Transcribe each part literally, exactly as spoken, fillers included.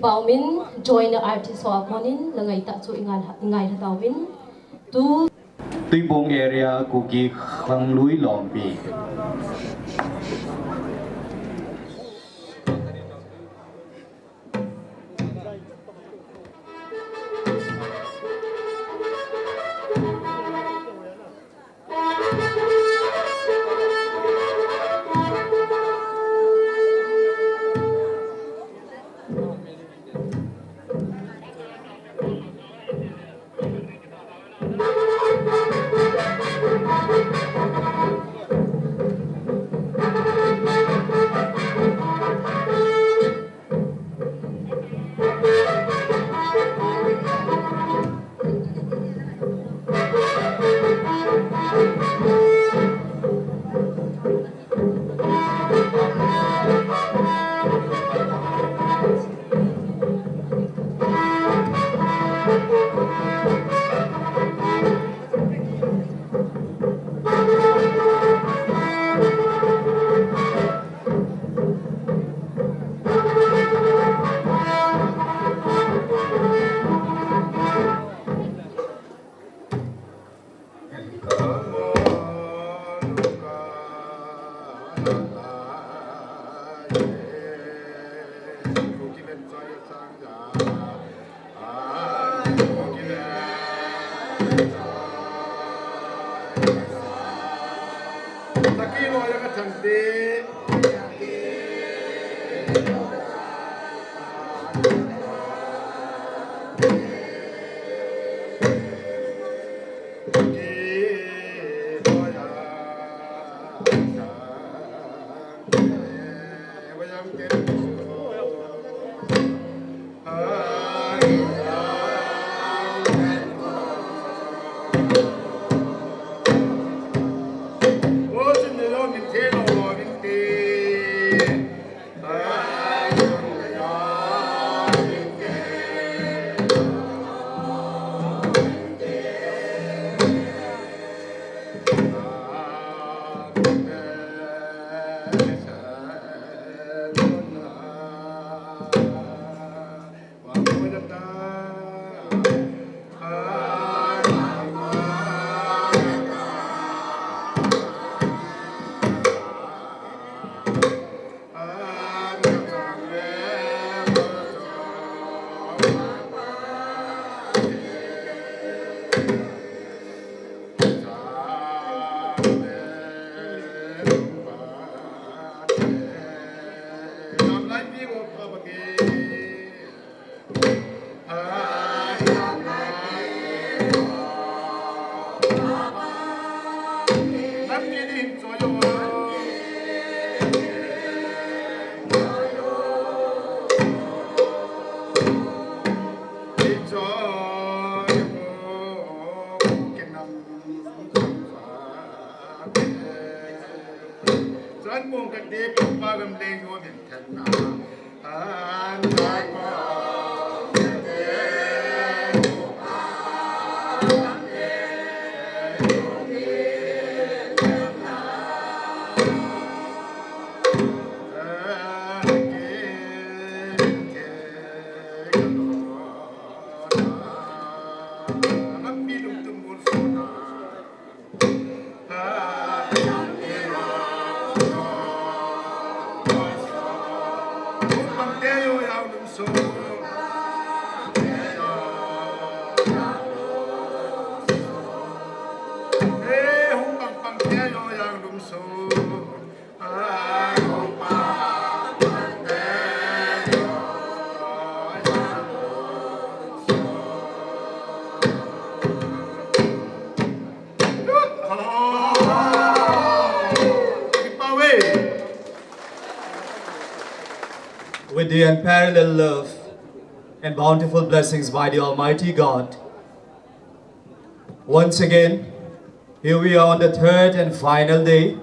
Paumin, join artist ho a konin, la ngaitah chu i ngai, i ngailha tauvin. Tu Tuibong area Kuki Khanglui Lompi. Chuan kong ka te pumpa gam leng ho min thanna. With the unparalleled love and bountiful blessings by the Almighty God, once again, here we are on the third and final day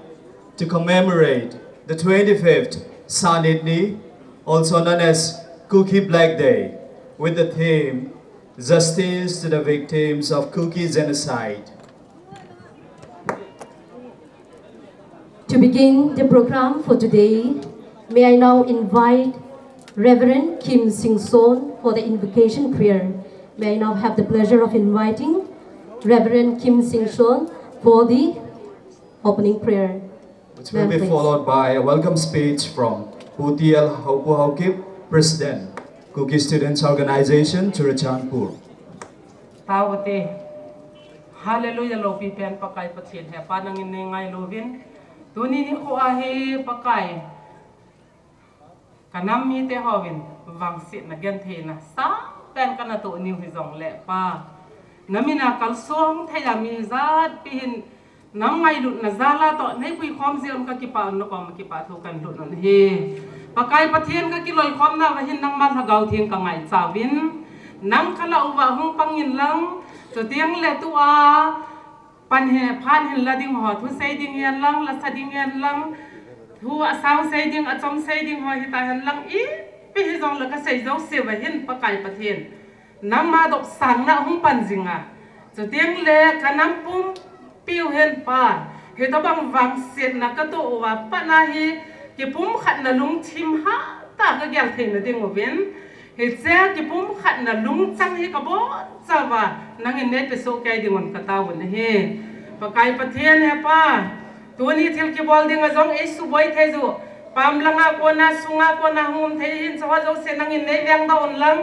to commemorate the twenty-fifth Sanitni, also known as Kuki Black Day, with the theme Justice to the Victims of Kuki Genocide. To begin the program for today, may I now invite Reverend Kim Sing Son for the invocation prayer. May I now have the pleasure of inviting Reverend Kim Sing Son for the opening prayer. Which will be followed by a welcome speech from Pu T L Haupu Haokip, President, Kuki Students Organization, Churachandpur. Tao te. Hallelujah, loupi pen Pakai Pathen hepa nangin nei ngailu vin. Tuni nikho a hi Pakai, ka nam mite hovin vangsetna gentheina sangpen kana toh niu hijongle Pa, na min a kalsong thei a mi jat pi hin, nang ngailutna jal a toh nei puikhom jeh un ka kipah un, na koma kipah thu kan lhut un ahi. Pakai Pathen, ka kiloikhomna uva hin nangma Lhagao Theng ka ngaicha uvin, nang ka lah uva hung pang inlang, chuteng le tua pan hi phat hin la ding ho, thusei ding hen lang, lasa ding hen lang, thu asao sei ding, achom sei ding ho hita hen lang, ipi hijongle ka sei jouse uva hin Pakai Pathen, nangma dopsangna hung pan jing a, chuteng le ka nam pumpiu hin Pa, hitobang vangsetna ka toh uva pat a hi kipumkhatna lungthim hatah a ka gel theina ding uvin, hiche kipumkhatna lungchang hi ka boncha uva nangin nei pesoh kei ding un ka tao un ahi. Pakai Pathen hepa, tuni thil kibol ding a jong ei suboi thei jiu, pam langa kona, sunga kona hung um thei hin, hiche ho jouse nangin nei vengdoh un lang,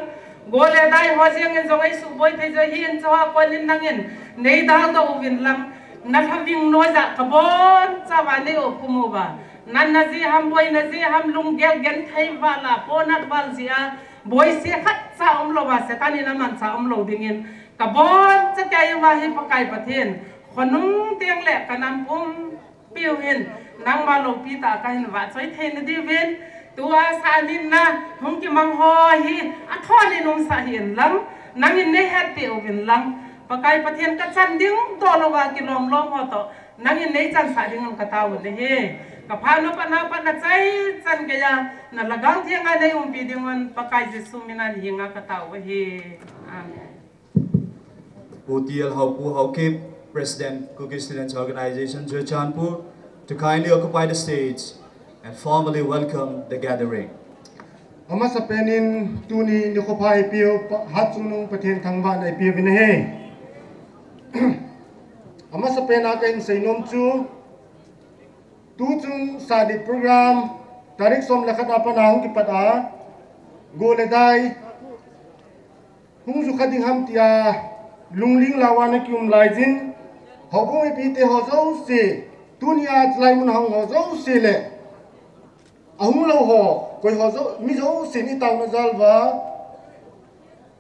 go le dai ho jeng in jong ei suboi thei jiu hin, hiche ho konin nangin nei daldoh uvin lang, na lhaving noiya ka boncha uva nei okhum uva, natna jeh ham, boina jeh ham, lunggel genthei val a, ponat val jeh a, boise khatcha umlou va, Satan in amancha umlou dingin ka boncha kei uva hi Pakai Pathen, khonung teng le ka nam pumpiu hin nangma loupi tah a ka hin vahchoi theina diuvin, tua sa nina hung kimang ho hi athon in umsah hih in lang, nangin nei hetpeh uvin lang, Pakai Pathen, ka chan dingdoh louva kilom lom ho toh nangin nei chansah ding un ka tao un ahi. Ka phat na pat na pat na chai chan geiya na Lhagao Theng a nei umpi ding un Pakai Jesu min a nahenga ka tao u ahi. Amen. Pu T L Haupu Haokip, President, Kuki Students Organization, Churachandpur, to kindly occupy the stage and formally welcome the gathering. Amasapen in tuni nikho pha eipeu Pa, Hatchungnung Pathen thangvahna eipeu vin ahi. Amasapen a ka hin seinom chu, tuchung Sadi program, tarik som le khat a pat a hung kipat a, go le dai hung ju kha ding ham tia lungling louva na kium laijin, houbung mipite ho jouse, tunia chulai mun a hung ho jouse le ahung lou ho, koi ho jou, mi jousen i taona jal uva,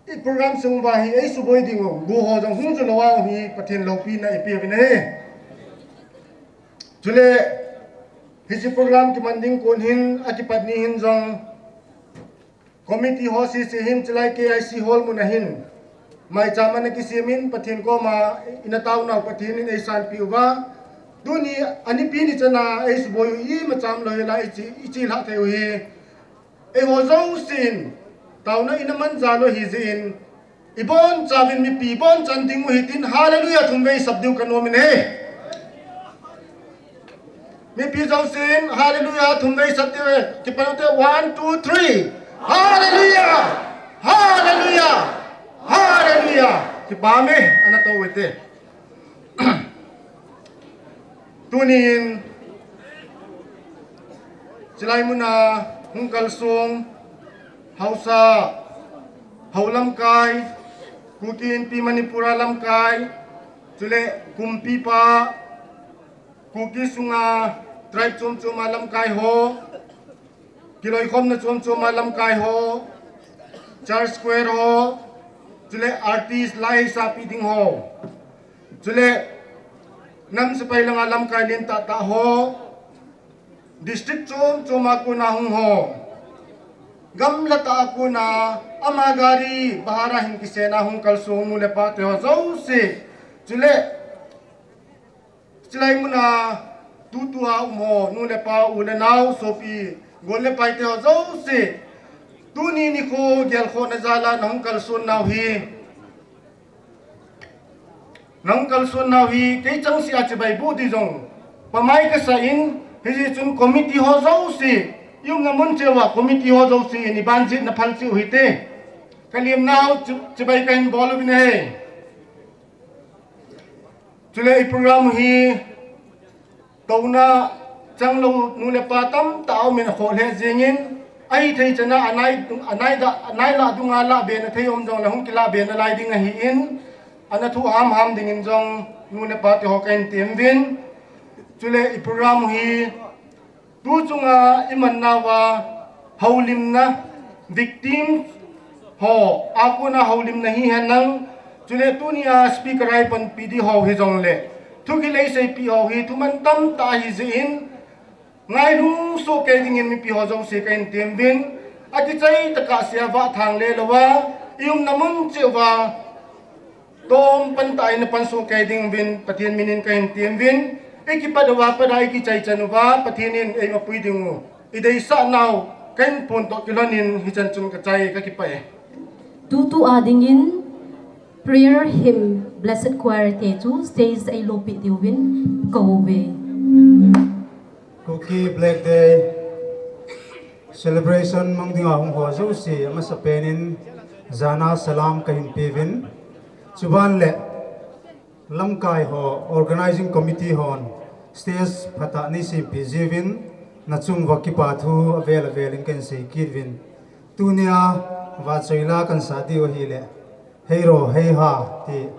i program sung uva hi ei suboi ding u, go ho jong hung ju lou a um hi Pathen loupina eipeh uvin ahi. Chule, hiche program kiman ding kon hin, akipat ni hin jong, committee ho sese hin, chulai K I C hall mun a hin maicham ana kisem in, Pathen koma ina taonau Pathen in eisanpeh uva, tuni anipi ni chan a ei suboi u imacha umlou hel a, i che, i chelhah thei u hi eiho jousen taona ina man jal u ahi jeh in, ibonchauvin mipi bonchan ding u hitin, Hallelujah thum vei sap diu kanom in ahi. Mipi jousen Hallelujah thum vei sap diu ahi. Kipan ute, one, two, three. Hallelujah! Hallelujah! Hallelujah! Kipah e, ana tou ute. Tunin, chulai mun a hung kalsong haosa, hou lamkai, Kuki Inpi Manipur a lamkai, chule kumpipa, Kuki sunga tribe chom chom a lamkai ho, kiloikhomna chom chom a lamkai ho, church choir ho, chule artist, laisapeh ding ho, chule nam sepai langa lamkai lentah tah ho, district chom chom a kona hung ho, gamla tah a kona ama gari bhara hin kisena hung kalsong nu le pa te ho jouse, chule chulai mun a tutua um ho, nu le pa, u le nao, sopi, gol le pai te ho jouse, tuni nikho gelkhohna jal a nahung kalson nau hi, nahung kalson nau hi kei changseh a chibai boh ding jong pamai kasah in, hijeh chun committee ho jouse, I umna mun cheh uva committee ho jouse in i banjin na phal cheh u hite. Ka lemna ho chu, chibai kahin bol uvin ahi. Chule i program hi touna changlou nu le pa tamtah aumin akhoh lheh jengin, ahithei chana anai, anai da, anai lah dunga lah be na thei um jongle hung kilah be nalai ding ahin, ana thu hamham dingin jong nu le pa teho kahin temuvin. Chule i program hi tu chunga i mannauva houlimna, victim ho a kona houlimna hihen lang, chule tunia speaker a i panpi di ho hijongle, thu kilei seipeh ho hi thuman tamtah ahi jeh in, ngailutsoh kei dingin mipi ho jouse kahin temuvin, akichai tokah sea vah thang le louva, i umna mun cheh uva, tom pantah in na pansoh kei dinguvin Pathen minin kahin temuvin, i kipat uva pat a i kichai chan uva Pathen in eimapui dingu, i deisah nau kahin phondoh kilhonin hichan chun kachai, kakipah e. Tutu a dingin prayer hymn Blessed Choir te chu stage a eilopeh diuvin kakou uve. Kuki Black Day celebration mang dinga hung ho jouse amasapen in jana salam kahin peuvin. Chuban le lamkai ho, organizing committee hon stage phatah nei sempeh jiuvin, nachung uva kipa thu avel avel in kahin sei kit uvin. Tunia vahchoila kahin sah diu ahile, Heiro Heiha ti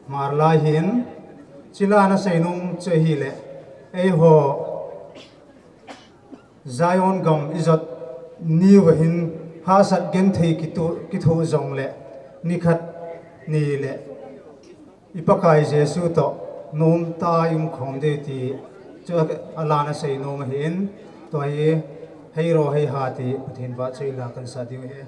Hmar lai ahin, chule ana seinom chu ahile, eiho Zion gam ijot niuva hin hahsat genthei kithoh jongle nikhat nile i Pakai Jesu toh nomtah a i umkhom diu ti chu alah a ana seinom ahin, tua hi Heiro Heiha ti Pathen vahchoila kahin sah diu ahi.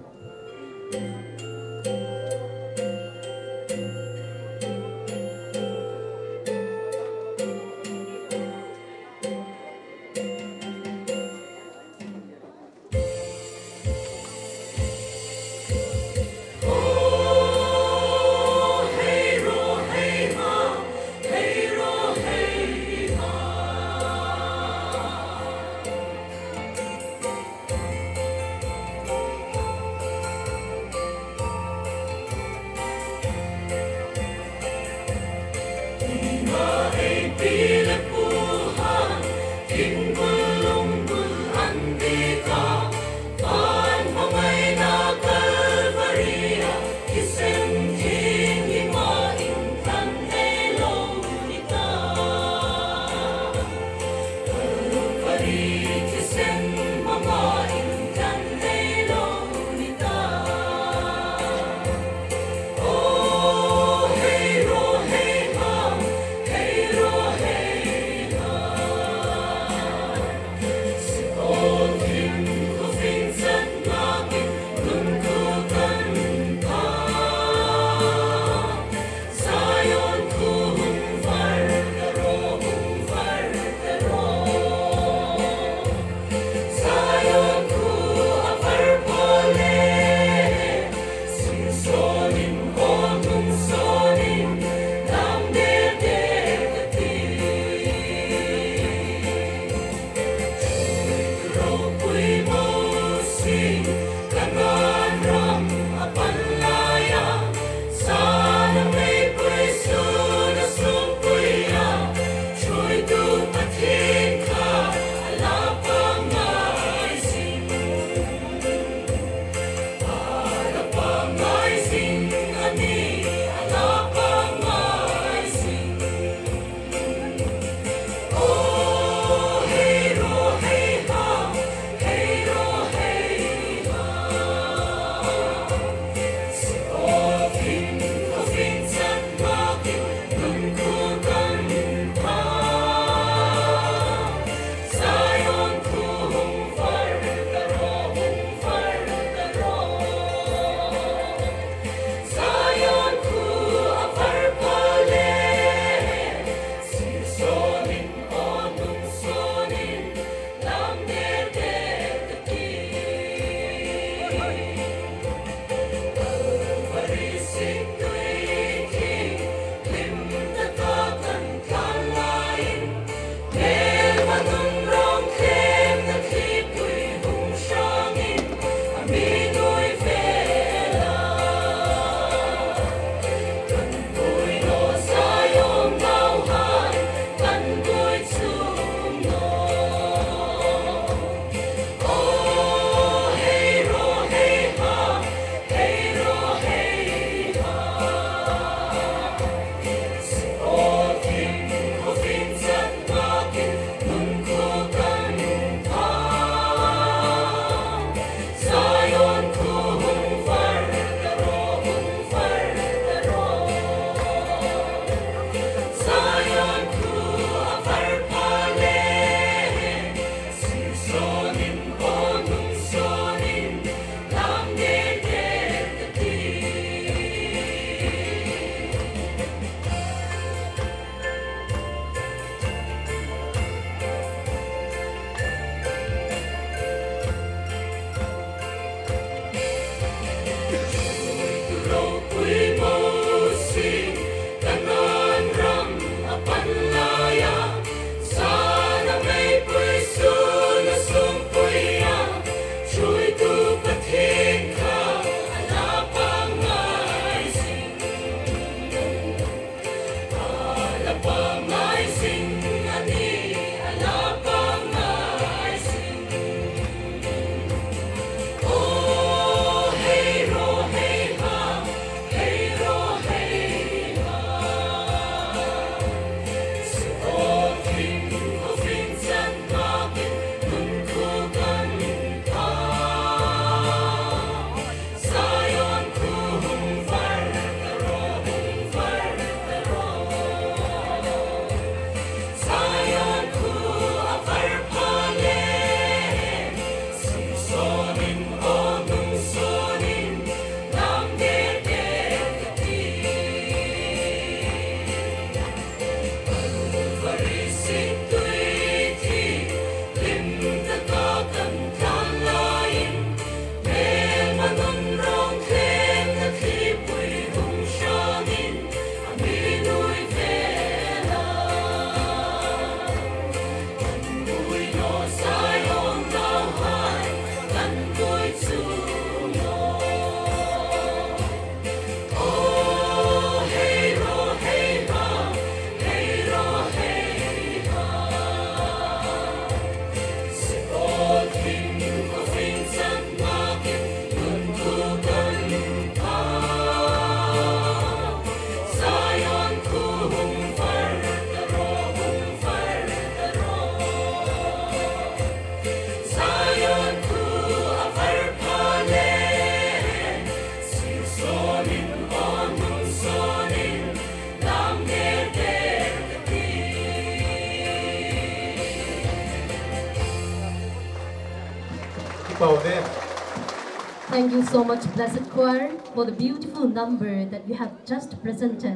Thank you so much, Blessed Choir, for the beautiful number that you have just presented.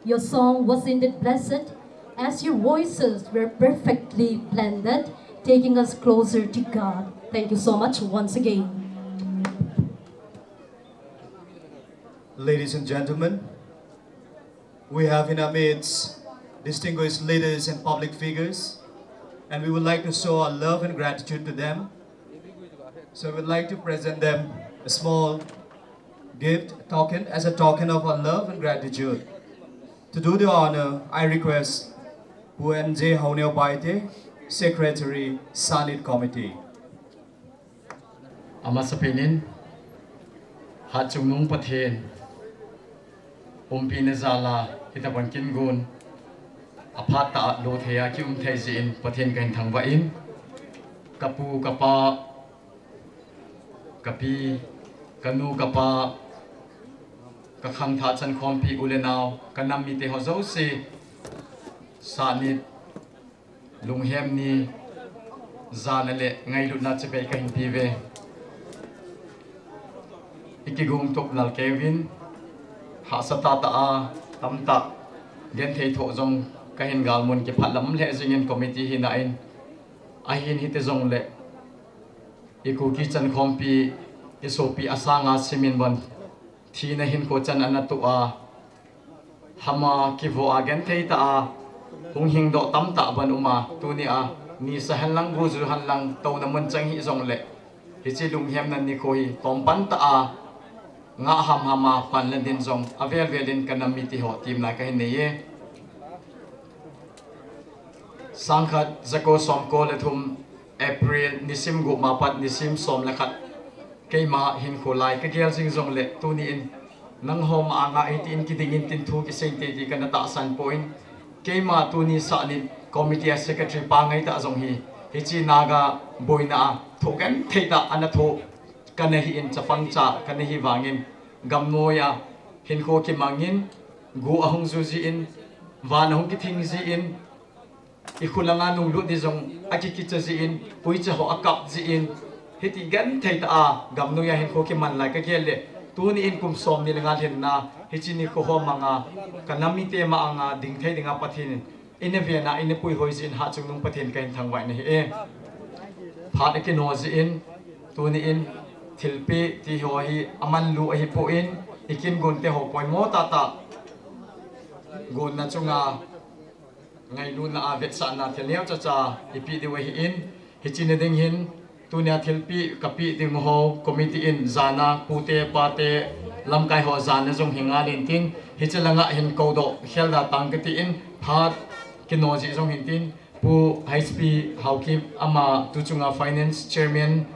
Your song was indeed blessed, as your voices were perfectly blended, taking us closer to God. Thank you so much once again. Ladies and gentlemen, we have in our midst distinguished leaders and public figures, and we would like to show our love and gratitude to them. So we'd like to present them a small gift, a token, as a token of our love and gratitude. To do the honor, I request Pu N J Haoneo Baite, Secretary, Sanit Committee. Amasapen in, Hatchungnung Pathen, umpina jal a, hitobang kin gon, aphat tah a lo thei a kium thei jeh in Pathen kahin thangvah in, kapu, kapa, kapi, kanu, kapa, kakhangthah chankhompi u le nao, kanam mite ho jouse, Sanit, Lunghem ni, jana le ngailutna chibai kahin pe uve. Ikigong tup nalkei uvin, hahsa tahtah a, tamtah, genthei thoh jong kahin galmun, kipah lam lheh jingin committee hina in, ahin hiti jongle, i Kuki chankhompi, i sopi asanga simin bon, thina hinkho chan ana toh a, hama kivo a genthei tah a, hung hingdoh tamtah bon um a, tuni a, nisa henlang, guju henlang, touna mun chang hih jongle, hiche lunghemna nikho hi tompan tah a, ngah hamham a, pan le din jong avel vel in kanam mite ho temna kahin nei e. Sangkhat jako somko le thum, April nisim gup ma pat nisim som le khat, keima hinkho lai kagel jing jongle, tuni in nangho ma anga hitin kiding in tin thu kisei inte ti kana tahsan poi. Keima tuni Sanit committee a secretary pa ngaitah jong hi, hiche Naga boina a thoh genthei tah ana thoh kana hi in, chapang cha kana hi vangin, gamnoi a hinkho kimangin, gu ahung ju jin, van ahung kithing jin, i khulanga nunglut di jong akikicha jin, uicha ho akap jin, hiti genthei tah a gamnoi a hinkho kiman lai kagel le, tuni in kum somni le nga lhinna, hiche nikho ho manga kanam mite ma anga dingthei dinga Pathen in eina vena, eina puihoi jin Hatchungnung Pathen kahin thangvah in ahi e. Phat akino jin, tuni in thilpeh ti ho hi amanlu ahipoi, ikin gonte ho poimo tahtah, gonna chunga ngailutna a vetsahna thil neocha cha ipeh diu ahin, hiche ni ding hin, tunia thilpeh kapeh ding ho committee in jana pute pate lamkai ho jana jong hi ngal intin, hiche langa hin koudoh khelda tang katin, phat kino jeh jong hintin, Pu H P Haokip ama tu chunga finance chairman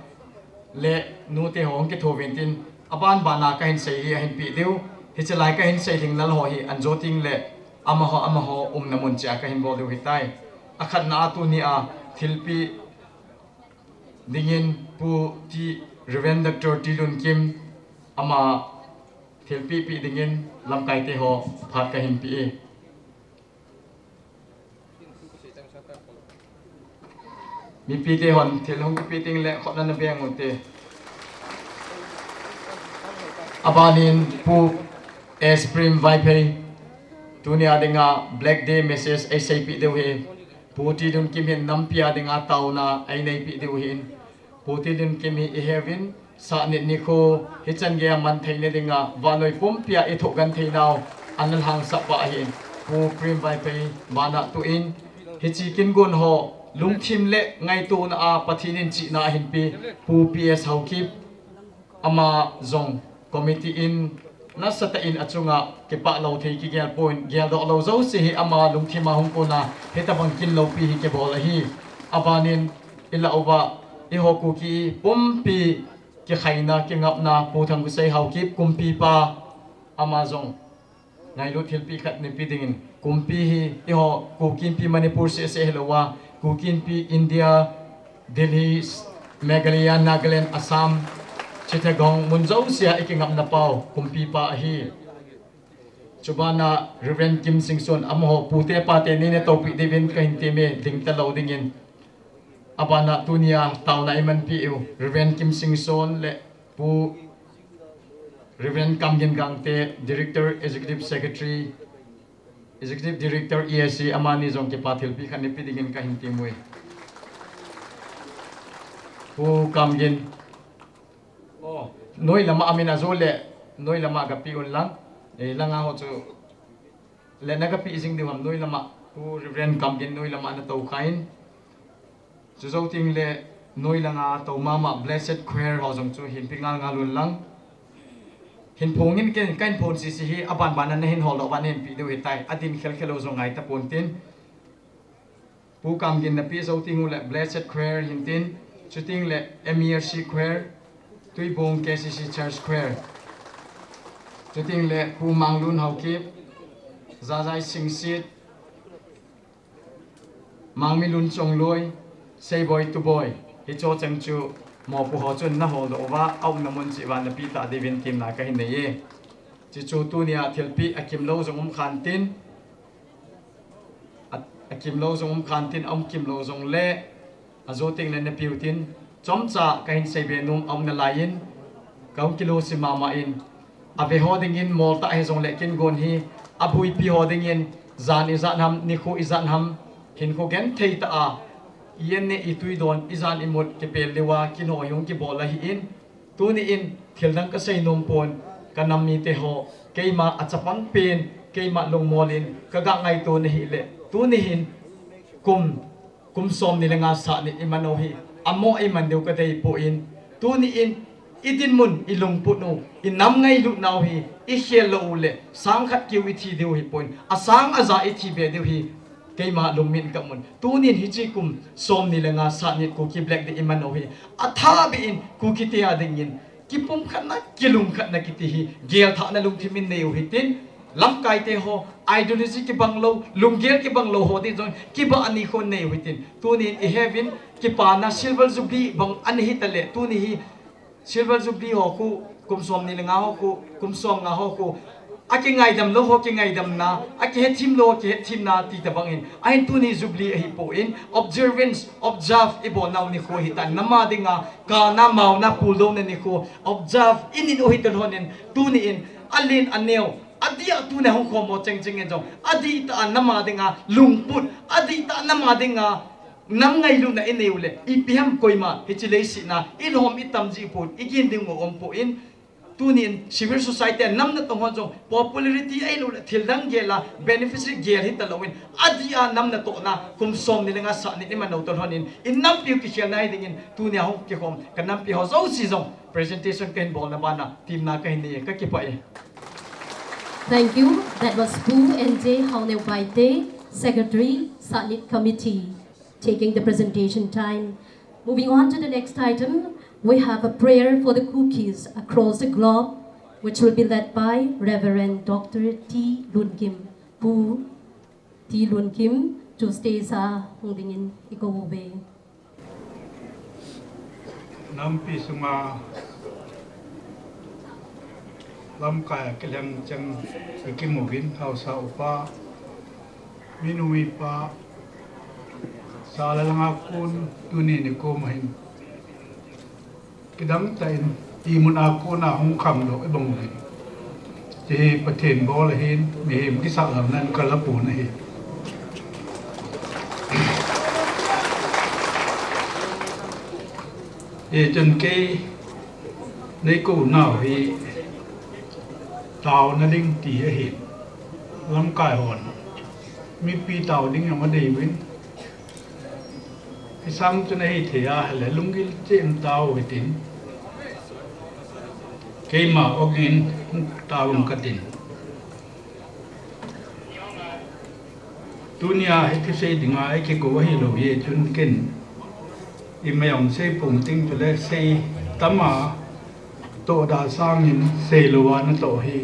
le nute ho hung kitho uvin tin, aban bana kahin sei hi ahin peh diu, hiche lai kahin sei lhinglel ho hi anjo tengle amaho amaho umna mun cheh a kahin bol diu ahitai. Akhatna a tunia thilpeh dingin Pu T, Reverend Doctor T Lunkim ama thilpeh peh dingin lamkaite ho phat kahin pe e. Mipite hon thil hung kipeh tengle khut nana beng ute. Abanin Pu S Prem Vaiphei, tunia dinga Black Day message eiseipeh diu ahi. Pu T Lunkim hin nampi a dinga taona eineipeh diu ahin, Pu T Lunkim hi iheuvin, Sanit nikho hichan geiya man theina dinga vannoi pumpia ithoh gentheinau ana lhangsah pah ahin, Pu Prem Vaiphei bana tuin, hiche kin gon ho lungthim le ngaitona a Pathen in chihna ahin pe Pu P S Haokip, ama jong committee in nasatah in achunga kipah lou thei kigel pon, geldoh lou jouse hi ama lungthima hung kona hitobang kin loupi hi kibol ahi. Abanin ilah uva, eiho Kuki pumpi kikhaina kingapna Pu Thangkhosei Haokip Kumpipa, ama jong ngailut thilpeh khat neipe dingin, Kumpi hi eiho Kuki Inpi Manipur seh seh hilouva, Kuki Inpi India, Delhi, Meghalaya, Nagaland, Assam, Chittagong mun jousea ikingapna pau Kumpipa ahi. Chubana Reverend Kim Singson, amaho pute pate neina toupeh diuvin kahin temme, dingta lou dingin. Abana tunia taona imanpi u Reverend Kim Singson le Pu Reverend Kamgin Gangte, Director, Executive Secretary, Executive Director E A C, amani jong kipa thilpi khat nipi dingin kahin temui. Pu Kamgin. Oh, noi lama amin ajo le, noi lama gapi un lang. Eh, langa ho chu le na gapi jing diu ham noi lama. Pu Reverend Kamgin noi lama na tou khain. Chu jou ting le noi langa tou mama Blessed Choir ho jong chu hin pi ngal ngal un lang. Hin phongin ken, kahin phon sisi hi, aban ban na hin hol doh ban hin pi diu hitai. Adin khel khel u jong ngai tapon tin. Pu Kamgin napi jou ting u le Blessed Choir hin tin. Chuting le M E R C Choir. Tuibong K C C Church Choir. Chuting le Pu Manglun Haokip. Zazai Singsit. Mangmi Lun Chongloi, Seiboi Tuboi, hicho cheng chu mopu ho chun na hol doh uva, aumna mun cheh uva napi ta diuvin temna kahin nei e. Chuchu tunia thilpi akimlou jong um khan tin, a, akimlou jong um khan tin, aum kimlou jong le, ajo ting le napiu tin, chomcha kahin seibe nom aum nalai in, kahung kilosim mama in, ave ho dingin molta hijongle kin gon hi, abuipi ho dingin, jan ijat ham, nikho ijat ham, hinkho genthei tah a, ijat ne itui don, ijan imut kipel diuva, kin ho hi hung kibol ahin, tuni in, thil dang kasei nom pon, kanam mite ho, keima achapang pen, keima lungmol in, kaga ngaito na hile, tuni hin, kum, kum som ni le nga sah nit iman u hi, amo iman diu kadei poi, tuni in, idinmun, ilungput u, inam ngailutna u hi, ikhel lou u le, sang khat keu ithi diu hipoi, asang aja ithi be diu hi, keima lungmin kamun. Tuni in hiche kum som ni le nga sah nit Kuki Black Day iman u hi, athah beh in Kuki te a dingin, kipumkhatna, kilungkhatna kiti hi, gelthahna lungthim in nei u hitin, lamkaite ho, ideology kibang lou, lunggel kibang lou ho ding jong, kibahna nikho nei u hitin, tuni in iheuvin, kipana Silver Jubilee bang ana hita le, tuni hi, Silver Jubilee ho khu, kum som ni le nga ho khu, kum som nga ho khu, akingaidam lou ho kingaidamna, akihethem lou ho kihetthemna ti tabang in, ahin tuni Jubilee ahipoi, observance, observe, ibolnau nikho hitan, nam a dinga, kana maona puldouna nikho, observe, init u hitan lhonin, tuni in, alen aneo, adih a tuni hung khom ho chengcheng in jong, adih tah a nam a dinga, lungput, adih tah a nam a dinga, nam ngailutna inei u le, ipi ham koima, hiche leiset a, ilhom itam jipon, igin ding u umpon, tuni in civil society a nam natong hon jong, popularity ahilou le, thil dang gel a, beneficiary gel hita louvin, adih a nam natohna, kum som ni le nga sah nit iman u toh lhonin, inampiu kikhelna hi dingin, tunia hung kikhom, kanampi ho jouse jong, presentation kahin bolna bana, temna kahin nei, kakipah e. Thank you. That was Pu N J Haoneo Baite, Secretary, Sahnit Committee, taking the presentation time. Moving on to the next item, we have a prayer for the Kukis across the globe, which will be led by Reverend Doctor T Lun Kim. Pu T Lun Kim, chu stage a hung dingin ikou uve. Nampi sunga lamkai a kilheng cheng ikimu uvin, haosa upa, minu mipa, sal a langa kon tuni nikho ma hin kidang tah in, imun a kon a hung khangdoh ibang uvin. Hiche hi Pathen bol ahin, mihem kisah lamnan kala pon ahi. Hichun kei neikou nau hi taona ding ti ahin, lamkai hon mipi tao ding jong adei uvin, Hisang chu nahi thei a, hile lunggil cheh in tao hitin. Keima ogin tao ung katin. Tunia hiti sei dinga eikikou ahilou jeh chun ken ima jong sei pong ting chule sei tama toh da sangin sei louva natoh hi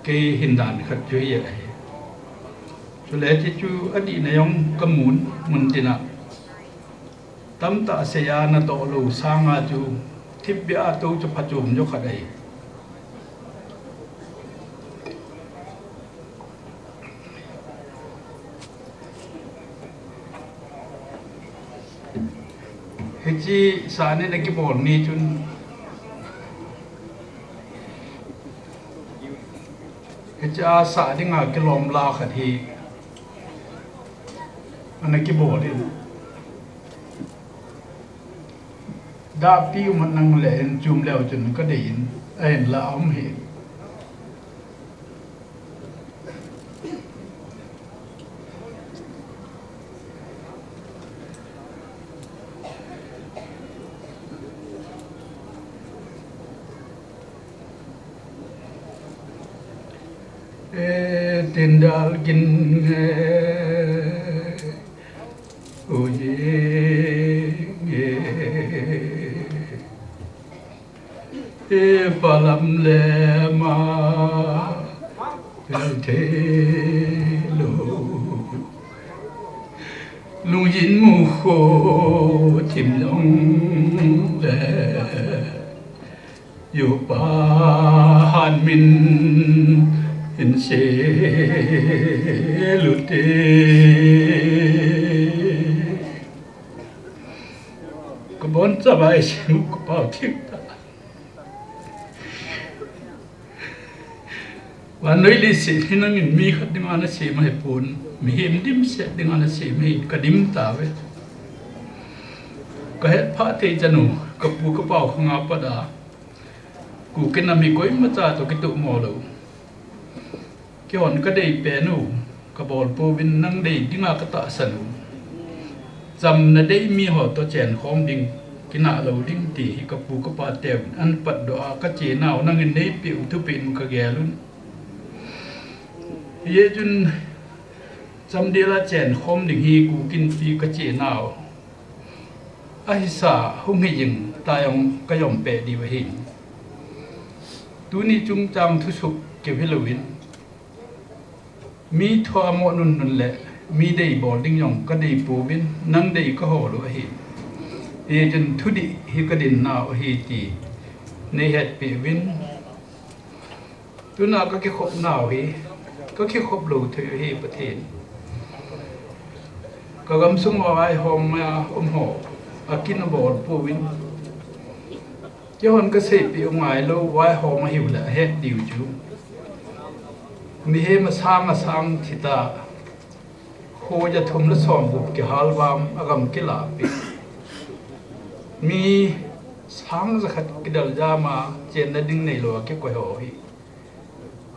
kei hin dan khat chu hi ahi. Chule ti chu adihna jong kamun, mun tina. Tamtah sei a natoh lou sanga chu thipbeh a tou chu phachom jo khat ahi. Hiche sahna ana kibol ni chun, hiche a sah dinga kilom la khat hi ana kibol in. Dahpi um nang le in chum leu chun ka dei in, a in la um hi. E tindal gin e, u ye nge. E palam le ma, pel thei lou. Lungin mu kho thim long le. Yopa han min in se lu te. Ka bon cha bai se mu ka pau thik ta. Vannoi leiset hi nangin mi khat dinga nasem ahi pon, mihem dimset dinga nasem ahi, ka dim tauve. Ka het phah thei chan u, ka pu ka pau khanga pat a, Kuki nam hi koimacha toh kitoh mo lou. Keihon ka dei pen u, ka bol pouvin nang dei dinga ka tahsan u. Chamna dei mi ho toh chen khom ding, kinah lou ding ti hi ka pu ka pa teuvin an patdoh a ka chenau nangin neipeh u thupeh in ka gel un. Hijeh chun chamdel a chen khom ding hi Kuki Inpi ka chenau ahisa hung hi jing ta jong ka jom peh diu ahi. Tuni chungchang thusuh keu hilouvin, mi thua mo nunnun le mi dei bol ding jong ka dei pouvin, nang dei ka hol u ahi. Hijeh chun thudih hi ka dinnau ahi ti nei hetpeh uvin. Tuna ka kikhop nau hi, ka kikhop lou thei u hi Pathen. Ka gamsung uva vaihom a um ho, akin abol pouvin. Keihon ka seipeh u ngailou, vaihom ahiu le ahet diu chu. Mihem asang asang thi ta, kho ja thum le som gup kihal vam, agam kilah peh. Mi sang ja khat kidel jam a, chenna ding neilou a kikoi ho hi.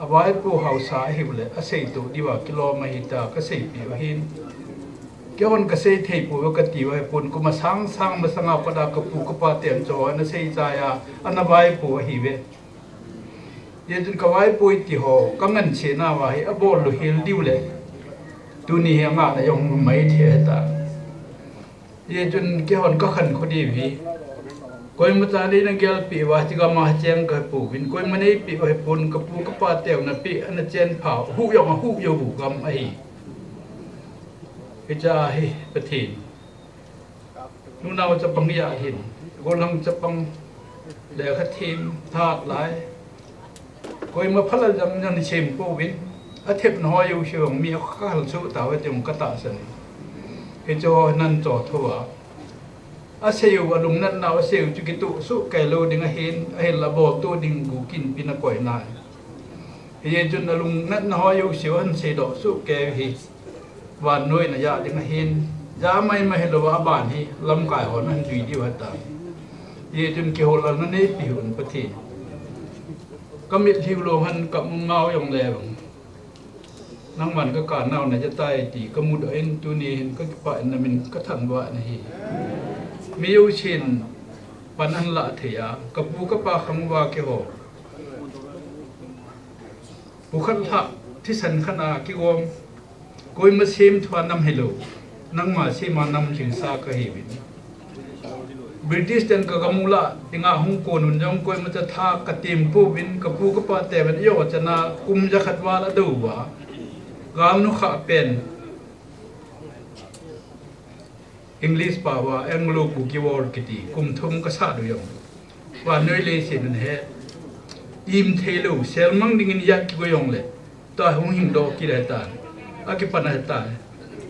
Avaipo haosa ahiu le, aseitoh diuva kilom ahi ta, ka seipeh u ahin. Keihon ka sei thei pouve ka tiu ahipon, kum asang sang masanga pat a ka pu ka pa ten chu ho ana seichai a, ana vaipo ahiuve. Hijeh chun ka vaipoi ti ho, ka ngansena uva hi, abol lou hel diu le. Tuni hi angahna jong hung mai thei ahi ta. Hijeh chun keihon ka khankho diu hi. Koimacha neina gelpeh uva, hiche gam a cheng kahi pouvin, koima neipeh u ahipon, ka pu ka pa teuna peh, ana chen pha, ahuh jong ahuh jou u gam ahi. Hiche a hi Pathen. Nunao chapang hi ahin, gollhang chapang, lekha them, thahat lai. Koima phalal jam jam sem pouvin, athepna ho jouse jong mi akhal soh tauve ti jong ka tahsan e. Hiche ho nan choh thou a, asei u, alungnatnau asei u chu kitoh soh kei lou ding ahin, ahinla boltoh ding Kuki Inpi in akoi nai. Hijeh chun alungnatna ho jouse u ahin seidoh soh kei u hi. Vannoina ja ding ahin, ja maimai hilouva aban hi lamkai hon ahin jui diu ahitai. Hijeh chun kihollalna neipeh un Pathen. Ka mitlhiu long hen ka mu ngau jong le vang, nangman ka kannau naja tai ti ka mudoh in, tuni hin ka kipah in namin ka thangvah in ahi. Mi jousen pan ahin lah thei a, ka pu ka pa khang uva keiho Pu khat lhah thisan khat a kigom, koima semthua nam hilou, nangma sema nam lhingsa kahiuvin. British ten ka gam u lah dinga hung kon un jong koimacha tha ka tem pouvin, ka pu ka pa teuvin ajou chana kum jakhat val adou uva, galnu khah pen English pao a Anglo Kuki War kiti kum thum ka sah u jong, vannoi leiset in ahe. Im theilou, selmang dingin ijat kigoi jongle, tua hung hingdoh kit ahitan, akipan ahitai.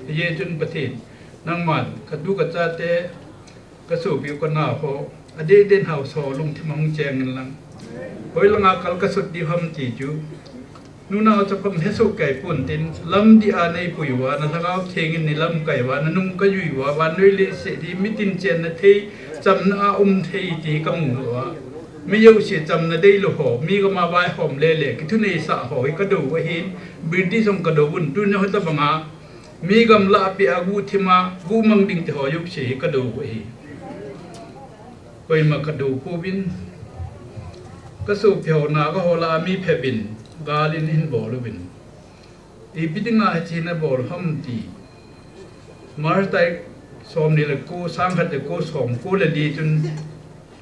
Hijeh chun Pathen, Nangman, katu kachate, kasopiu kanao ho, adeh deh hausa lungthim ahung cheng inlang. Hoilanga kal kasut ding ham ti chu. Nunao chapang hesoh kei pontin, lamdih a neipui uva, nalhagao thengin neilamkai uva, nanung kajui uva, vannoi leiset hi mitin chenna thei, chamna a um thei ti kamu uva. Mi jouse chamna deilou ho, mi gama vaihom lele, kithuneisah ho hi kadou ahin, British hung kadou un, tuna hitabanga, mi gamlah a pia guhthima, guhmang ding te ho jouse hi kadou ahi. Koima kadou pouvin, kasopi ho nagaho lah a mi phepin, galin hin bol uvin. Ipi dinga hiche nabol ham ti. March tarik somni le ko, sangkhat le ko somko le li chun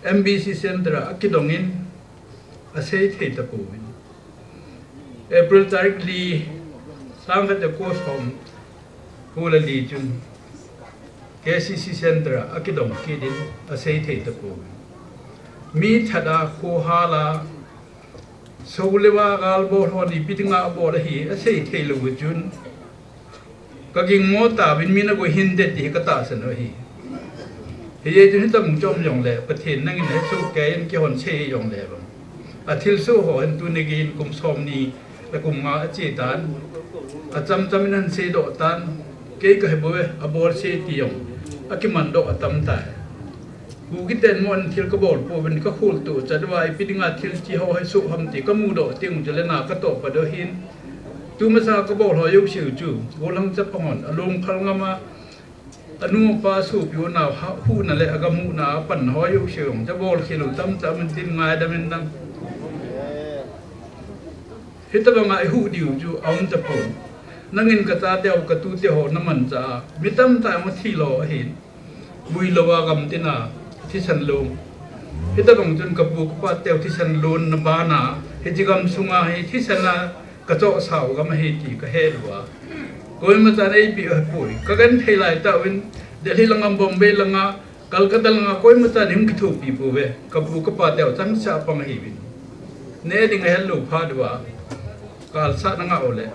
M B C Centre a akidongin, asei thei tapouvin. April tarik li, sangkhat le ko somko le li chun K C C Centre a akidong kitin, asei thei tapouvin. Mi thada khohala, Solewa galbol hon ipi dinga abol ahi, asei thei lou chun. Kagingmo tauvin, mi nagoi hinte ti katahsan u ahi. Hijeh chun hitabang chom jongle, Pathen nangin hesoh kei in kihon sei jongle bang. Athilsoh ho hin tuni geiyin kum somni le kum nga achetan. Achamcham in ahin seidoh tan. Kei kahe bouve, abolse ti jong akimandoh atam tai. Kukiten mo in thil kabol pouvin, kakhol tuchat uva, ipi dinga thil hiche ho hi soh ham ti kamudoh teng chule na katoh phat u ahin. Tumasanga kabol ho jouse u chu, golhang chapang hon, alungphal ngama, anu apa sopi unau huhna le agam huhna a pan ho jouse u, abolkhel u tamtah um intin ngaidam inlang. Hitabanga ihuh diu chu aum tapon. Nangin kachateu, katuteu ho namanchah a, mi tamtah jong athi lou ahin. Builouva gam tina thisan lon. Hitabang chun kapu kapateu thisan lonna bana, hiche gamsunga hi thisan a kachohsau gam ahi ti kahet uva. Koimachan eipeh u ahipoi. Kagenthei laitah uvin, Delhi langa, Bombay langa, Calcutta langa koimachan eihung kithopi pouve. Kapu kapateu changseh a pang ahiuvin. Neh ding ahellou phat uva, kalsah nangah uleh,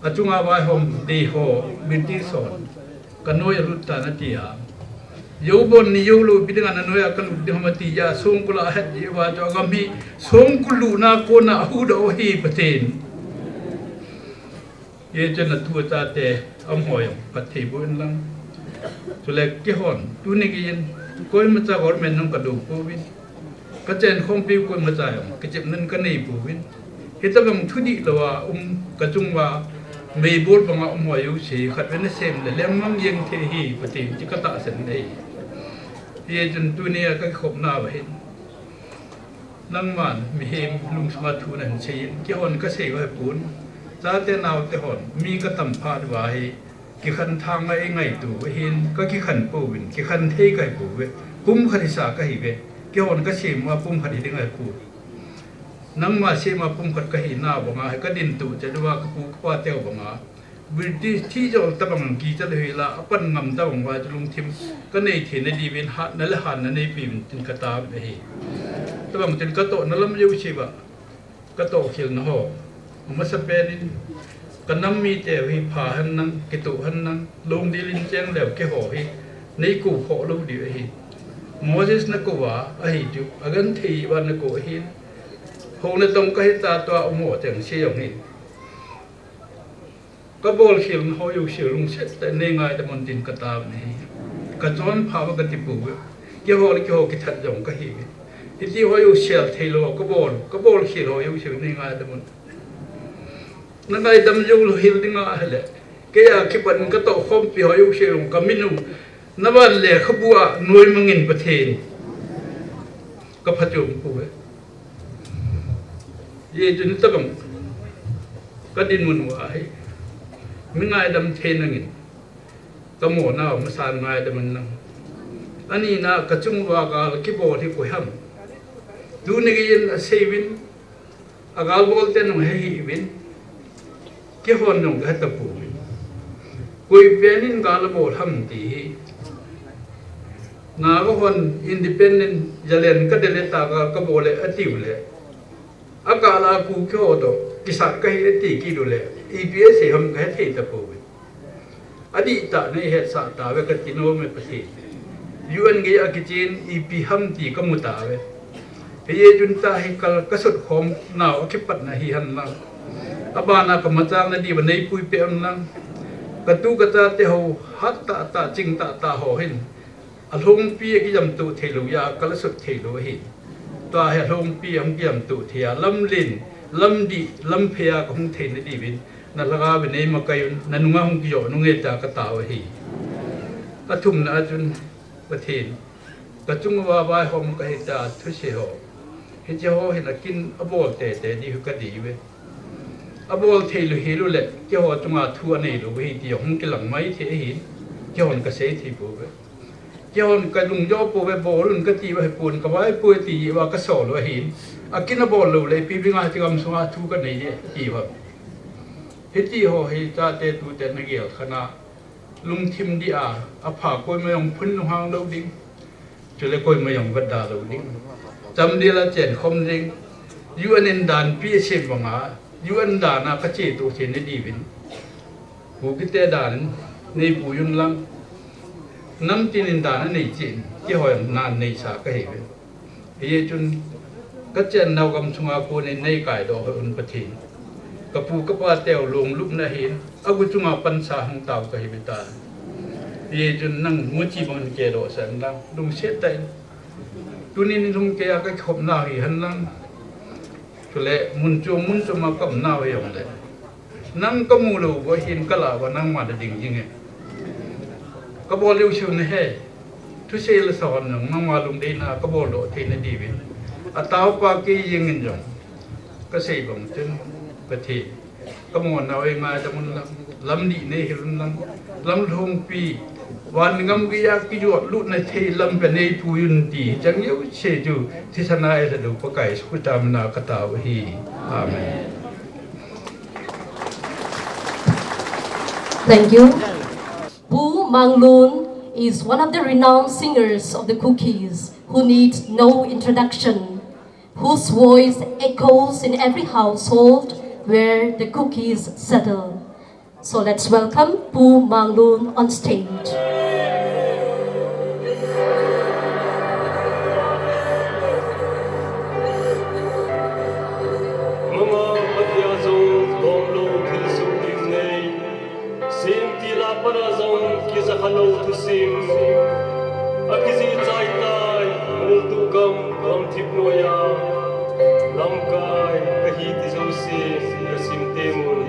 achunga vaihom deiho, British hon, kanoi alut tan atia. Joubon ni joulou ipi dinga nanoiya kalut ding ham ati jeh a, songkul a ahet jeh uva chu agam hi songkul lutna kona ahuhdoh u ahi Pathen. Hijeh chun atu achate, amaho jong phatthei boh inlang. Chule keihon tuni geiyin koimacha government jong kadou pouvin. Kachenkhompiu koimacha jong kichepnan kanei pouvin. Hitabang thudih louva um kachunguva meibol banga umho jouse khatvei nasem le lengmang jeng thei ahi Pathen ti katahsan ahi. Hijeh chun tunia kakikhopnauva hin, nangman mihem lungsunga thu nahin seiyin, keihon kasei u ahipon. Chate naote hon mi katam phat uva hi kikhanthanga eingaito u ahin, kakikhan pouvin, kikhan thei kahipouve. Pumkhat hisa kahiuve. Keihon kasem uva pumkhat hiding ahipoi. Nangma sema pumkhat kahinau banga hi kadinto chet uva kapu kapateu banga, British thijol tobang kichat u hila, apan ngam tobang uva chu lungthim kanei theina diuvin hatna le hanna neipeuvin tin katam ahi. Tobang tin katohna lam jouseuva, katohkhelna ho, amasapen in kanam miteu hi pha henlang, kitoh henlang, lungdil in cheng leu keiho hi neikou khoh lou diu ahi. Moses nakou uva ahi chu, agenthei uva nakou ahin. Hou natong kahita, tua umho chengse jong hi kabolkhelna ho jouse lungset tah in neingaidam un tin katam ahi. Kachonpha uva katipouve. Keiho le keiho kithat jong kahiuve. Hitiho jouse theilou kabol, kabolkhel ho jouse neingaidam un. Nangaidam joulou hel dinga ahile, keiya kipat in katohkhompi ho jouse jong kamin u navan lekhabua noimangin Pathen, kaphachom pouve. Hijeh chun tobang kadinmun uva hi mi ngaidam thei nangin, kamonau masan ngaidam inlang. Anina, kachunguva gal kibol hi koi ham? Tuni geiyin aseiyuvin, agalbol ten jong ahehiuvin, keihon jong kahe tapouvin. Koipen in gal abol ham ti hi. Naga hon independent jalen kadele ta gal kabol e atiu le, akah la Kuki ho toh kisat kahi ati kit uleh, ipi asei ham kahe thei tapouve. Adihtah nei hetsah tauve kati nom e Pathen. U N gei a kichen ipi ham ti kamu tauve. Hijeh chun tua hi kal kasotkhom nau akipatna hihen lang, abana kamachang nadiuva neipui peh un lang. Katu kachate ho hat tahtah, ching tahtah ho hin alhongpi a kijamtoh theilou a kal asot theilou ahi. Tua hi alhongpi a hung kijamtoh thei a, lamlen, lamdih, lamphei a kahung theina diuvin, nalhagao in neimakai un, nanunga hung kijoh nunge tia katao ahi. Athumna a chun, Pathen, kachunguva vaihom kahitai, thuse ho, hiche ho hin akin abol teitei diu kadiuve. Abol theilou helou le keiho chunga thu aneilou ahi ti hung kilang maithei ahin, keihon kasei thei pouve. Keihon kalungjoh pouve, bol un katiuva ahipon, kavaipoi tiuva kasol u ahin. Akin abol lou le ipi dinga hiche gamsunga thu kanei ding tiuva. Hitiho hi chate tute nagel khana, lungthim dih a, apha koima jong phun lunghang lou ding, chule koima jong vetda lou ding, chamdel a chenkhom ding, U N in danpi asem banga, U N dan a kachetoh theina diuvin, Kukite dan in neipui un lang, namtin in dan anei cheh in, keiho jong na neisa kahiuve. Hijeh chun, kachennau gamsunga konin neikaidoh hoi un Pathen. Kapu kapateu longlupna hin agu chunga pansa hung tao kahiuve ta. Hijeh chun nang muchi bangin kedohsah in lang, lungset tah in. Tunin lungkeiya kakikhopnau hihen lang, chule mun chom mun choma kaumnau hijongle, nang kamu lou uva hin kalah uva nangma nading jinge. Kabol jouseu nahe. Thusei le sahon jong nangma lungdeina kaboldoh theina diuvin, ataopa kei jengin jong, kasei bang chun, Pathen, kamonau eingaidam un lang, lamdih neihil un lang, lamlhongpi, van gam geiya kijot lutna thei lampi a neipui un ti, chang jouse chu thisan a eilhah u Pakai Jesu Christa mina katao ahi. Amen. Thank you. Pu Manglun is one of the renowned singers of the Kukis who need no introduction, whose voice echoes in every household where the Kukis settle. So let's welcome Pu Manglun on stage. Mama pathia jong domlou thilsoh ding nei, semtil a pat a jong kijakhalou thusim, akijih chai tai, multuh gam gamthip noiya lamkai kahi ti jouse kasim temun.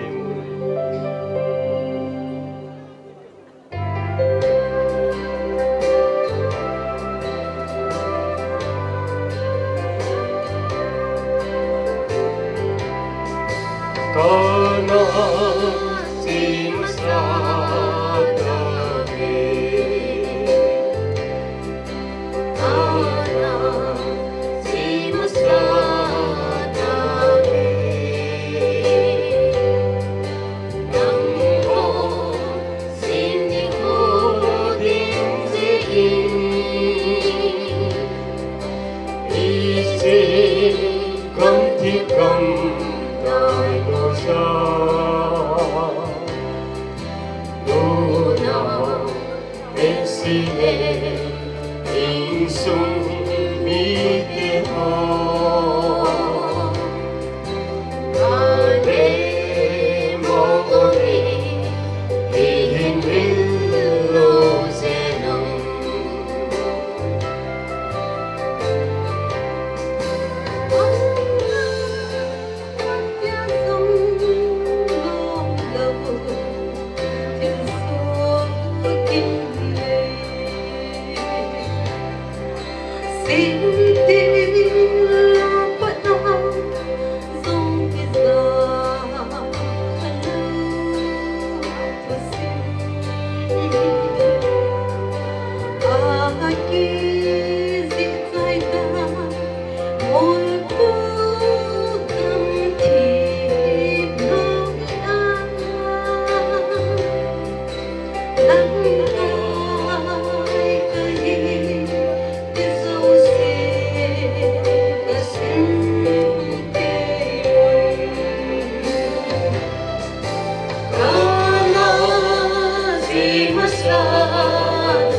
Masa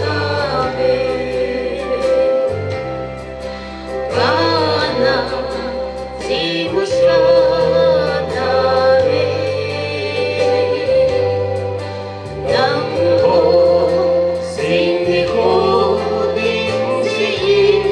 tave, kana si masa tave, dang ho sing ni ho ding si in.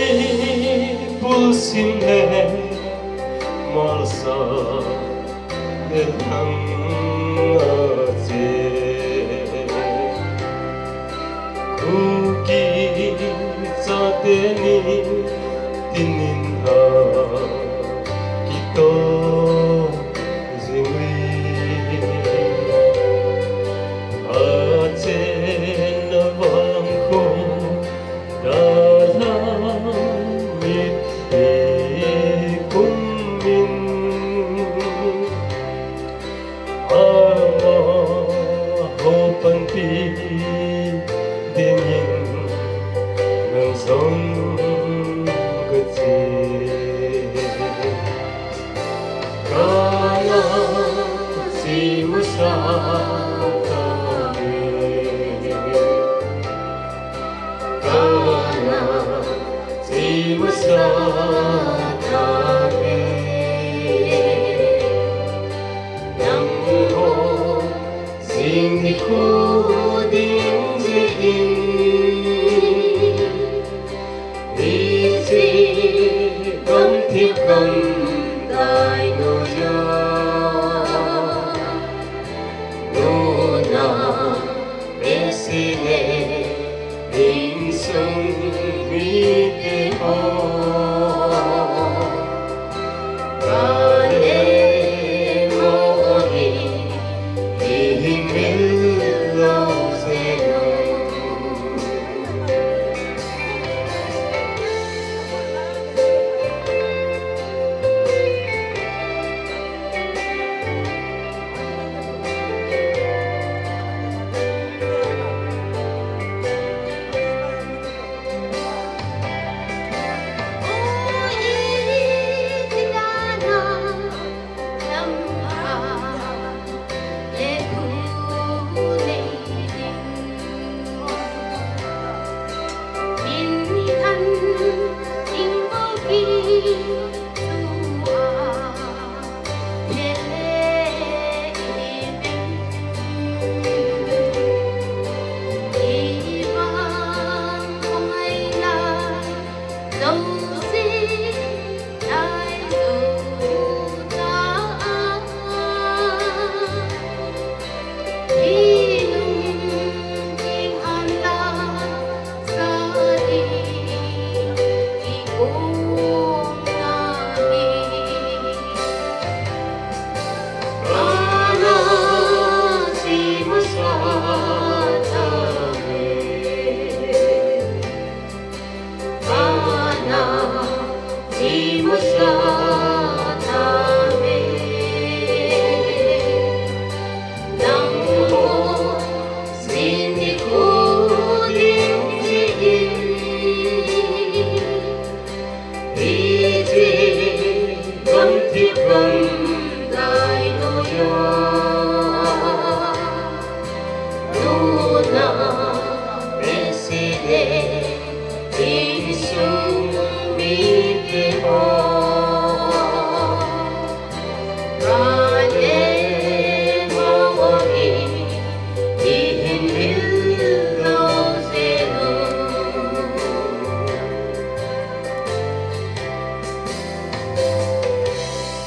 Ani pulsim le malsa le thang a che. Kuki chate ni tinin a kito jingui. Achen na vang ko dala mithi kumin. Amaho panpi dingin nang jong kache. Kana si masa tave. Kana si masa tave. Nang ho sing ni ho ding jeh in. Hiche gamthip gam dai noiya, nuna Messi le insung mite ho.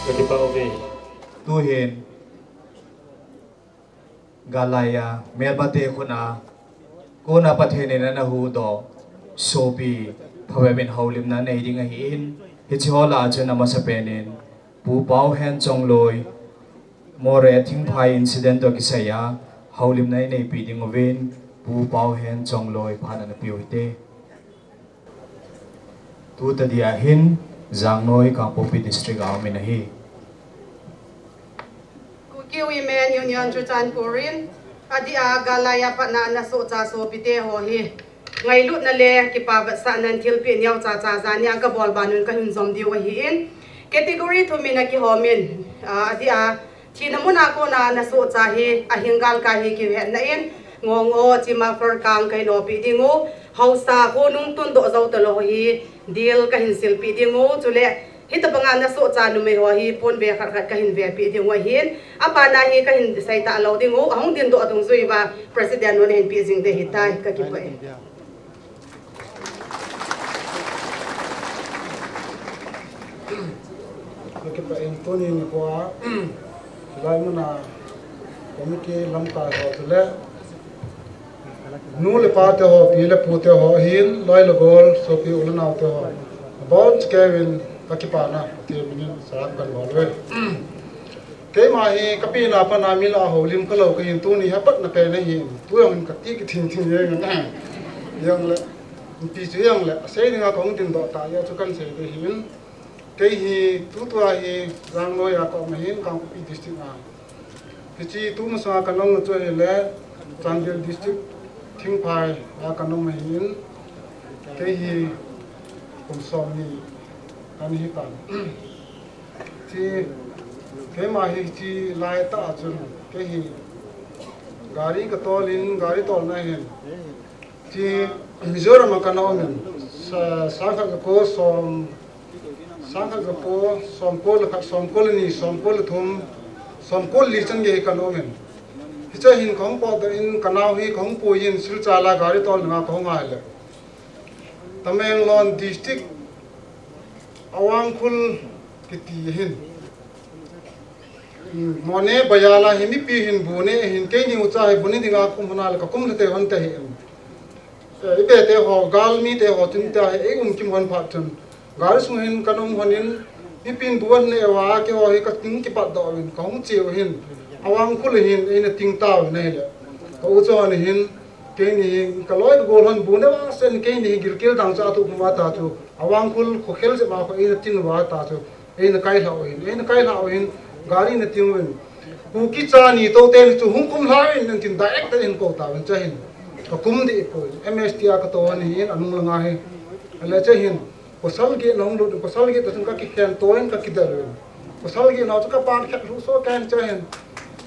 Kakipah uve. Tuhin, Galaya, melbate khun a, kona Pathen in ana huhdoh sopi, phabep in houlimna nei ding ahin, hiche ho lah a chun amasapen in, Pu Paohen Chongloi, Moreh thingphai incident toh kisaiya houlimna ineipi ding uvin Pu Paohen Chongloi phat ana peuhite. Tuta dia hin Jangnoi Kangpokpi District a umin ahi. Kuki Women Union Churachandpur in adia galai a patna nasohcha sopite ho hi ngailutna le kipa vetsahnan thilpeh neocha cha jania kabol banun kahin jom diu ahin, category thum in akihomin, ah, adia thina muna kona nasohcha hi ahing galkai hi kivetna in, Ngong-o, Chima, Forkang kahin opi dingu, haosa khonung tundoh jou talou hi dil kahin silpeh dingu, chule hitobanga nasohcha numei ho hi ponve khat khat kahin vepeh dingu ahin, apatna hi kahin seita lou dingu, ahung dindoh dungjuiva President nun ahin peh jing ding ahitai, kakipah e. Kakipah e, tuni nikhoa hilai muna committee lamkai ho chule nu le pate ho, pi le pute ho ahin, loi le gol, sopi u le naote ho, abonchauvin kakipana Pathen minin salam kahin bol uve. Keima hi kapena pana milah a houlim kalou kahin, tuni hi apatna pen ahin, tu jong hin kati kithing thing jeng in, jongle ipi chu jongle asei dinga kahung dindoh tah jeh chu kahin sei ding ahin. Kei hi tutua hi Jangnoi a kaum ahin, Kangpokpi District a. Hiche tumasanga kana umna chu ahile Chandel District thingphai a kana um ahin, kei hi kum somni kana hitan. Hiche, keima hi hiche laitah a chun kei hi gari katolin, gari tolna hin hiche Mizoram a kana umin, sa-, sangkhat jako som, sangkhat jako somko le khat, somko le ni, somko le thum, somko le li chan gei kana umin. Hichea hin kahung potdoh in, kanao hi kahung puiyin, Silchar a gari tolna kahung ahile, Tamenglong District, Awangkhul kiti ahin, Mone Bazar a hi mipi hin bu ne ahin, keini ucha hi bu ne dinga kaum lhon ahile kakum lha tei lhon ahin, ibete ho, galmite ho chun tia hi eium kim lhon phat chun, gari sung hin kana um lhonin, mipin bu aneh uva, keiho hi kating kipatdoh uvin kahung cheu ahin, Awangkhul a hin eina ting tauvin ahile, ka ucha hon hin, keini hi kaloi kagol lhon bu ne vangsen, keini hi gilkel dangchah a tup um a ta chu, Awangkhul khokhel jep a kho eina ting uva ta chu, eina kailhah uvin, eina kailhah uvin, gari eina ting uvin, Kuki cha ni tou teni chu hung kumlha in, atin direct a eihin kou tauvin, chuin kakum deh poi, M S T a katou ahin, anung langa hi. Ahile chuin pasal gate a hung lut in, pasal gate a chun kakikhen touvin kakidel uvin. Pasal gate a chu kapan khet lhuh soh keiyin, chuin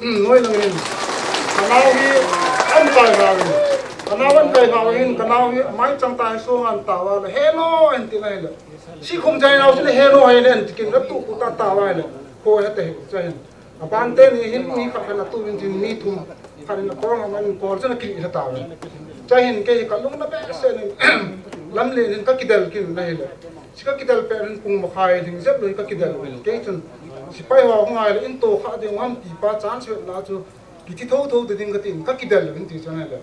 noilang in kanao hi ahin kai lha uvin. Kanao ahin kai lha uvin, kanao hi amai chang tah hi song ahin tao a le, "Heno," ahin tin ahile, sikhum jai nao chun, "Heno," ahin ti kit in, atuh tah tao ahile, kho ahe tahih, chuin aban teni hin mi khat khat atuh in tin, mi thum khat in akong aman kol chun akilih lha tauvin. Chuin kei hi kalungna behseh in lamlen in kakidel kit in ahile, hiche kakidel pet in pung makhai lhing jep lou hi kakidel uvin, kei chun sepai ho hung ahile in tohkhah ding ham ti pa chance vetna chu kithi thotho ding katin kakidel uvin, ti chun ahile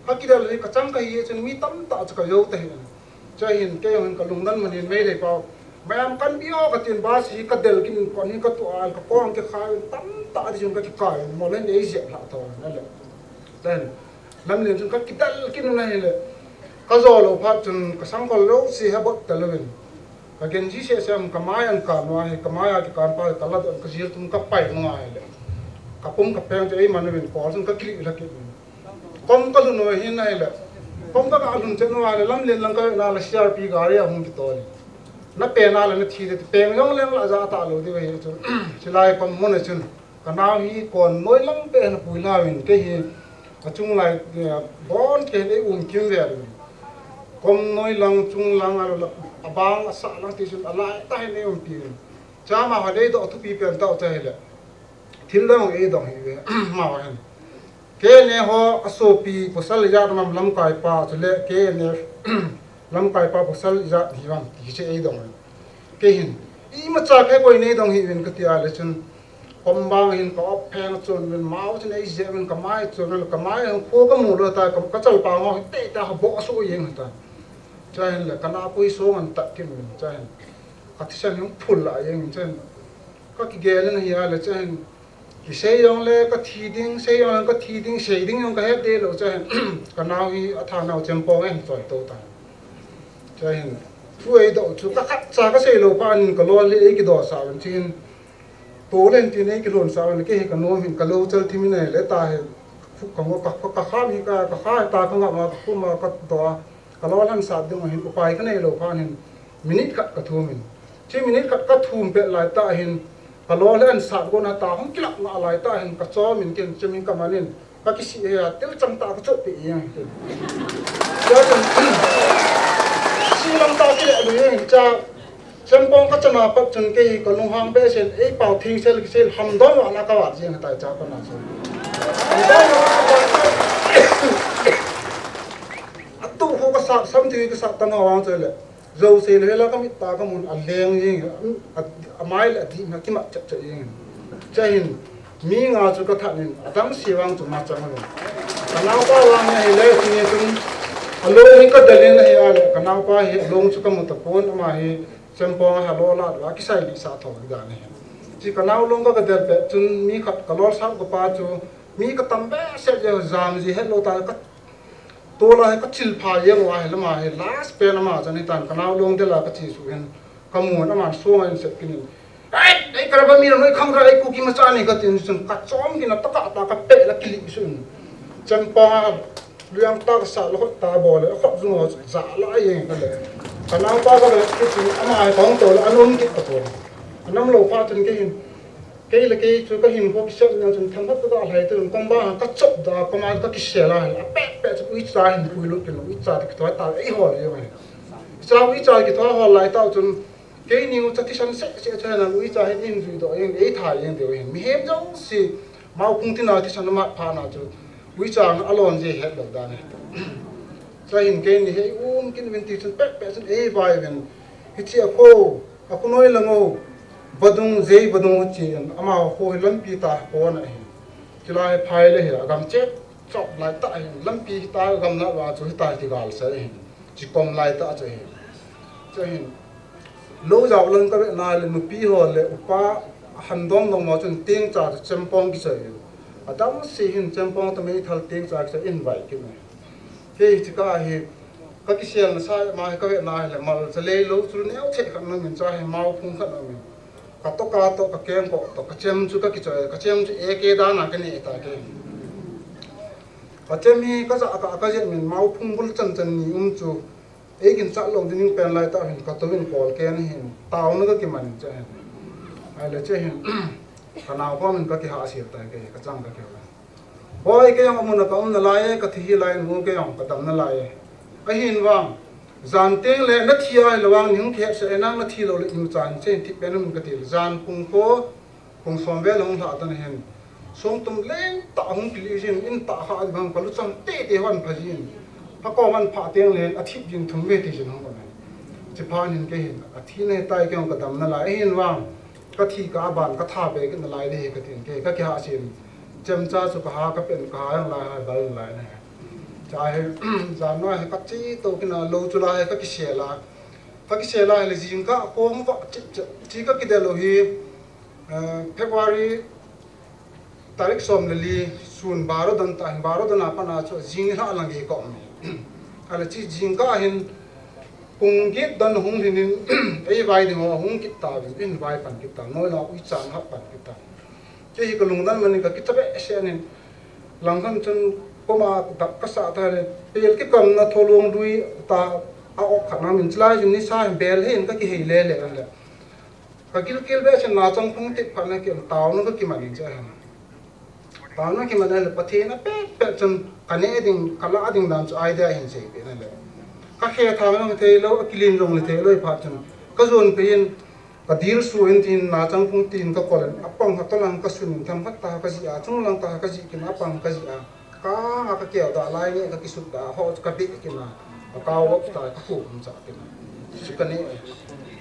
kakidel hi kachang kahi chun mi tamtah chu kajou tahih in. Chuin kei jong hin kalungdon man in, Meitei pau, mayam kanbi o katin, bus hi kadel kit in, kon hi katuh a, kakong kikhai in, tamtah ding chun kakikai in, mol hin eijep lhah tauvin ahile, chuin lamlen chun kakidel kit in ahile, kajo lou phat chun kasangkhol jouse hi abot tel uvin, kagenji sehseh in kamai ahin kan uva hi, kamai a kikan pa hi kaladoh in kajil tum kapai nung ahile, kapum kapeng chu eiman uvin, kol chun kakilih lha kit uvin. Kom kalhun u ahin ahile, kom kaga lhun chet u ahile, lamlen lang kavet na le C R P gari ahung kitol in, nape na le nathi le, peng jong leng lah ja talou diu ahi chu. Chulai kom mun a chun kanao hi kon noilang peh in apui lha uvin, kei hi achung lai, eh, abonchauvin eium kim vel uvin. Kom noilang, chunglang, alou le abang, asah lang ti chun alaitah in eiumpi uvin. Chama ho eidoh thupi pen tah chu ahile, thil dang eidong hih uve, amaho hin, K N A ho asopi pasal ijat ham lamkaipa, chule K N A lamkaipa pasal ijat hiuvem ti chu eidong uvin. Kei hin imacha kei bou neidong hih uvin kati a le chun, kom bang hin ka-op pheng chun uvin, mao chun eijep uvin, kamai chun uvin, kamai hung kho kamu lou tai, ka, kachalpang ho hi tei ta, aboh asuh jeng tai. Chuin le kana pui song ahin tat kit uvin, chuin kathisan hi hung phul lah jeng in, chuin kakigel in ahile, chuin Isei jong le ka thi ding, sei jong le ka thi ding, sei ding jong ka het deh lou, chuin ka nao hi a thanau Chempong a hin choi to ta. Chuin thu eidoh chu ka khat cha ka sei lou phat in ka lol hi ei kidoh sah un, chuin to len tin ei kilhon sah un, kei hi ka nom hin ka lo chal thim in ahile ta hi, khu ka ngo ka, ka, ka kham hi ka, ka kha hi ta ka ngam a, ka khum a, ka doh a, ka lol han sat ding u hin upai ka nei lou phat in minute khat ka thum in. Chuin minute khat ka thum pet lai tah hin ka lol hi an sat gon a ta hung kilap nga lai tah hin ka chom in kin chim in ka man in ka kisih hi a, til chang ta ka chop pe jeng. Chuin si lang ta kile lu jeng cha. Chempong ka chan a pat chun kei ka lunghang behseh in, ei pau thing sel kisel ham don wa na ka vat jeng tai cha pa na chu. Atu ho ka sa, sam ti ka sa tan ho wang chu le. Zo se le la ka mit ta ka mun a leng jeng, a, a mai le a di na ki mat chat chat jeng. Chuin mi nga chu ka that in, a dang si wang chu ma chang le. Ka nao pa wang hi le, si ni chun a lo hi ka dalin a hi a le, ka nao pa hi a long chu ka mu ta pon, ama hi Chempong a ha lo la la kisai li sa thong dan hi. Chi ka nao long ka ka del pe chun mi khat ka lol sam ka pa chu mi ka tam behseh je jam ji het lo ta ka to la he ka chil pha ye wa he lama he last pen ama chan hi tan ka nao long de la ka chi su hen ka mu na man so ngan se kin. Ai, ai ka ra ba mi ra noi khang ra ai ku ki ma cha ni ka tin sun ka chom ki na ta ka ta ka pe la ki li sun. Chempong a Luyang ta ka sa la khot ta bol le, khot zung ho za la ye ka le. Ka nao pa ka le, ki chi ama hai kong to le, an um kit ta pon. Anam lo pa chun kei hin. Kei le kei chu ka hin kho ki sel na chun tham hat ka lai tu, kong ba ka chop da, kong ma ka ki sel a, a pe pe chu ui cha hin pui lut kin, ui cha ki to ta ei ho le yo. Cha ui cha ki to ho lai ta chun, Keini u cha thisan seh seh cha na, uicha hin in jui doh jeng, ei tha jeng deu hin. Mihem jouse, mao phung tina thisan amat pha na chu. Uicha a lon je het lou dan e. Cha hin keini hi um kin uvin ti chun pek pek chun ei vai uvin. Hichi a kho, a khu noi lang o. Vadung, jei vadung u chi in. Ama kho hi lampi ta kho na hin. Chulai phai le hi, a gam che. Chop lai ta hin, lampi hi ta gam na wa chu hi ta ti gal sa hin. Chi kom lai ta chu hin. Chu hin. Lo jao lang ka ve na le nupi ho le upa han dom dom ma chun ting cha chu Chempong ki choi. A dam si hin Chempong ta mei thal ting cha ki choi in vai ki me. Hei chi ka hi ka ki sel na sa ma ka ve na le mal cha le lo chu neo che khat na min cha hi mau phung khat na min. Ka to ka to ka keng ko to ka chem chu ka ki choi, ka chem chu e ke da na ka ne ta ke. Ka chem hi ka za ka, ka je min mau phung bul chan chan ni um chu. Ei kin cha lo ding pen lai ta hin ka to in kol ke ni hin. Tao na ka ki man che hin. Ai le che hin. Ka nao ko min ka ki ha sil ta ke, ka chang ka ke. Boi, kei jong amun a ka um nalai e, ka thi hi lai mu kei jong ka dam nalai e. Ahin vang, jan teng le na thi a le vang ning khe se nang na thi lo le in chan chen thi pen mun ka ti le jan pung ko, pung som ve long hla ta na hin. Song tum leng ta hung kili jin in ta kha vang ka lu chang te te hon pha jin. Pha ko man pha teng le a thi jin thum ve ti jin hung ko ne. Chi pha nin ke hin, a thi ne tai kei jong ka dam nalai ahin vang. Ka thi ka ban ka tha be kit nalai de ka tin ke ka ki ha sin. Chem cha chu ka ha ka pen ka ha jong lai ha bal lai ne. Cha he jan noi he ka chi to kina lo chu lai he ka ki sel a. Ka ki sel a le jing ka kong va chi chi chi ka ki de lo hi. Eh, February tarik som le li sun baro dan ta hin baro dan a pa na chu jing ni hla lang ge ka um. Ale chi jing ka hin Pung get dan hung lhin in, ei vai ding ho hung kit ta vin, in vai pan kit ta, noi la ui chan hap pan kit ta. Kei hi ka lungdon man in ka kicha behseh in, lang khan chun koma dap ka sa ta le, pel kikam na tholung lui ta a ok khat na min chilai jin ni sa hin bel hin ka kihei le le an le. Ka gilkel behseh in nachang phung tik phat na kin taona ka kiman in che hen. Taona kiman in le Pathen a pet pet chun ka neh ding, ka lah ding dan chu idea hin sei peh na le. Ka khe tha jong thei lou, a kilim jong le thei lou phat chun ka jon peh in ka dil su in tin nachang phung tin ka kol in a pang khat tolang ka sun in tham khat ta ka ji a, chung lang ta ka ji kin a pang ka ji a. Ka, ka keu da lai nge ka kisut da, ho ka beh kina, ka kau lop ta, ka khu um cha kina. Chu ka neh,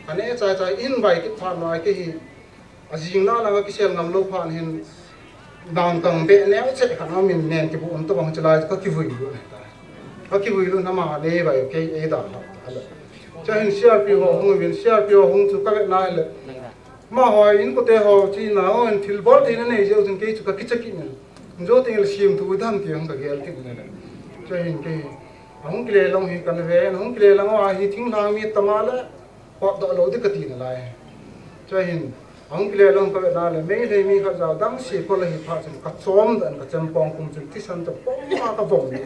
ka neh chai chai in vai kit phat nai kei hi, a jing la la ka kisel ngam lou phat hin, dang kang beh neo che khat na min nen kibu um to bang chilai ka kivui lu ne ta. Ka kivui lu na ma ne vai kei ei da la. Cha hin C R P ho hung vin, C R P ho hung chu ka ve nai le. Amaho in kote ho china ho in thilbol theina nei jeh u chun kei chu kakicha kit in. Jou teng le siam thu dam ti hung kagel kit in le. Chuin kei ahung kile long hi kana ve, ahung kile long a hi thinglhang mi tama le hotdoh lou ding kati nalai. Chuin ahung kile long kavena le Meitei mi khat jao dang si ko le hi pha chun kachom dan kachempong kum chun thisan chempong ma kavom ni.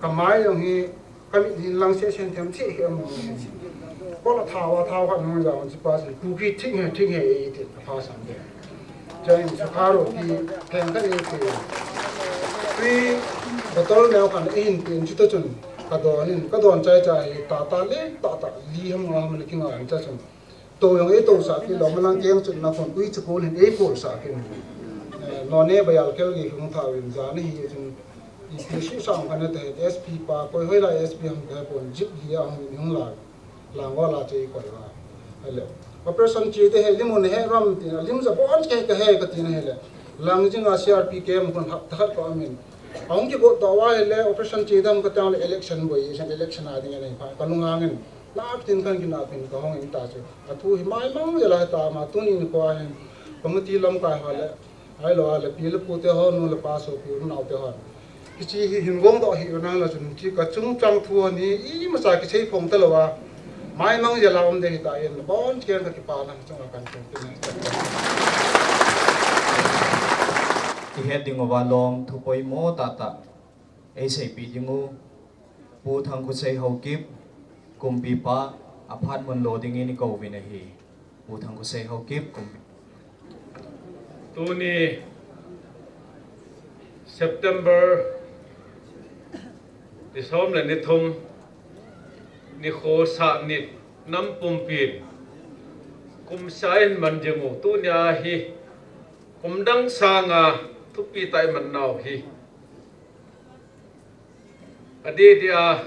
Kamai jong hi Kamit hin lang sesen them thei hi amu. Kola thawa thawa khat nung jao chi pa si. Kuki thing he, thing he, e ti ka pha sam de. Chuin sakha roti theng khat ni ti. Tui bottle neo khat eihin tin chuta chun. Kadon in, kadon chai chai hi tata le, tata li ham nga ham le kinga an cha chun. To jong ei to sah kit lou, malang keng chun na khon ui chakol hin ei kol sah kit. Eh, none bayal kel gi hung tha win ja ni hi chun. Ipi su sang khan te S P pa, koi hoi lai S P hung te pon jip hi a hung ni hung la. Lang wa la che koi wa. Hele. Operation che te he lim un he ram ti na, lim ja bon ke ka he ka ti na hele. Lang jing a C R P K M khon hap ta khat ko amin. Ahung ki go to wa hele, operation che dam ka tang le election boi, election a ding nei pa. Ka lung angin. Nak tin kan kina pin ka hong in ta chu. A thu hi mai mang jela ta ma tuni ni ko hin. Committee lamkai ho le. Ahilou le pi le pu te ho, nu le pa, sopi u nao te ho. Kichi hi hin gong doh hi u nang la chun chi ka chungchang thu ni imacha kisei phong ta lou a. Mai mang jela um de hi ta in bon chen ka kipa nang chung a kan chung tin. I het ding uva lom thu poimo tah tah ei seipeh ding u. Pu Thangkhosei Haokip, kumpipa, aphat mun lo dingin i kouvin ahi. Pu Thangkhosei Haokip, kumpi. Tuni September ni som le ni thum, nikho Sahnit nam pumpin kum sa in man jing u, tunia hi kum dang sanga thupi tah i man nau hi. Adeh dia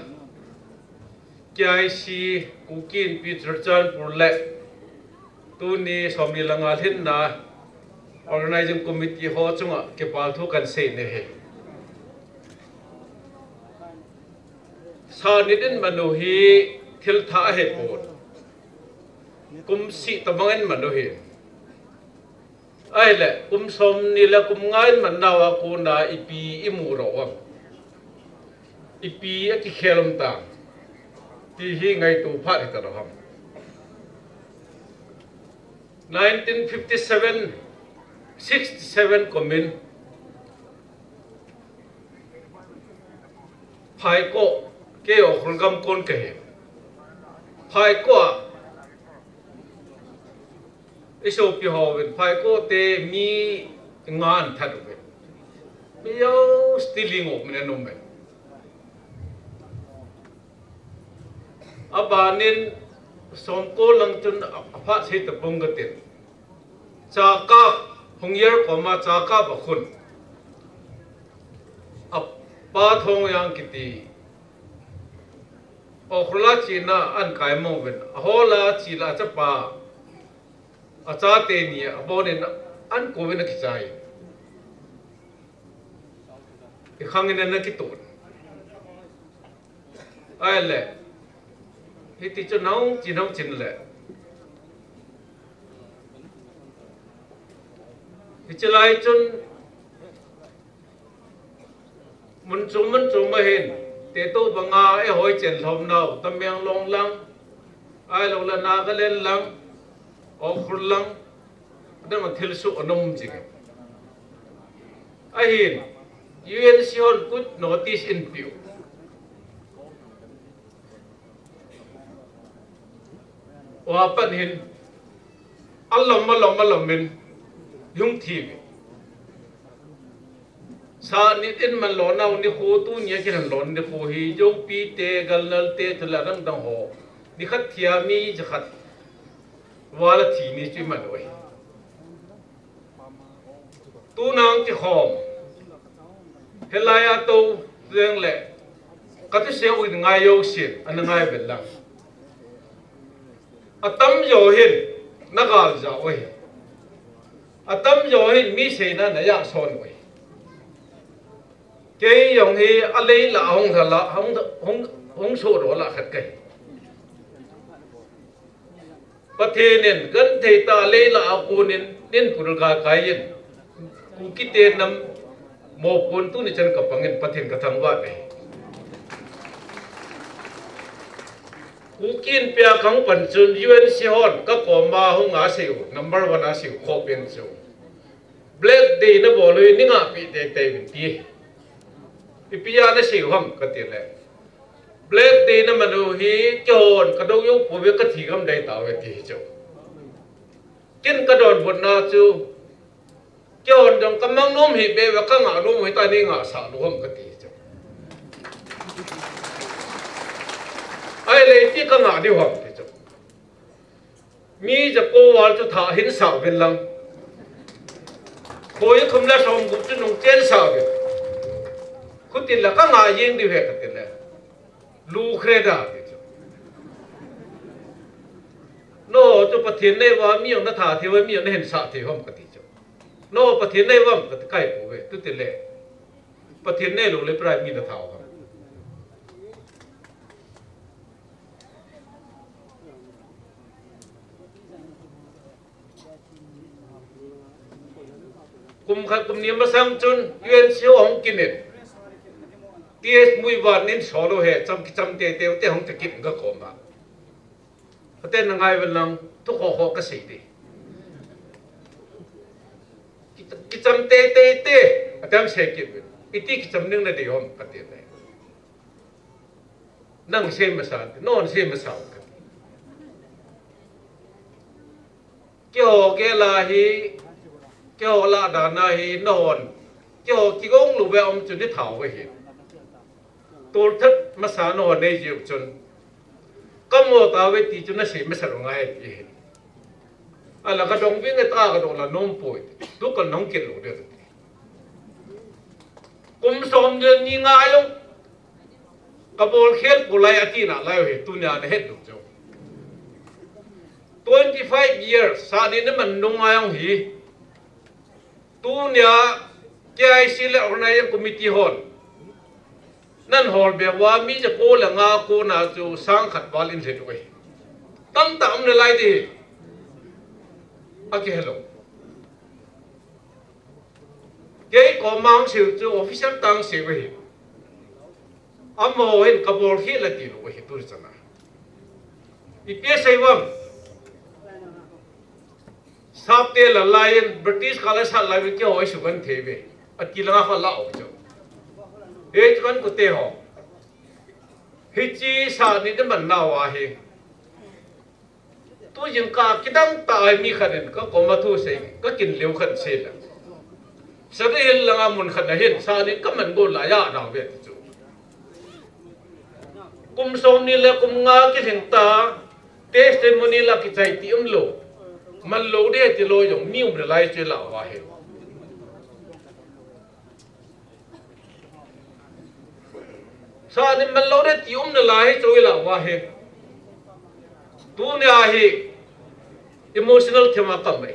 K I C Kuki Inpi Churachandpur le tuni somni langa lhinna Organizing Committee ho chunga kipathu kan sei ni hi. Sahnit in man u hi thil thah ahi pon. Kum sih tabang in man u hi. Ahile, kum somni le kum nga in man nau a kona ipi i mu lou ham. Ipi a kikhel um ta. Ti hi ngaito phat hita lou ham. Nineteen fifty-seven, sixty-seven kum in Phaikoh, kei Ukhrul gam kon kahi. Phaikoh a i sopi hovin Phaikoh te mi nga an that uvin. Mi jou still ling up min an um in. Abanin Somko lang chun aphat sei tapong katin. Chakap, Phungyar koma Chakap a khun. Apa Thongyang kiti. Ukhrul a china an kai mong uvin. Ahola chila chapa. Achate ni abonin an kouvin akichai. I khangin ana kitun. Ahile. Hiti chun nahung chin, nahung chin le. Hiche lai chun mun chom, mun chom ahin, teto banga eihoi chen lhom nau, Tamenglong lang, ahilou le Nagaland lang, Ukhrul lang, adang a thilsoh ana um jing. Ahin, U N C hon kut notice in piu. Wa pan hin, alom, alom, alom in, hung thi. Sahnit in man lo nau nikho tunia kihan lo nikho hi, Joupi te, Galnal te, thula dang dang ho. Nikhat thia mi jakhat. Vala thi ni chu i man u ahi. Tunang kikhom. Helai a tou leng le. Ka thusei u in ngai jousen, ana ngai vel lang. Atam jo hin, na gal ja u ahi. Atam jo hin, mi seina na ja son u ahi. Kei jong hi, alei la hung la, hung, hung, hung so ro la khat kahi. Pathen in genthei tah a lei lah a konin, nin pul kai kai in, Kuki te nam mopohna tuni chan ka pangin Pathen ka thangvah e. Kuki Inpi a kahung pan chun U N C hon ka koma hung a sei u, number one a sei u, khoh pen chu. Black Day na bol u hi ni nga pi teitei uvin ti. Ipi a na sei u ham ka ti le, Black Day na man u hi keihon ka dou jou pouve, ka thi gam dai tauve ti chu. Ken ka donbutna chu, keihon jong ka mang nom hi beh uve, ka ngah nom u hi ta, nei ngah sah lou ham ka ti chu. Ahile iti ka ngah diu ham ti chu. Mi jako val chu tha hin sah uvin lang, khoi khum le som gup chu nung chen sah uvin. Khuti la ka ngah jeng diu ahi ka ti le, lu kre da ti chu. No chu Pathen nei uva mi jong na tha thei uva, mi jong na hin sah thei u ham ka ti chu. No Pathen nei uvam ka ti kai pouve, tu ti le, Pathen nei lou le Prime Minister thau ham. Kum khat kum ni masang chun U N C hung kin in, T S Muivah in solo he cham kicham teitei u te hung te kin ka koma. Aten na ngai vel lang, thu khoh khoh ka sei te. Ki-, kicham teitei te, atam sei kit vel. Iti kicham ning na dei u ham ka ti le, nang sei masa, non sei masa ka ti. Keiho gel a hi, keiho lah dan a hi, nahon, keiho kigong lou ve um chu ni thau ve hi. Tolthat masa nahon nei jiu chun, ka mo tauve ti chu na sei masa lou ngai ti hi. Ala ka dong ving e ta ka dong la nom poi. Tu ka nong kin lou de ti. Kum som ni nga jong ka bol khel pulai ati nalai u hi, tunia na het lou chu. Twenty five years, sahni na man nung a jong hi. Tunia K I C le organizing committee hon nan hol be uva mi jako le nga kona chu sang khat val in lhet u ahi. Tamtah um nalai ding. Akihe lou. Kei koma hung sei u chu official tah sei u ahi. Amaho hin ka bol khel a ti lou ahi tu chan a. Ipi asei uvam. Sapte la lai in, British kah la sat lai in keiho isugen thei uve. Ati langa kha la u chu. Hei chu kan kute ho. Hiche sahni na man nau ahi. Tu jingkah kidang tah a mi khat in ka koma thu sei, ka kin leu khat sei la. Sari hil langa mun khat a hin, sahni ka man go la ya nau ve ti chu. Kum som ni le kum nga kilhing ta, testimony la kichai ti um lou. Man lou de ti lou jong mi um nalai chu la uva hi. Sahni man lou de ti um nalai chu la uva hi. Tunia hi emotional thema ka mai.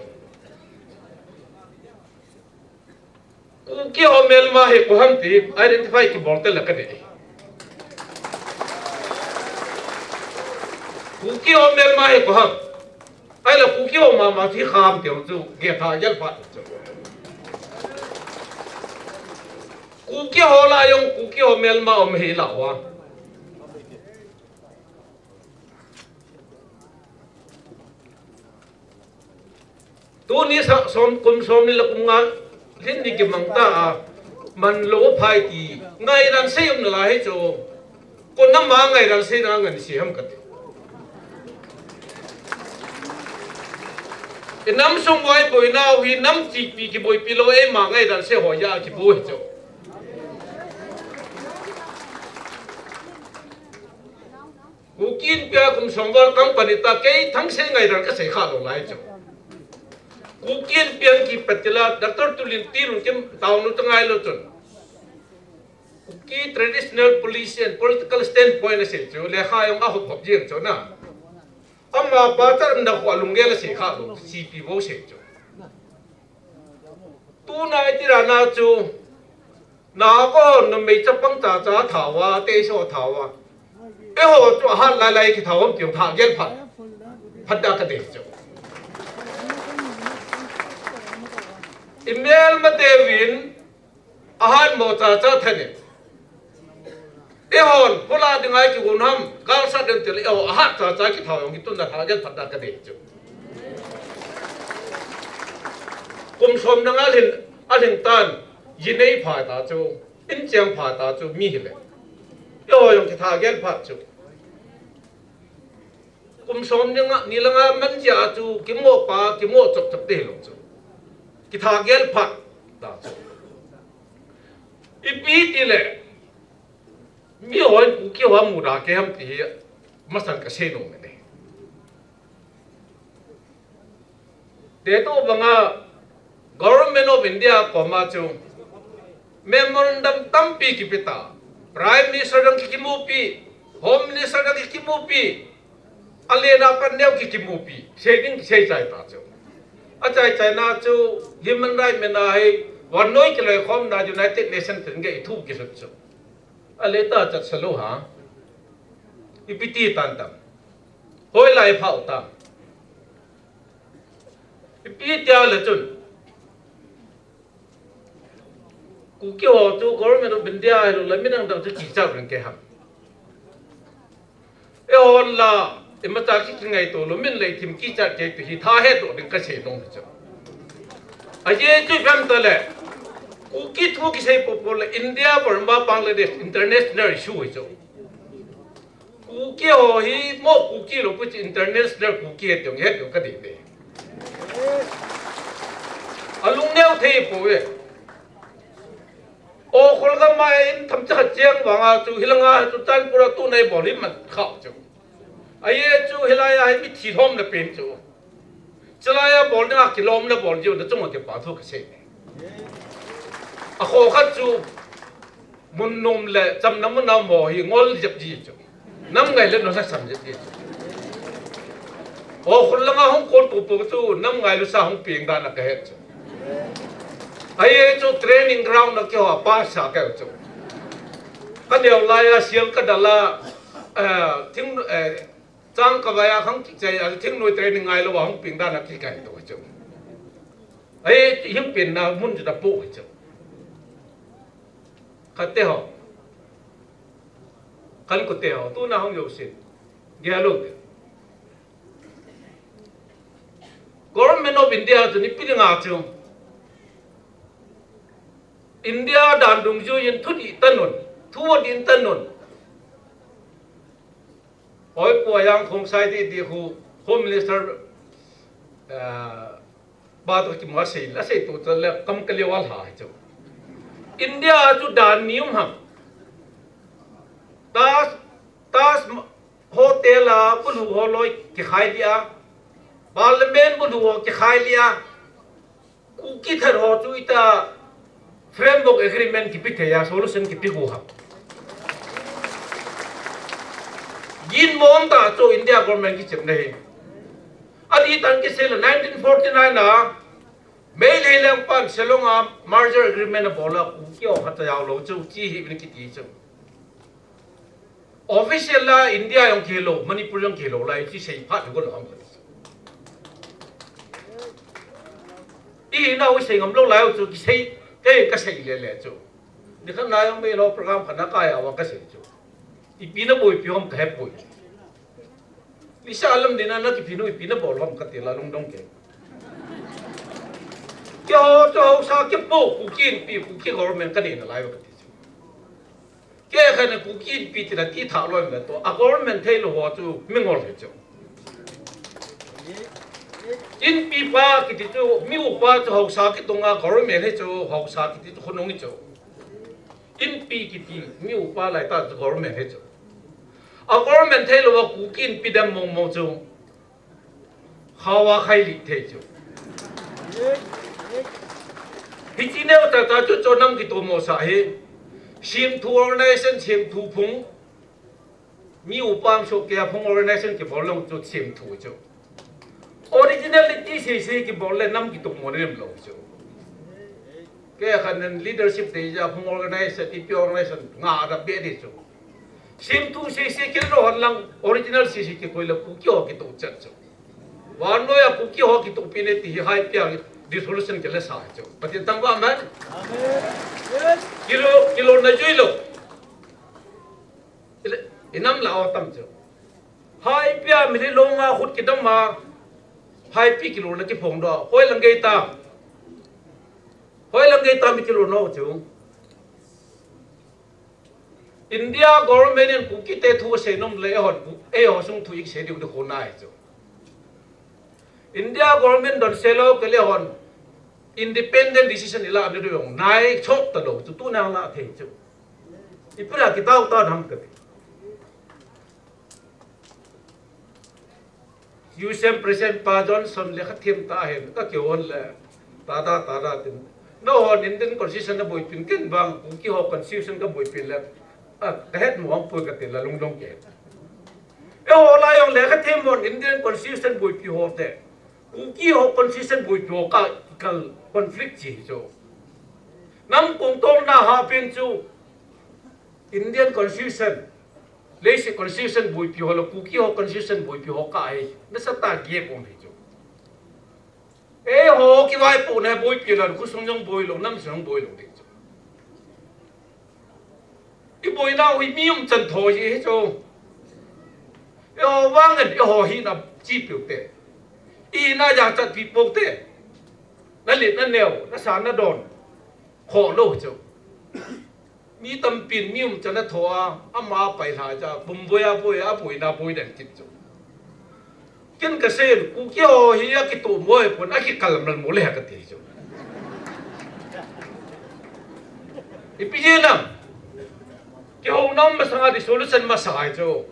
Kuki ho melma hi koi ham ti identify kibol te la ka nei. Kuki ho melma hi koi ham. Ahila Kuki ho mama thi kham ti chu ge tha jal phat chu. Kuki ho la jong Kuki ho melma um hi la uva. Tuni sa som, kum som ni le kum nga lhin ni kimang ta a, man lou phai ti ngaidan sei um nalai hi chu. Koi nama ngaidan sei na ngan sei ham ka ti. I nam sung vai boina u hi nam chipi kiboipi lou, eima ngaidan sei ho a kiboi chu. Kuki Inpi a kum som val kang pan in ta kei Thangsei ngaidan ka sei kha lou lai chu. Kuki Inpi a kipat ti la, Doctor Tulian Tilun kim taonu ta ngai lou chun. Kuki traditional policy and political standpoint asei chu, lekha jong ahop hop jeng chu na. Ama pa chan na kho lunggel asei kha lou, C P bo sei chu. Tuna iti rana chu, na ko numei chapang cha cha thao a, te so thao a. Eiho chu ahat lai lai kithao ham ti jong tha gel phat. Phatna kadei chu. Email ma teuvin, ahat mo chacha thanin. Eihon, hola dinga kigon ham, galsat den tile eiho, ahat chacha kithao jong hi tun na tha gel phatna kadei chu. Kum som nanga lhin, alhin tan, jinei pha ta chu, incheng pha ta chu, mi hile. Eiho jong kitha gel phat chu. Kum som ni nga, ni langa man jia chu, kimo pa, kimo chok chok te lo chu. Kitha gel phat ta chu. Ipi tile, mihon Kuki ho muda kei ham ti hi, masang kasei nom e. Tetu banga Government of India koma chu memorandum tampi kipe ta. Prime Minister dang kikimupi, Home Minister dang kikimupi, alena pan neo kikimupi. Sei ding sei chai ta chu. Achai chai na chu human right mena hi vannoi kiloikhomna United Nations ten ge ithu kisut chu. Aleta chat salo ha. Ipi ti tan tam. Hoilai phau tam. Ipi tia le chun. Kuki ho chu Government of India hilou le min dang dang chu kichat ring kei ham. Eihon la, imacha ki kingaito lou, min le thim kichat kei ti hi tha hedoh ding kasei nom chu. Ajeh chu ipi ham tile, Kuki thu kisei popo le India, Burma, Bangladesh, international issue hi chu. Kuki ho hi mo Kuki lou pu chu international Kuki he tiong he tiong kadei de. Alung neo thei pouve. O khol gam a in tham cha cheng vanga chu hilanga chu tan pura tu nai bol hi man khau chu. Ajeh chu hilai a hi mithi lhom na pen chu. Chulai a bol dinga kilom le bol jiu na chunga kipa thu kasei. Akho khat chu mun nom le cham na mun na mo hi ngol jep ji chu. Nam ngai le no sa sam jep ji chu. O khul langa hung kon pu pu chu nam ngai lu sa hung ping dan a kahet chu. Ajeh chu training ground na kiho pa sa ka chu. Ka neo lai a sial ka dala, eh, thing, eh, Chang kavai a khang kichai a thingnoi training ngailou a hung ping dan a kikai to chu. Ai hung pin na mun chu ta po chu. Khat te ho. Khan ko te ho. Tuna hung jousen. Gel lou te. Government of India chu ni pi dinga chu. India dan dungjuiyin thu dih tan un. Thu dih tan un. Oi, pu a jang khom sai ti ti khu Home Minister, eh, ba to ki ma sei, la sei to ta le kam ka le wal ha chu. India chu dan ni um ham. Taj, Taj Hotel a bulu ho loi kikhai lia. Parliament bulu ho kikhai lia. Kuki thar ho chu ita framework agreement kipe thei a solution kipe go ham. Gin mong ta chu India government kichep na hi. Adi tan kisei le nineteen forty-nine a Meitei le Lengpan Shillong a merger agreement a bol a Kuki ho khat jao lou chu chi hi vin kiti chu. Official la India jong kilou, Manipur jong kilou lai, chi sei phat ko lo ham. I na u sei ngam lou lai chu kisei, kei kasei le le chu. Ni khan na jong me lo program khan na kai a wa kasei chu. Ipi na boi pi hom ka he boi. Ni sa lam din na ki pi nu ipi na bol hom ka ti la lung dong ke. Kei ho chu Haosa kei po Kuki Inpi Kuki government ka ni na lai wa ka ti chu. Kei khan a Kuki Inpi tina ti tha loi me to. A government thei lou ho chu mi ngol he chu. Inpi pa kiti chu mi upa chu Haosa kitunga government he chu Haosa kiti chu khonung he chu. Inpi kiti mi upa lai ta chu government he chu. A government thei lou a Kuki Inpi dem mong mong chu. Hawa khai li thei chu. Hichi neo ta ta chu cho nam kitomo sa hi. Sim thu organization sim thu phung. Mi upam so ke phung organization kibol lou chu sim thu chu. Originality sei sei kibol le nam kitomo nem lou chu. Kei khan leadership te ja phung organization, ipi organization nga da be di chu. Sim thu sei sei kilo hon lang original sei sei kikoi le Kuki ho kito chat chu. Vannoiya Kuki ho kitohpi nei ti hi Haipia resolution kile sa chu. Pathen thangvah hen. Kilo, kilona jui lou. Ile, inam la o tam chu. Haipia mi le longa khut kidam a. Haipi kilona kiphong doh. Hoilang gei ta. Hoilang gei ta mi kilona chu. India government in Kuki te thu asei nom le, eihon Ku-, eiho sung thu isei diu di khonai chu. India government don sei lou kei le hon independent decision ila ni diu nai chok talou chu tuna la thei chu. Ipi la kitao ta ham kati. U S M President pa Johnson le khathem ta hen, ka kihon le, tada, tada tin. Nahon Indian Constitution naboipin ken vang, Kuki ho Constitution kaboipin le, a, kahet mo ang pui kati la lungdong ke. Eiho la jong le khathem hon Indian Constitution boipi ho te. Kuki ho Constitution boipi ho ka, kal conflict chi chu. Nam kong tong na ha pin chu. Indian Constitution, leiset Constitution boipi ho le Kuki ho Constitution boipi ho ka hi, nasatah a gap um hi chu. Eiho kivaipohna boipi lou, khosung jong boi lou, namsung jong boi lou ding chu. Iboinau hi mi umchan tho hi hi chu. Eiho vang in, eiho hina chi piu te. Ihina jachat pi pou te. Nalet naneo, nasa nadon. Kho lou chu. Mi tampin mi umchan atho a, ama pai lha cha, pum boi a boi, a boina boi den kit chu. Ken kasei, Kuki ho hi akitoh mo pon, akikal mal mo le kati chu. Ipi jeh ham. Kihouna masanga dissolution masa ahi chu.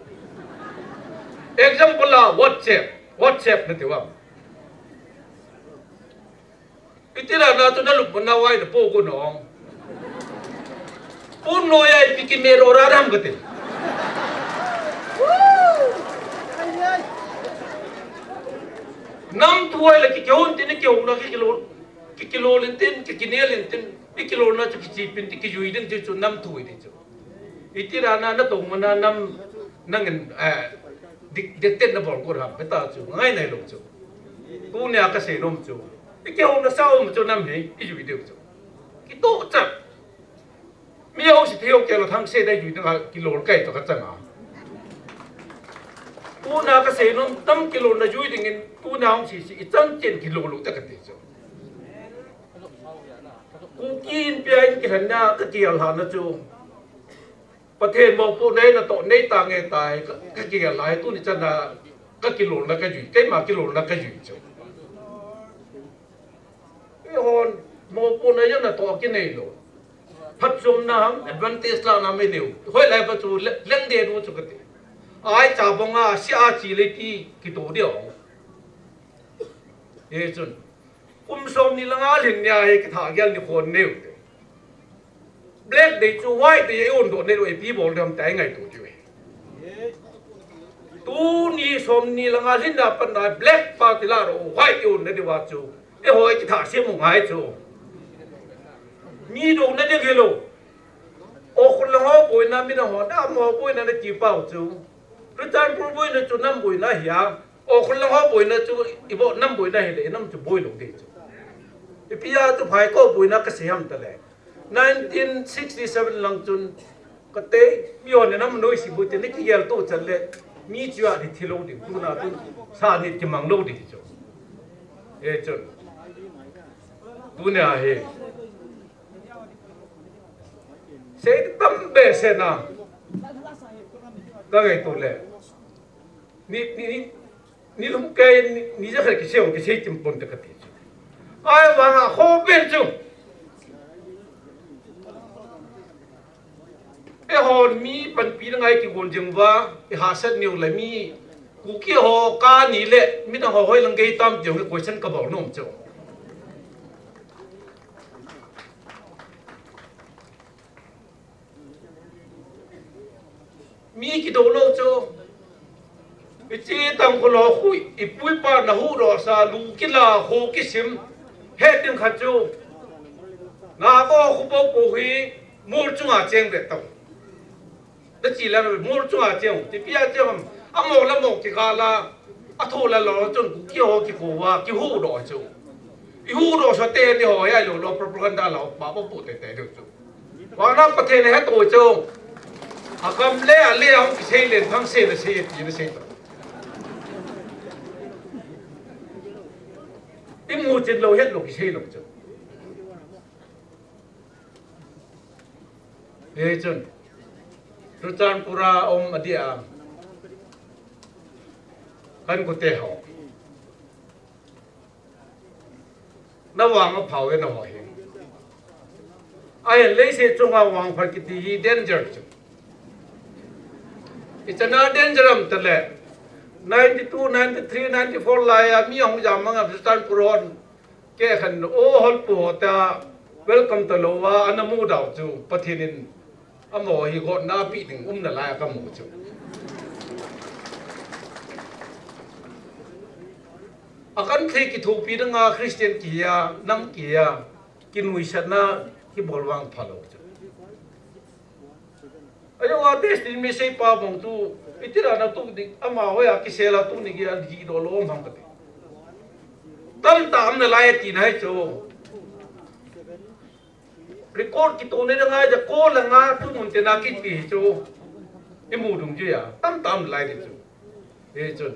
Example a WhatsApp, WhatsApp nati uvam. Iti la na tu na lup na wai na po ko no. Pun no ya ipi ki mero ra ram kati. Nam thu ai la ki kihon tin, kihon na ki kilo, ki kilo lin tin, ki kinel lin tin, ki kilo na chu kichi pin ti kijui din chu nam thu ai ti chu. Iti la na na tong mana nam nangin, eh, dik, diktet na bol ko ham, beta chu, ngai nai lo chu. Tunia kasei nom chu. Ikihou na sa um chu nam hi, ijui diu chu. Kitoh chat. Mi au si thei o kei lo thang se dai jui dang a kilol kai to kachang a. Tuna kasei nom tam kilol na jui dingin, tuna hung si si, ichan chen kilol lo ta kati chu. Kuki Inpi a in kilhen na, kakial ha na chu. Pathen mopohna natoh nei tange tai, ka, kakigel lai, tuni chana kakilolna kajui, keima kilolna kajui chu. Eihon, mopohna natoh kinei lou. Phatchomna ham, advantage lana mi neu. Hoilai pa chu le, leng de nu chu kati. Ai cha bonga, sia chi le ti, kitoh diu. Hichun. Kum somni le nga lhin nia hi kitha gel ni khon neu te. Black day chu white day a i on doh nei lou, ipi bol dem tai ngaito diu hi. Tuni somni le nga lhin na pat na black party la ro white i on na diu a chu. Eiho i kitha sem u ngai chu. Mi douna ding hilou. Ukhrul lang ho boina mi na ho, na mo boina na ti pau chu. Churachandpur boina chu nam boina hi a. Ukhrul lang ho boina chu, iboh nam boina hile, inam chu boi lou ding chu. Ipi a chu Phaikao boina kasei ham tale. Nineteen sixty-seven lang chun, kate, mi hon inam noise boi te, ni kigel to chan le, mi chu a ni thi lou ding, tuna tun, sa ni kimang lou ding chu. E chun. Tunia hi. Sei tam behseh na. Ka ngaito le. Ni, ni, ni, ni lum kei, ni, ni ja khat kisei, kisei tim pon te kati chu. Ahivanga kho pen chu. Eihon mi panpi na ngai kigon jing uva, i hahsat niu le mi. Kuki ho kani le, mi dang ho hoilang gei tam tiu nge question kabol nom chu. Mi kidou lou chu. Ichi tang kho lou khu, ipu ipa na hu lou sa lu kila ho kisim. He ting khat chu. Na ko khu po po hi mur chunga cheng ve tau. Na chi la mur chunga cheng. Ti pia cheng. Amo la mo ki kala. Athu la lo chun Kuki ho kikou a, kihuhdoh chu. Ihuhdoh sa teni ho, ahilouleh propaganda la ho, pa, pa pu tete diu chu. Vana Pathen le heto chu. Akam le, ale, ahung kisei len, thang se na sei, ti na sei to. Imu chin lou, het lou, kisei lou chu. Hichun, Churachandpur a um adia, kan kute ho. Na vang aphau e na ho hi. Ahin leiset chunga vangphat kiti hi danger chu. Ichana danger ham tile, ninety-two, ninety-three, ninety-four lai a mi ahung jam manga Churachandpur hon. Kei khan, o, holpu ho ta, welcome talou a, ana mu dau chu, Pathen in, amaho hi gotna apeh ding umna lai a kamu chu. Akan thei kithopi ding a, Christian kihi a, nam kihi a, kinuisatna, kibol vang phalou chu. Ajo a testimony seipa bang tu, itira na tu di, amaho a kisel a tuni gei a gihdoh lou ham kati. Tamtah um nalai tina hi chu. Record kitoh na ding a, ja ko langa tu mun tena kiti hi chu. Imu dungjui a, tamtah um nalai di chu. Hichun.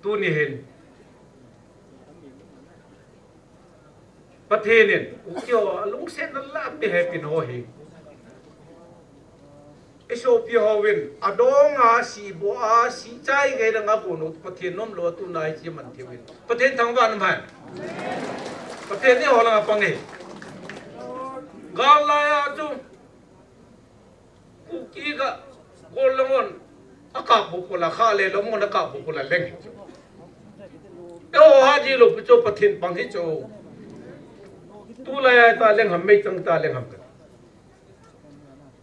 Tuni hin Pathen in, Kuki ho, alungsetna lah a mi hepina ho hi. Isopi hon, adong a, sibol a, sichai gei dang a kon u, Pathen nomlou a tuna hiche man thei uvin. Pathen thangvah in um hen. Pathen eiho langa pang e. Gal lai a chu, Kuki ga, gol lang on, akap bol bol a kha le, lom on akap bol bol a leng. Eiho ha ji lou pi chu Pathen pang hi chu. Tulai a ta leng ham, meichang ta leng ham ka.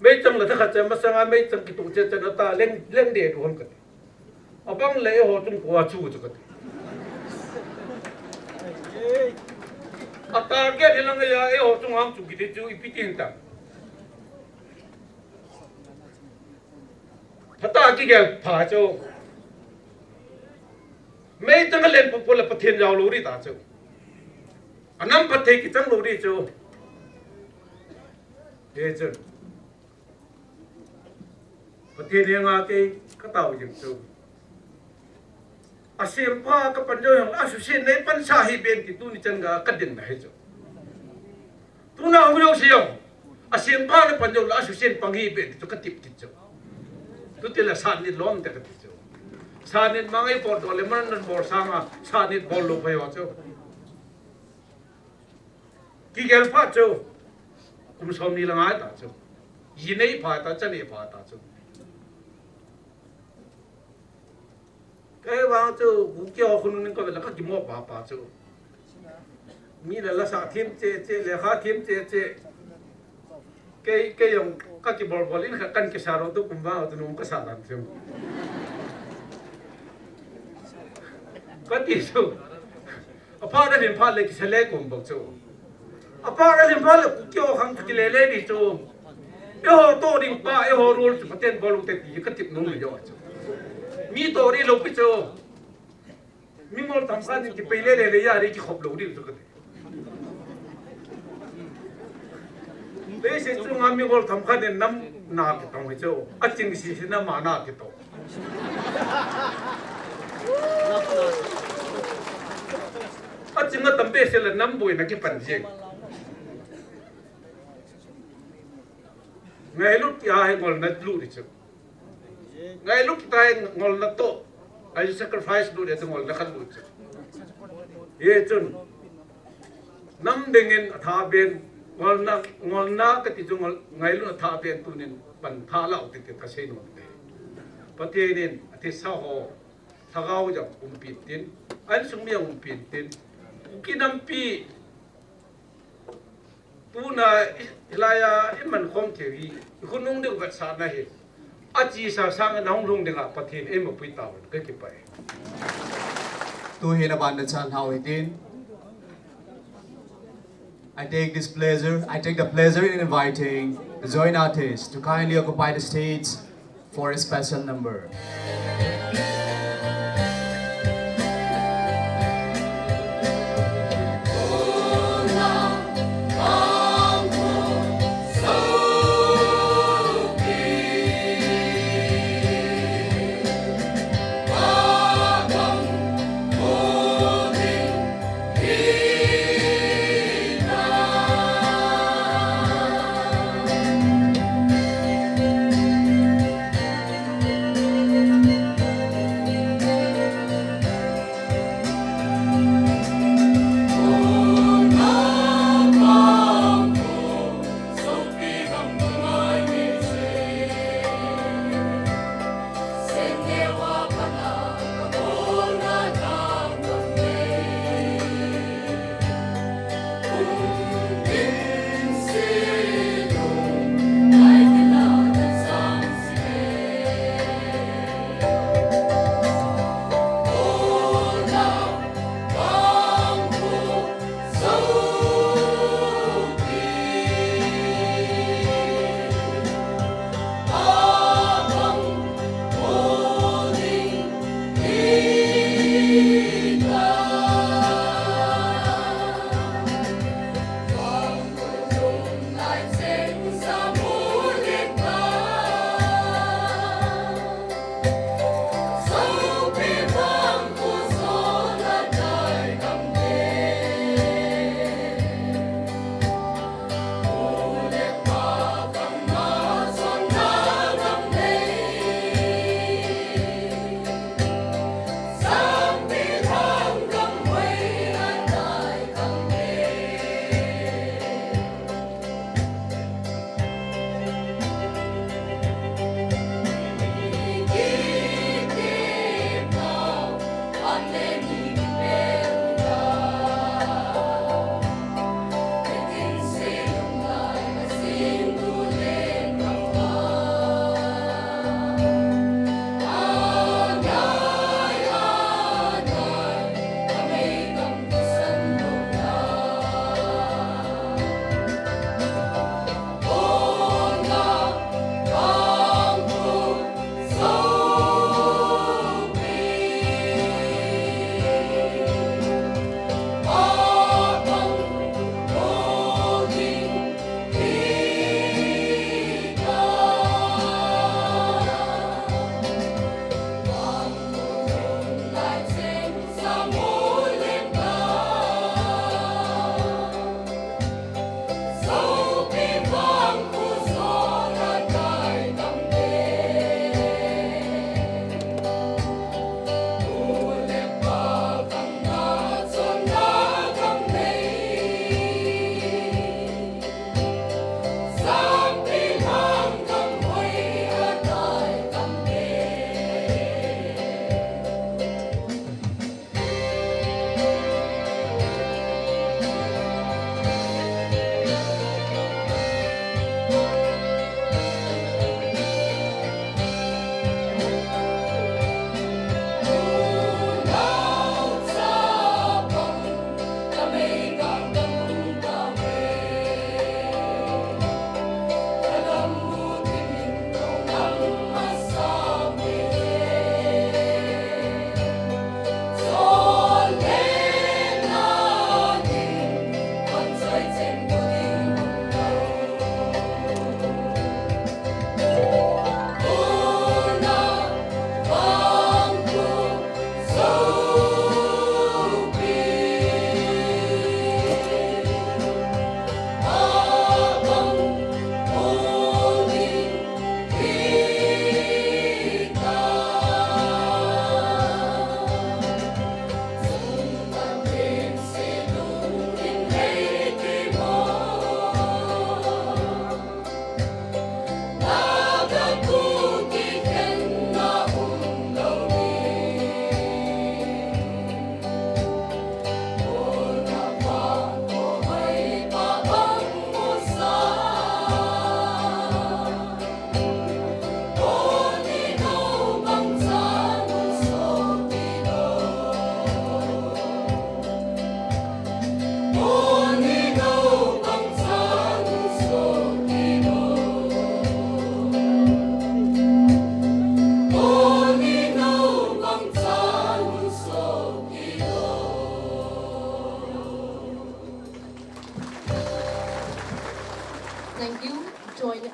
Meichang la thakhat cha masanga meichang kitoh cha cha na ta leng, leng de du ham ka. Abang le eiho chung ko a chu chu kati. A target hi lang a eiho chung hang chu kiti chu ipi ti hin ta. Phatah a kigel pha chu. Meichang a len pu pu le Pathen jao lou ri ta chu. Anam Pathen kichang lou ri chu. Hichun. Pathen henga kei katao jing chu. Asempa kapan jou jong, asusen nei pansa hih ben ti tuni chan ga kadinna hi chu. Tuna hung jou se jong, asempa napan jou le asusen pang hih ben ti chu katip kit chu. Tuti le sanit lom te kati chu. Sanit mang ei potdoh le man nan bol sanga, sanit bol lou phai ho chu. Kigel phat chu. Kum som ni la ngai ta chu. Ji nei pha ta, cha nei pha ta chu. Kei vang chu, Kuki ho khonung ning ka vet le ka kimo pa pa chu. Mi le la sa thim che che, le kha thim che che. Kei, kei jong ka kibol bol in kha kan kisa lou tu kum vang tu nung ka sa dan chu. Kati chu. Apha da lim pha le kisa le kum bok chu. Apha da lim pha le Kuki ho khang chu kile le ni chu. Eiho toh ding pa, eiho rol chu Pathen bol u te ti ka tip nung le jo chu. Mi toh ri lou pi chu. Mi ngol tham khat in kipei le le le ya ri kikhop lou ding chu kati. Leiset chunga mi ngol tham khat in nam na kitong hi chu. Aching sisi na ma na kitong. Aching atam behseh le nam boina kipan jeng. Ngailut tia hi ngolna lut di chu. Ngailut tia hi ngolna toh. Ahi sacrifice lut di chu ngolna khat lut chu. Hichun. Nam dingin atha ben ngolna, ngolna kati chu ngol, ngailut atha ben tunin pan tha lau ti ti kasei nom te. Pathen in athisa ho. Lhagao jong umpi tin. Insung mi jong umpi tin. Kuki nampi. Tuna i, hilai a, i man khom thei hi, i khonung ding vetsahna hi. Achesa sanga nahung lhung dinga Pathen in eimapui tauvin, kakipah e. Tuhin abana chan hao hitin. I take this pleasure, I take the pleasure in inviting the joint artists to kindly occupy the stage for a special number.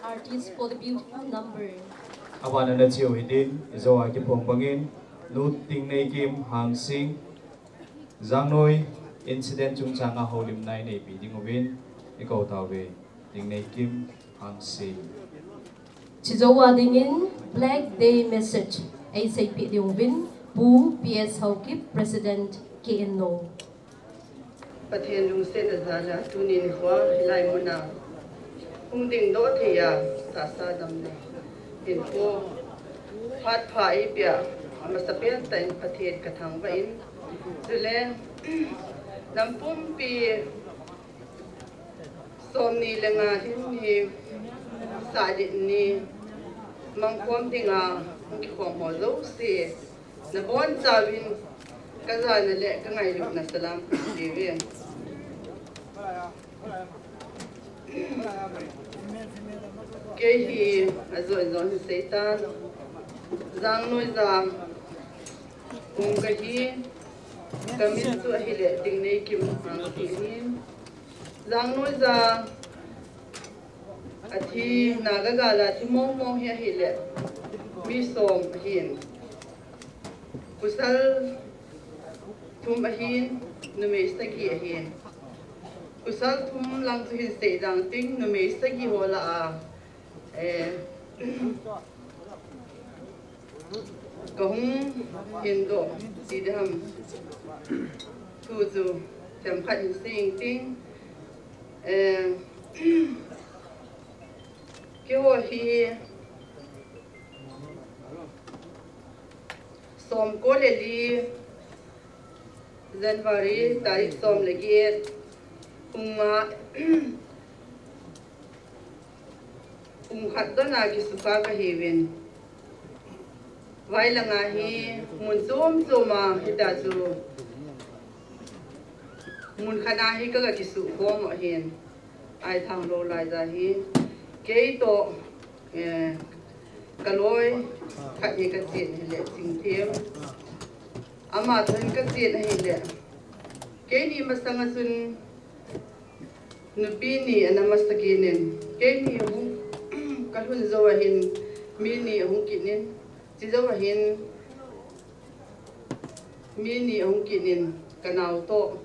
Artist for the beautiful number. Abana na chiu hiding, ijo a kiphong bangin, Nu Tingneikim Hangsing, Jangnoi incident chungchang a houlimna ineipi ding uvin, ikou tauve, Tingneikim Hangsing. Chijo a dingin, Black Day message, eiseipeh ding uvin, Pu P S Haokip, President K N O. Pathen lungsetna jal a tuni nikho hilai muna hung dingdoh thei a tahsa damna hinkho phat pha eipeh a, amasapen tah in Pathen kathangvah in, chule nam pumpi somni le nga lhin ni, sahlet ni, mangkhom dinga hung kikhom ho jouse nabonchauvin kajana le kangailutna salam kape uve. Kei hi ajo ajo hin seitan, Jangnoi ja hung kahi, kamin chu ahile Tingneikim Hangsing ahin, Jangnoi ja athi, Naga gal a thi mong mong hi ahile mi som ahin. Pasal thum ahin, numei sagi ahin. Pasal thum lang chu hin seidang ting, numei sagi ho lah a, eh, kahung hindoh ti ding ham. Thu chu themkhat hin sei inge ting. Eh, keiho hi somko le li, January tarik som le get, pung nga, pung khat dona kisukha kahiuvin. Vailanga hi mun chom chom a hita chu mun khat a hi kaga kisukhom ahin. Aithanglou laija hi kei toh, eh, kaloi khat hi kachen hile Chingthem. Ama toh hin kachen ahile, keini masanga chun nupi ni ana masa kit in, keini hung kalhun jou ahin, mi ni ahung kit in, chujou ahin, mi ni ahung kit in, kanao toh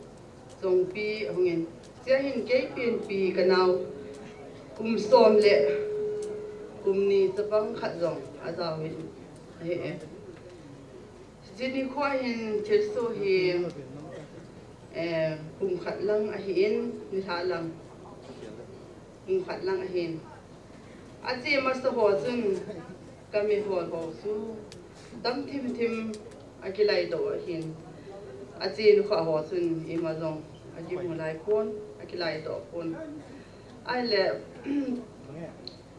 jong pi ahung in, chea hin kei penpi kanao kum som le kum ni chapang khat jong ajaovin ahi e. Chuche nikho hin thilsoh hi, eh, pung khat lang ahin, nilhah lang pung khat lang ahin. Ache masa ho chun kamihol ho chu dam thim thim akilaidoh ahin. Ache nikho ho chun ima jong akimu lai pon, akilaidoh pon. Ahile,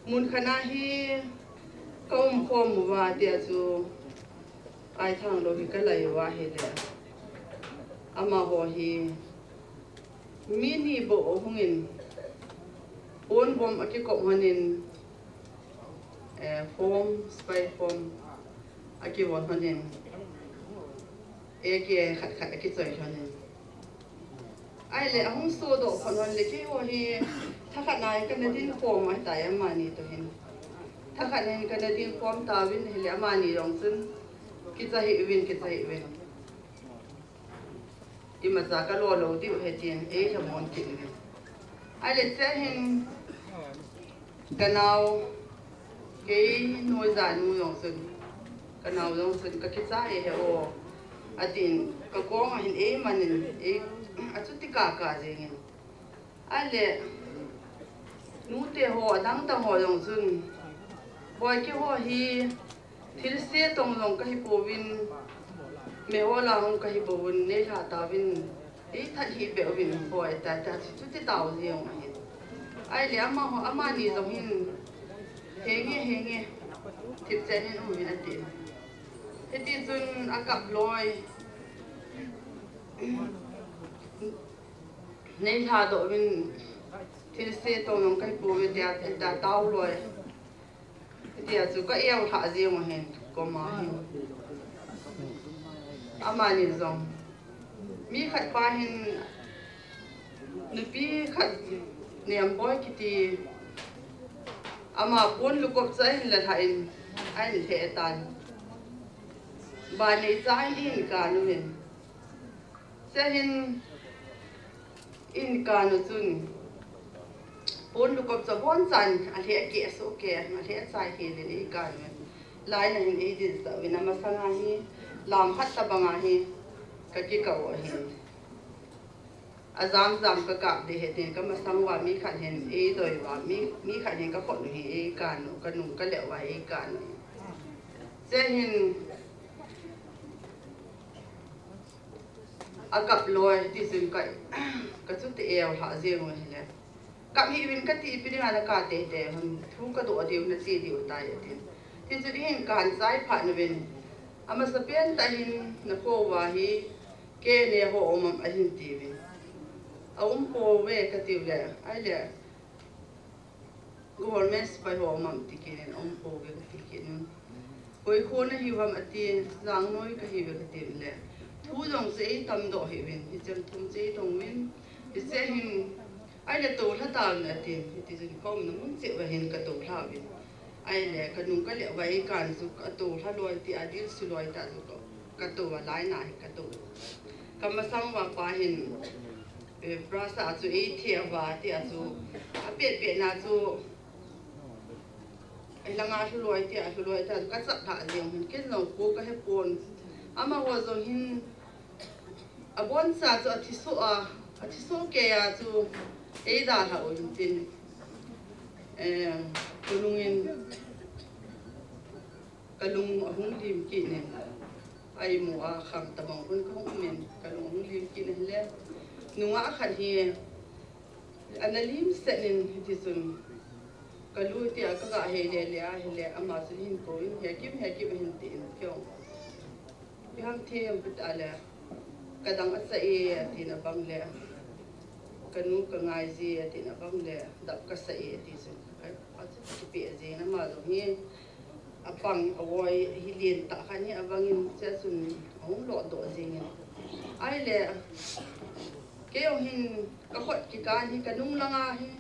mun khat a hi kaumkhom uva tia chu Aithanglou hi kalai uva ahile, amaho hi mi ni bou ahung in, ponbom akikop lhon in, eh, form, spy form akivon lhon in, A K khat khat akichoi lhon in. Ahile ahung sodoh phot lhon le keiho hi thakhat a hin kana dinkhom ahitai amani toh hin. Thakhat a hin kana dinkhom tauvin ahile amani jong chun kicha hih uvin, kicha hih uvin. Imacha kalo lou diu ahi tin eilhamon kit uvin. Ahile chea hin kanao, kei noija nu jong chun, kanao jong chun kakicha e he o, atin kakong a hin eiman in, ei, achuti kaka jeng in. Ahile, nute ho, adang dang ho jong chun, boi keiho hi, thilse tong jong kahipouvin, mehol a hung kahipouvin, neilha tauvin, eithat hih beh uvin boi, tia, tia, chuti tao jeng ahin. Ahile amaho, amani jong hin, henge, henge, thipchen in um in atin. Hitichun akap loi. Neilhadoh uvin, thilse tong jong kahipouve tia, tia tao loi. Tia chu ka eolhah jeng u ahin, koma hin. Amani jong, mi khat pa hin, nupi khat Nemboi kiti, Ama pon lukop chu ahin la lhah in, ahin lheh tan. Ba nei cha in in kan uvin. Chuin in kan u chun pon lukop chu abonchan alheh keh soh keh, alheh chai keh in ei kan uvin. Line a hin ei ding sah uvin, amasanga hi lam khat tabanga hi kakikah u ahi. Ajam jam kakap ding ahi tin, kamasang uva mi khat hin eidoi uva, mi, mi khat hin kakhut u hi eikan u, kanung kaleh uva eikan u. Chuin akap loi, tichun ka, kachuti eu lhah jeng u ahile. Kap hih uvin kati pi dinga naka teitei hon, thu kadoh diu nache diu tai atin. Tichun hin kahin chai phat uvin. Amasapen tah hin nakho uva hi, K N A ho um am ahin tiuvin. Aum pouve katiu le, ahile, government sepai ho um am ti kit in, aum pouve kati kit in. Koi kho nahiu ham atin, Jangnoi kahiuve kati le. Thu jong chu eitamdoh hih uvin, hichan thum chu eitong uvin. Hiche hin, ahile toulha tauvin atin, hitichun kaumna mun cheh uva hin katoulha uvin. Ahile kanung kaleh uva eikan chu katoulha loi tia, dilsu loi tia chu ka, katou a, line a hi katou. Kamasang uva pa hin, eh, brush a chu eithe uva tia chu, apetpetna chu, ahilanga lhu loi tia, lhu loi tia chu kachap lhah jeng hin, ken jong kho kahepon. Amaho jong hin, aboncha chu athisoh a, athisoh keiya chu eidalhah u hintin. Eh, khonungin kalung ahung lim kit in, aimu a khang tabang khun kahung umin, kalung ahung lim kit in ahile, nungah khat hi ana limset in hitichun, kalu tia kaga hei lele ahile, ama chun hin kouvin, Hekim, Hekim ahin tin, keiin Ipi ham them kati le, kadang acha e, atin abang le, kanu kangai je, atin abang le, dap kasa e, ati chun, a, achu kipeh jeng in ama jong hi, apang, avoi, hi lentah khat hi abang in, chea chun, ahung lotdoh jeng in. Ahile, kei jong hin, kakhut kikan hi, kanung langa hi,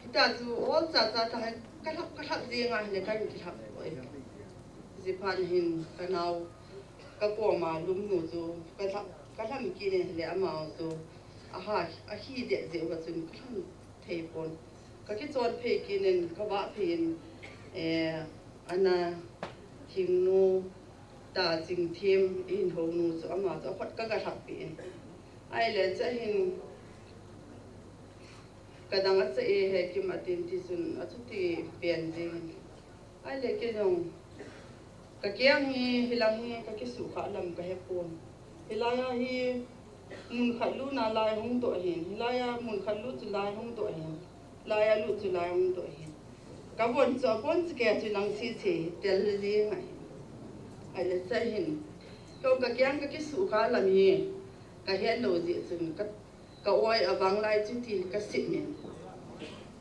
Hitia chu ol chacha ta hi kalhap, kalhap jeng ahile kahin kilhap poi. Hijeh phat hin kanao, kakoma lumnu chu kalhap, kalhap kit in ahile ama chu aha, ahi deh jeh uva chun kalhap thei pon. Kakichon phei kit in, kavah phei in, eh, ana hingnu, ta Chingthem, ihin hounu chu ama chu akhut kaga lhap peh in. Ahile chea hin, Kadang acha e, Hekim atin, tichun achuti pen jeng in. Ahile kei jong, kakeng hi, hilang hi, kakisuhkhah lam kahepon. Hilai a hi, mun khat lutna lai hung doh ahin. Hilai a mun khat lut chu lai hung doh ahin. Lai a lut chu lai hung doh ahin. Kavon chu, avon chu kei chu lang sese hi tel jeng ahi. Ahile chea hin, kei kakeng kakisuhkhah lam hi, kahet lou jeh chun, ka Ka-oi avang lai chu ti kasip in,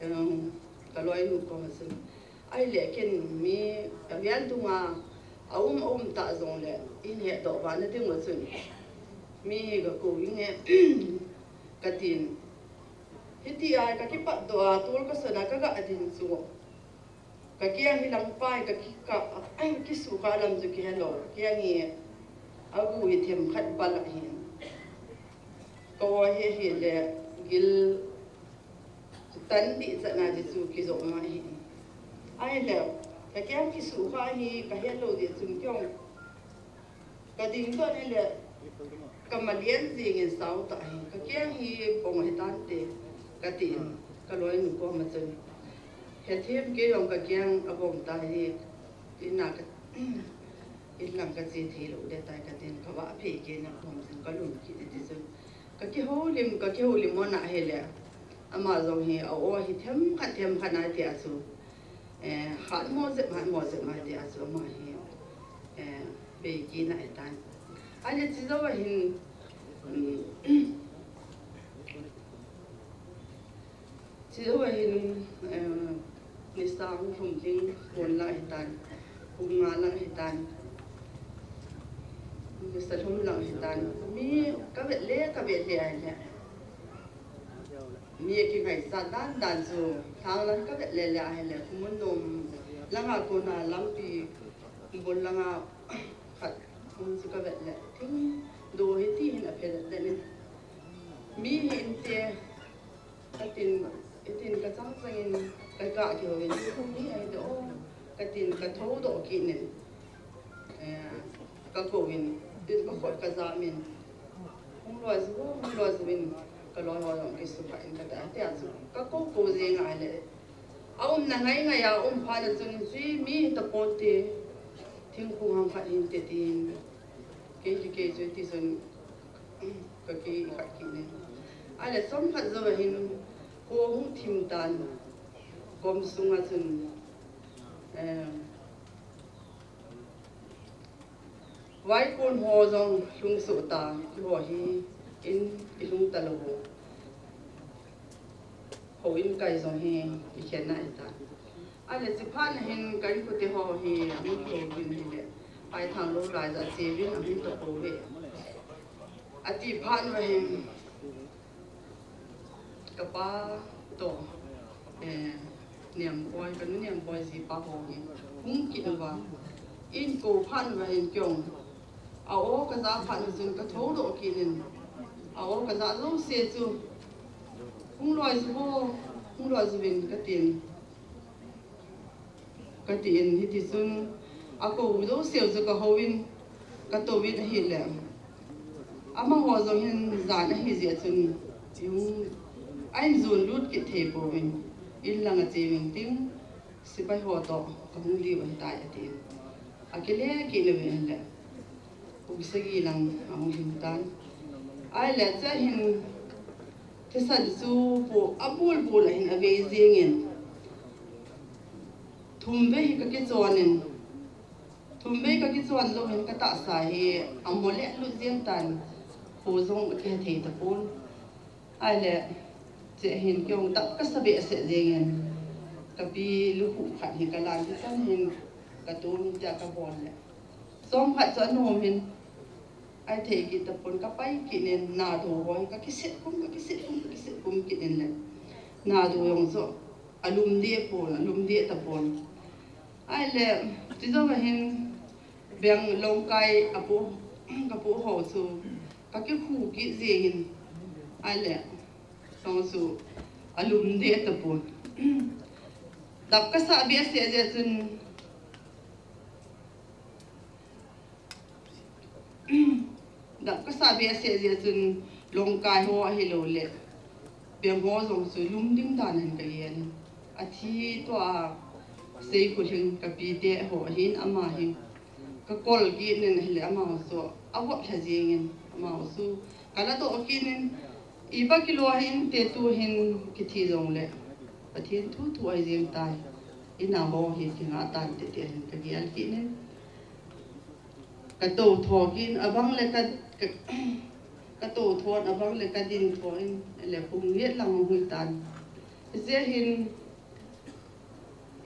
um, kaloinu koma chun, ahile ken mi avel dunga aum, aum tah jongle, ihin hetdoh vah na diu chun, mi hi kakou inge, katin. Hitia kakipatdoh a, tol kasot a, kaga ding chu. Kakeng hilang pai, kaki, ka, kisuhkhah lam chu kihelou. Kakeng hi agu hi themkhat bal ahin. Ka-oi hi ahile gil tan dih chan a chu kijom ahin. Ahile, kakeng kisuhkhah hi kahelou jeh chun kei jong Kading toh ahile, kamalian jeng in sao tah hi, kakeng hi bong hitante, katin, kaloinu koma chun. Hethem kei jong kakeng abong ta hi, in a ka, in lang kache thei lou ding tai katin, kavah phei kei in abong chun kalum kit in tichun. Kakihoulim, kakihoulim mona ahile, ama jong hi a-o hi themkhat, themkhat na tia chu. Eh, hatmo jep, hatmo jep ma tia chu ama hi, eh, bei kit na ahitan. Ahile chujou a hin, um, chujou a hin, eh, nisa hung lhum ding pon lang ahitan, pung nga lang ahitan, nisa lhum lang ahitan. Mi kavet le, kavet le ahile. Mi a kingaisah dan dan chu, thang lang ka vet le le ahile, Khumun nom langa kona lampi bul langa khat um chu ka vet le, thing do hi ti hin a phe det det in. Mi hi inte, ka tin, i tin ka chang chang in, ka ka ki ho in, mi ahi de o, ka tin ka tho do ki nin. Eh, ka ko in, tin ka khot ka ja min. Hung loi zu, hung loi zu in, ka loi ho jong ki su pha in ka ta, te a chu, ka ko ko je ngai le. A um na ngai ngai a, um pha na chun, zui mi ta po te, thing khung ham pha in te tin. Kei ki kei zui ti chun, ka kei khat ki ne. A le som khat zo hin, ko hung thim tan, kom sunga chun, eh, Vaikun ho jong lhung suh ta, keiho hi in i lhung ta lou. Ho in kai jong hi i khen na i ta. A le chi phat na hin ka in kute ho hi a hung to vin hi le. Ai thang lo lai ja chi vin a hung to ko ve. A ti phat na hin Ka pa toh, eh, Niamboi, ka nu Niamboi jipa ho hi hung kit uva. In ko phat uva hin kei jong. A o ka ja phat u chun ka tho doh kit in. A o ka ja jouse chu. Hung loi ju vo, hung loi ju vin ka tin. Ka tin, hiti chun a ko jouse u chu ka hou in, ka tou in ahile. Amaho jong hin jan ahi jeh chun, in, a in jon lut kit thei pouvin, in langa che vin tin, sepai ho toh ka hung diu ahitai atin. A kile kit le vin le. Kum sagi lang a hung hing tan. Ahile, chua hin thisan chu po a bul bul a hin a vei jing in. Thum vei hi ka kichon in. Thum vei ka kichon lou hin ka tahsa hi a mo le lut jing tan. Po jong a kihethei tapon. Ahile, chua hin kei jong dap ka sa behseh jing in. Ka pi lukhuh khat hi ka lan kit tan hin ka tum tia ka bol le. Chomkhat chu anom in, ahithei kit tapon ka pai kit in, nado ho hi ka kiset pum, ka kiset pum, ka kiset pum kit in le. Nado jong chu alum deh pon, alum deh tapon. Ahile, chujou a hin, beng longkai a po, ka po ho chu, ka kikhu kit jing in, ahile, jong chu alum deh tapon. Dap ka sa behseh jeh chun, Dap ka sa behseh jeh chun longkai ho ahilou le. Beng ho jong chu lum ding dan in ka gen. Athi tua sei khu hing ka pi te ho ahin ama hin. Ka kol kit in ahile ama ho chu a vot lha jing in ama ho chu ka la toh kit in ipa kilo hin te tu hin kithi jong le. Pathen thu thu ahi jing tai. Ina ho hi kinga tan te te hin ka gel kit in. Ka to tho kin, abang le ka, ka, ka to tho, abang le ka ding tho in, le pung nget lang hui tan. Hiche hin,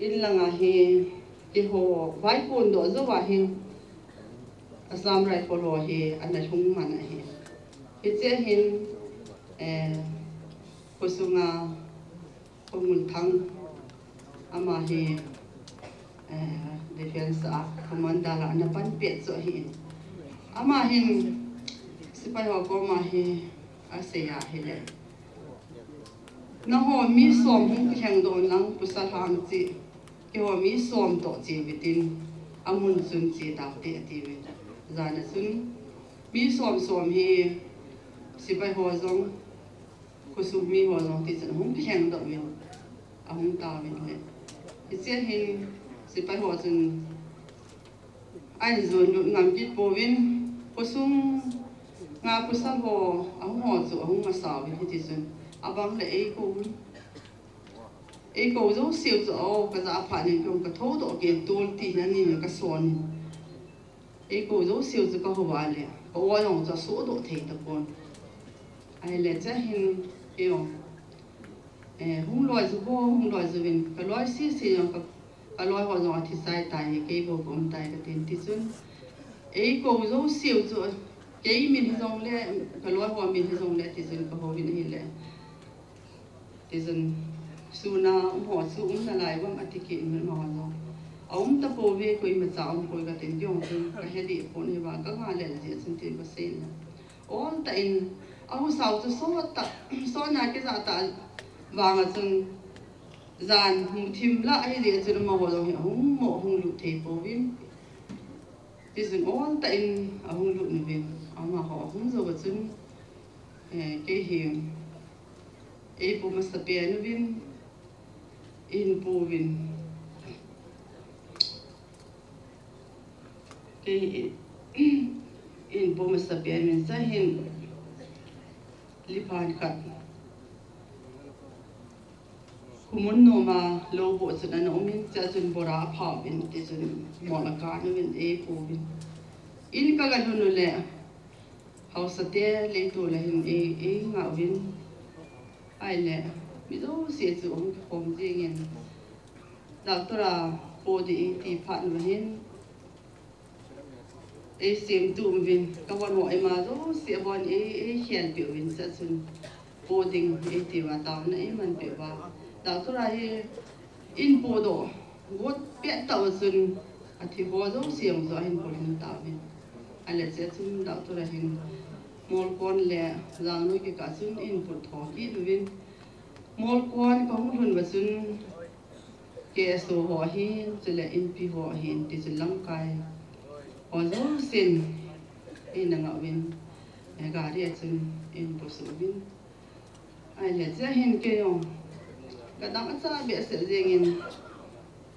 in langa hi, keiho, vaikun doh jou a hi, Assam Rifle ho hi, ana lhung man ahi. Hiche hin, eh, khosunga, Khomulthang, ama hi, eh, defense a commander a ana pan pet chu ahi. Ama hin, sepai ho koma hi, asei ahile. Nangho mi som hung kilheng doh un lang pasal hang chi, keiho mi som toh chi utin, amun chun chi taute ati uve. Jana chun, mi som som hi, sepai ho jong, Khosung mi ho jong tichun ahung kilheng doh uvin, ahung tao uvin le. Hiche hin sepai ho chun ahin jon lut ngam kit pouvin, khosung nga pasal ho, ahung ho chu ahung masa uvin hitichun. Abang le eikou, eikou jouse u chu, o, ka ja phat in kei jong ka thou doh kei tol ti hin ani ka son in. Eikou jouse u chu ka hou a le, ka o jong chu asoh doh thei tapon. Ahile chua hin, kei jong, eh, hung loi ju vo, hung loi ju vin, ka loi sese jong ka, ka loi ho jong athi chai tai, kei bou ka um tai ka tin tichun. Eikou jouse u chu, kei min hijongle, ka loi ho min hijongle tichun ka hou vin ahile. Tichun, suna um ho chu um nalai uvam ati kit in amaho jong. Aum tapouve, koimacha um poi katin, keiho jong kahe deh pon, hiva kanga lel jeh chun tin kasei in. Ol tah in, ahusa u chu sot tah, sotna kijah tah vanga chun, jan hung thim lah ahi jeh chun amaho jong hi ahung mo hung lut thei pouvin. Tichun ol tah in ahung lut uvin, amaho ahung jou a chun, eh, kei hi eipu masapen uvin, eihin pouvin. Kei hi eihin po masapen uvin, chuin liphan khat, khumun noma lou boh chun ana umin, chua chun bora aphauvin, tichun mol akan uvin, eipouvin. In kaga lhun uleh, haosate leitol a hin ei, eingah uvin. Ahile, mi jouse chu ahung kikhom jengin, doctor a po ding eiti phat uva hin, eisemtup uvin, kavon ho ima jouse avon ei, eikhelpeh uvin, chua chun po ding eitiuva taona eimanpeh uva, doctor a hi in podoh got pet tah u chun, athi ho jouse jong chu ahin polhung tauvin. Ahile chua chun doctor a hin molkon le jangnoi kikah chun eihin put tho kit uvin. Molkon kahung lhun uva chun, K S O ho ahin, chule Inpi ho ahin, tichun lamkai ho jousen eina ngah uvin, eh, gari a chun eihin pusuh uvin. Ahile chua hin kei jong kadang acha behseh jengin,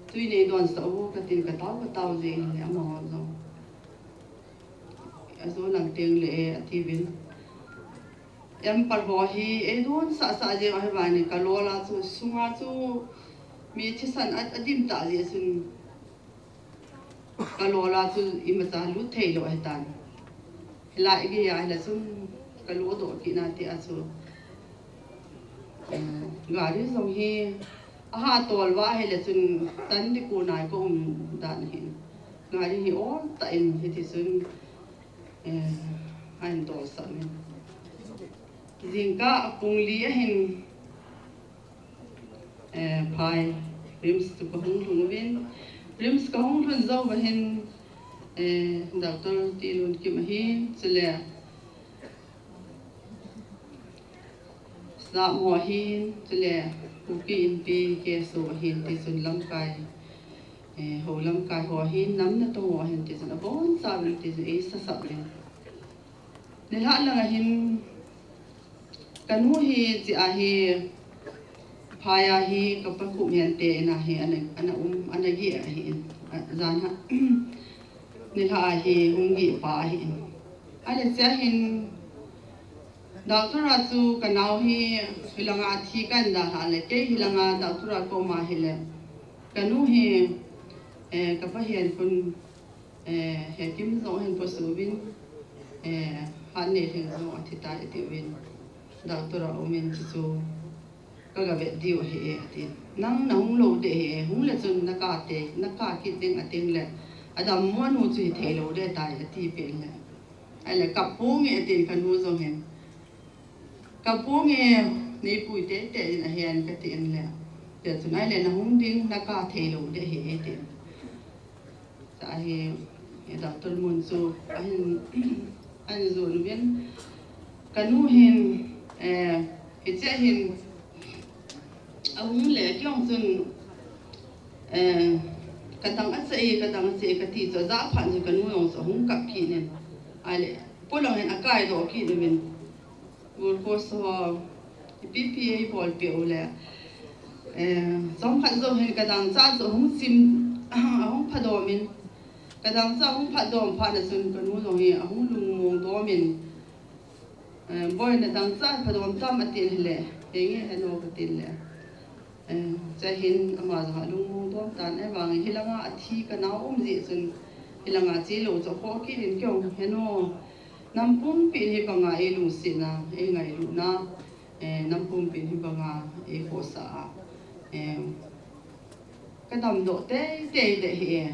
tui neidonsah o katin katao katao jengin le amaho jong ajo lang tengle, eh, atiuvin. Ample ho hi eidonsah sah jeng ahi vangin kalol a chu sunga chu mi thisan a, adim tah jeh chun kalol a chu imacha lut theilou ahitan. Hilai geiya hile chun kalodoh kit na tia chu, eh, gari jong hi aha tol uva ahile chun tan ding kon a kaum dan ahin. Gari hi ol tah in hitichun, eh, ahin tolsah in. Jingkah pung li ahin, eh, phai RIMS chu kahung lhung uvin. RIMS kahung lhun jou uva hin, eh, Doctor Tilunkim ahin, chule staff ho ahin, chule Kuki Inpi K S O ahin, tichun lamkai, eh, hou lamkai ho ahin, nam natong ho ahin, tichun abonchauvin tichun eisasap uvin. Nilhah lang ahin, kanu hi chea hi, phai a hi kapa khup hente in a hi ana, ana um, ana geh ahin, a, jan a, nilhah a hi hung geh pa ahin. Ahile chea hin, doctor a chu kanao hi hilanga thi kahin dalhah le, kei hilanga doctor a kaum a hile, kanu hi, eh, kapa hinkho, eh, Hekim jong ahin pusuh uvin, eh, Hatnelhing jong athitai atiuvin, doctor a umin, chuchu kaga vet diu ahi e, atin. Nang nahung lou ding ahi e, hung le chun naka te, naka kit ding ating le, adammo nu chu hitheilou ding tai, ati pen le. Ahile kaponge, atin kanu jong hin. Kaponge, neipui teitei in ahen, katin le. Tichun ahile nahung ding, naka theilou ding ahi e, atin. Chua hi, eh, doctor mun chu ahin, ahin jon uvin. Kanu hin, eh, hichea hin ahung le, kei jong chun, eh, kadang acha e, kadang acha e kati chu, ajah phat chun kanu jong chu ahung kap kit in. Ahile, polang hin akaidoh kit uvin. Glucose ho, ipi ipi eibolpeh u le, eh, chomkhat jou hin kadangchah chu ahung chim, ahung phadom in, kadangchah ahung phadom phat na chun kanu jong hi ahung lungmong dom in, eh, Boi, nadangchah phadom tam, atin hile, henge heno katin le, eh, chua hin ama jong alungmong dom tan, ahivangin hilanga athi kanao um jeh chun, hilanga chelou chu akhoh kit in, kei jong heno, nam pumpin hibanga eilungsetna, eingailutna, eh, nam pumpin hibanga eikhohsah a, eh, kadamdoh teitei ding ahi e.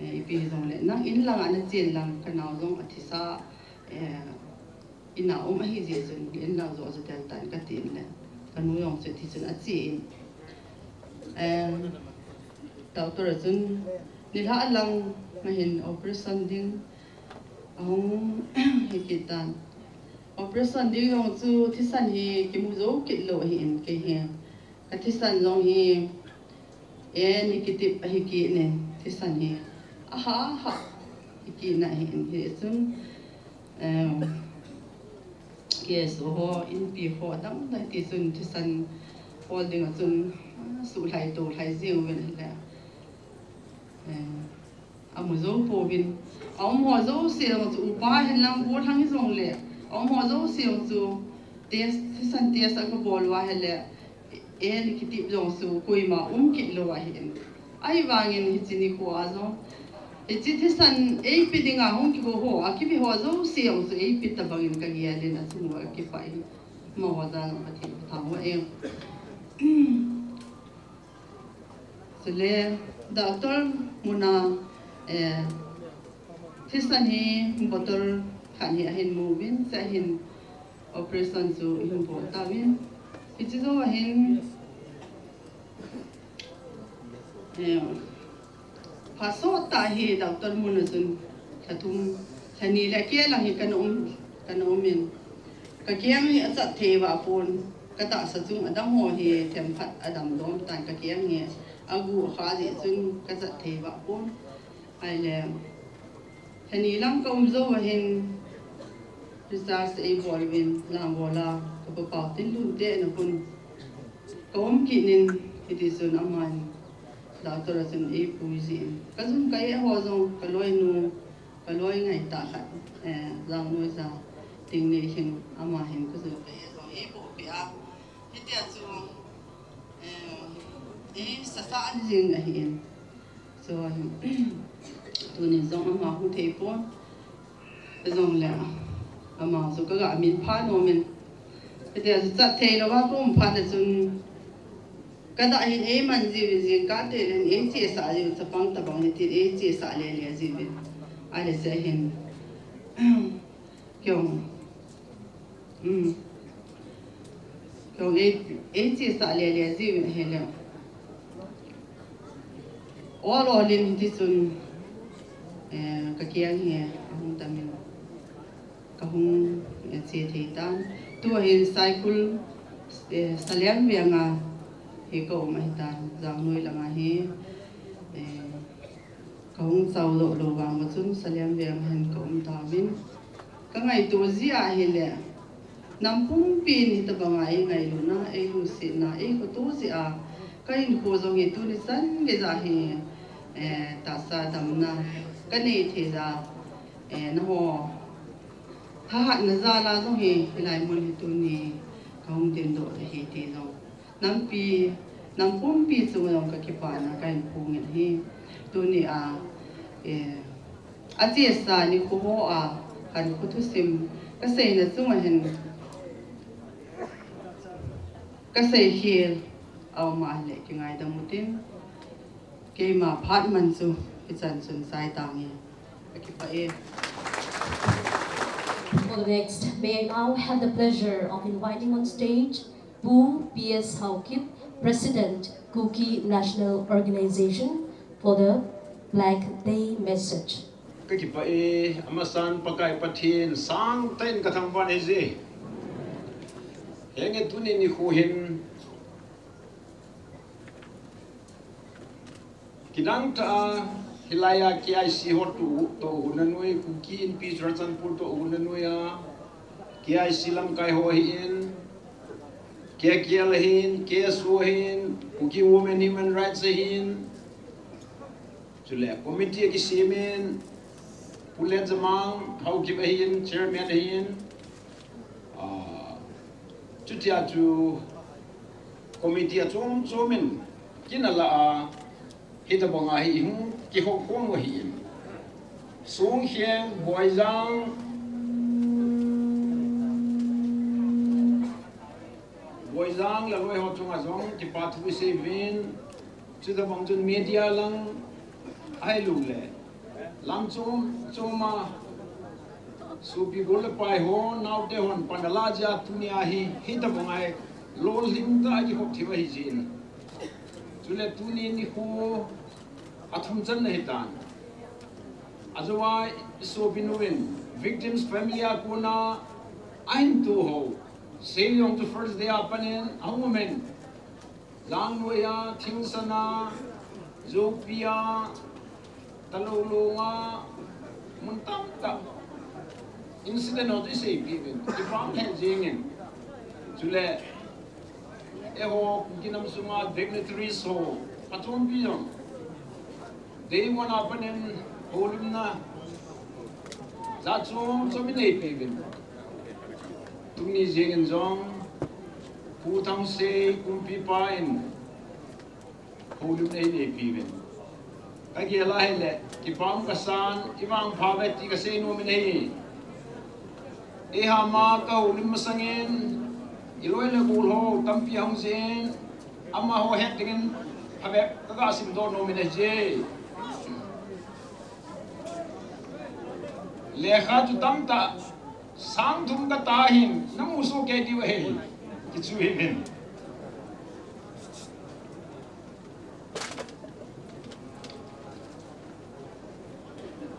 Eh, ipi hijongle nang in langa nachen lang, kanao jong athisa, eh, ina um ahi jeh chun, in lang joh joh tel tan, katin le. Kanu jong chu tichun ache in. Eh, doctor a chun nilhah lang ahin operation ding ahung hi kit tan. Operation ding jong chu thisan hi kimu jou kit lou ahin kei hi. Ka thisan jong hi A negative ahi kit in, thisan hi aha ha hi kit na ahin, hichun, em, K S O ho, inpi ho, adang dang tichun thisan hol ding a chun, ah, suhlhai tohlhai jeng uvin ahile. Eh, amu jou pouvin. Aum ho jouse jong chu upa hin lang gollhang hijongle, aum ho jouse jong chu test, thisan test a kabol uva ahile, A negative jong chu koima um kit lou ahin. Ahivangin hiche nikho a jong, hiche thisan eipe dinga hung kigo ho, akive ho jouse jong chu eipe tabang in kagel in achung uva kipah in. Amaho jal jong Pathen kathangvah e. Chule, doctor muna, eh, thisan hi bottle khat hi ahin mu uvin, chua hin operation chu ihin bol tauvin. Hiche jou ahin, eh, phat sot tah hi doctor muna chun lha thum, lha ni le akel lang hi kana um, kana um in. Ka keng hi achat thei vah pon, ka tahsa chung adang ho hi themkhat adam dom tan, ka keng hi agu akha jeh chun kachat thei vah pon. Ahile, lha ni lang ka um jou ahin, discharge eibol uvin, Langol a, ka papau Tinlun te in akhun ka um kit in, hitichun aman, doctor a chun eipui jin. Ka jun ka eh ho jong, ka loinu, ka loi ngaitah khat, eh, Jangnoija Tingneihin, ama hin ka jun ka eh jong eiboh peh a. Hitia chu, eh, eisasa jing ahin. Chua hin, tuni jong ama hung thei pon. Hijongle, ama chu kaga min pha nom in. Hitia chu chat thei louva ka um phat le chun, kadah hin eiman jiuvin, jingkah tah le hin eichesah jiuvin, chapang tabang hitin eichesah lele jiuvin. Ahile chua hin, kei jong, um, kei jong ei, eichesah lele jiuvin ahile, ol ol in hitichun, eh, ka keng hi ahung tam in, kahung, eh, che thei tan. Tua hin Saikul, eh, Salienveng a hi ka um ahitan, Jangnoi langa hi, eh, kahung chao doh lou vang uva chun Salienveng a hin ka um tauvin. Ka ngaito jeh ahile, nam pumpin hitabanga eingailutna, eilungsetna, eikhoto jeh a, ka hinkho jong hi tuni chan geija hi, eh, tahsa damna ka nei thei jeh a, eh, nangho thahatna jal a jong hi, hilai mun hi tuni kahung dindoh ahi ti jong nampi, nam pumpi chunga jong ka kipana kahin phong in ahi. Tuni a, eh, achesa nikho ho a, kahinkho thusim kaseina chunga hin, kaseikhel aum a ahile kingaidam utin. Keima phat man chu hichan chun chai tange. Kakipah e. For the next, may I now have the pleasure of inviting on stage Pu P S Haokip, President, Kuki National Organization, for the Flag Day message. Kakipah e, amasan Pakai Pathen sangtah in kathangvah in ahi je. Henge tuni nikho hin, kidang tah a, hilai a K I C ho toh, toh huna noi, Kuki Inpi Churachandpur toh huna noi a, K I C lamkai ho ahin, K K L ahin, K S O ahin, Kuki Women Human Rights ahin, chule committee akisem in, Pu Lenjamang Haokip ahin, chairman ahin, ah, chutia chu committee achom chom in kin ala a, hitabanga hi ihung kihou khom u ahin. Songkheng, Boijang, Boijang le loi ho chunga jong kipa thu isei uvin, chutabang chun media lang ahilou le lam chom chom a, sopi gol le pai ho, naote hon pan ala jeh a tunia hi, hitabang a hi Lolhing tah a kikhop thim ahi jin. Chule tuni nikho athum channa hitan. Ajoa i sopinu in victims family a kona ahin toh ho. Seiyong chu first day a panin ahung umin. Langnoiya, Thingsana, Zopia, Talou longa, mun tamtah incident ho chu i seipeh uvin, i pang lheh jengin. Chule, eiho Kuki nam sunga dignitaries ho, achompi jong, day one a panin houlimna jat chom chom i neipeh uvin. Tuni jengin jong, Pu Thangsei kumpipa in houlimna i neipeh uvin. Ka gel a hile, kipah um kasan, i vangpha uve ti kasei nom in ahi. Eiho ma ka houlim masangin, i loi le gol ho tampi ahung jin, amaho het dingin phabep ka ga simdoh nom in ahi. Lekha chu tamtah, sang thum katah hin, namu soh kei diu ahi, kichu hih in.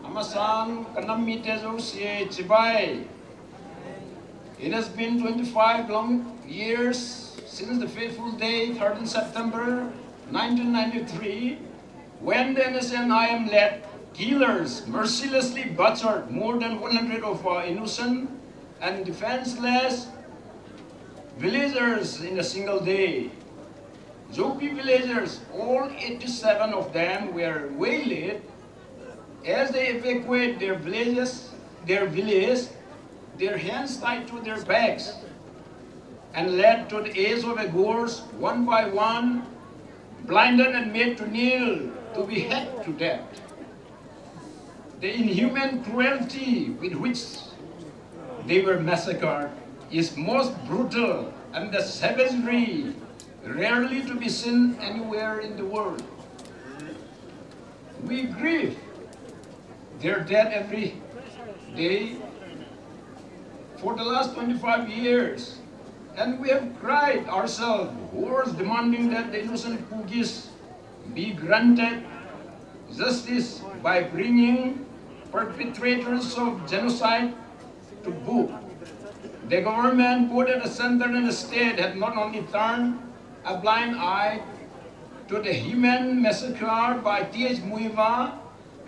Amasan, ka nam mite jouse chibai. It has been twenty-five long years since the fateful day, thirteenth September nineteen ninety-three, when the N S C N I M led killers mercilessly butchered more than one hundred of our innocent and defenseless villagers in a single day. Zopi villagers, all eighty-seven of them, were waylaid as they evacuate their villages, their village, their hands tied to their backs and led to the edge of a gorge, one by one, blinded and made to kneel, to be hacked to death. The inhuman cruelty with which they were massacred is most brutal, and the savagery rarely to be seen anywhere in the world. We grieve their death every day for the last twenty-five years, and we have cried ourselves hoarse, demanding that the innocent Kukis be granted justice by bringing perpetrators of genocide to book. The government, both at the center and the state, have not only turned a blind eye to the human massacre by T H Muivah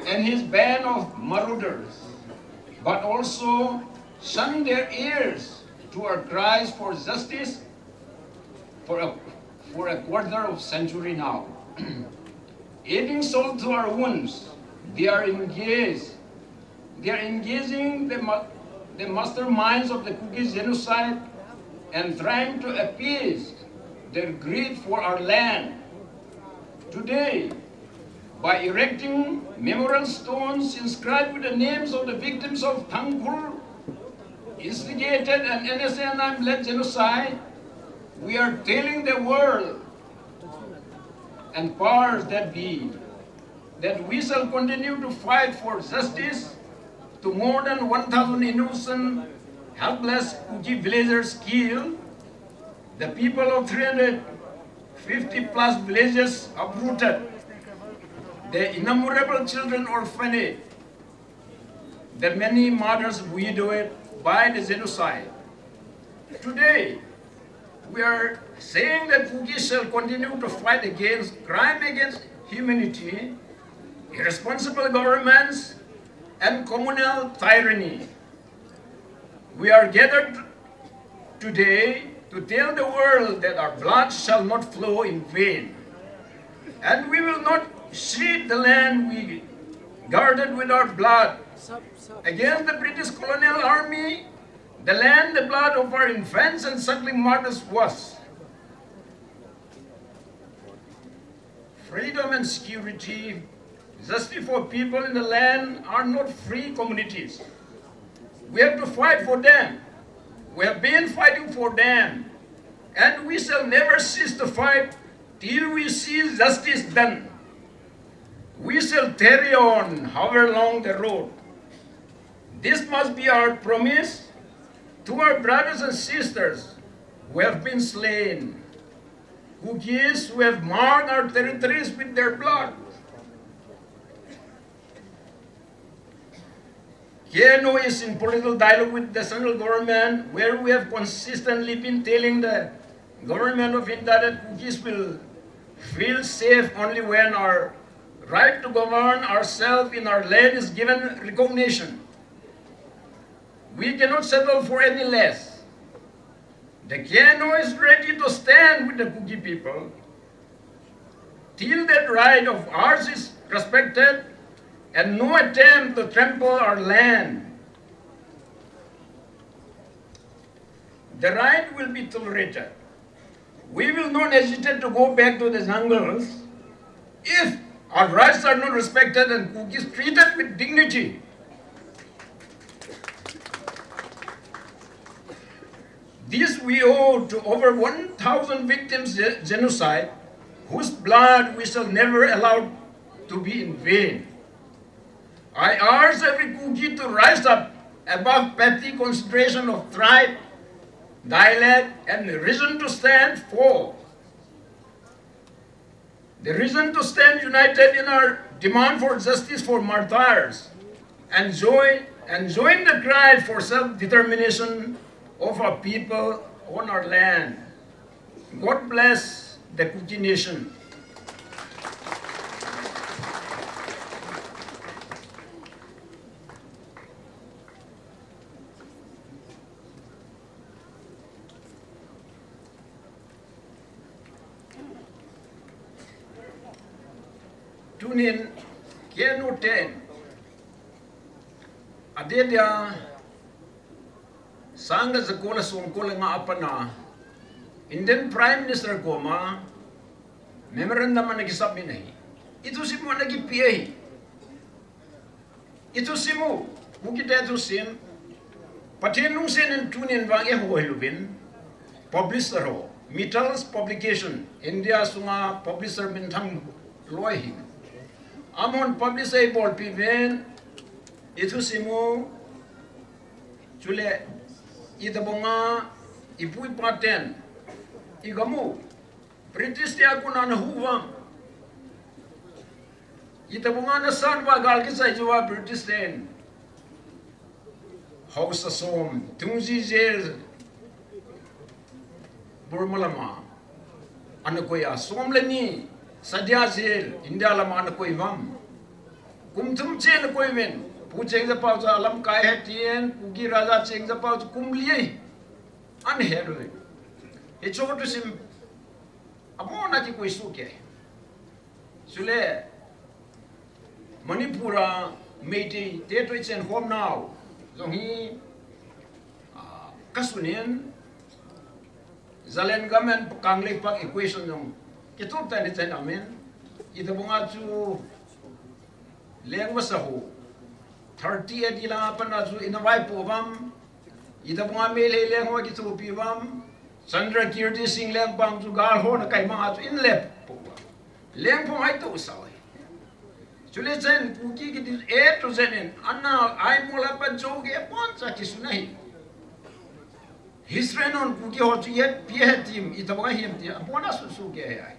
and his band of marauders, but also shun their ears to our cries for justice for a, for a quarter of century now. Adding salt to our wounds, they are engaged. They are engaging the, ma- the masterminds of the Kuki genocide and trying to appease their greed for our land. Today, by erecting memorial stones inscribed with the names of the victims of Tangkhul instigated and N S C N I M led genocide, we are telling the world and powers that be that we shall continue to fight for justice to more than one thousand innocent, helpless Kuki villagers killed, the people of three hundred fifty plus villages uprooted, the innumerable children orphaned, the many mothers widowed by the genocide. Today, we are saying that Kuki shall continue to fight against crime against humanity, irresponsible governments, and communal tyranny. We are gathered today to tell the world that our blood shall not flow in vain. And we will not cede the land we guarded with our blood against the British colonial army, the land the blood of our infants and suckling mothers was. Freedom and security, justice for people in the land are not free commodities. We have to fight for them. We have been fighting for them. And we shall never cease to fight till we see justice done. We shall tarry on, however long the road. This must be our promise to our brothers and sisters who have been slain, Kukis who have marked our territories with their blood. K N O is in political dialogue with the central government, where we have consistently been telling the government of India that Kukis will feel safe only when our right to govern ourselves in our land is given recognition. We cannot settle for any less. The K N O is ready to stand with the Kuki people till that right of ours is respected and no attempt to trample our land. The right will be tolerated. We will not hesitate to go back to the jungles if our rights are not respected and Kukis treated with dignity. This we owe to over one thousand victims ge-, genocide, whose blood we shall never allow to be in vain. I urge every Kuki to rise up above petty consideration of tribe, dialect, and reason to stand for the reason to stand united in our demand for justice for martyrs and join, and join the cry for self-determination of our people on our land. God bless the Kuki nation. Tunin K N O ten adia dia sangkhat jako le somko le nga a pat a Indian Prime Minister koma memorandum ana kisubmit ahi. Ithusim u ana kipe ahi. Ithusim u, Kukite thusim, Pathen lungset in tunin vang eiho hilouvin, publisher ho, Mittal's Publication, India sunga publisher minthang loi ahi. Amahon publish eibolpi uvin, ithusim u, chule, itobanga, ipu ipa ten, igam u, British te akona ana huh uvam. Itobanga ana sat uva gal kichai uva British ten. Haosa som, Taunggyi Jail, Burma lama ana koi a, som le ni, Sadiya Jail, India lama ana koi uvam. Kum thum cheh ana koi uvin, Pu Cheng Japa chu alamkai ahi tin, Kuki Raja Cheng Japa chu kum li ana het uve. Hiche thusim abon a kikoi soh kei. Chule, Manipur a Meitei te toh ichan khom nau jong hi, ah, kasun in, Zalengam and Kangleipak equation jong kitup tah in ichan amen. Itobanga chu leng masa ho. Thirty A D langa pat a chu ina vaipoh uvam. Itobanga Meitei leng ho kithopi uvam. Chandrakirti Singh Lengpang chu gal ho ana kai manga chu ina lepoh uvam. Lengpang ai to sao hi. Chule chen Kuki kiti A to Z in ana ai mola pa jo ke pon cha kisun ahi. History non Kuki ho chu yet pi he tim itobanga him ti abon a susu ke ahi.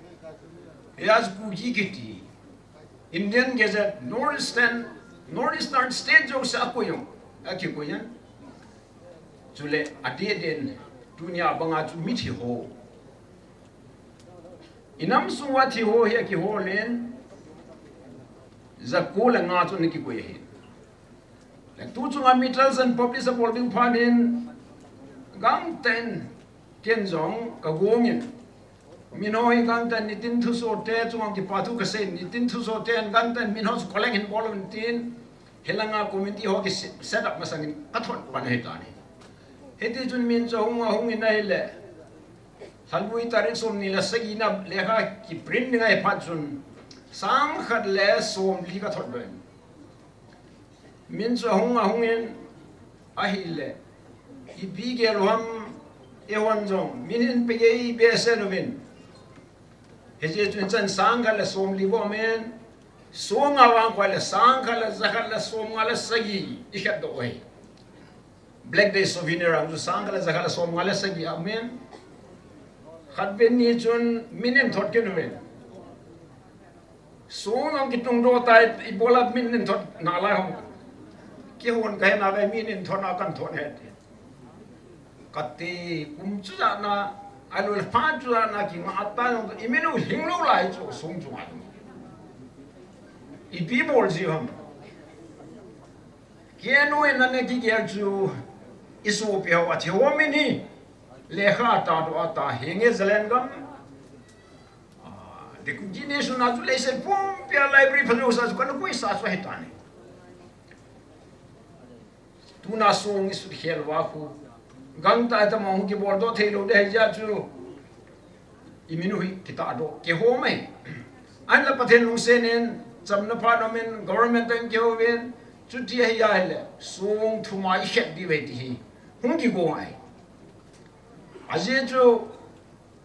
He as Kuki kiti. Indian Gazette, Northeastern, Northeastern State jouse akoi jong, akikoi jeng. Chule, adeh deh in, tunia banga chu mithi ho. Inam sunga thi ho hi akihol in, jako le nga chu ana kikoi ahi. Le tu chunga Mittal and Publish abol ding phat in, gangtah in, ken jong kagong in, min ho hi gangtah in nitin thusoh te chunga kipa thu kasei, nitin thusoh te in gangtah in min ho chu collect hin bol un tin, hilanga committee ho ki se-, set up masang in kathot pan ahi tan ahi. Hiti chun min chu ahung, ahung in ahile, Lhalui tarik somni le sagi na lekha kiprint ding ahi phat chun, sangkhat le somli kathot doh in. Min chu ahung, ahung in ahile, ipi gel u ham, eihon jong min hin pe gei behseh uvin. Hiche chun chan sangkhat le somli bou amen. Songa vang koi le sangkhat le jakhat le somnga le sagi ikhet doh u ahi. Black Day souvenir ang chu sangkhat le jakhat le somnga le sagi amen. Khatvei ni chun min in thot kit uvin. Song jong kitung doh tai, ibola min in thot nalai ham. Kihon kahe nalai, min in thot na kan thot ahi ti. Kati kum chu jana, alu le pha chu jana kingah ta jong, imin u hing lou lai chu song chu ngai. Ipi bol ji ham. Kei nu in nane kigel chu isopi ho athi ho min hi. Lekha ata doh ata hinge Zalengam. Ah, the continuation a chu leiset pumpia library phalou sa chu kana koi sa chu ahi tani. Tuna song isut khel uva khu. Gangtah tah mong kibol doh thei lou ding ahi jeh chu. Imin u hi kitah doh kihom e. Ahinla Pathen lungset in chamna phat um in government tah in kihou uvin. Chuti ahi ahile song thum a ikhet diu ahi ti hi. Hung kigo ngai. Ajeh chu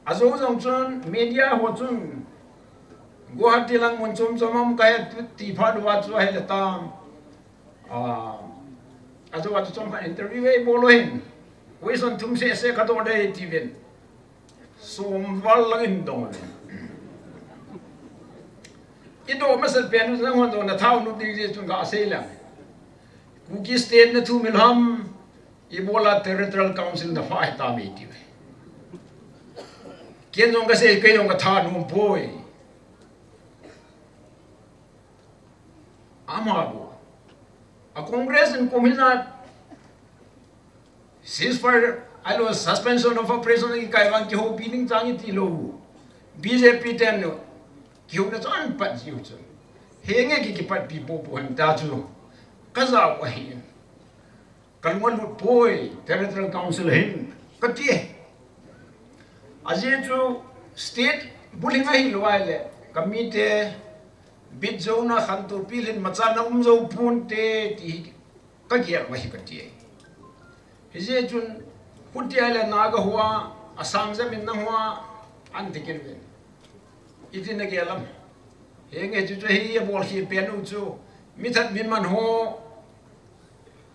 ajou jong chun media ho chun Guwahati lang mun chom chom a um kahe ti phat uva chu ahile tam. Ah, ajou a chu chomkhat interview eibol u hin. Question thum seh seh kadoh ding ahi tiuvin. Som val lang in dong uvin. Idoh masat pen u nang hon doh na thau nu ding jeh chun kasei leng. Kuki State na thumil ham, ibola Territorial Council na pha ahi tam iti uve. Ken jong kasei, kei jong katha nom poi. Ama bou. A Congress in kum hijat ceasefire, ahilou suspension of operation kikai vang kihoupi ding chang iti lou. B J P ten kihouna chu ahin pat jiu chu. Henge ki kipatpi popo ham ta chu. Kajao ahi. Kalung alut poi, Territorial Council hin, kati. Ajeh chu state building ahilou ahile, kamite bit jouna khantou pilhin machana um jou ponte ti kagel uva hi kati. Hijeh chun, huti ahile Naga hoa, asang jep in nang hoa, anti kit uvin. Iti nagel ham. Henge chu chu hi abol khel pen u chu. Mi that mi man ho.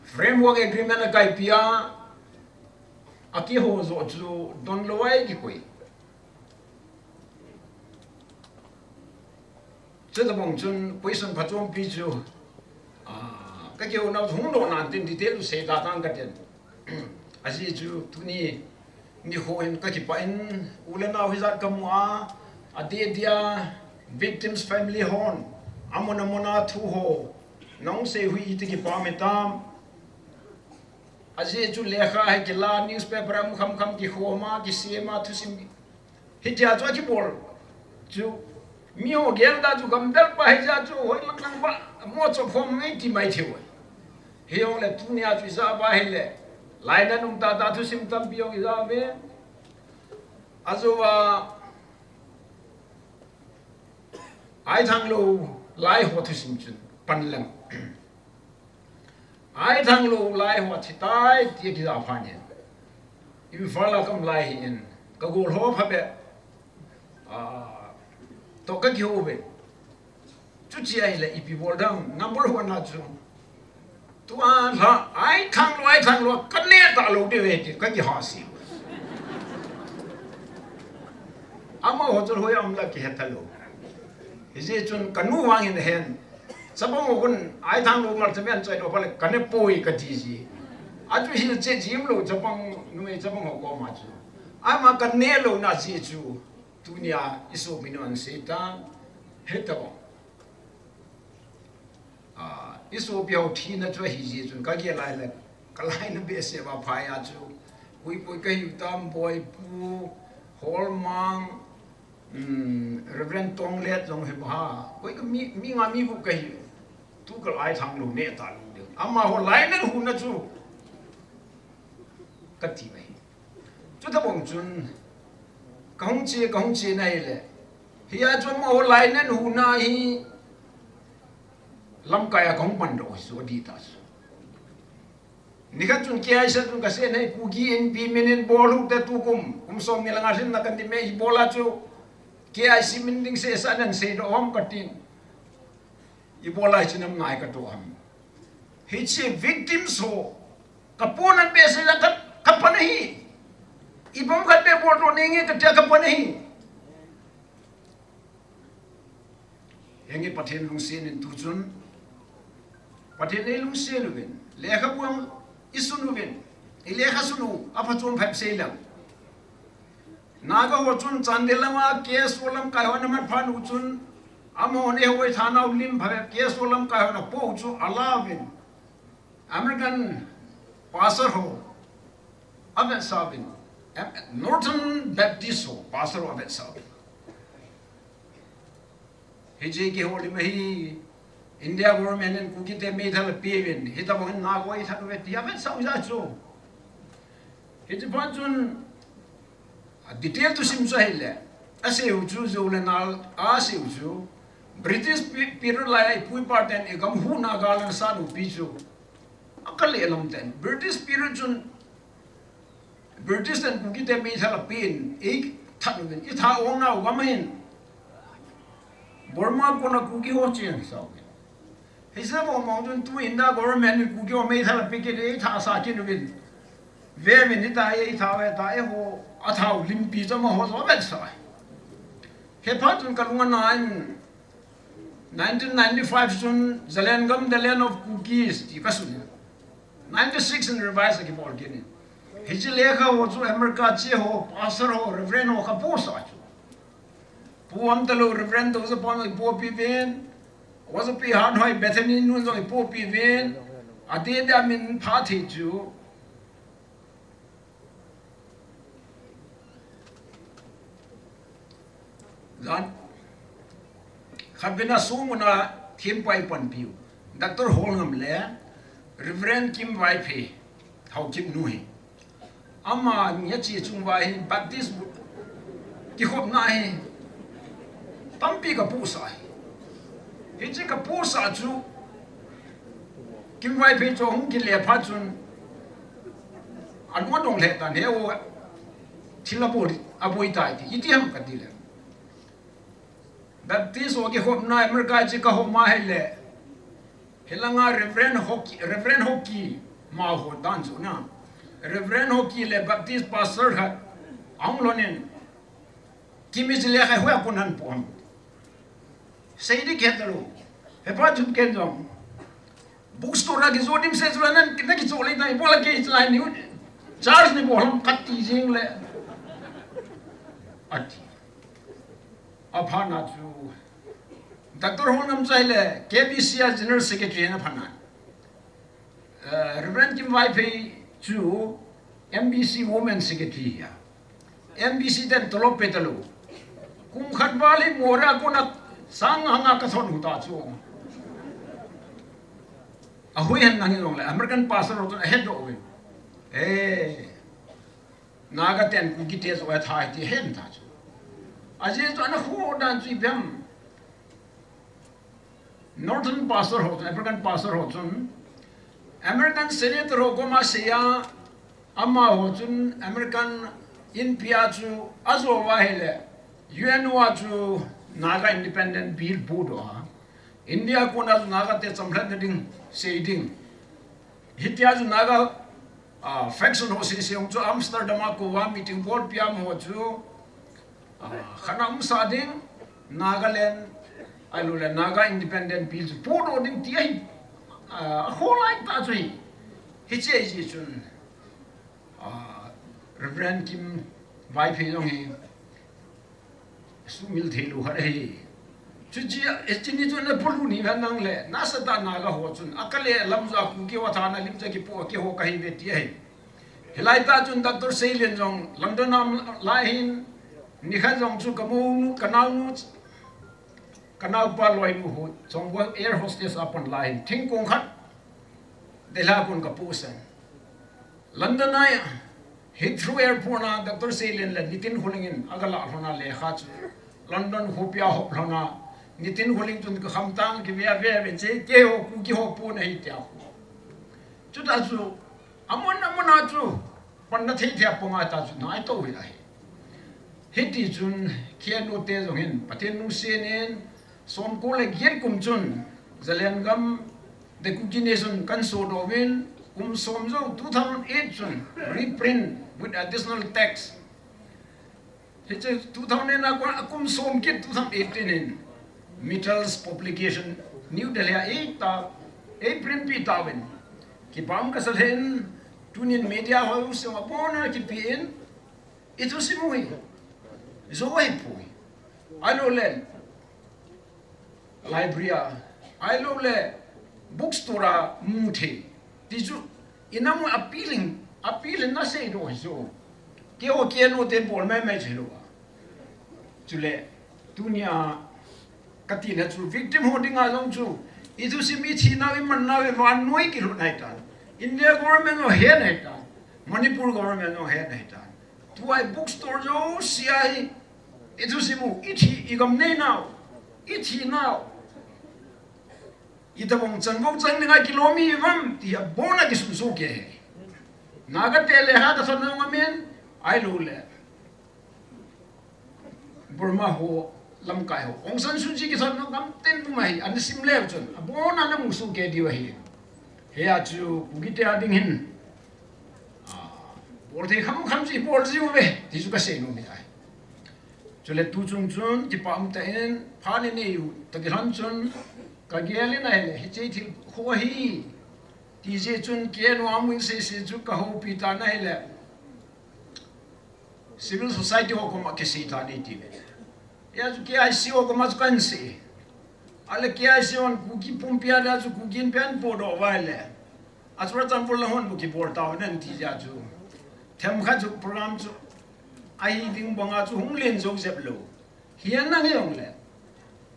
Framework Agreement akaipi a, akiho joh chu donlou a ikikoi. Chutabang chun question phachompi chu, ah, kakihouna hung doh nan tin detail u seida tang katin. Ajeh chu tuni nikho hin kakipah in u le nao hijat kamu a, adeh dia victims family hon, amun amun a thu ho, nahung sei u hi iti kipah um hitam. Ajeh chu lekha hi kila, newspaper a um khamkham kikhom a, kisem a, thusim hitia chu akibol chu, miho gelda chu gamdal pa hijeh chu hoilang lang ba, mo chop khom ngai ti mai thei uve. Hijongle tunia chu ijah uva ahile, lainat um tahtah thusim tampi jong ijah uve. Ajouva, Aithanglou lai ho thusim chun pan leng. Aithanglou lai ho athi tai tia kija phat in, Imphal a kaum lai hin, kagol ho phabep, ah, toh kakihou uve. Chuche ahile ipi bol ding ham, number one a chu, tua lha, Aithanglou, Aithanglou, kaneh talou diu ahi ti kakihahsel. Amaho chu hoi a um la kihe talou. Hijeh chun kanu vangin ahen, chapang ho khun Aithanglou malcha mian choi doh phat le kaneh poi kati ji. Achu hilchet ji umlou chapang, numei chapang ho koma chu. Ama kaneh louna jeh chu, tunia isopi nu ahin sei tan, hetah bou. Ah, isopi ho thina chu ahijeh chun kagel lai le, kalainat behseh uva phai a chu, koi koi kahiu tam, Boipu, Holmang, um, Reverend Tonglet jong hi bou ha, koi ka mi, mi nga mi gup kahiu, tu ka Aithanglou neh talou diu. Amaho lainat huna chu, kati mai. Chutabang chun, kahung che, kahung che na ahile, hia chu amaho lainat huna hi, lamkai a kahung pan doh hi chu adih tah chu. Nikhat chun K I C chun kasei nai, Kuki Inpi min in bol hung te tukum, kum somni le nga lhinna kandih me ibola chu, K I C min ding seh seh nan seidoh ham katin. Ibola hiche nam ngai katoh ham. Hiche victims ho, kapohnat behseh a ka, kapan ahi. Ibang khat beh Ro ro ni nge ka tia ka pan hi. Henge Pathen lungsen in tu chun. Pathen ei lungsen uvin. Lekha buang i sun uvin. I lekha sun u, a pha chom phep sei lang. Naga ho chun Chandel lama K S O lamkai ho na mat phan u chun. Amaho ne hoi thana u lim pha K S O lamkai ho na po u chu a la uvin. American pastor ho. Avet sa uvin. Em, Northern Baptist ho. Pastor ho avet sa uvin. Hiche kihoulim hi India government in Kuki te meithal apeuvin, hitobang in Naga ithat uve tia vetsah u jeh chu. Hiche phat chun, a detail thusim chu ahile, asei u chu, jou le nal, asei u chu, British pe-, period lai a ipu ipa ten igam huhna gal ana sat u pi chu. Akale lam ten, British period chun, British ten Kuki te meithal apen, eithat uvin, itha ong nau gam ahin. Burma kona Kuki ho cheng sa uvin. Hiche bou mong chun tu India government in Kuki ho meithal ape kit, eitha sa kit uvin. Ve min hita, eitha ve ta, eiho, atha u limpi chu amaho chu avet sa. Hephat chun ka lung ana in, nineteen ninety-five chun Zalengam, The Land of Kukis, ti ka sun. Ninety-six in revise akibol kit in. Hiche lekha ho chu America che ho, pastor ho, reverend ho ka post a chu. Pu Amtalou, Reverend Tousapon ipopi uvin. Oja Pi Hanhoi, Bethany nun jong ipopi uvin. Ate dia min pha thei chu. Jan. Khatvei na sung muna thempu a ipanpiu Doctor Holngam le Reverend Kim Vaiphei, Haokip nu hi. Amani ache chung uva hi Baptist kikhopna hi tampi ka post a hi. Hiche ka post a chu Kim Vaiphei chu hung kile phat chun, anu adong lheh tan, he o thil abol, aboi tai ti, iti ham kati le. Baptist ho kikhopna America chu ka hom a ahile. Hilanga Reverend Hoki, Reverend Hoki, ma ho dan chu na. Reverend Hoki le Baptist pastor khat ahung lhon in. Kimi chu lekha hoi a kon han pu ham. Sei di khet lo. Hepa chun ken jong. Bookstore a kijo dimset chu la nan, na kijo le nai, bol a kei chu lai niu. Charge ni bol ham kati jing le. Ati. Aphat na chu. Doctor Holngam chu ahile, K B C a General Secretary ana phat na. Eh, Reverend Kim Vaiphei chu M B C Women Secretary a. M B C ten tolop pe talou. Kum khat val hi Moreh a kona sang hanga ka thon u ta chu. Ahui hen nang jong le American pastor ho chun ahet doh uvin. Eh. Naga ten Kuki te chu atha ti hen ta chu. Ajeh chu ana khu dan chu ipi ham. Northern pastor ho, American pastor ho chun, American senator ho koma asei a, amaho chun American inpi a chu ajo uva ahile, U N a chu Naga Independent Bill bu doh a, India kona chu Naga te chamlhatna ding, sei ding. Hitia chu Naga, ah, faction ho sese hung chu Amsterdam a kou a meeting bolpi a amaho chu, ah, khat a umsa ding, Nagaland, ahilou le Naga Independent Bill chu podoh ding ti ahi, ah, akholai ta chu hi. Hiche ahi chun, ah, Reverend Kim Vaiphei jong hi, sumil thei lou khat ahi. Chuche a, eh, chini chu na pulu ni na nang le, nasatah a Naga ho chun, akale lam ja Kuki ho athana lim ja kipo a keiho kahi ve ti ahi. Hilai tah chun Doctor Seilian jong London a um lai hin, nikhat jong chu ka monu, ka naonu, ka naopa loinu ho, chong air hostess a pan lai hin, thingkong khat, Delhi a kon ka pu san. London a Heathrow Airport a Doctor Seilian le Nitin Kholin in aga lah lhon a lekha chu London khopi a hop lhon a, Nitin Kholin chun ka khamtang kive a ve ve che, keiho Kuki ho pon ahi tia. Chuta chu amun amun a chu panna thei thei a panga ta chu nai to hi ahi. Hiti chun K N O te jong hin Pathen lungsen in somko le get kum chun Zalengam The Kuki Nation kan sodoh uvin, kum som jou two thousand eight chun reprint with additional text. Hiche two thousand eight a kon, akum som kit two thousand eighteen in Mittal's publication New Delhi a eita, ei print pi tauvin. Kipah um kasa lheh in, tunin media ho sung a pona kipi in, ithusim u hi. Jou ahipoi. Ahilou le, library a, ahilou le bookstore a mu thei. Ti chu, ina mu appealing, appealing na seidoh hi chu. Keiho kei a nu te bol maimai chu hilou a. Chule, tunia, katina chu, victim ho dinga jong chu, ithusim, ithi nau, iman nau, vannoi kilhut ahitan. India government jong ahet ahitan. Manipur government jong ahet ahitan. Tua hi bookstore jouse a hi, ithusim u, ithi, igam nei nau, ithi nau, itobang chanvou chang dinga kilom ihiuvem, ti abona kisunso kei. Naga te le Hakha thotna ngamin, ahilou le Burma ho, lamkai ho, Aung San Suu Kyi kithotna gamtin pum ahi, ana sim leu chun, abona namusoh kei diu ahi. Hia chu, Kuki te a ding hin, ah, bol thei kham kham chu ibol jiuve, ti chu kasei nom ahi. Chule tuchung chun, kipah um tah in, phat inei u, toh kilhon chun, kagel in ahile, hiche thil ho hi, ti jeh chun, K N O a mun seisei chu kahoupi tan ahile, civil society ho koma kisei tan iti ve. Hia chu K I C ho koma chu kahin sei. Ahile K I C hon Kuki pumpi a dia chu Kuki in pia ahin podoh uva ahile, a Churachandpur lang hon bou kibol tauvin ahin ti jeh a chu, themkhat chu program chu ahi ding banga chu hung len jou jep lou. Hia nang hijongle,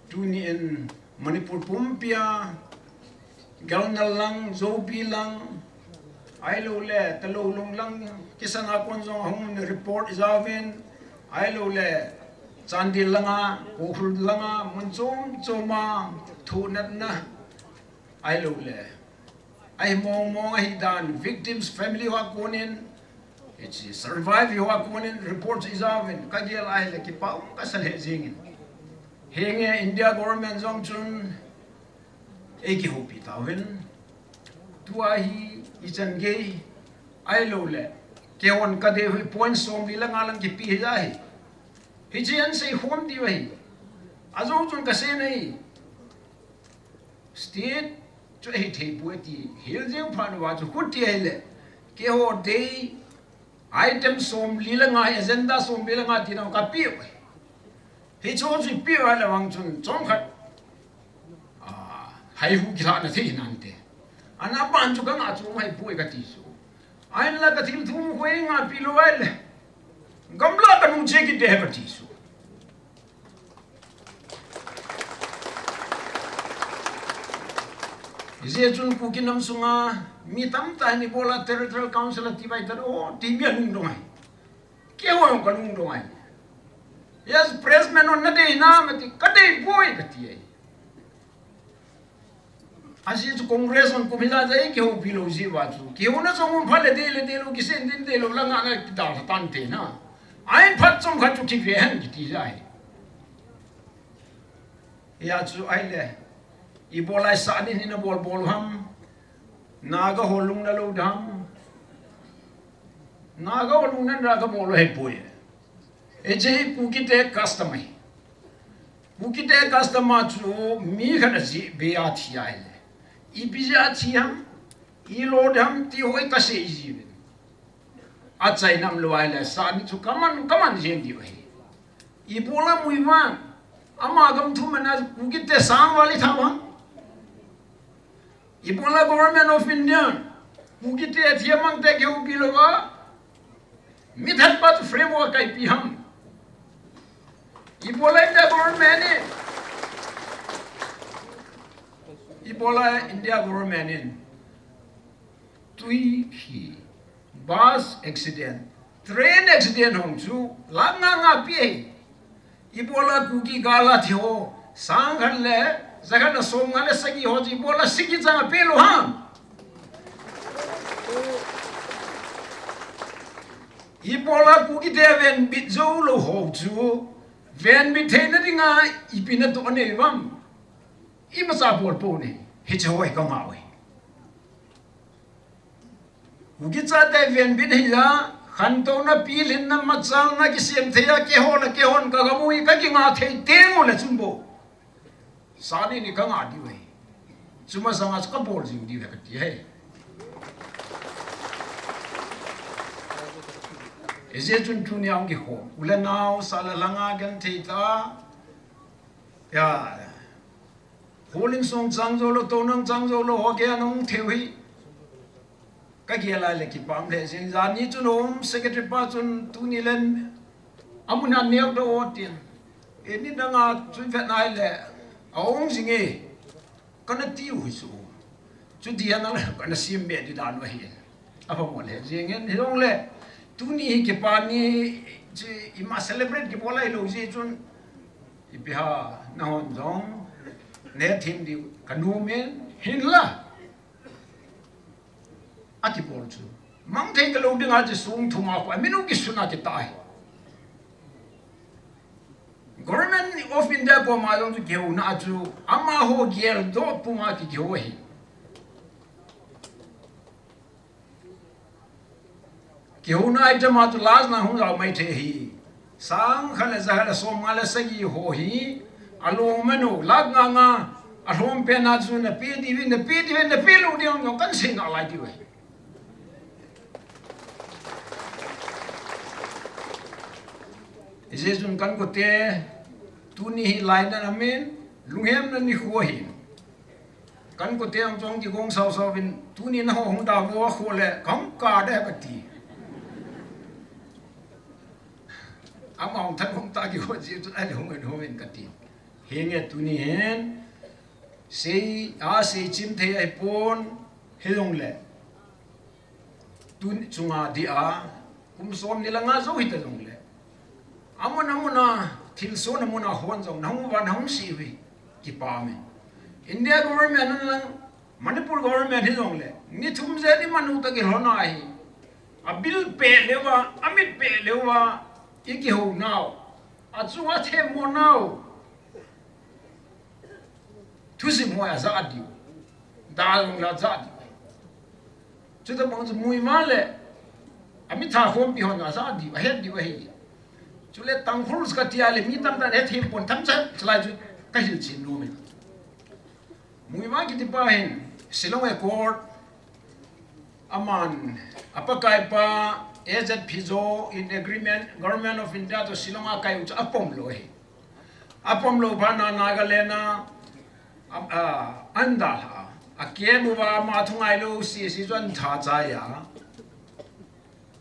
tuni in Manipur pumpi a, Galnal lang, Zopi lang, ahilou le Talou Lung lang, kisana kon jong ahung report ijauvin, ahilou le Chandel langa, Ukhrul langa, mun chom choma thunatna, ahilou le ahi mong mong ahi dan, victims family ho a konin, hiche survive ho a konin report ijauvin, kagel ahile kipah um kasa lheh jengin. Henge India government jong chun eikihoupi tauvin. Tua hi ichan gei ahilou le, keihon kadei u hi point somli le nga lang kipe hi ahi. Hiche ahin seikhom diu ahi. Ajou chun kasei nai. State chu ahithei poi ti hil jeng phat uva chu khuti ahile, keiho dei item somli le nga, agenda somli le nga tina kapeh u ahi. Hichu chu ipeh uva le vang chun chomkhat, ah, haihu kilhahna thei hinante. Ana ban chu kangah chu um ahipoi kati chu. Ahinla kathil thum khu eingahpi lou ahile, gamlah kanung che kit ding ahi kati chu. Hijeh chun Kuki nam sunga mi tamtah in ibola Territorial Council ati bai tah o, ti mi alungdong ahi. Keiho jong kalungdong ahi. Yes, pressmen hon nadei hinam ati, kadei poi kati ahi. Ajeh chu Congress hon kum hijat jeh a eikihoupi lou jeh uva chu, kihouna jong um phat le dei le deilou, kisei in dei deilou, langa ana kidalha tante na. Ahin phat chomkhat chu kive hen kiti jeh ahi. Hia chu ahile, ibola sahnin hin abol bol u ham, Naga ho lungna lou ding ham, Naga ho lungna ding kabol u ahipoi. Hiche hi Kuki te custom ahi. Kuki te custom a chu mi khat ajeh bei a thi ahile, ipi jeh a thi ham, ilo ding ham ti ho hi kasei jiuvin. Achaina umlou ahile, sahni chu kaman, kaman jeng diu ahi. Ibola Muivah, ama gam thuman a Kuki te sang val itha u ham. Ibola Government of India, Kuki te athi amang te kihoupi louva, mithat pa chu framework a ipi ham. Ibola India Government in, ibola India Government in, tui hi, bus accident, train accident hung chu, lakh nga nga pe ahi. Ibola Kuki gal a thi ho, sang khat le, ja khat le som nga le sagi ho chu ibola sagi chang a pe lou ham. Ibola Kuki te venbit jou lou ho chu, venbit theina dinga ipi natoh anei uvam. Imacha bol pou ne, hiche ho hi kangah uve. Kuki chate venbit hija, Khantouna pilhinna machalna kisem thei a, keiho le keihon ka gamui ka kinga thei teng u le chun bou. Sani ni ka nga diu ahi. Chuma sanga chu ka bol jing diu ahi ka ti ahi. Ijeh chun tuni a hung kikhom u le nao, sa le lhanga genthei ta. Ya. Kholin song chang jou lou, tounang chang jou lou, ho kei a nung theu hi. Ka gel a le kipah le jing. Jan ni chun Home Secretary pa chun tuni len amun a neo do o tin. E ni dang a chun vet nai le. A ong jing e. Ka na tiu hi su. Chu dia na le ka na sim be di dan wa hi. A pha mo le jing en hi long le. Tuni hi kipah ni chi ima celebrate kibol lai lou ji chun. Ipi ha, na hon jong, ne thim diu, ka nu men, hin la. A kibol chu. Mang thei ka lo ding a chi sung thum a ko, a minu kisun a kitai. Government of India ko ma jong chu keu na chu, ama ho gel do puma ki keu hi. Kihouna item a chu last na hung jao mai thei hi. Sang khat le ja khat le som nga le sagi ho hi. A lung manu, lakh nga nga. A lhom pen a chu na pe diu, na pe diu, na pe lou diu, kan sei nalai diu ahi. Ijeh chun kan kote, tuni hi lainat amin, lunghemna nikho ahi. Kan kote ang chong kigong sao sao vin, tuni na ho hung da vo a kho le, kam ka de ka ti. Ama hung than hung ta kiho ji tu ai le hung en hung en ka ti. Hinge tuni hin, sei, a sei chim thei ahi pon, hi long le. Tun chunga di a, kum som ni langa zo hita jong le. Amun amun a, thil son amun a hon jong, na hung va, na hung si hui, kipah me. India government an lang, Manipur government hi jong le. Ni thum je ni manu ta kilhon a hi. A bil pe leuva, a mit pe leuva, i kihou nau. A chunga them mo nau. Thusim ho a ja diu. Da jong la ja diu. Chuta bang chu mui ma le. A mi tha khom pi hon a ja diu. A het diu a hi. Chule Tangkhul ka tia le mi tam tan het him pon tham cha. Chalai chu ka hil chin nu mi. Mui ma kiti pa hin. Shillong Accord. Aman. A pakai pa. A Z Phizo in agreement. Government of India to Shillong a kai u cha a pom lo hi. A pom lou phat na Nagaland a, a, a, an dalha. A kem uva ama thu ngai lou si, si chuan tha chai a.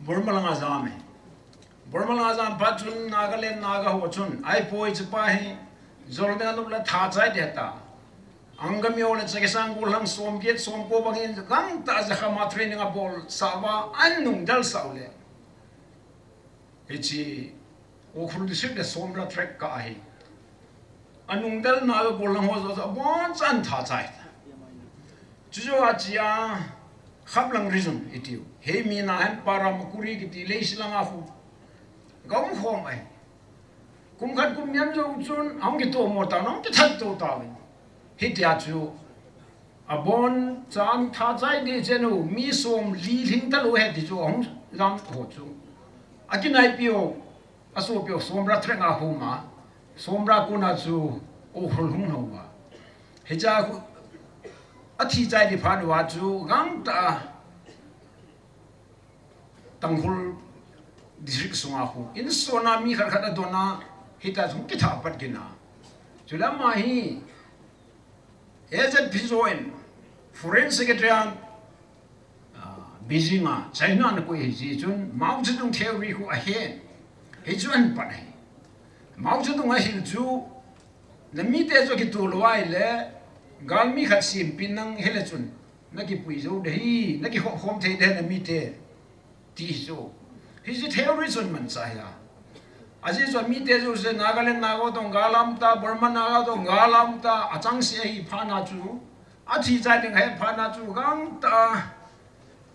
Burma langa jam e. Burma langa jam phat chun Nagaland Naga ho chun. Ai poi chu pa hi. Jol ding a nup la tha chai de ta. Angami ho le chakisang gollhang som get som ko bangin gangtah a ja khama training a bol sa uva an nung dal sa u le. Hichi, Ukhrul district le Somra tract ka ahi. A nung dal na ka gollhang ho jo, jo, bon chan tha chai. Chu jo a chia, Khaplang region i tiu. Hei mi na hem para Makuri kiti Leishi langa khu. Ka um khom ai. Kum khat kum niam jo chun, hung kitomo ta, hung kithat to ta. Hitia chu, a bon chan tha chai di chenu, mi som li hling ta lo he ti chu, hung jam ho chu. A kinai piu, a so piu, Somra tract a hung ma, Somra kona chu, Ukhrul hung hung ma. Hicha khu, a thi chai di phat uva chu, gangtah a, Tangkhul district sunga khu. Insona mi khat khat a dona, hita chung kitha pat gina. Chule ama hi, A Z Phizo in, Foreign Secretary an, ah, Beijing a, China na koi hi ji chun, Mao Zedong theory khu a hen. Hi chu an pat hi. Mao Zedong a hil chu, na mi te chu kitu lo ai le, gal mi khat sim pin nang hele chun. Na kipui zo de hi, na kikhop khom thei de na mite. Ti hi chu. Hi chu theory chun man cha hi a. A ji chu mite chu se Nagaland Naga tong galam ta, Burma Naga tong galam ta, a chang se hi pha na chu. A thi chai ding he pha na chu gangtah.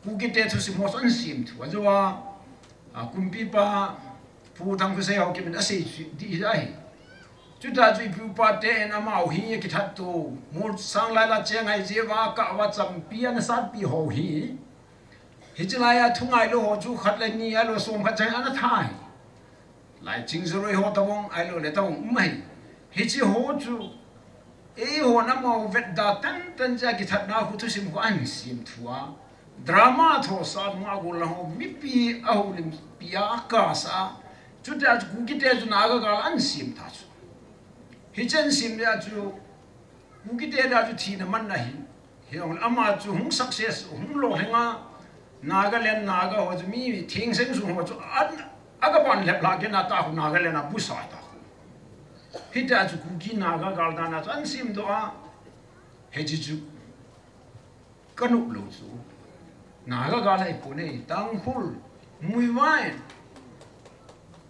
Kukite thusim ho chu an sim thu. A chu a, a kumpipa, Pu Thangkhosei Haokip in a sei chu ti hi a hi. Chuta chu i pu pa te in amau hi kithat tu. Mul sang lai la cheng hai je va ka va champi an sat pi ho hi. Hiche lai a thu ngailou ho chu khat le ni ahilou som khat chang ana thai. Lai ching zeroi ho tabang ahilou le tabang um ahi. Hiche ho chu eihon amaho vetda tantan jeh a kithatna khu thusim khu ahin sem thua. Drama thosah nunga gollhang ho mipi a houlimpi a akasah a. Chutia chu Kukite chu Naga gal ahin sem ta chu. Hiche ahin sem jeh a chu Kukite dia chu thina man ahi. Hijongle ama chu hung success, hung lolhing a, Nagaland Naga ho chu mi thengsel sung ho chu an, aga ban lhep lha kit na ta khu Nagaland a busa ta khu. Hitia chu Kuki Naga gal dan a chu ahin sem doh a. Hiche chu ka nop lou chu. Naga gal ahipon e, Tangkhul, Muivah in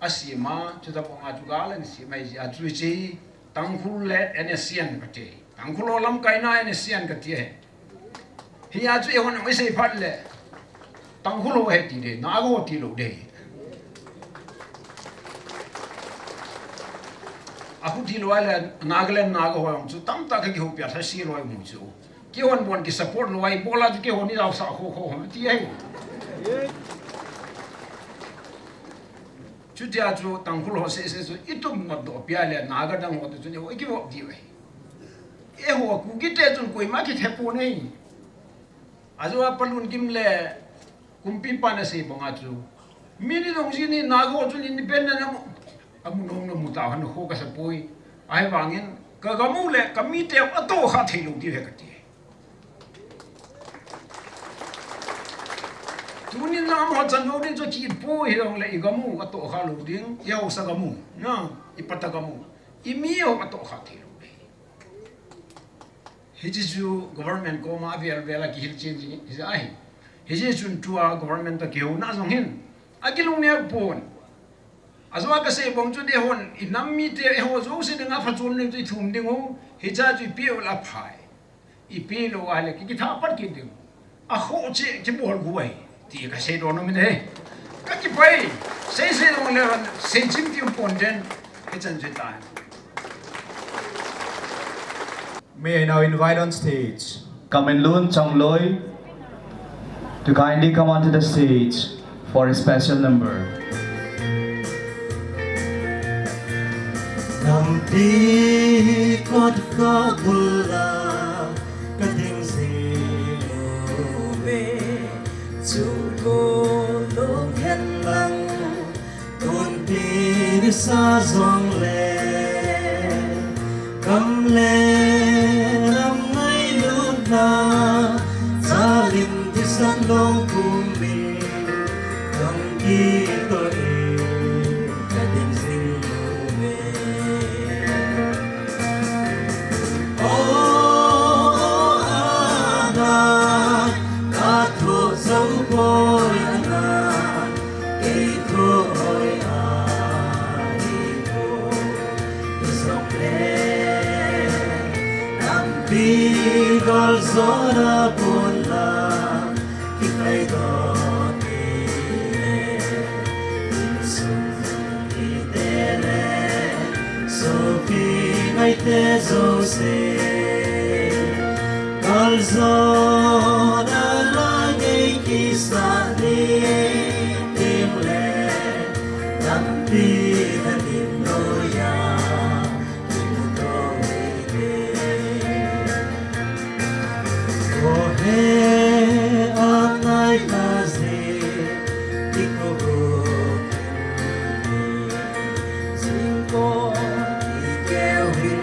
asem a, chutabang a chu gal ahin sem ahi jeh a chu hiche Tangkhul le N S C N kati. Tangkhul ho lamkaina N S C N kati ahi. Hia chu eihon isei phat le Tangkhul ho ahi ti ding, Naga ho ti lou ding. Akhu ti lou ahile Nagaland Naga ho jong chu tamtah ka kihoupi a lhase lou ahi mu chu. Keihon bon kisupport lou ahi, bol a chu keihon ijaosah kho kho ham ti ahi. Chutia chu Tangkhul ho seh seh chu itum ngot doh pi a le Naga dang ho toh chun eiho ikivop diu ahi. Eiho Kukite chun koima kithe pon ahi. Ajeh a Pa Lunkim le Kumpipa in asei banga chu, mi ni dong ji ni Naga ho chun independent amu, amu nom nom u tahen kho kasa poi. Ahivangin ka gam u le ka mite u atohkha thei lou diu ahi kati. Tunin amaho chan lou ding chu kipui hijongle i gam u atohkha lou ding, i haosa gam u, na, i pata gam u, i mi u atohkha thei lou ding. Hiche chu government koma avel vel a kihilchen jing hi ahi. Hiche chun tua government toh kihouna jong hin akilungneo pon. Ajeh a kasei bang chu eihon i nam mite eiho jouse dinga phachom ding chu i thum ding u. Hiche chu i peh u le aphai. I peh lou ahile ki, kitha pat kit ding. Akhoh cheh kibol gu ahi ti kasei doh nom in ahi. Ka kipah e, sei sei jong le, sei chim ti um pon den, hichan chu tai. May I now invite on stage Kamenlun Chongloi to kindly come onto the stage for a special number. Nampi kot ka bul a ka ding jing uve, chu ko lunghen lang, tunpi nisa jongle, gam le nam ngailutna, jalim thisan long pum in, gam kitoh in ka ding jing uve. O, ana, ka thoh jou poi ana, kei thoh hoi ahi poi. Hijongle, nampi gal jona pon la, kikaidoh kei le, insung mite le, sopi ngaite jouse, gal jona la ngei kisa ni ding le, nampi na dim noiya, kimu tou hite. O he, angai na je, kimu tou hite. Jingkah kikeu hi,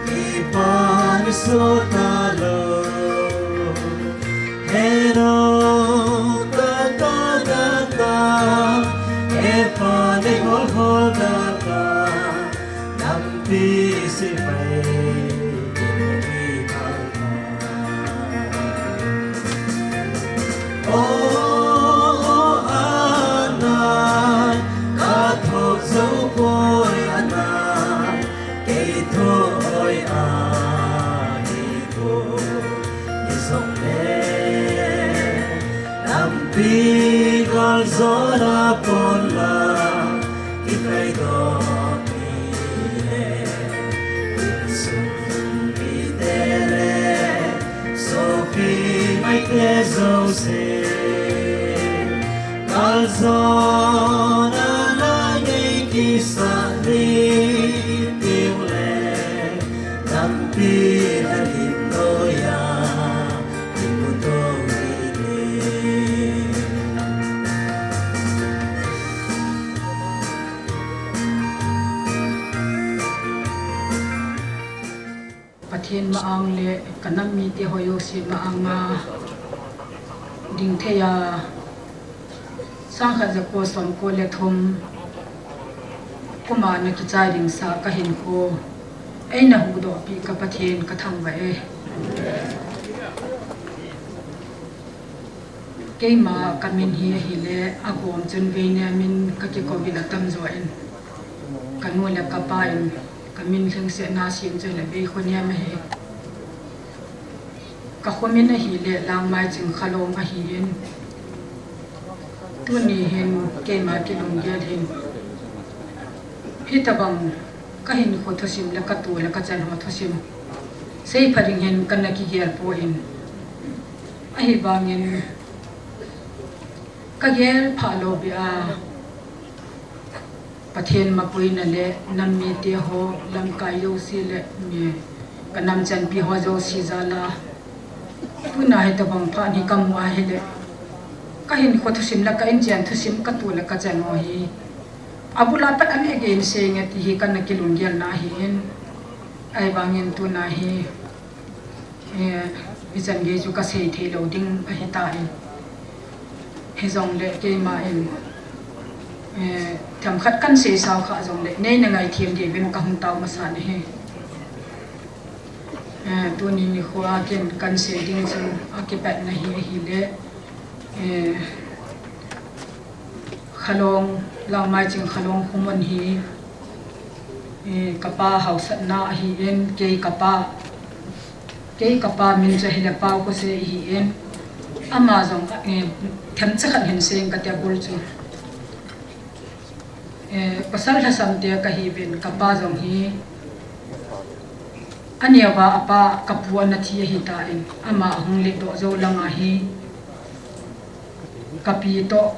kipah ni so talou. He no, ta, ta, ta, ta, he pa ni hol hol ta, ta, nampi si pai, ki pai ta. O, o, ana, ka thoh jou poi ana, kei thoh hoi ahi poi. Hijongle, nampi gal jona pon la, kikaidoh kei le, insung mite le, sopi ngaite jouse, Dona la ngei kisah ni tiu le, lampi la lim noi a, kimu to ni ni. Pathen ma-ang le ka nam mite ho jouse ma-anga ding thei a, sangkhat jako somko le thum kum a na kichai ding sa ka hinkho eina huhdoh pi ka Pathen ka thangvah e. Keima ka min hi ahile, agom chun Veinem in ka kikou in atam jo in, ka nu le ka pa in ka min lhingsetna asem chu ahile Veikhonem ahi. Ka khomin ahile Langmaiching Khalong ahin, tuni hin keima kilunggel hin hitabang ka hinkho thusim le ka tu le ka chan ho thusim seipha ding hin kana kigel poi. Ahivangin ka gel phah lou beh a, Pathen mapuina le nam mite ho, lamkai jouse le mi, ka nam chanpi ho jouse jal a, tuna hitabang phat hi ka mu ahile, ka hinkho thusim le ka inchen thusim, ka tu le ka chan ho hi abul a pat a neh gei in seinge ti hi kana kilunggelna ahin. Ahivangin tuna hi, eh, hichan gei chu ka sei thei lou ding ahitan. Hijongle keima in, eh, themkhat kan sei sao kha jongle, nei na ngaithem diu vin ka hung tao masa nahi. Eh, tuni nikho a ken kan sei ding chu akipatna hi ahile, eh, Khalong, Langmaiching Khalong khomun hi, eh, ka pa haosatna ahin, kei ka pa, kei ka pa min chu ahile Paokhose ahin, ama jong, eh, themcha khat hin seng ka ti a bul chu. Eh, pasal lhasam te ka hiuvin, ka pa jong hi, aneo a apa ka pu ana thi ahitan, ama ahung let doh jou lang a hi, ka pi toh,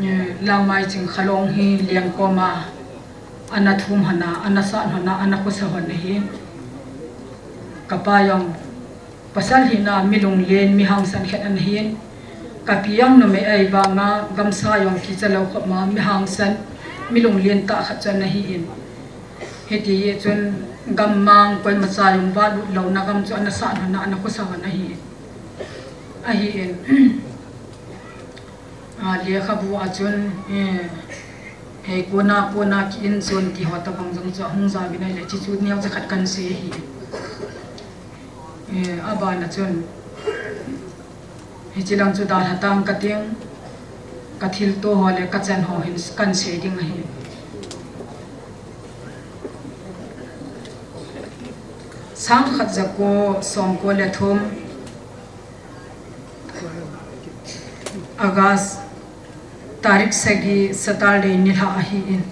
eh, Langmaiching Khalong hi lengkom a ana thum hon a, ana sat hon a, ana khosa hon ahi. Ka pa jong pasal hina mi lunglen, mi hangsan khat ana hin. Ka pi jong numei ahivanga gamsa jong kicha lou khop ma, mi hangsan, mi lunglen tah khat chu ana hin. Hiti chun gammang koimacha jong valut louna gam chu ana sat hon a, ana khosa hon ahi. Ahin. A, lekhabu a chun, eh, hei kona, kona ki in chun ti ho tabang jong chu ahung jaovin ahile, hiche chu neocha khat kan sei ahi. Eh, abana chun, hiche lang chu dalha tang ka ting, ka thilto ho le ka chan ho hin kan sei ding ahi. Sangkhat jako somko le thum, August tarik sagi Saturday nilhah ahin.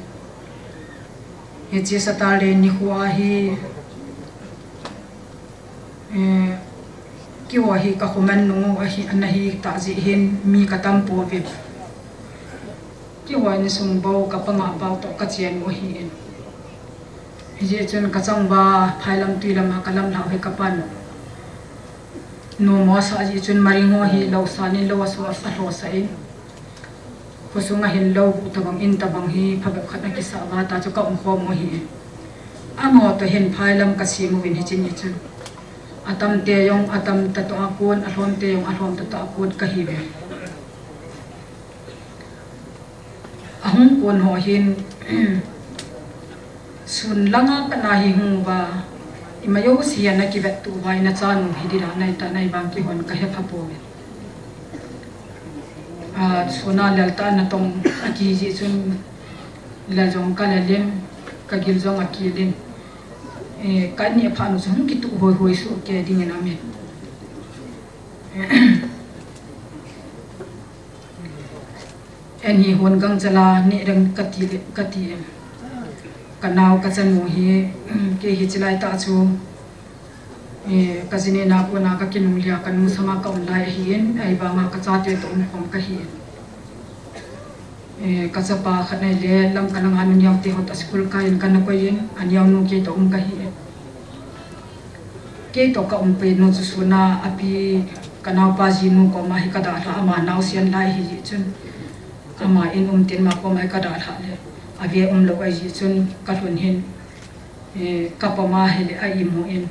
Hiche Saturday nikho a hi, eh, keiho hi ka khoman nung u ahi, ana hi tah jeh hin mi ka tam pouvin. Keiho insung bou ka panga pau toh ka chen u ahin. Hijeh chun ka chang uva phailam tuilam a ka lamlhau hi ka pan. Nom asah jeh chun maring ho hi lou san in lou aso a lhosa in. Khosung a hin lou bu tabang in tabang hi phabep khat a kisa uva ta chu ka um khom u ahi. Amaho toh hin phailam ka sem uvin hiche ni chun. Atam te jong atam ta toh a kon, alhom te jong alhom ta toh a kon ka hiuve. Ahung kon ho hin, sun langa pat na hi hung uva, ima jouse hi ana kivettup uva, ina cha nu hi dila nai ta nai vang kihon ka hepha pouve. A, sun a lel tah a na tong a kiji chun lel jong ka lel in, ka gil jong akil in, eh, ka neh phat u chu hung kituh hoi hoi soh kei dingin aum in. Eni hon gangchal a neh ding kati le, kati em. Ka nao ka chanu hi, kei hi chilai tah chu, eh, ka jinei na kona ka kinungle a ka nu sanga ka um lai ahin, ahivanga ka chate toh um khom ka hi. Eh, ka chapa khat nei le Lamka langa nu neo te ho toh school kai in kana koi in, a neo nu kei toh um kahi. Kei toh ka um pei nu chu suna api ka naupa jinu koma hi ka dalha, ama naosen lai hi chun. Ama in um tin ama koma hi ka dalha le. Ave um lou ahi chun ka lhun hin. Eh, ka pama hi le a imu in.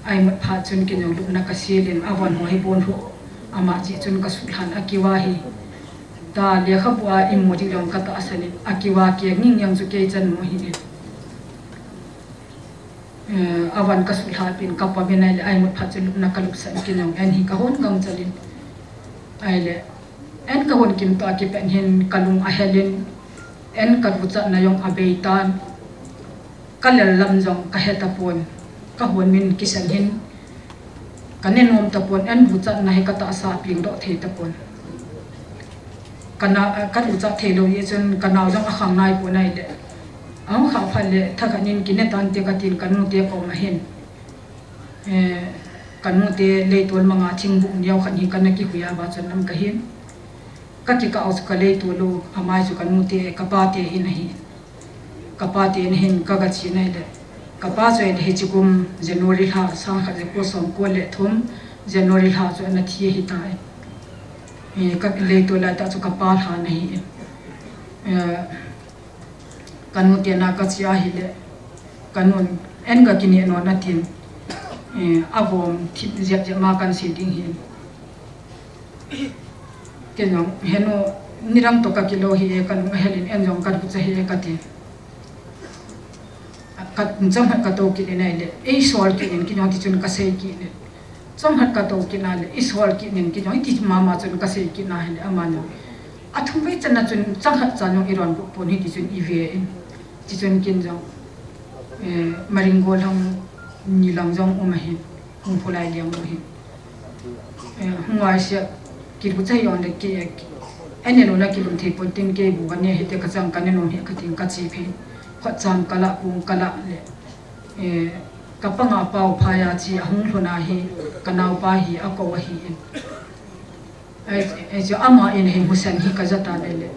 A imut phat chun kei jong lupna ka sil in, a von ho hi bon ho. Ama jeh chun ka suhlhan a kiva hi. Ta lekhabu a imu ding jong ka tahsan in, a kiva keng ning jong chu kei chan mu hi in. Eh, a von ka suhlha pin ka pom in ahile a imut phat chun lupna ka lupsan kei jong en hi ka hon gangchal in. Ahile, en ka hon kim toh a kipat hin ka lung a hel in, en ka duchatna jong a bei tan. Ka lel lam jong ka he tapon, ka hon min kisel hin, ka ne nom tapon, en duchatna hi ka tahsa peng doh thei tapon. Ka na, ka duchat thei lou jeh chun ka nao jong a khang nai pon ahile. A hung khah phat le, thakhat in kine tante ka tin ka nu te koma hin. Eh, ka nu te leitol manga thingbuh neo khat hi ka na kihui a va chun lam ka hin. Ka kikah u chu ka leitol u, amai chu ka nu te, ka pa te hin ahi. Ka pa te hin ka ga che nai le. Ka pa chu ahile hiche kum January lha, sang khat ja ko som ko le thum, January lha chu ana thi ahi tai. Eh, ka leitol lai tah chu ka pa lhan ahi. Eh, Ka nu te na ka che ahile, ka nun en ka kine non atin, eh, a vom thip jep jep ma kan sei ding hin. Kei jong, he nu, nidang toh ka kilou hi e, ka lung a hel in en jong ka ducha hi e ka ti. Ka chang khat ka tou kit in ahile, ei sol kit in kei jong ti chun ka sei kit in. Chang khat ka tou kit na le, i sol kit nin kei jong, i ti mama chun ka sei kit na hile, ama jong. A thum vei channa chun chang khat chan jong i ron got pon hi ti chun i ve in. Ti chun kei jong, eh, Maringol lang ni lang jong um ahin, hung pholai liang u hin. Eh, hung ai sia, kibu chai jong le kei, eh, ene lo na kilum thei pon tin kei bu ka ne hi te ka chang ka ne nom hi ka tin ka che phe. Khot chang ka la, kung ka la le. Eh, ka panga pau phai a chi a hung lhun a hi, ka naupa hi a kou ahi in. Ai, ai chu ama in hin husen hi ka ja ta le le.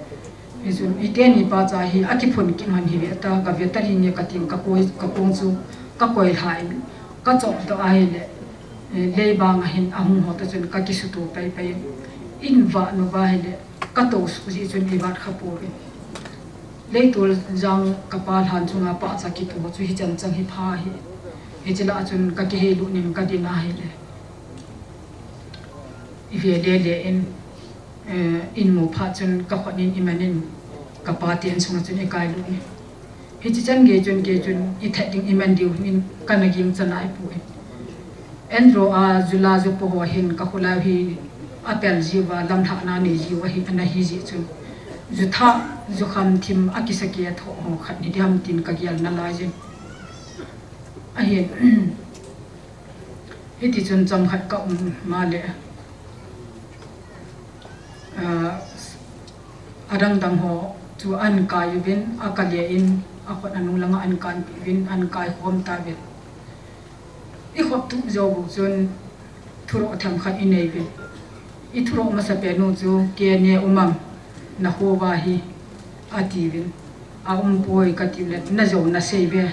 Ai chu i teni pa cha hi a kiphun kit man hi ve ta, ka ve ta ri nge ka tin ka koi, ka kong chu, ka koi lha in, ka chop doh a hi le. Eh, leibang a hin a hung ho ta chun ka kisuto pai pai in. In va nu va hi le. Ka tou suh jeh chun i vat kha poi. Leitol jang ka pa lhan chunga pahcha kitoh chu hichan chang hi pha hi. Hiche lah a chun ka kihei lut nin ka din a hi le. I ve le le in, eh, in mu phat chun ka khut in i man in ka pa te in sunga chun i kai lut in. Hichi chan gei chun, gei chun, i that ding i man diu hin ka na ging chan a i pu in. En ro a, ju la ju po ho hin ka khulai hi a pel jiu va, lamlhah na nei jiu ahi, ana hi jeh chun. Ju thah, ju kham thim a kisa ke a tho ho khat ni diam tin ka gel na lai jin. Ahin, hiti chun chang khat ka um ma le. Ah, adang dang ho chu an kai uvin, a ka le in, a khut a nung langa an kan pi uvin, an kai khom ta uvin. I khop tu jo bu chun, thuroh them khat i nei uvin. I thuroh masa pen u chu, ke ne um am, na ho va hi, a ti uvin. A um poi ka ti le, na jo na sei ve,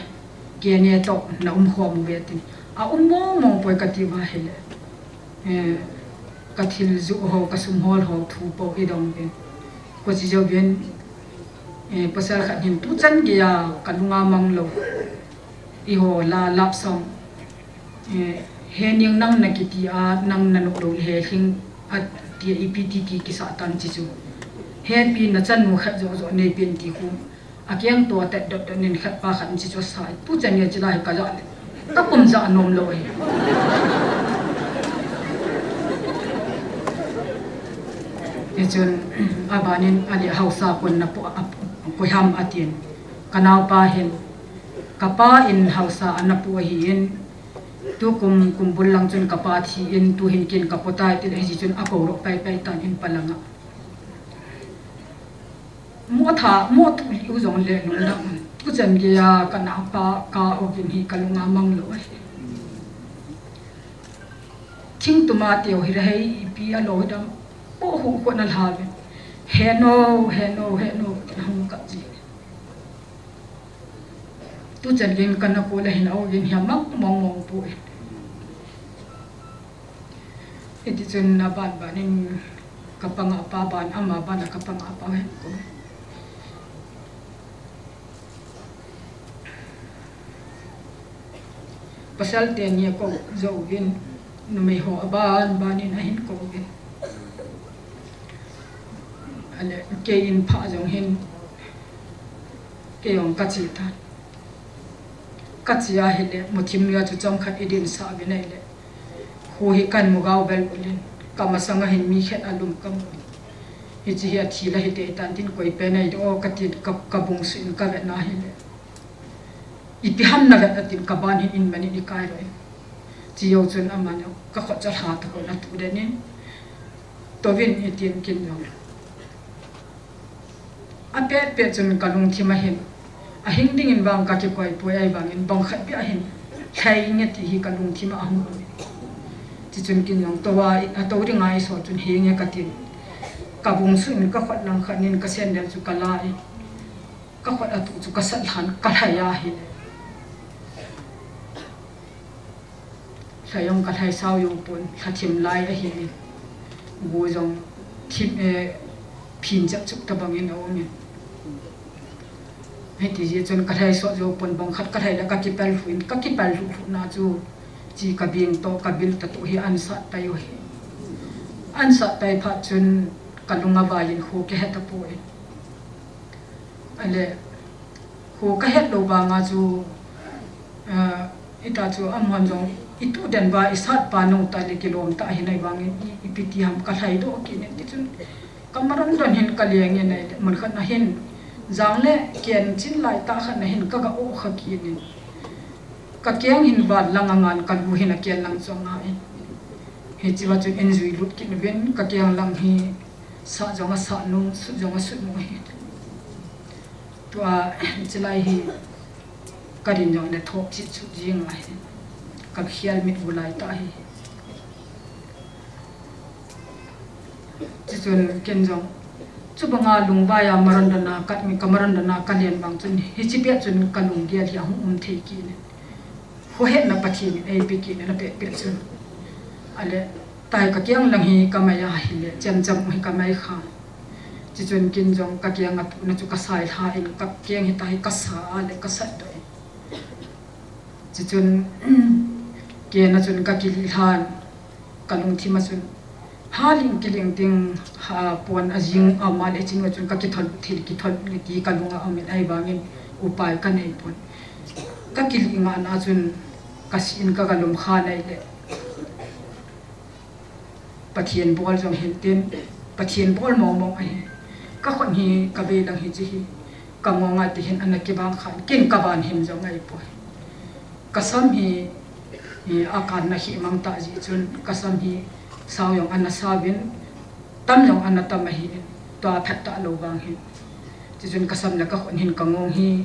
ke ne toh, na um khom u ve tin. A um mong mong poi ka ti va hi le. Eh, ka thil ju ho, ka sum hol ho, thu po i dong uvin. Ko chi jo uvin, eh, pasal khat hin tu chan gei a, ka lunga mang lou. I ho la lap song. Eh, he ning nang na kiti a, nang na nok lou le he hing a ti a ipi ti ti kisa tan chi chu. He pi na chan mu khat jo jo nei pen ti khu. A kiang to a tet dot dot nin khat pa khat in chi chu sa, tu chan nge chi la hi ka ja le. Ka kum ja nom lou hi. Hichun, a banin a le hausa kon na pu, a, pu ham a tin. Ka naupa hin, ka pa in hausa a na pu ahi in, tu kum, kum bul lang chun ka pa thi in, tu hin kin ka pu tai ti le hi chun a ko ro pai pai tan in pa langa. Mo tha, mo tu li u jong le lungdam. Tu chan gei a ka naupa ka o vin hi ka lunga mang lou ahi. Thing tuma teu hi ra hei ipi a lou hi dam. Po hu ko na lha ve. Heno, heno, heno, hung kap ji. Tuchan gin kana ko le hin au gin hia mang mong mong pu e. Hiti chun a ban ban in ka panga pa ban ama ban a ka panga pa hen ko. Pasal te ni ko zo gin numei ho a ban ban in a hin ko gin. Ale kei in pha jong hin kei jong ka chi ta. Ka chi a hile, muthim nia chu chomkhat i din sa ve nei le. Khu hi kan mu gau bel ulin, ka masanga hin mi khet a lum ka mu. Hichi hi a thi la hi te tan tin koi pe nei do ka tin ka, ka bung su in ka ve na hile. Ipi ham na ve na tin ka ban hin in mani ni kai roi. Chi yo chun ama neo ka khot cha ha ta ko na tu de nin. To vin i tin kin lo. A pet pet chun ka lungthim a hin, a hing dingin vang ka kikoi poi, ahivangin bang khat bia hin lhai nge ti hi ka lungthim a hung um. Ti chun kin jong to a, a to ding a i so chun hi nge ka tin. Ka bung su in ka khot lang khat nin ka sandal chu ka la in. Ka khot a tu chu ka sat lhan ka lhai a hi. Lha jong ka lhai sao jong pon, lha thim lai ahi in. Gu jong thim, eh, phin chak chuk ta bangin a um in. Hiti ji chun ka lhai sot jong pon bang khat ka lhai la ka kipel hu in, ka kipel hu hu na chu chi ka bing to, ka bil ta to hi an sat tai u hi. An sat tai phat chun ka lung a vai in hu ke he ta pu in. Ale, khu ka het lo vanga chu, eh, ita chu amahon jong i tu den va i sat pa nung ta le kilom ta hi nai vangin i, i piti ham ka lhai do ki ne ti chun ka maron don hin ka leng in ai le mun khat na hin jang le ken chin lai ta khat na hin ka ga o kha ki ne ka keng hin va lang angan ka lu hin a ken lang chong a in. Hi chi va chun en jui lut ki ne ven ka keng lang hi Sah jong a sah nung, sut jong a sut nung ahi. Tua, chilai hi, ka din jong le thop chit chut jing ahi. Ka khial mit u lai ta ahi. Chuchun ken jong, chubanga lungvai a maron dana ka, ka maron dana ka len bang chun, hichi pet chun ka lunggel hi ahung um thei kit in. Khohetna Pathen in eipe kit in apet pet chun. Ale, tai ka kiang lang hi ka mai a hile, chemchem u hi ka mai kha. Chuchun kin jong ka kiang a tuna chu ka sai lha in ka kiang hi tai ka sa a le ka sat doh in. Chuchun, kena chun ka kilih lhan. Ka lungthim a chun, ha ling kiling ding, ha pon a jing a ma le ching a chun ka kithol, thil kithol nge ti ka lung a um in ahivangin upai ka nei pon. Ka kilih ngah na chun ka si in ka ga lum kha nei le. Pathen bol jong hin tin, Pathen bol mong mong ahi. Ka khut hi ka vei lang hi chi hi. Ka ngong a ti hin ana kibang khan, kin ka van him jong ahi poi. Ka sam hi, hi a kan na hi mang ta ji chun, ka sam hi sao jong ana sao vin, tam jong ana tam ahi in, tua phat ta lo vang hin. Chuchun ka sam le ka khut hin ka ngong hi,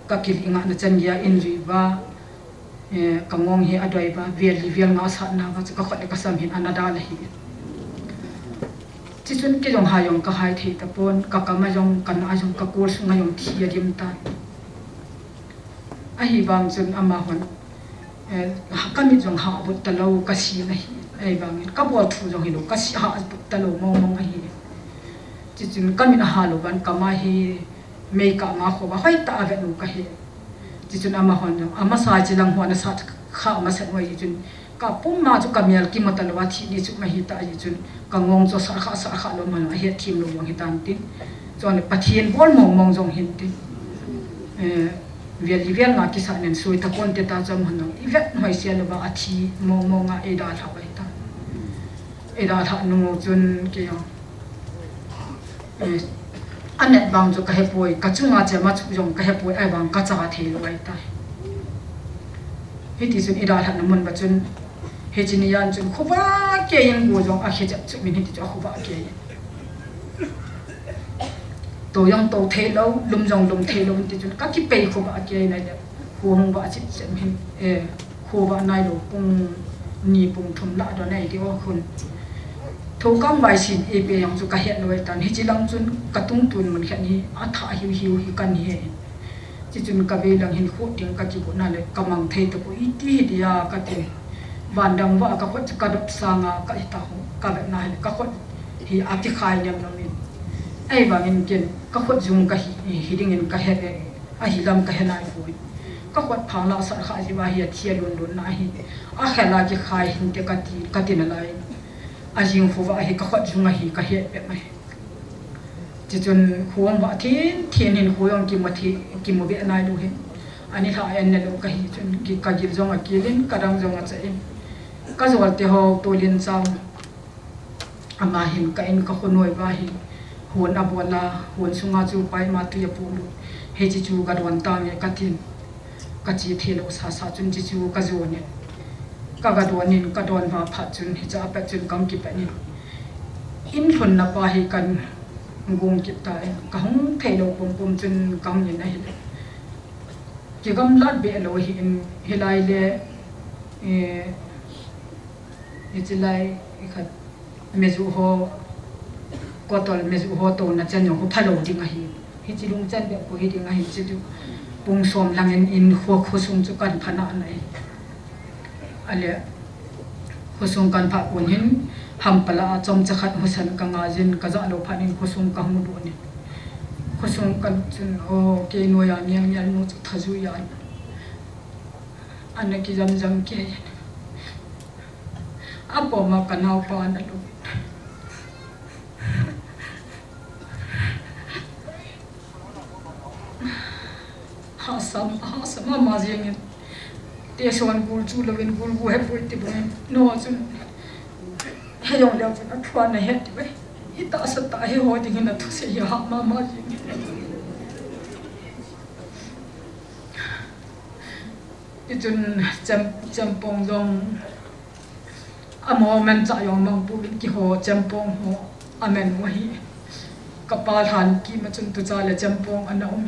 ka kilih ngah na chan gei a in jui va, Eh, ka ngong hi a doi va, vel li vel nga sat na va, chu ka khut le ka sam hin ana dal ahi. Chuchun kei jong ha jong ka hai thei ta pon, ka kam a jong, ka na a jong, ka kol sung a jong thi a dim tan. Ahivang chun amahon, eh, ha ka mit jong ha but ta lo, ka si na hi, ahivangin, ka bol thu jong hi lo, ka si ha but ta lo, mong mong ahi. Chuchun ka mit a ha lo van, ka ma hi, Mei ka ma kho ba hoi ta a vet u ka hi. Chuchun amahon jong, amasa chi lang hon a sat kha amasa noi chun. Ka pum ma chu ka mial ki mata lo a thi ni chu ma hi ta ji chun. Ka ngong chu sa kha sa kha lo ma lo a het thim lo jong hi tan tin. Chun Pathen bol mong mong jong hin tin. Eh, vel li vel nga kisa nen sui ta kon te ta chom hon jong. I vet hoi sia lo ba a thi mong mong a ei da tha bai ta. Ei da tha nung chun ke jong. Eh, a net bang chu ka he poi, ka chunga che ma chu jong ka he poi, ahivang ka cha thei lo ai tai. Hiti chun i dalhatna mun ba chun, hichi ni jan chun khuva kei in gu jong a khe chep chu min hiti chu a khuva kei. To jong to thei lo, lum jong lum thei lo, ti chun ka kipei khuva kei nai le, hu hung va chit chem hin, eh, Khuva nai lo pung ni pung thum lah don ai ti o khun. Thokam vai sin ipi jong chu ka het lou tan, hiche lang chun ka tungtun mun khat hi a thah hiu hiu hi kan hi. Chuchun ka vei lang hin khut ding ka kigot na le ka mang thei tapoi, iti hi dia ka ti. Van dang va ka khut ka dop sanga ka hita ho ka vet na le ka khut hi a kikhai niam niam in. Ahivangin ken ka khut jung ka hi, hi dingin ka het e. Ahi lam ka he nai poi. Ka khut phang la sat kha ji va hi a thi a lun lun na hi. A khel a kikhai hinte ka ti, ka ti nalai. A jing khu va hi ka khut jung a hi ka het peh mai. Chuchun khu jong va thin thin hin khu jong kimu thi, kimu be nai lou hin. Ani lha en ne lou ka hi chun ki, ka gil jong a kil in, ka dang jong a cha in. Ka jol te ho tolin chang. Ama hin ka in ka khonoi va hi hon a bol a, hon sunga chu paima tui a pu lut. Hiche chu ka don tange ka tin. Ka che thei lou sa sa chun hiche chu ka jon in. Ka, ka don in, ka don va phat chun hiche a pat chun kam kipet in. In lhun na pa hi kan gong kit ta in. Ka hung thei lou pum pum chun ka hung in ahi le. Kigamlat be lou hi in hilai le, eh, Hiche lai khat meju ho, kotol meju ho tona chan jong khu phalou ding ahi. Hiche lungchan bep khu hi ding ahi, hiche chu pung som lang in, in kho, khosung chu kan pha na nai. Ale, khosung kan pha kon hin, hampala a chomcha khat husan ka nga jin, ka ja lou phat in khosung ka hung lut in. Khosung kan chun, o, kei noiya ngel ngel nu chu tha ju ya. Ana kijam jam kei. Apom a ka naopa ana lum. Hahsa, hahsa mama jeng in. Te son gul chu louvin gul gu he poi ti bang in. No chun. He jong leu chun a thua na he ti bang. I tahsa tah he ho ding in a thusei hi hah mama jeng in. Hichun cham-, champong jong amaho manchah jong mang pon kiho champong ho aman u ahi. Ka pa lhan kima chun tucha le champong ana um.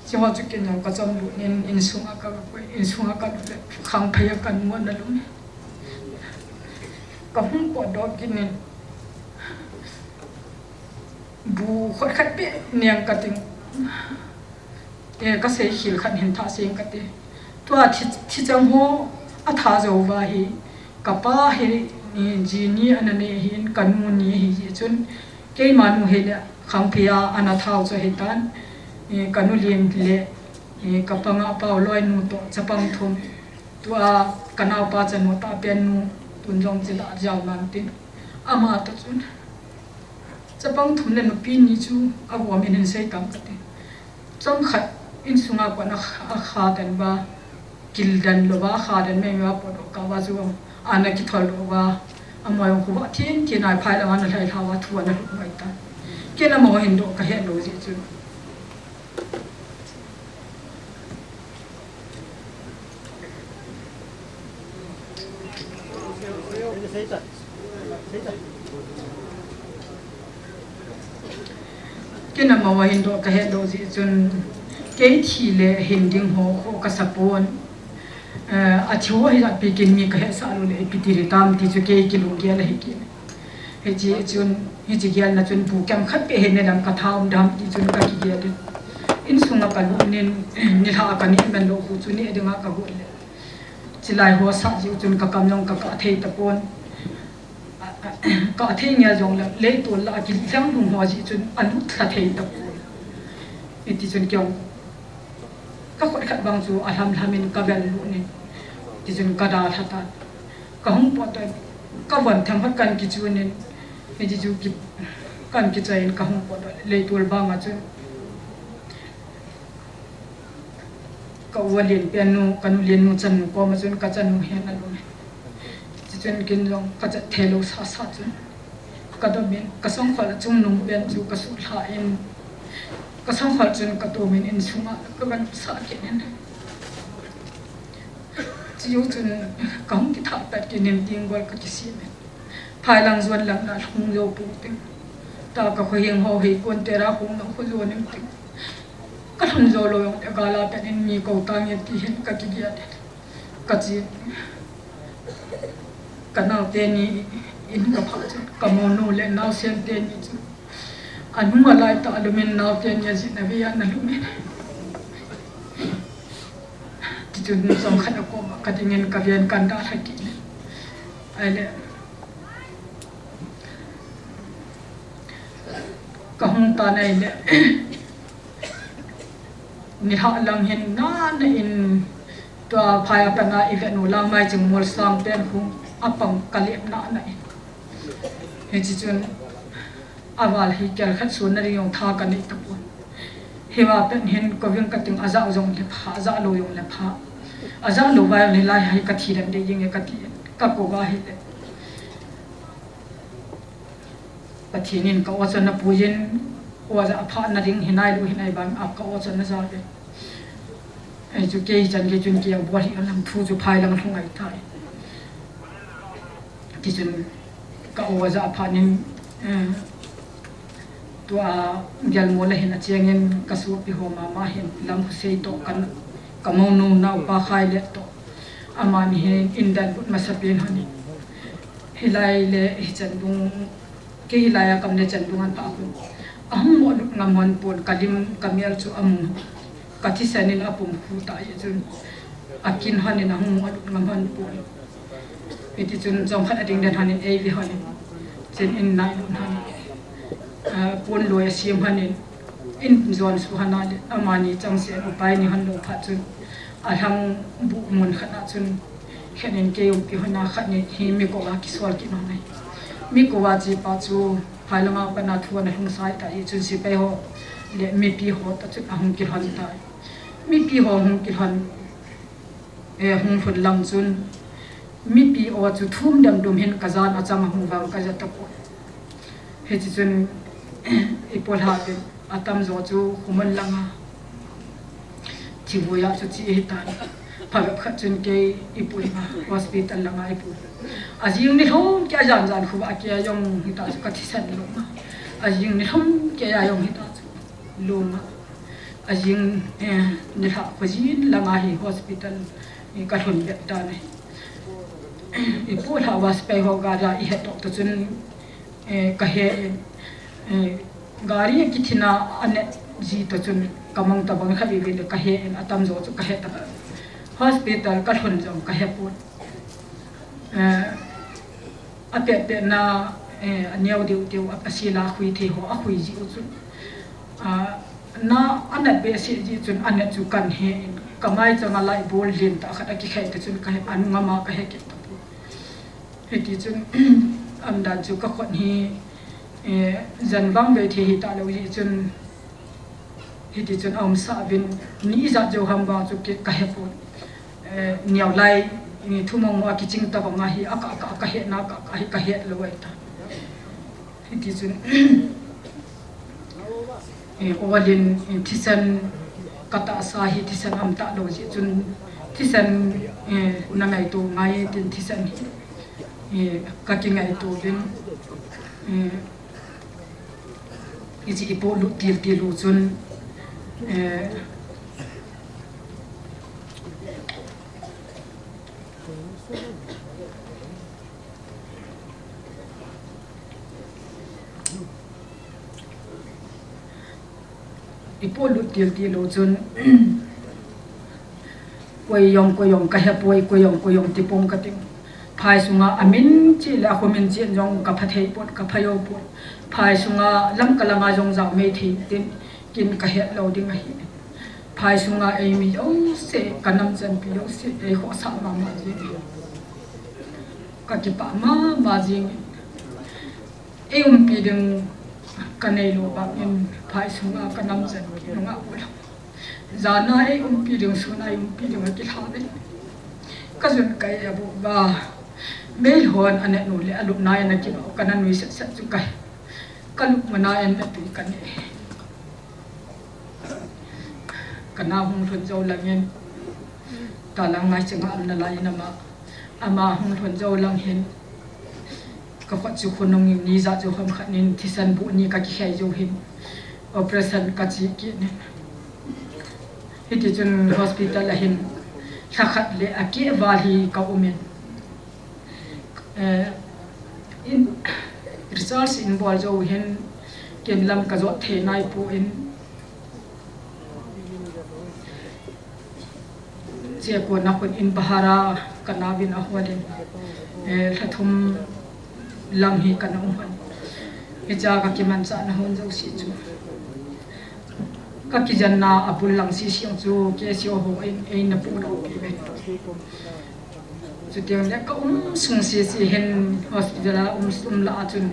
Hiche ho chu ken jong ka chom lut in, insunga ka koi, insunga ka lut le khangphei a ka nu ana lum. Ka hung potdoh kit in bu khut khat beh neng ka ting. Eh, ka sei khel khat hin thah seng ka ti. Tua thi, thichang ho a tha jou va hi, ka pa hi, eh, ji ni ana nei hin, ka nu ni hi ji chun, keima nu hi le khangphei a ana thau chu hi tan, eh, ka nu lien le, eh, ka panga pau loi nu toh chapang thum. Tua ka naopa chanu tah pen nu tun jong chila jau nan tin. Ama toh chun. Chapang thum le nupi ni chu a gom in hin sei tam ka ti. Chomkhat insunga kon a kha, a kha den va, kil den lou va, a kha den mei va, potdoh kah va chu ana kithol lou va, amaho khu va thin thin a phai lou ana lhai lha va thu ana lut mai ta. Ken amaho hin doh ka het lou jeh chun. Ken amaho hin doh ka het lou jeh chun kei thi le hin ding ho khu ka sa pon. Eh, a thi ho hi jat pi ken mi ka hetsah lou le ipi ti ding tam ti chu kei kilunggel ahi kei. Hiche chun, hiche gelna chun bu kem khat beh hin ne dam ka tha um dam ti chun ka kigel in. Insunga ka lut in, nilhah a ka neh man lou khu chu neh dinga ka got le. Chilai ho sah jeh chun ka kam jong ka kah thei tapon. Kah thei ngel jong le, leitol lah a kilhang lhung ho jeh chun a lut lha thei tapon. Hiti chun kei jong ka khut khat bang chu a lham lham in ka bel lut in. Ti chun ka dalha tan. Ka hung potdoh, ka von themkhat kan kichun in, hiti chu ki, kan kichai in ka hung potdoh, leitol banga chun. Ka u a lien pen nu, ka nu lien nu chanu koma chun ka chanu hi ana lum. Chuchun ken jong ka chat thei lou sa sa chun. Ka dom in, ka sangkhol a chungnung pen chu ka suhlha in, ka sangkhol chun ka tom in insunga ka van sah kit in. Chujou chun ka hung kithah pet kit in, tenggol ka kisem in. Phai lang jon lang na hung jou pou ting. Tua ka khoheng ho hi kon tera hung na khu jon in ting. Ka lhun jou lou jong le gala pet in mi kou tange ti hin ka kigel in. Ka che, ka nao teni In ka pha chu, ka monu le naosen teni chu. Anung alai tah a lumin naoten ya jin a vei a na lumin. Tichun chomkhat a koma ka dingin ka vei a kan dalha kit in. Ahile, ka hung tan ahile, nilhah lang hin nana in tua phai a pat a i vet u Lamai Chingmol sang pen khu a pang ka lep nana in. Hichi chun a val hi kel khat sun na ding jong tha ka nei tapon. Hiva pen hin koving ka ting a jah jong le pha, a jah lou jong le pha. A jah lou va jong le lai hi ka thi dan dei jing e ka ti. Ka ko va hi le. Pathen in ka o chon na puiyin, o jah a pha na ding hinai lou hinai ban a ka o chon na ja ve. Ei chu kei chan kei chun kei a bol hi a lam thu chu phai lang lhung ai tai. Tichun ka o jah a pha nin, eh, tua Gelmol a hin a chengin ka sopi ho mama hin Lamkhosei toh kan ka monu naupa Khailet toh. Amani hin in dan but masa pen hon in. Hilai le hichan dung, kei hilai a kam le chan dung an pha khun. Ahung mo lut ngam hon pon ka lim ka mel chu a mung. Ka thisan in a pum khu ta ye chun. A kin hon in ahung mo lut ngam hon pon. Hiti chun chomkhat a ding den hon in ei vi hon in. Chen in nai lut hon in. Ah, pon loi a siam hon in. In jon su hon a le. Amani chang se upai ni hon lou phat chun. A lhang bu mun khat a chun. Khen in kei umpi hon a khat ni hi mi ko a kisol ki nong ai. Mi ko a chi pa chu. Phai langa pana thu ana lhung sai ta hi chun sipai ho le mipi ho ta chun ahung kilhon ta. Mipi ho hung kilhon, eh, hung lhun lang chun mipi ho chu thum dem dum hin ka jan a chang ahung vang ka ja ta ko. Hichi chun i polha te atam jo chu Khumon langa. Thivui a chu chi hi tan. Phabep khat chun kei i pui ma hospital langa i pui. A jing ni lhom kei a jan jan khu a kei a jong hi ta chu ka thisan lou ma. A jing ni lhom kei a jong hi ta chu lou ma. A jing, eh, nilhah khu jin langa hi hospital, eh, ka lhun bep ta ne. I polha va sipai ho ga da i het tok ta chun Eh, ka he in, eh, gari a kithina a net ji to chun ka mang ta bang kha vivi le ka he in atam jo chu ka he ta. Hospital ka lhun jong ka he pon. Eh, a pet pet na, eh, a neo deu deu a, a sila khui thei ho a khui ji u chu. Ah, na a net be si ji chun a net chu kan he in ka mai chang a lai bol lin ta khat a kikhai ta chun ka he an ngama ka he kit ta pon. Hiti chun, amdan chu ka khut hi, eh, jan vang ve thei hi ta lou hi chun, hiti chun a um sa vin, ni ijat jo ham vang chu ki ka he pon. Eh, niau lai, ni thumong mo a kiching ta vang a hi, a ka, a ka, a ka he na, ka, ka hi ka he lou ai ta. Hiti chun, eh, olin, eh, thisan ka tahsa hi thisan am ta lou ji chun thisan, eh, na ngaito ngai tin thisan hi, eh, ka kingaito vin, eh, i chi i po lu til til u chun, eh, I po lut til til u chun, koi jong, koi jong ka he poi, koi jong, koi jong ti pong ka ting. Phai sunga a min chi le a khu min chi jong ka pha thei pon, ka pha jo pon. Phai sunga lam ka langa jong jao mei thei tin, kin ka het lou ding ahi. Phai sunga ei mi jouse, ka nam chanpi jouse, ei khohsah mama jing. Ka kipah mama jing. Ei umpi ding ka nei lou bang in phai sunga ka nam chanpi nunga ula. Jana ei umpi ding, suna ei umpi ding a kilha ve. Ka jun kai a bu ba. Mei hon a ne nu le a lup nai na ki ba ka na nui set set chu kai. Ka lup ma nai an na tu ka ne. Ka na hung lhun jo lang in, ta lang lai chinga am na lai in ama, ama hung lhun jo lang hin, ka khut chu khunung in ni ja jo ham khat nin thisan bu ni ka kikhai jo hin, operation ka chi kit nin. Hiti chun hospital a hin, lha khat le a keh val hi ka um in. Eh, In, research in bol jou hin ken lam ka jot thei nai pon, che ko na khun in bahara ka na vin a hol in, eh, lha thum lang hi ka na um hon. Hicha ka kimanchah na hon jouse chu ka kijanna a bul lang sisi chu K C O ho in ei na pu lo pi ve. Chutiang le ka um sung sisi hin hospital a um, um la a chun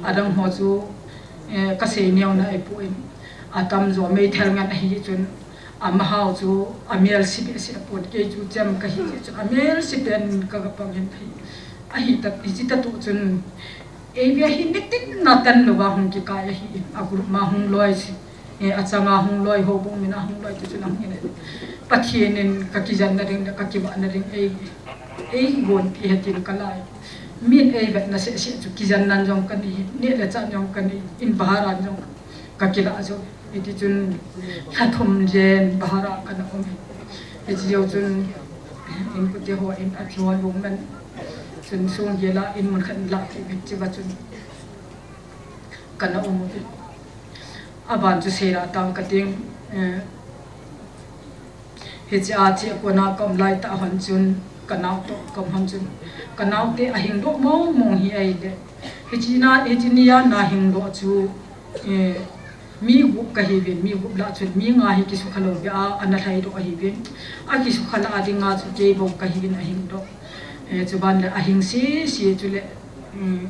adang ho chu, eh, ka sei neo na ei pu in, atam jo meithal ngen ahi chun, amahao chu amel si be si a pon, kei chu chem ka hi chun amel si pen ka ga pang hin thei. Ahi ta, hichi ta tu chun, ei ve hi nitin na tan lo va hung kikai ahi in, a group ma hung loi si, eh, a changa hung loi, houbung mina hung loi ti chun a hung in. Pathen in ka kijanna ding le ka kivahna ding ei, ei gonpi hetin ka lai. Min ei vetna seh seh chu kijannan jong ka nei, neh le chah jong ka nei, in baharan jong ka kila jo. Hiti chun lha thum jen bahara ka na um. Hiti jo chun in kute ho in a thi ho lung man chun sung gela in mun khat la ti bit chi va chun ka na um u. Aban chu sei la tang ka ting, eh, hichi a chi ko na ka um lai ta hon chun ka nau to ka um hon chun ka nau te a hing doh mong mong hi ai le. Hichi na, hichi ni a na hing doh chu, eh, mi gup ka hi vin, mi gup la chun mi nga hi kisukha lo ve a, ana lhai doh ahi vin. A kisukha la a ding a chu kei bou ka hi vin a hing doh. Eh, chu ban le a hing si si chu le, mm,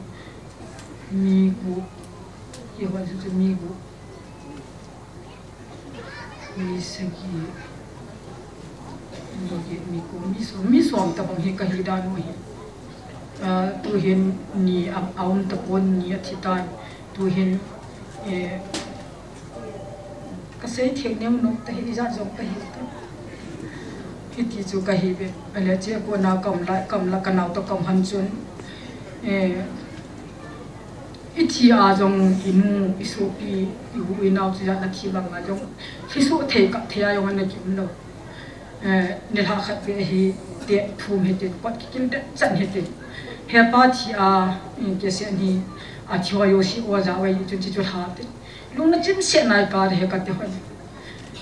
mi gup, ki hon chu mi gup. Mi sagi, mi get, mi kum, mi som, mi som tabang hi ka hi dan u hi. Ah, tu hin ni a, a um ta pon, ni a thi tai. Tu hin, eh, ka sei thei neo nok ta hi, ijat jong ka hi ta. Hiti chu ka hi ve. Ale che ko na ka um la, ka um la ka nau to ka um hon chun. Eh, I thi a jong i nu, i sopi, i u, i nao chu jat na thi vang a jong, thi suh thei kap thei a jong ana ki um lo. Eh, nilhah khat ve hi, te thum hitin, kot kikil det chan hitin. Hepa thi a, in ke se ni, a thi ho jouse o ja wei chun chi chu lha te. Lung na chim se nai ka de he ka te hon.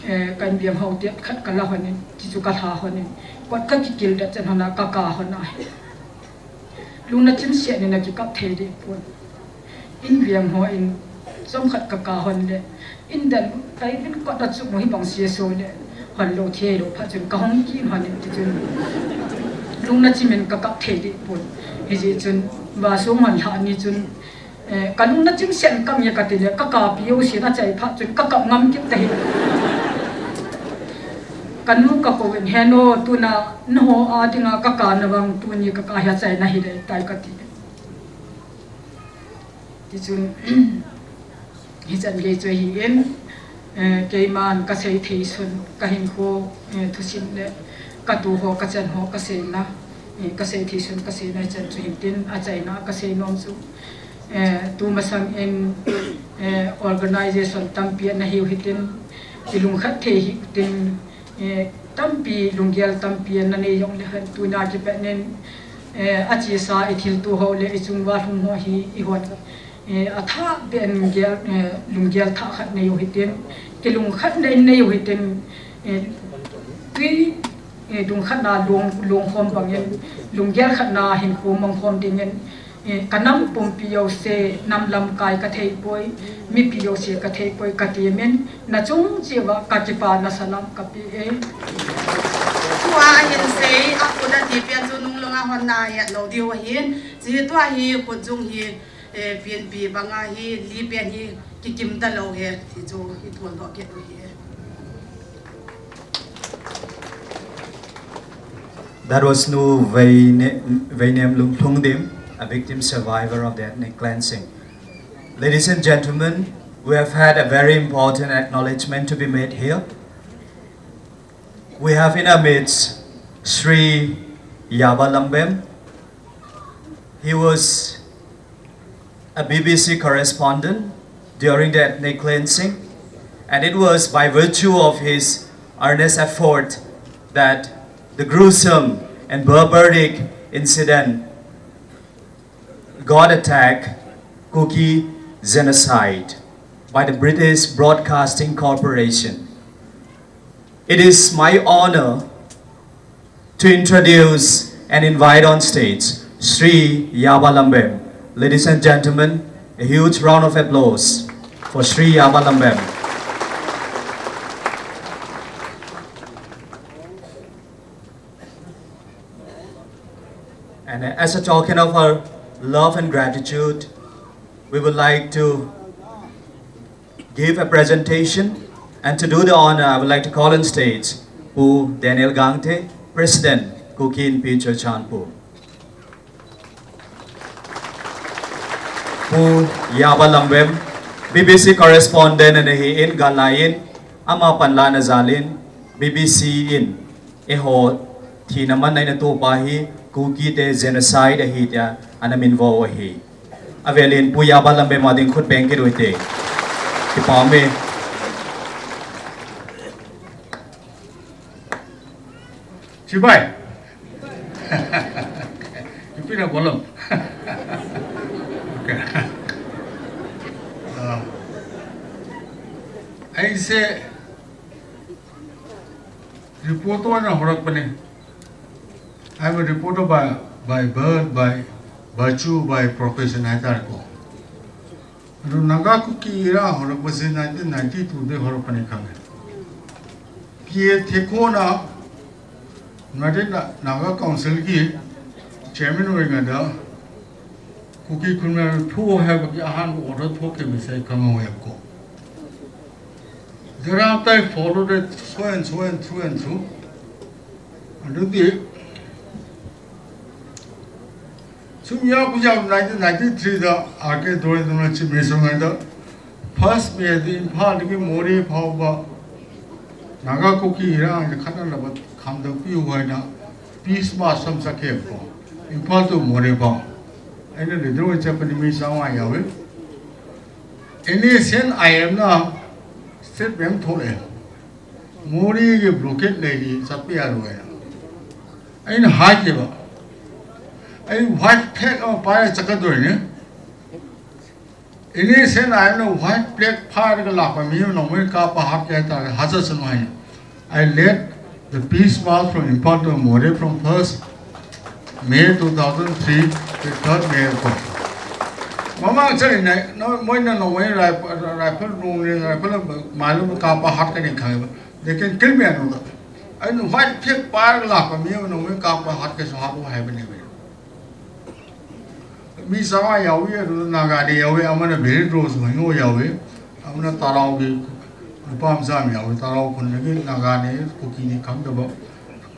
Eh, kan biang ho te khat ka la hon in, chi chu ka lha hon in. Kot ka kikil det chan hon a ka ka hon a he. Lung na chim se ni na ki kap thei de pon. In biang ho in, chom khat ka ka hon le. In dan, tai bin kot a chu mo hi bang se so le. Hon lo thei lo pha chun ka hong ki hon in ti chun. Lung na chim in ka kap thei de pon. Hiji chun, ba so hon lha ni chun. Eh, ka lung na chim se in kam ye ka ti le, ka ka pi u si na chai pha chun, ka kap ngam kit ta hi. Ka nu ka ko in he no, tu na, na ho a ding a ka ka na vang, tu ni ka ka hia chai na hi le, tai ka ti. Ti chun, hi chan gei chu hi in, eh, keiman ka sei thei sun, ka hinkho, eh, thusim le, ka tu ho, ka chan ho, ka sei na, eh, ka sei thei sun, ka sei na chan chu hin tin, a chai na, ka sei nom chu, eh, tu masang in, eh, organization tampi na hiu hitin, i lungkhat thei hi tin, eh, tampi lunggel tampi na nei jong le han tu na ki pe nen, eh, a chi sa i thil tu ho le i chung va lhung ho hi i hon. Eh, a thah pen lunggel, eh, lunggel thah khat nei u hitin, kilungkhatna in nei u hitin, eh, tui, eh, lungkhatna lung, lungkhom bangin, lunggel khatna hinkho mangkhom dingin, eh, ka nam pumpi jouse, nam lamkai ka thei poi, mipi jouse ka thei poi, ka ti min, na chung cheh uva ka kipa na salam ka pe e. Tua hin sei, a khut a ti pen chu nung langa hon na het lo diu ahin, chi tua hi khut jung hi, eh, pianpi banga hi, li pen hi, kikim ta lo he, ti chu i thol doh kit u hi. That was Nu Veine-, Veinem Lung Lhungdim, a victim survivor of the ethnic cleansing. Ladies and gentlemen, we have had a very important acknowledgement to be made here. We have in our midst Sri Yaba Lambem. He was a B B C correspondent during the ethnic cleansing, and it was by virtue of his earnest effort that the gruesome and barbaric incident God Attack, Kuki Genocide by the British Broadcasting Corporation. It is my honor to introduce and invite on stage Shri Yaba Lambem. Ladies and gentlemen, a huge round of applause for Shri Yaba Lambem. And as a token of our love and gratitude, we would like to give a presentation. And to do the honor, I would like to call on stage Pu Daniel Gangte, President, Kuki Inpi Churachandpur. Pu Yaba Lambem, B B C correspondent ana hi in, galai in, ama panlahna jal in, B B C in, eiho thina man a eina tohpa hi, Kuki te genocide ahi tia ana minvo u ahi. Avel in Pu Yaba Lambem a ding khut beng kit u hite. Kipah e. Chibai. Ipi na bolom. Okay. Ah. Aise, reporter na horak pani. I am a reporter by, by birth, by virtue, by profession, I tell you. Adu Naga Kuki era horak basi nineteen ninety-two de horak pani khange. P A Thekho na, United Na-, Naga Council ki chairman oinga da, Kuki khun me thu he ba ki ahan ko order tho ke mi sai kama we ko. Thereafter I followed it so and so and through and through. Adu di, sum ya ku ya nineteen ninety-three da, R K Doying na chi me so ngai da, first me di Imphal ki Moreh phao ba, Naga Kuki era ang khat na ba kham da pi u hai na, peace march sam sa ke ko. Imphal to Moreh phao. Aina le dro cha pani mi sa wa ya we. N S C N I M na state bank tho le. Moreh ki blockade nei di chat pi a lo ya. Aina hai ke ba. Ai white flag a pa ya chaka do ne. N S C N I M na white flag pha ka la pa mi no mo ka pa ha ke ta ha sa sun hai. I led the peace march from Imphal to Moreh from first May two thousand three to third May ko. Mama chali nai, no, moi na no, moi rifle, rifle nung ni, rifle malu ka pa hat ka ni khai. They can kill me, I know that. I know white flag pa la pa mi no, moi ka pa hat ka so hat hai bani bani. Mi sanga yawi, Naga de yawi, amana very close, mai ngo yawi. Amana Tarao ki, nupam sam yawi, Tarao khun ki Naga ne, Kuki ni khang da ba.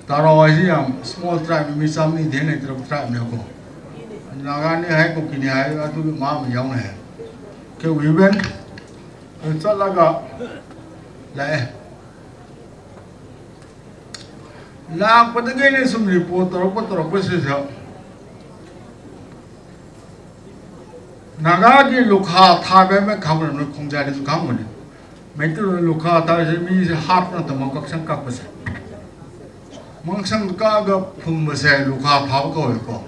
Tarao ai si yam, small tribe, mi sam ni de ne, tribe, tribe ne ko. Naga ne hai, Kuki ne hai, atu ma mi yaw ne. Ke we went, chalaga, la eh. Lak pa ta gei ni sum report tawrh pa tawrh pa si sa. Naga ki lukha tha be me kham na khong ja ni su kham ni. Me tu lukha tha se mi se hat na ta mang kak sang kak pa se. Mang sang ka ga phum ba se lukha tha ka we ko.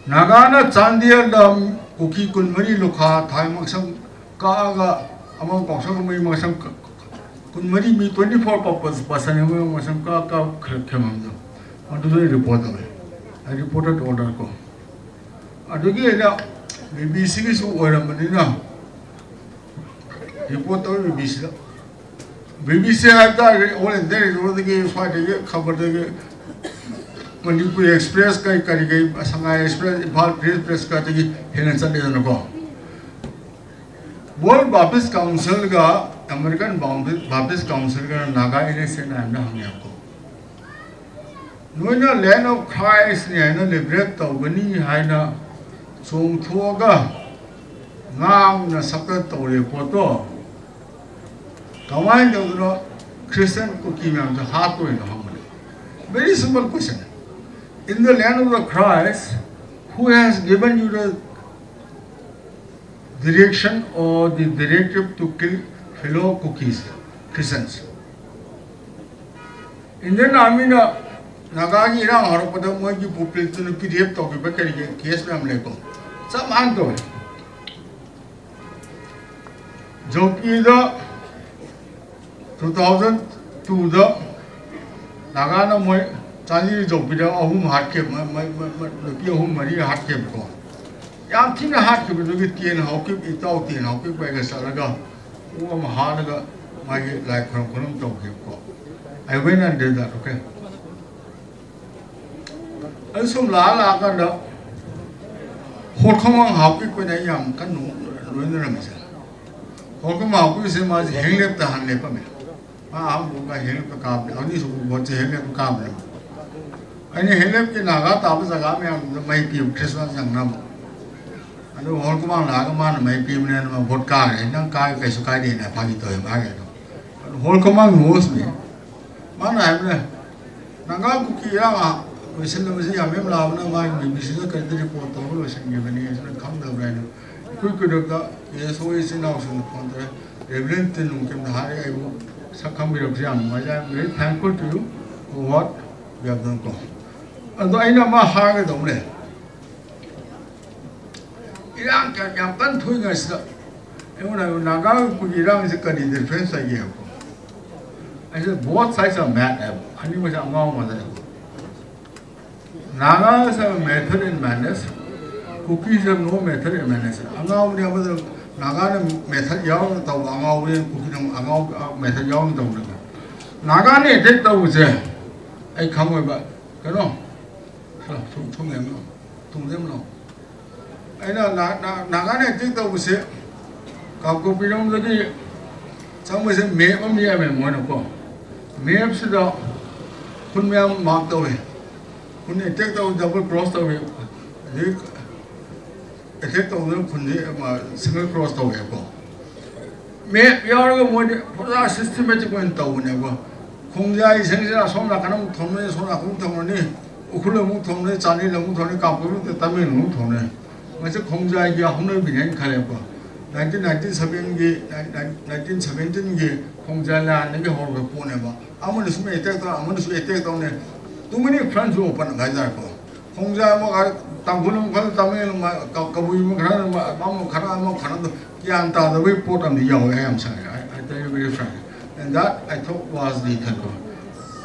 Naga na Chandel dam Kuki kun mari lukha tha mang sang Ka ga, amang kong sang mai mang sang ka, kun mari mi twenty-four pa, pa, pa sang mai mang sang ka, ka khe, khe mang do. Adu do report ave. I reported order ko. Adu ki da, B B C ki su order mani na. Report ave B B C da. B B C hai ta ke, all in there, all the ke, fight ke, khabar de ke. Manipur Express kai, kai ke, Shanghai Express, Imphal Free Press kai ke, hena sa de na ko. World Baptist Council ga, American Baptist, Baptist Council ga Naga N S C N I M na hang ya ko. Noina Land of Christ ni haina liberate tau gani haina song thua ga ngang na sakta tau le poto. Kamai tau no Christian Kuki mi am ta ha to ina hang le. Very simple question. In the land of the Christ, who has given you the direction or the directive to kill fellow Kukis, Christians. Indian Army na Naga ki rang haro pada moi ki pupil tu P D F to ki bakari ke case me amle ko. Tam an to. Joki da two thousand two da Naga na moi chani joki da ahum hat ke ma ma ma ma ki ahum mari hat ke ko. Yam thina hat ke do ki tien hau ki itau tien hau ki bai ka salaga. Uam halaga mai lai khon khon to ke ko. I went and did that, okay. An sum la la kan da. Hol khong ang hau ki ko na yam kan nu nu na ma sa. Hol khong hau ki se ma ji heng lep ta han lep pa me. Ma am bu ka heng pa ka. Ani su bu ji heng lep ka me. Ani heng lep ki na ga ta ba sa ga me mai pi Christmas yang na ma. Ani hol khong ang la ga ma na mai pi me na ma bot ka le nang ka kai su kai de na pa ki to ma ke. Hol khong ang nu me. Mana hai bole. Naga Kuki Irang a, Western Limbasia mem la na mai mi mi sina ka report to lo sen ge bani sina kham da bani. Kui kui da ka, yes, wo is now sen phone to. Reverend Tin Lung Kem da hari ai bu sa kham bi rak siam. I am very thankful to you for what you have done ko. Ando aina ma ha ga dong le. Irang kya kya kan thui ngai sa. Euna Naga Kuki Irang se ka di difference a ye ko. I said, both sides are mad. Ani ma sa ngau ma sa. Naga have a method in madness. Kukis have no method in madness. Angau ni ba Naga ne method yau tau angau ni Kuki ne angau method yau tau ne. Naga ne attack tau se. Ai kham ba. Ka no. Thum thum ne no. Thum ne no. Aina na na na ga ne tik to se. Ka ko pi jong da ki chang ba se me ma mi a me mo na ko. Me se da. Khun me mark to he. Khun ne tik to double cross to he. Ni tik to ne khun ni ma single cross to he ko. Me yau ga mo ni pura systematic mo to ne ko. Khongjai seng seng a som la kanam thom ne som la khun thom ne. Ukhrul la mung thom ne, Chandel la mung thom ne, Kangpokpi te Tamil la mung thom ne. Nga se Khongjai ki a hung ne bin hen khale pa. Nineteen ninety-seven ki, nine- nine- nineteen seventeen ki Khongjai la ne ki hol ka pu ne ba. Amun su me tek to, amun su e tek to ne. Too many fronts open ngai ja pa. Khongjai mo ka Tangkhul mo ka Tamil mo ka Kabui mo ka mo ka mo ka to. Ki an ta the way put on the yao am sa. I, I tell you very frank. And that I thought was the thing.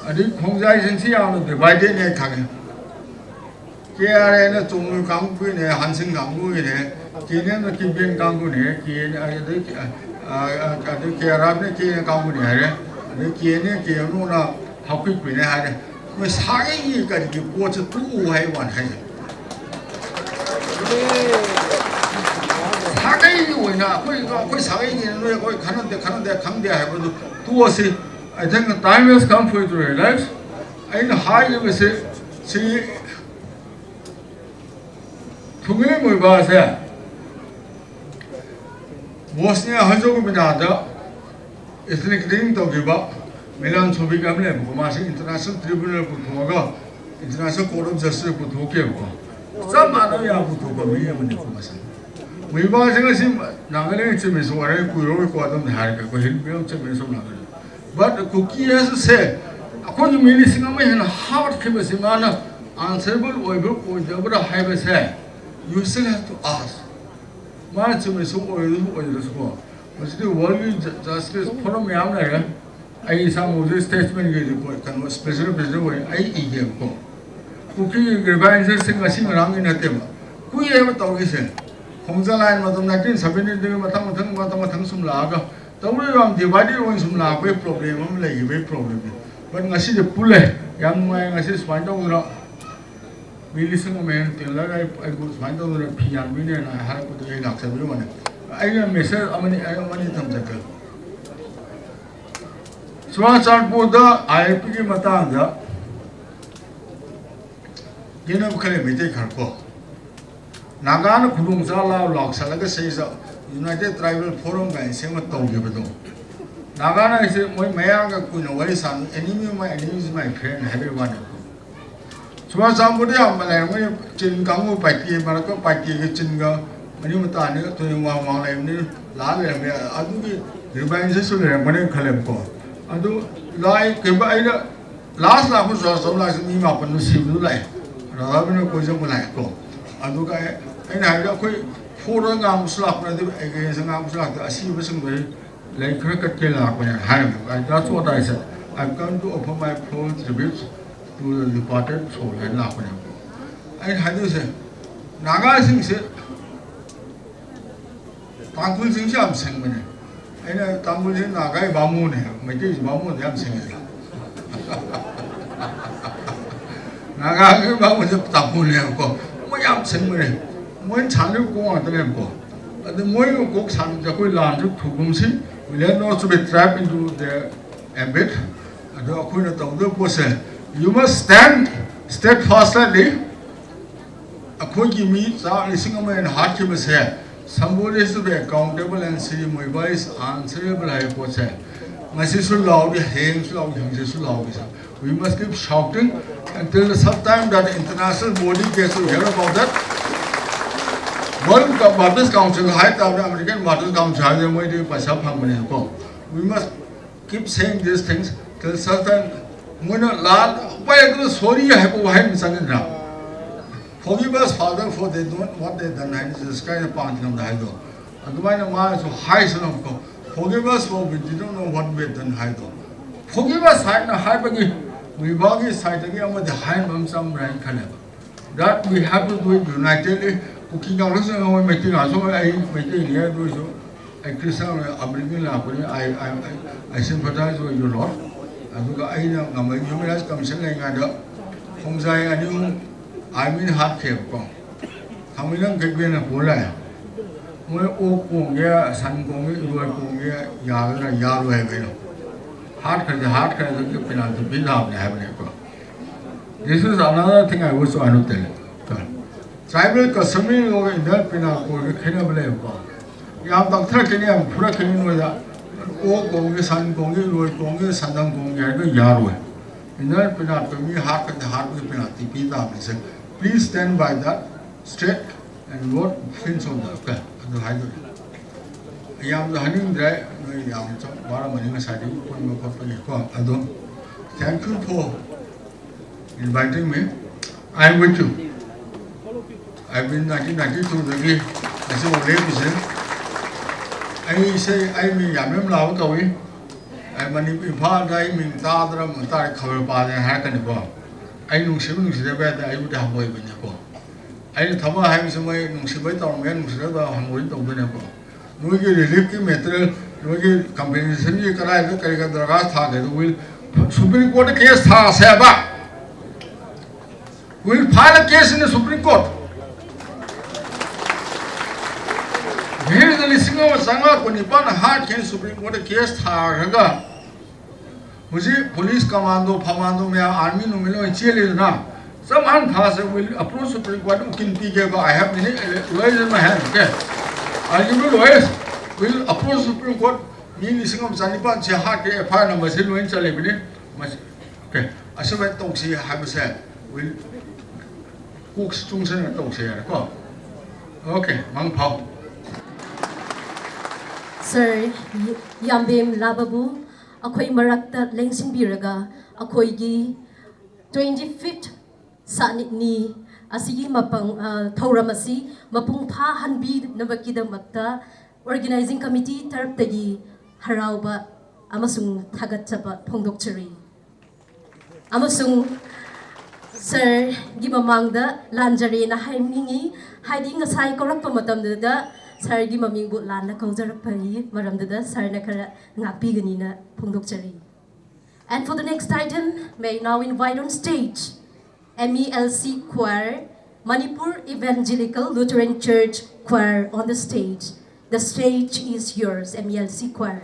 Adi Khongjai seng si yao no divide ne khale. K R A na Chungnung Kangpokpi ne, Hansing Kangpokpi ne, K N M na Kibian Kangpokpi ne, K N, a, a, a, a, K R F na K N M Kangpokpi ne, hai ne, K N M, K N M na Haokip ne, hai ne. Mo sa ge yi ka di ki po chu tu u hai wan hai. Sa ge yi wan na, koi, koi sa ge yi na, koi khanan de, khanan de, khang de hai ko tu, tu si. I think the time has come for you to realize. Aina hai ye se, si, Thungile Muivah se. Bosnia Herzegovina da ethnic cleansing to ki ba, Milankovic am le ko ma se International Tribunal putho ga, International Court of Justice putho ke ko. Sa ma no ya putho ko mi ya mani ko ma se. Muivah se ga si na ga le che me so are ku ro ko adam har ka ko hin be che me so na ga. But Kuki has to say, according to me, Singh, I mean, how it came as a man, answerable, or, or, or, or, how it say, you still have to ask. Man, to me, so, or, or, or, so, but the World Ju- Justice Forum, I am like, I some of the statement, you can special president, I, I, Kuki grievances, Singh, I see, around in a table. Kuki have a talk, he said. Khongjai line, matam nineteen seventy, matam, matam, matam, matam, sum laga. Tawri ram ti badi ron sum la pe problem am le pe problem. But ngasi de pule, yam ngai ngasi spine down ra. Mi li sing men tin la ai ai bu spine down ra pi yan mi ne na har ko de lak sa bi wane. Ai ya message amani ai amani tham sa ka. Churachandpur da I P ki matang da. Gina khale mi te khar ko. Naga na khulung sa lau lak sa laga sei sa United Tribal Forum ka sema tau ke bedo. Naga na se moi maya ka ku na wai san enemy my enemy is my friend, everyone. Churachandpur ya ma lai moi chin ka mu pai ti ma ka pai ti ke chin ka mani ma ta ne to ni wa ma lai ni la le me adu ki ribai se su le mani khalem ko. Adu lai ke ba ai la Last la khu so so la mi ma pan si bu lai. Ra ba no ko jong lai ko. Adu ka ꯑꯩꯅ ꯍꯥꯏꯕꯗ ꯑꯩꯈꯣꯏ ꯐꯣꯔꯗ ꯉꯥꯡꯕꯁꯨ ꯂꯥꯛꯄ ꯅꯠꯇꯦ, ꯑꯦꯒꯦꯟꯁꯇ ꯉꯥꯡꯕꯁꯨ ꯂꯥꯛꯇꯦ, ꯑꯁꯤꯕꯁꯤꯡꯗꯣ ꯂꯩ ꯈꯔ ꯀꯠꯀꯦ ꯂꯥꯛꯄꯅꯦ ꯍꯥꯏꯔꯝꯃꯦ꯫ I, that's what I said. I've come to offer my full tributes to the departed soul ꯍꯥꯏꯅ ꯂꯥꯛꯄꯅꯦꯕꯀꯣ꯫ ꯑꯩꯅ ꯍꯥꯏꯗꯣꯏꯁꯦ, ꯅꯥꯒꯥꯁꯤꯡꯁꯦ ꯇꯥꯡꯈꯨꯜꯁꯤꯡꯁꯨ ꯌꯥꯝ ꯁꯤꯡꯕꯅꯦ꯫ ꯑꯩꯅ ꯇꯥꯡꯈꯨꯜꯁꯤ ꯅꯥꯒꯥꯒꯤ ꯕꯥꯃꯣꯟꯅꯦ, ꯃꯩꯇꯩꯁꯤ ꯕꯥꯃꯣꯟꯗꯤ ꯌꯥꯝ ꯁꯤꯡꯉꯦ꯫ ꯅꯥꯒꯥꯒꯤ ꯕꯥꯃꯣꯟꯁꯦ ꯇꯥꯡꯈꯨꯜꯅꯦꯕꯀꯣ, ꯃꯣꯏ ꯌꯥꯝ ꯁꯤꯡꯕꯅꯦ꯫ ꯃꯣꯏꯅ ꯁꯥꯟꯅꯔꯤꯕ ꯀꯣꯛ ꯉꯥꯛꯇꯅꯦꯕꯀꯣ꯫ ꯑꯗꯨ ꯃꯣꯏ ꯀꯣꯛ ꯁꯥꯟꯅꯕꯁꯦ ꯑꯩꯈꯣꯏ ꯂꯥꯟꯁꯨ ꯊꯨꯒꯨꯝꯁꯤ, we let not to be trapped into their ambit꯫ ꯑꯗꯣ ꯑꯩꯈꯣꯏꯅ ꯇꯧꯗꯕ ꯄꯣꯠꯁꯦ, you must stand steadfastly꯫ ꯑꯩꯈꯣꯏꯒꯤ ꯃꯤ ꯆꯥ ꯂꯤꯁꯤꯡ ꯑꯃ ꯍꯦꯟꯅ ꯍꯥꯠꯈꯤꯕꯁꯦ, somebody is to be accountable and Sri Muivah is answerable ꯍꯥꯏꯕ ꯄꯣꯠꯁꯦ ꯉꯁꯤꯁꯨ ꯂꯥꯎꯔꯤ, ꯍꯌꯦꯡꯁꯨ ꯂꯥꯎꯔꯤ, ꯍꯪꯆꯤꯠꯁꯨ ꯂꯥꯎꯔꯤ꯫ We must keep shouting until such time that the international body gets to hear about that. World Baptist Council ꯍꯥꯏ ꯇꯥꯕꯅꯤ, American Baptist Council ꯍꯥꯏꯕꯁꯦ ꯃꯣꯏꯗꯤ ꯄꯩꯁꯥ ꯐꯪꯕꯅꯦꯀꯣ꯫ We must keep saying these things till such time. ꯃꯣꯏꯅ ꯂꯥꯟ ꯎꯄꯥꯏ ꯂꯩꯇꯅ sorry ꯍꯥꯏꯕ ꯋꯥꯍꯩ ꯑꯃ ꯆꯪꯒꯗ꯭ꯔꯥ? Forgive us, Father, for they don't what they done ꯍꯥꯏꯅ Jesus Christ ꯄꯥꯟꯊꯤꯉꯝꯗ ꯍꯥꯏꯗꯣ꯫ ꯑꯗꯨꯃꯥꯏꯅ ꯃꯥꯅꯁꯨ ꯍꯥꯏꯁꯅꯨꯀꯣ, "Forgive us for we didn't know what we had done" ꯍꯥꯏꯗꯣ꯫ Forgive us ꯍꯥꯏꯅ ꯍꯥꯏꯕꯒꯤ ꯃꯣꯏꯕꯥꯒꯤ ꯁꯥꯏꯠꯇꯒꯤ ꯑꯃꯗꯤ ꯍꯥꯏꯕ ꯑꯃ ꯆꯪꯕ꯭ꯔꯥ ꯍꯥꯏꯅ ꯈꯜꯂꯦꯕ꯫ That we have to do it unitedly. Cookie ꯉꯥꯛꯇꯁꯨ ꯉꯝꯃꯣꯏ, ꯃꯩꯇꯩ ꯉꯥꯛꯇꯁꯨ ꯉꯝꯃꯣꯏ, ꯑꯩ ꯃꯩꯇꯩꯅꯤ ꯑꯗꯨ ꯑꯣꯏꯔꯁꯨ ꯑꯩ ꯈ꯭ꯔꯤꯁꯇꯥꯟ ꯑꯣꯏ, ꯑꯕ꯭ꯔꯤꯒꯤ ꯂꯥꯛꯄꯅꯤ, I, I, I, I sympathize with you, Lord. ꯑꯗꯨꯒ ꯑꯩꯅ ꯉꯝꯕ Human Rights Commission ꯂꯩꯉꯩꯗ ꯈꯣꯡꯖꯥꯏ ꯑꯅꯤ ꯑꯍꯨꯝ army ꯅ ꯍꯥꯠꯈ꯭ꯔꯦꯕꯀꯣ꯫ ꯈꯥꯡꯃꯩꯕꯟ ꯀꯩꯕꯦꯟꯅ ꯄꯨ ꯂꯥꯛꯑꯦ꯫ ꯃꯣꯏ ꯑꯣꯛ ꯀꯣꯡꯒꯦ, ꯁꯟ ꯀꯣꯡꯒꯦ, ꯏꯔꯣꯏ ꯀꯣꯡꯒꯦ ꯌꯥꯒꯗ꯭ꯔꯥ? ꯌꯥꯔꯣꯏ ꯍꯥꯏꯕ ꯑꯩꯅ꯫ ꯍꯥꯠꯈ꯭ꯔꯗꯤ ꯍꯥꯠꯈ꯭ꯔꯦ, ꯑꯗꯨꯗꯤ penalty ꯄꯤ ꯇꯥꯕꯅꯦ ꯍꯥꯏꯕꯅꯦꯕꯀꯣ꯫ This is another thing I wish I would tell you. Tribal customary law ꯒ Indian penal code ꯒ ꯈꯦꯠꯅꯕ ꯂꯩꯌꯦꯕꯀꯣ꯫ ꯌꯥꯝ ꯇꯛꯊꯔꯛꯈꯤꯅꯤ, ꯌꯥꯝ ꯐꯨꯔꯛꯈꯤꯅꯤ ꯅꯣꯏꯗ꯫ ꯑꯣꯛ ꯀꯣꯡꯒꯦ, ꯁꯟ ꯀꯣꯡꯒꯦ, ꯏꯔꯣꯏ ꯀꯣꯡꯒꯦ, ꯁꯟꯗꯪ ꯀꯣꯡꯒꯦ ꯍꯥꯏꯕꯗꯣ ꯌꯥꯔꯣꯏ꯫ Indian penal code ꯃꯤ ꯍꯥꯠꯈ꯭ꯔꯗꯤ ꯍꯥꯠꯄꯒꯤ penalty ꯄꯤ ꯇꯥꯕꯅꯤ ꯁꯦ꯫ Please stand by that straight and vote against on that. Okay, ꯑꯗꯨ ꯍꯥꯏꯗꯣꯏꯅꯦ꯫ ꯌꯥꯝꯅ ꯍꯥꯏꯅꯤꯡꯗ꯭ꯔꯦ, ꯅꯣꯏ ꯌꯥꯝ ꯆꯥꯎ-, ꯋꯥꯔꯝꯃꯅꯤ ꯉꯁꯥꯏꯗꯒꯤ ꯄꯨꯟꯕ ꯈꯣꯠꯄꯒꯤꯀꯣ꯫ ꯑꯗꯣ, thank you for inviting me. I am with you. I've been nineteen ninety-two ꯗꯒꯤ ꯉꯁꯤꯐꯥꯎ ꯂꯦꯞꯄꯤꯁꯦ꯫ ꯑꯩꯁꯦ, ꯑꯩ ꯃꯤꯡ ꯌꯥꯝꯕꯦꯝ ꯂꯥꯎ ꯀꯧꯏ꯫ ꯑꯩ ꯃꯅꯤꯄꯨꯔ, ꯏꯝꯐꯥꯜꯗ ꯑꯩ ꯃꯤꯡ ꯇꯥꯗ꯭ꯔ ꯃꯨꯛ ꯇꯥꯔꯦ, ꯈꯕꯔ ꯄꯥꯗꯦ ꯍꯥꯏꯔꯛꯀꯅꯤꯀꯣ꯫ ꯑꯩ ꯅꯨꯡꯁꯤꯕ ꯅꯨꯡꯁꯤꯗꯕ ꯌꯥꯗꯦ, ꯑꯩꯕꯨꯗꯤ ꯍꯪꯒꯣꯏꯕꯅꯤꯀꯣ꯫ ꯑꯩꯅ ꯊꯕꯛ ꯍꯥꯏꯕꯁꯤ ꯃꯣꯏ ꯅꯨꯡꯁꯤꯕꯩ ꯇꯧꯔꯝꯒꯅꯤ, ꯅꯨꯡꯁꯤꯗꯕ ꯍꯪꯒꯣꯏꯅ ꯇꯧꯗꯣꯏꯅꯦꯀꯣ꯫ ꯅꯣꯏꯒꯤ relief ꯀꯤ material, ꯅꯣꯏꯒꯤ compensation ꯒꯤ ꯀꯗꯥꯏꯗ ꯀꯔꯤ ꯀꯔꯤ ꯗꯔꯀꯥꯔ ꯊꯥꯒꯦ ꯑꯗꯨ will Supreme Court ꯇ case ꯊꯥꯁꯦ ꯍꯥꯏꯕ꯫ Will file a case in the Supreme Court. ꯚꯤꯔꯗ ꯂꯤꯁꯤꯡ ꯑꯃ ꯆꯥꯝꯃꯉꯥ ꯀꯨꯟꯅꯤꯄꯥꯟ ꯍꯥꯠꯈꯤ, Supreme Court ꯇ case ꯊꯥꯔꯒ ꯍꯧꯖꯤꯛ police commando, ꯐꯃꯥꯟꯗꯣ ꯃꯌꯥꯝ, army ꯅꯨꯡꯃꯤ ꯂꯣꯏ ꯆꯦꯜꯂꯤꯗꯅ, ꯆꯞ ꯃꯥꯟꯅ ꯊꯥꯁꯦ, will approach Supreme Court, ꯎꯀꯤꯜ ꯄꯤꯒꯦꯕ, I have many lawyers in my hand, okay? Argument lawyers will approach Supreme Court, ꯃꯤ ꯂꯤꯁꯤꯡ ꯑꯃ ꯆꯥꯅꯤꯄꯥꯟ ꯁꯦ ꯍꯥꯠꯈ꯭ꯔꯦ, F I R number ꯁꯤ ꯂꯣꯏꯅ ꯆꯜꯂꯤꯕꯅꯤ꯫ ꯃꯁꯤ, okay, ꯑꯁꯨꯃꯥꯏꯅ ꯇꯧꯁꯤ ꯍꯥꯏꯕꯁꯦ, will ꯀꯣꯛ ꯆꯨꯡꯁꯟꯅ ꯇꯧꯁꯦ ꯍꯥꯏꯔꯦꯀꯣ꯫ Okay, ꯃꯪ ꯐꯥꯎ꯫ Sir ꯌꯥꯝꯕꯦꯝ ꯂꯥꯕꯕꯨ ꯑꯩꯈꯣꯏ ꯃꯔꯛꯇ ꯂꯦꯡꯁꯤꯟꯕꯤꯔꯒ ꯑꯩꯈꯣꯏꯒꯤ twenty fifth ꯁꯥꯅꯤꯠꯅꯤ ꯑꯁꯤꯒꯤ ꯃꯄꯪ, ꯑ, ꯊꯧꯔꯝ ꯑꯁꯤ ꯃꯄꯨꯡ ꯐꯥꯍꯟꯕꯤꯅꯕꯒꯤꯗꯃꯛꯇ organizing committee ꯇꯔꯞꯇꯒꯤ ꯍꯔꯥꯎꯕ ꯑꯃꯁꯨꯡ ꯊꯥꯒꯠꯆꯕ ꯐꯣꯡꯗꯣꯛꯆꯔꯤ꯫ ꯑꯃꯁꯨꯡ sir ꯒꯤ ꯃꯃꯥꯡꯗ ꯂꯥꯟꯖꯔꯦꯅ ꯍꯥꯏꯅꯤꯡꯉꯤ, ꯍꯥꯏꯗꯤ ꯉꯁꯥꯏ ꯀꯧꯔꯛꯄ ꯃꯇꯝꯗꯨꯗ sir ꯒꯤ ꯃꯃꯤꯡꯕꯨ ꯂꯥꯟꯅ ꯀꯧꯖꯔꯛꯄꯒꯤ ꯃꯔꯝꯗꯨꯗ sir ꯅ ꯈꯔ ꯉꯥꯛꯄꯤꯒꯅꯤꯅ ꯐꯣꯡꯗꯣꯛꯆꯔꯤ꯫ And for the next item, may I now invite on stage M E L C Choir, Manipur Evangelical Lutheran Church Choir on the stage. The stage is yours, M E L C Choir.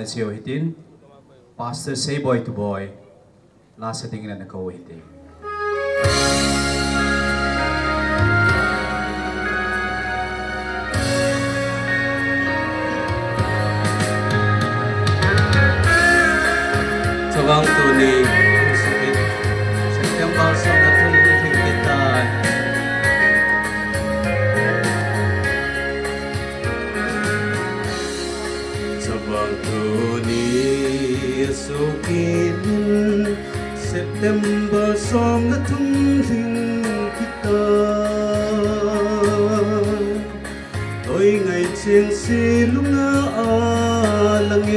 Seo hitin, Pastor Seiboi Tuboi, la sa dingin ana kou hitin. Chavang tuni, September som le thum hung lhing kit tai. Chavang tuni, Sukin, September som le thum lhing kit tai. Oi, ngaicheng se lunga alang e,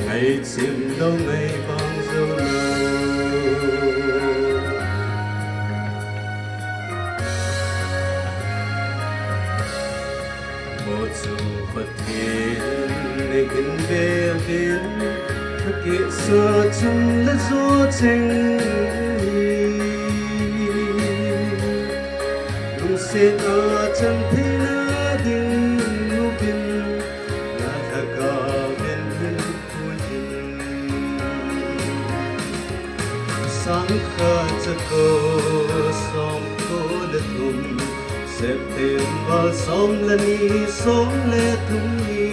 ngaicheng lou ngai bang jou lou. Mo chung Pathen nei hin veuvin, ka kisa chun le jo cheng hi. Lungset a chan theina ding uvin, na lhagao in hin puiyin. Sangkhat jako somko le thum, September som le ni, som le thum ni.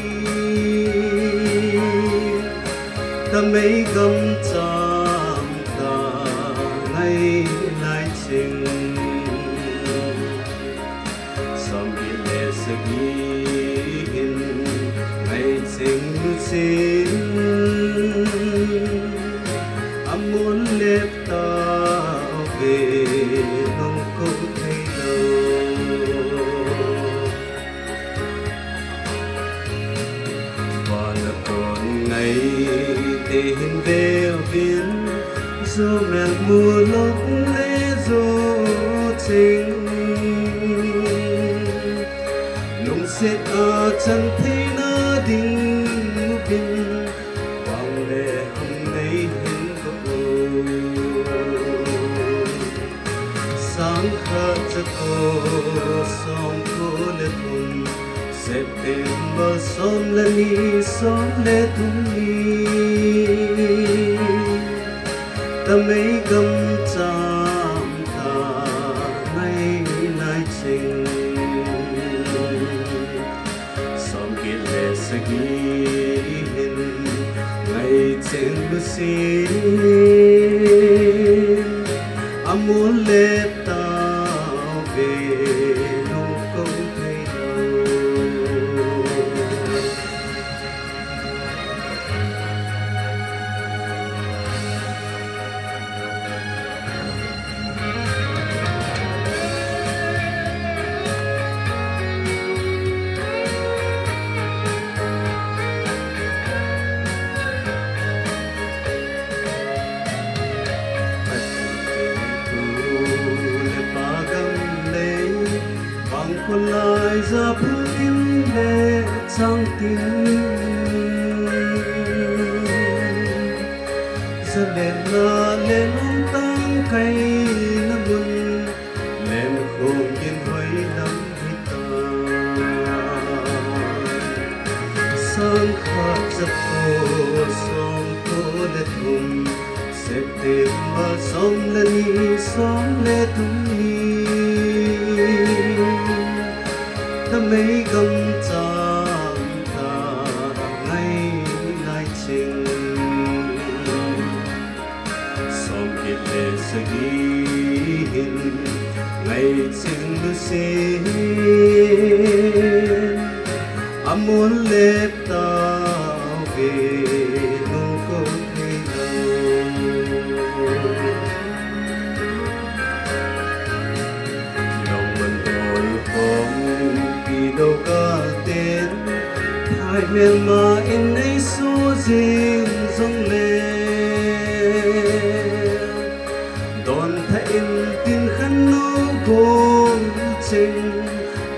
Tamei gam cham ta ngai lai ching. Som get le sagi hin ngaicheng nu chin, amol lep tauve, nung kou thei lou. Vana kon ngaite hin veuvin, jo mel mu lou le jo cheng. Lungset a chan theina ding uvin, bang le ham nei hin kou. Sangkhat jako somko le thum, September som le ni, som le thum ni. Tamei gam cham ta ngai lai ching. Som get le sagi hin ngaicheng nu chin, amol lep tauve, nung kou thei lou. Pagam le, bang kholai ja phung tin le chang tin. Jalenna le lungtang kaina mun, len khom gin hoi lam hita. Sangkhat jako somko le thum, September som le ni, som le thum ni. Tamei gam cham ta ngai lai ching. Som get le sagi hin ngaicheng nu chin, amol lep tauve, nung kou thei lou. Lungmon doi khompi lou gal ten, phai melma in eisuh jing jong le, don thah in tin khan nu gol cheng,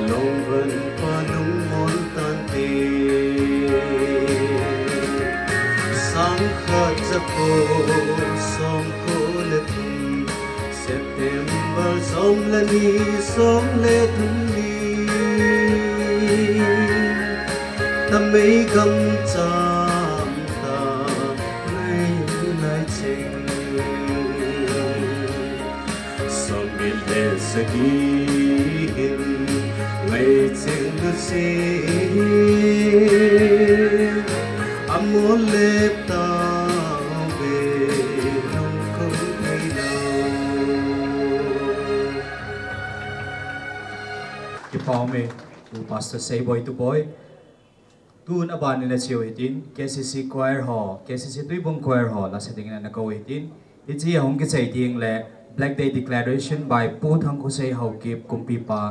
lungvan pa lungmon tante. Sangkhat jako somko le thum, September som le ni, som le thum ni. Tamei gam cham Sagi hin ngai cheng du si amol le tao ve nung kong thei lo. Kipau me, u Pastor Seiboi Tuboi. Tun aban in a chiu hitin, K C C Choir ho, K C C Tuibung Choir ho, la setting in a kou hitin. Hichi a hung kichai ding le, Black Day Declaration by Pu Thangkhosei Haokip Kumpipa.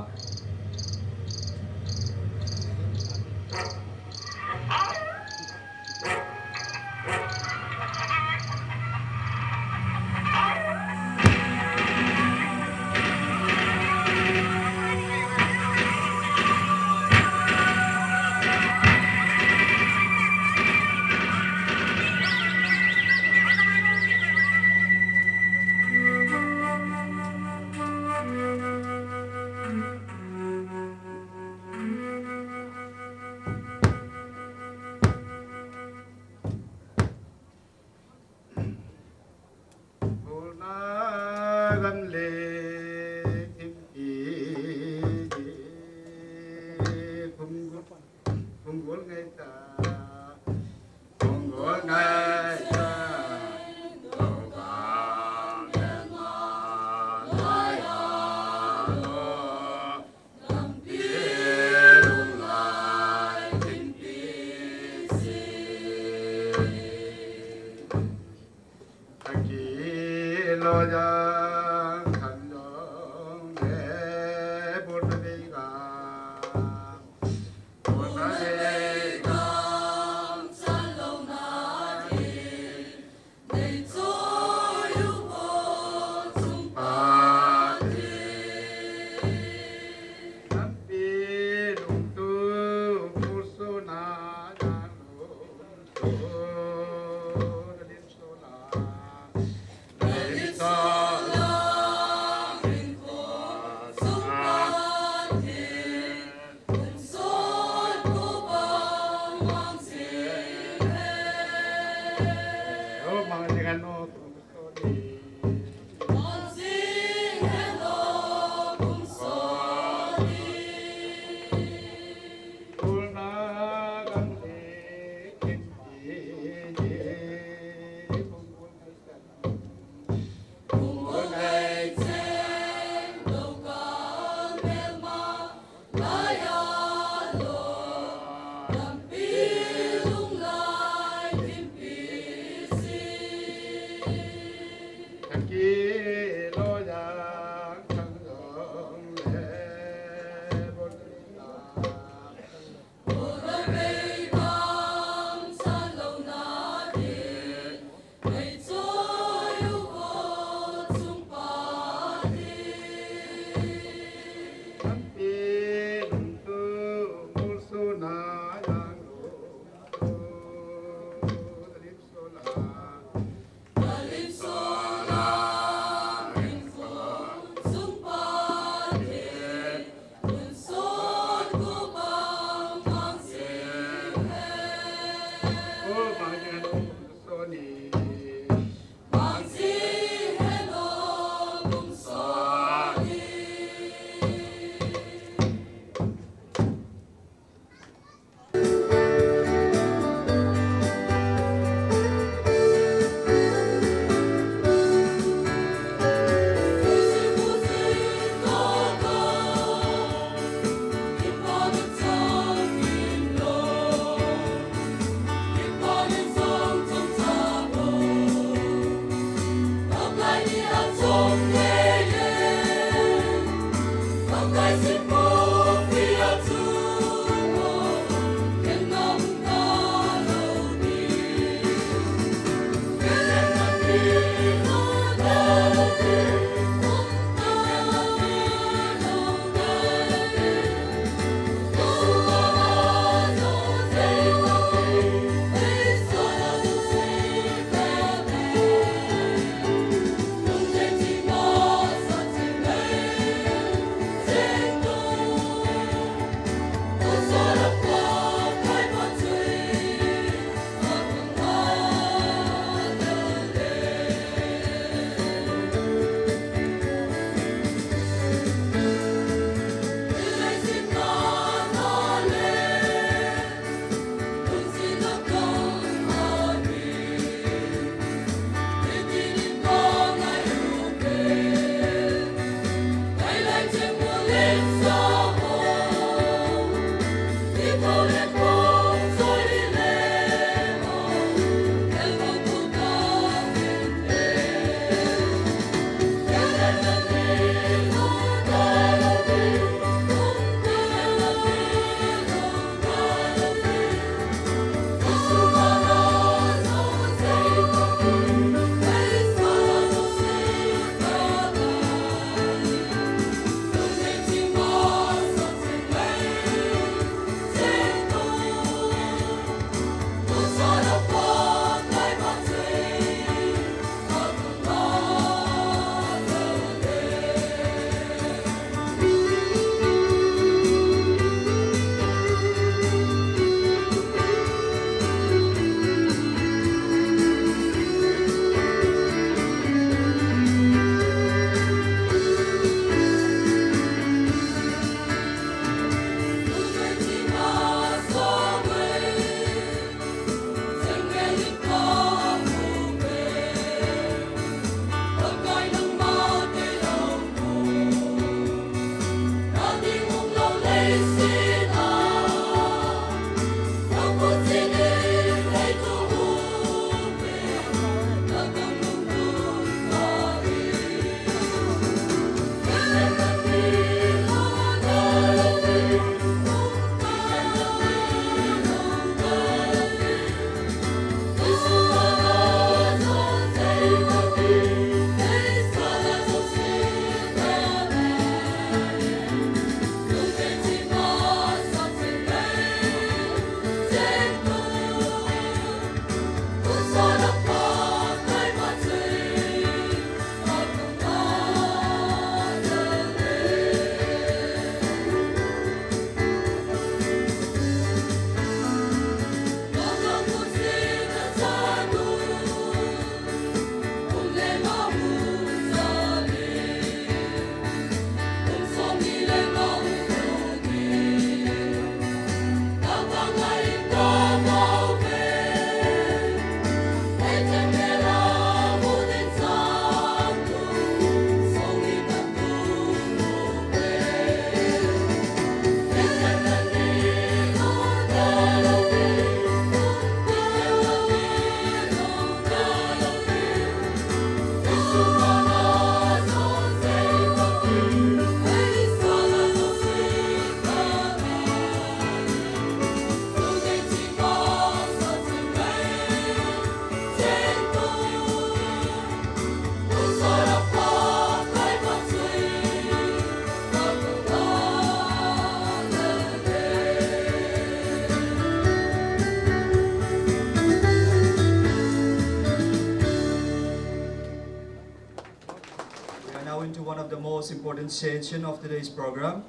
Most important session of today's program,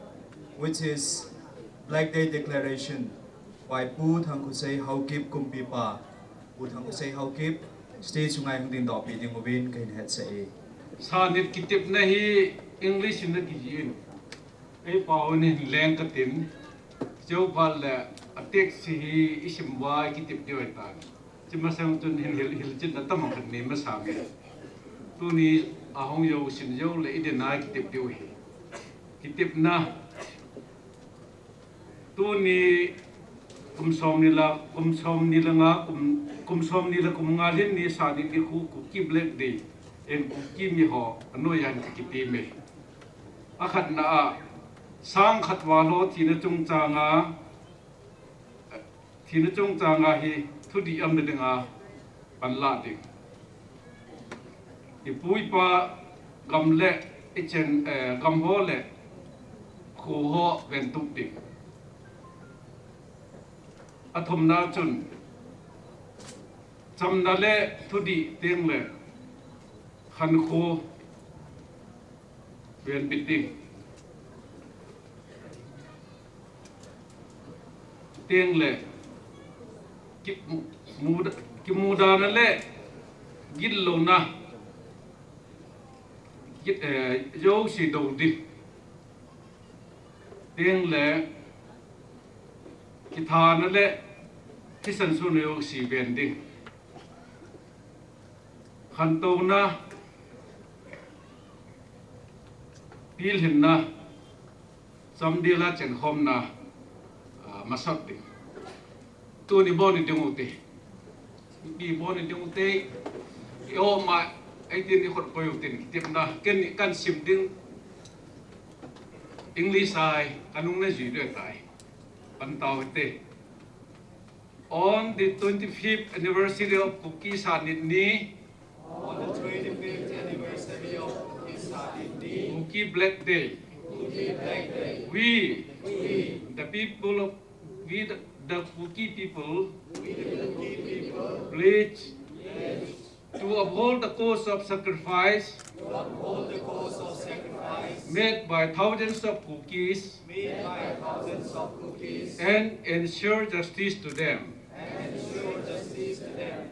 which is Black Day Declaration by Pu Thangkhosei Haokip Kumpipa. Pu Thangkhosei Haokip, stage sunga hung dingdoh pi ding uvin kahin hetsah e. Sanit kitepna hi English in akijih in, eipao in hin leng katin, cheu phat le a text hi isim uva kitep diu ahitan. Chi masang chun hin hil, hilchetna tamtah kanei masa e. Tuni ahung jou sin jou le idin a kitep diu ahi. Kitepna. Tuni kum som ni le, kum som ni le nga, kum, kum som ni le kum nga lhin ni Sanit nikho Kuki Black Day in Kuki miho anoiya hin kiti e. Akhatna a, sang khat val ho thina chungchang a, thina chungchang a hi thudih aumna dinga panla ding. Ipu ipa gam le ichen, eh, gam ho le kho ho ventup ding. Athumna chun chamna le thudih teng le khankho venbit ding. Teng le ki, mu, kimuda, kimudana le gillouna, git, eh, jouse dou ding. Teng le kithana le thisan suna jouse ven ding. Khantouna, pilhinna, chamdel a chenkhomna, ah, masat ding. Tuni bou ni ding ute. Ipi bou ni ding ute. I-om a, eighteen ni khut poi utin kitepna. Ken ni kan sim ding English ahi, kanung na jui ding tai. Pan tao te. On the twenty-fifth anniversary of Kuki Sanit Ni, on the twenty-fifth anniversary of Kuki Sanit Ni, Kuki Black Day, Kuki Black Day, we, we, the people of, we the, the Kuki people, we the Kuki people, pledge, pledge to uphold the cause of sacrifice, to uphold the cause of sacrifice made by thousands of Kukis, made by thousands of Kukis, and ensure justice to them. And ensure justice to them.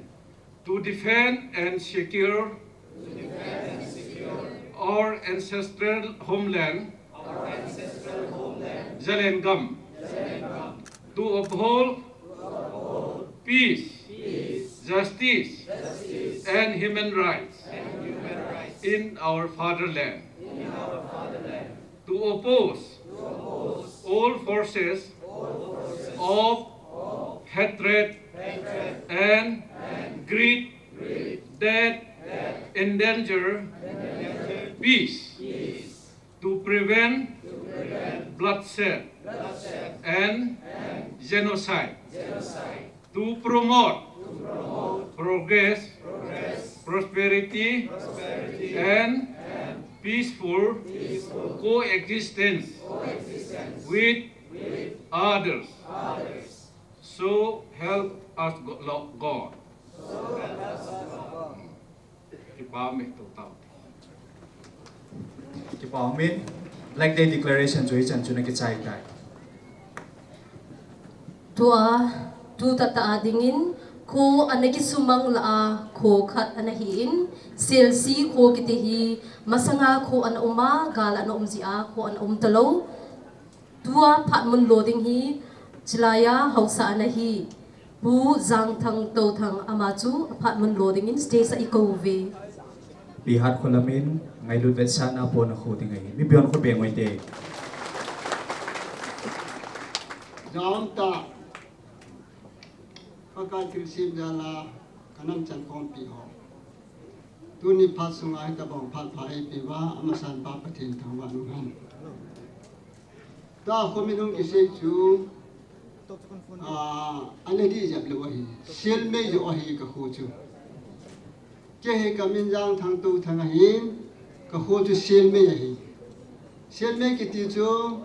To defend and secure, to defend and secure, our ancestral homeland, our ancestral homeland, Zalengam, Zalengam, to uphold, to uphold peace, peace, justice, justice, and human rights, and human rights, in our fatherland, in our fatherland, to oppose, to oppose all forces, all forces of, of hatred, hatred, and, and greed, greed, that, that endanger, endanger peace, peace, to prevent, to prevent bloodshed, bloodshed, and, and genocide, genocide, to promote, to promote progress, progress, prosperity, prosperity, and, and peaceful, peaceful coexistence, coexistence with, with others. Others. So help us Go-, Lo-, God. So help us God. Kipa um e, to tao. Kipa um e. Black Day Declaration chu hichan chu ana kichai tai. Tua, tu tah tah a dingin, kho ana kisumang lah a, kho khat ana hi in, Selse kho kiti hi, masanga kho ana um a, gal ana um jeh a, kho ana um talou. Tua phat mun lo ding hi, chilai a haosa ana hi, Pu Jangthang Touthang ama chu aphat mun lo dingin stage a i kou uve. Pihat kho lamin, ngailut vetsahna pon a kho ding ahi. Mipi hon kho beng uvin te. Jangthang. Pakai thilsem jal a, ka nam chan khompi ho. Tuni phat sunga hitabang phat pha eipeuva, amasan pa Pathen thangvah in umhen. Tua kho min hung kisei chu, ah, ana dih jep lou ahi. Sielmei joh ahi ka kho chu. Kei hi ka min Jangthang Touthang ahin, ka kho chu Sielmei ahi. Sielmei kiti chu,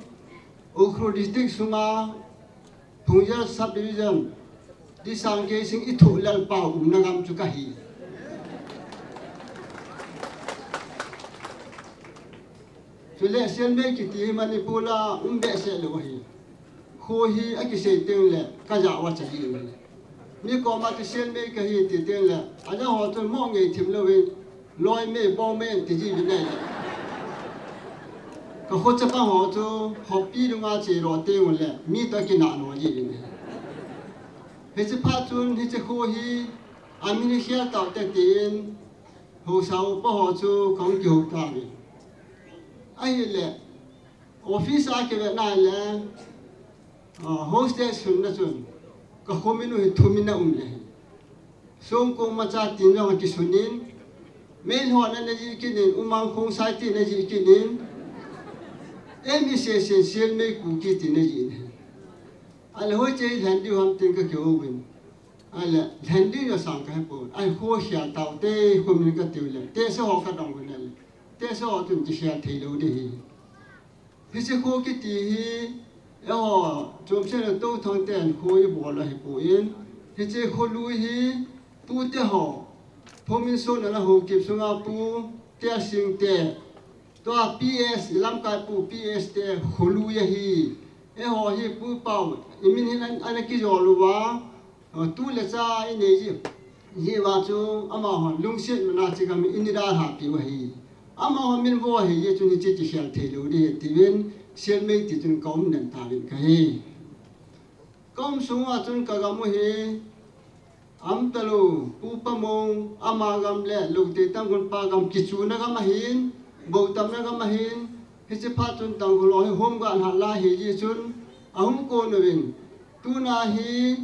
Ukhrul District sunga, Phungjal Subdivision, Disang Keising i thoh lel pau umna gam chu kahi. Chule Sielmei kiti hi Manipur a um behseh lou ahi. Kho hi akisei teng le kajah uva chai in. Mi koma chu Sielmei kahi ti teng le, ajah ho chun mo ngei thim louvin, Loimei, Bongmei ti jiuvin ahile, kakho chapang ho chu khopi dunga che lou teng le mi toh kinah lou jiuvin ahi. Hiche phat chun hiche kho hi amin hi khel taute tin, haosa upa ho chu kahung kihou tauvin. Ahile, office a kivet nale, ah, hostage sunna chun, kakho min u hi thumin aum le hi. Songkong macha tin jong akisunin, Meilhei ana jih kit in, Umang Khongsai tin ajih kit in, M E C C Sielmei Kuki tin ajih in. Ahile hoiche lhen diu ham tin kakihouvin. Ahile lhen diu jong sang kahepon. Ahi, kho khel taute, kho min katiu le, tehse ho kadong uvin ahile, tehse ho chun kikhel thei lou ding ahi. Hiche kho kiti hi, eiho, chomse le Touthang ten kho ibol ahipon, hiche kho lui hi, tute ho, Phominson ana Haokip sunga Pu Tealsing te, tua P S, ilamkai Pu P S te kho lui ahi. Eiho hi Pu Pau, imin hin an, ana kijol uva, tu le cha inei ji, jiuva chu amahon lungset mana chegam in idalhah piu ahi. Amaho min vo ahi, jeh chun hiche kikhel thei lou ding ahi tiuvin, Sielmei ti chun kaum den tauvin kahi. Kaum sunga chun kagam u hi, aum talou, Pu Pamong, ama gam le Loutei Tangkhul pa gam kichuna gam ahin, boutamna gam ahin, hiche phat chun Tangkhul ho hi hom ga lhah lai ahi jeh chun, ahung kon uvin, tuna hi,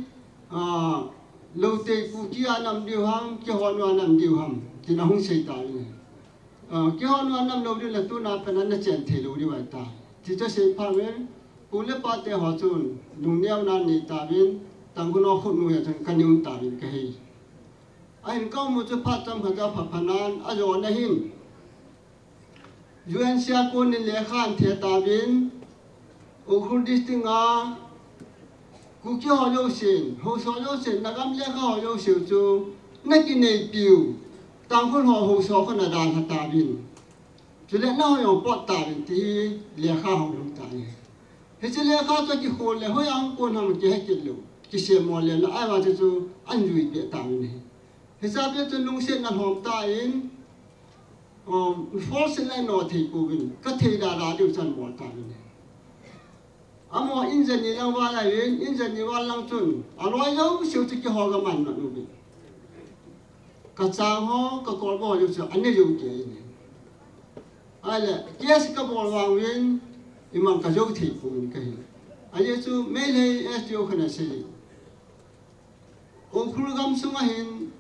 ah, Loutei Kuki a nam diu ham, keiho nu a nam diu ham, tin ahung sei tauvin. Ah, keiho nu a nam lou ding le tuna pen ana chen thei lou diu ahitai, ti chu asei phat uvin, pu le pa te ho chun lungneona anei tauvin, Tangkhul ho khut noiya chun kana um tauvin kahi. Ahin kaum u chu phat chomkhat a pha phanan ajona hin, U N C a konin lekha ahin the tauvin, Ukhrul District a Kuki ho jousen, haosa ho jousen, nagam lekha ho jouse chu nakineipiu, Tangkhul ho haosa ho nadalha tauvin, chule nahoi jong pot tauvin ti hi lekha hung lhung tai. Hiche lekha chu akikhol le hoiya hung kon ham kihe kit lou, kisemo le la, ahivang chu chu ahin juipeh tauvin ahi. Hiche pet chun lungsetna lhom tan, um, force in ahin no thei pouvin, kathei dada diu chan bol tauvin ahi. Amaho injani lang val ahin, injani val lang chun aloi jouseu chu keiho kaman mat uvin, kachang ho, kakolba ho jouse chu anei jou kei in ahi. Ahile case kabol vang uvin, iman kajou thei pouvin kahi. Ajeh chu Meilhei S D O khat in asei, Ukhrul gamsunga hin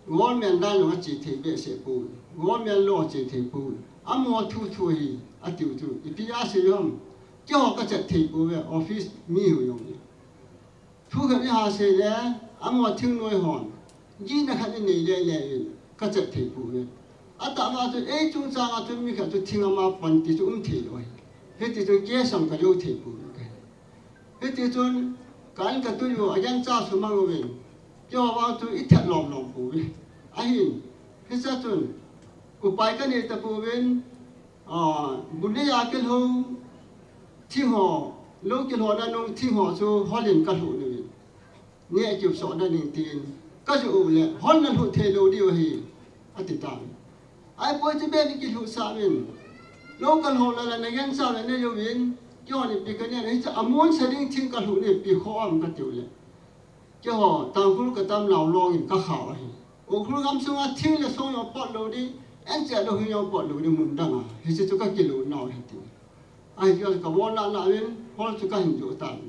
government dan jong ache thei behseh poi, government law ache thei poi, amaho thu thu ahi atiu chu ipi asei u ham? Keiho kachat thei pouve, office mi ho jong le. Thu khat iha sei le, amaho thingnoi hon gihna khat inei lele uvin, kachat thei pouve. Atahbeh chu ei chungchanga chun mi khat chu thing ama pon ti chu um thei lou ahi. Hiti chun case jong kajou thei pouve kahi. Hiti chun ka in katui u, agancha sumang uvin, keiho vang chu ithet lom lom pouve. Ahin, hiche chun upai kanei tapouvin, ah, bu neiya kilhou thing ho, lou kilhouna nung thing ho chu hol in kalhuh uvin, neh kiu sohna ding tin kajoh u le, hol nalhuh thei lou diu ahi, ati tan. Ahipoi, chubeh in kilhuhsah uvin, lou kalhouna la nagancha le neijouvin, keihon ipi kanei a, hiche amonsa ding thing kalhuh in ipi khoh am katiu le, keiho Tangkhul katam nau longin kakhao ahi. Ukhrul gamsunga thing le song jong pot lou ding, ancheh lou hing jong pot lou ding mun danga, hiche chu kakilou nau ahi ti. Ahi, keiho kabolna na uvin hol chu kahin joh tan.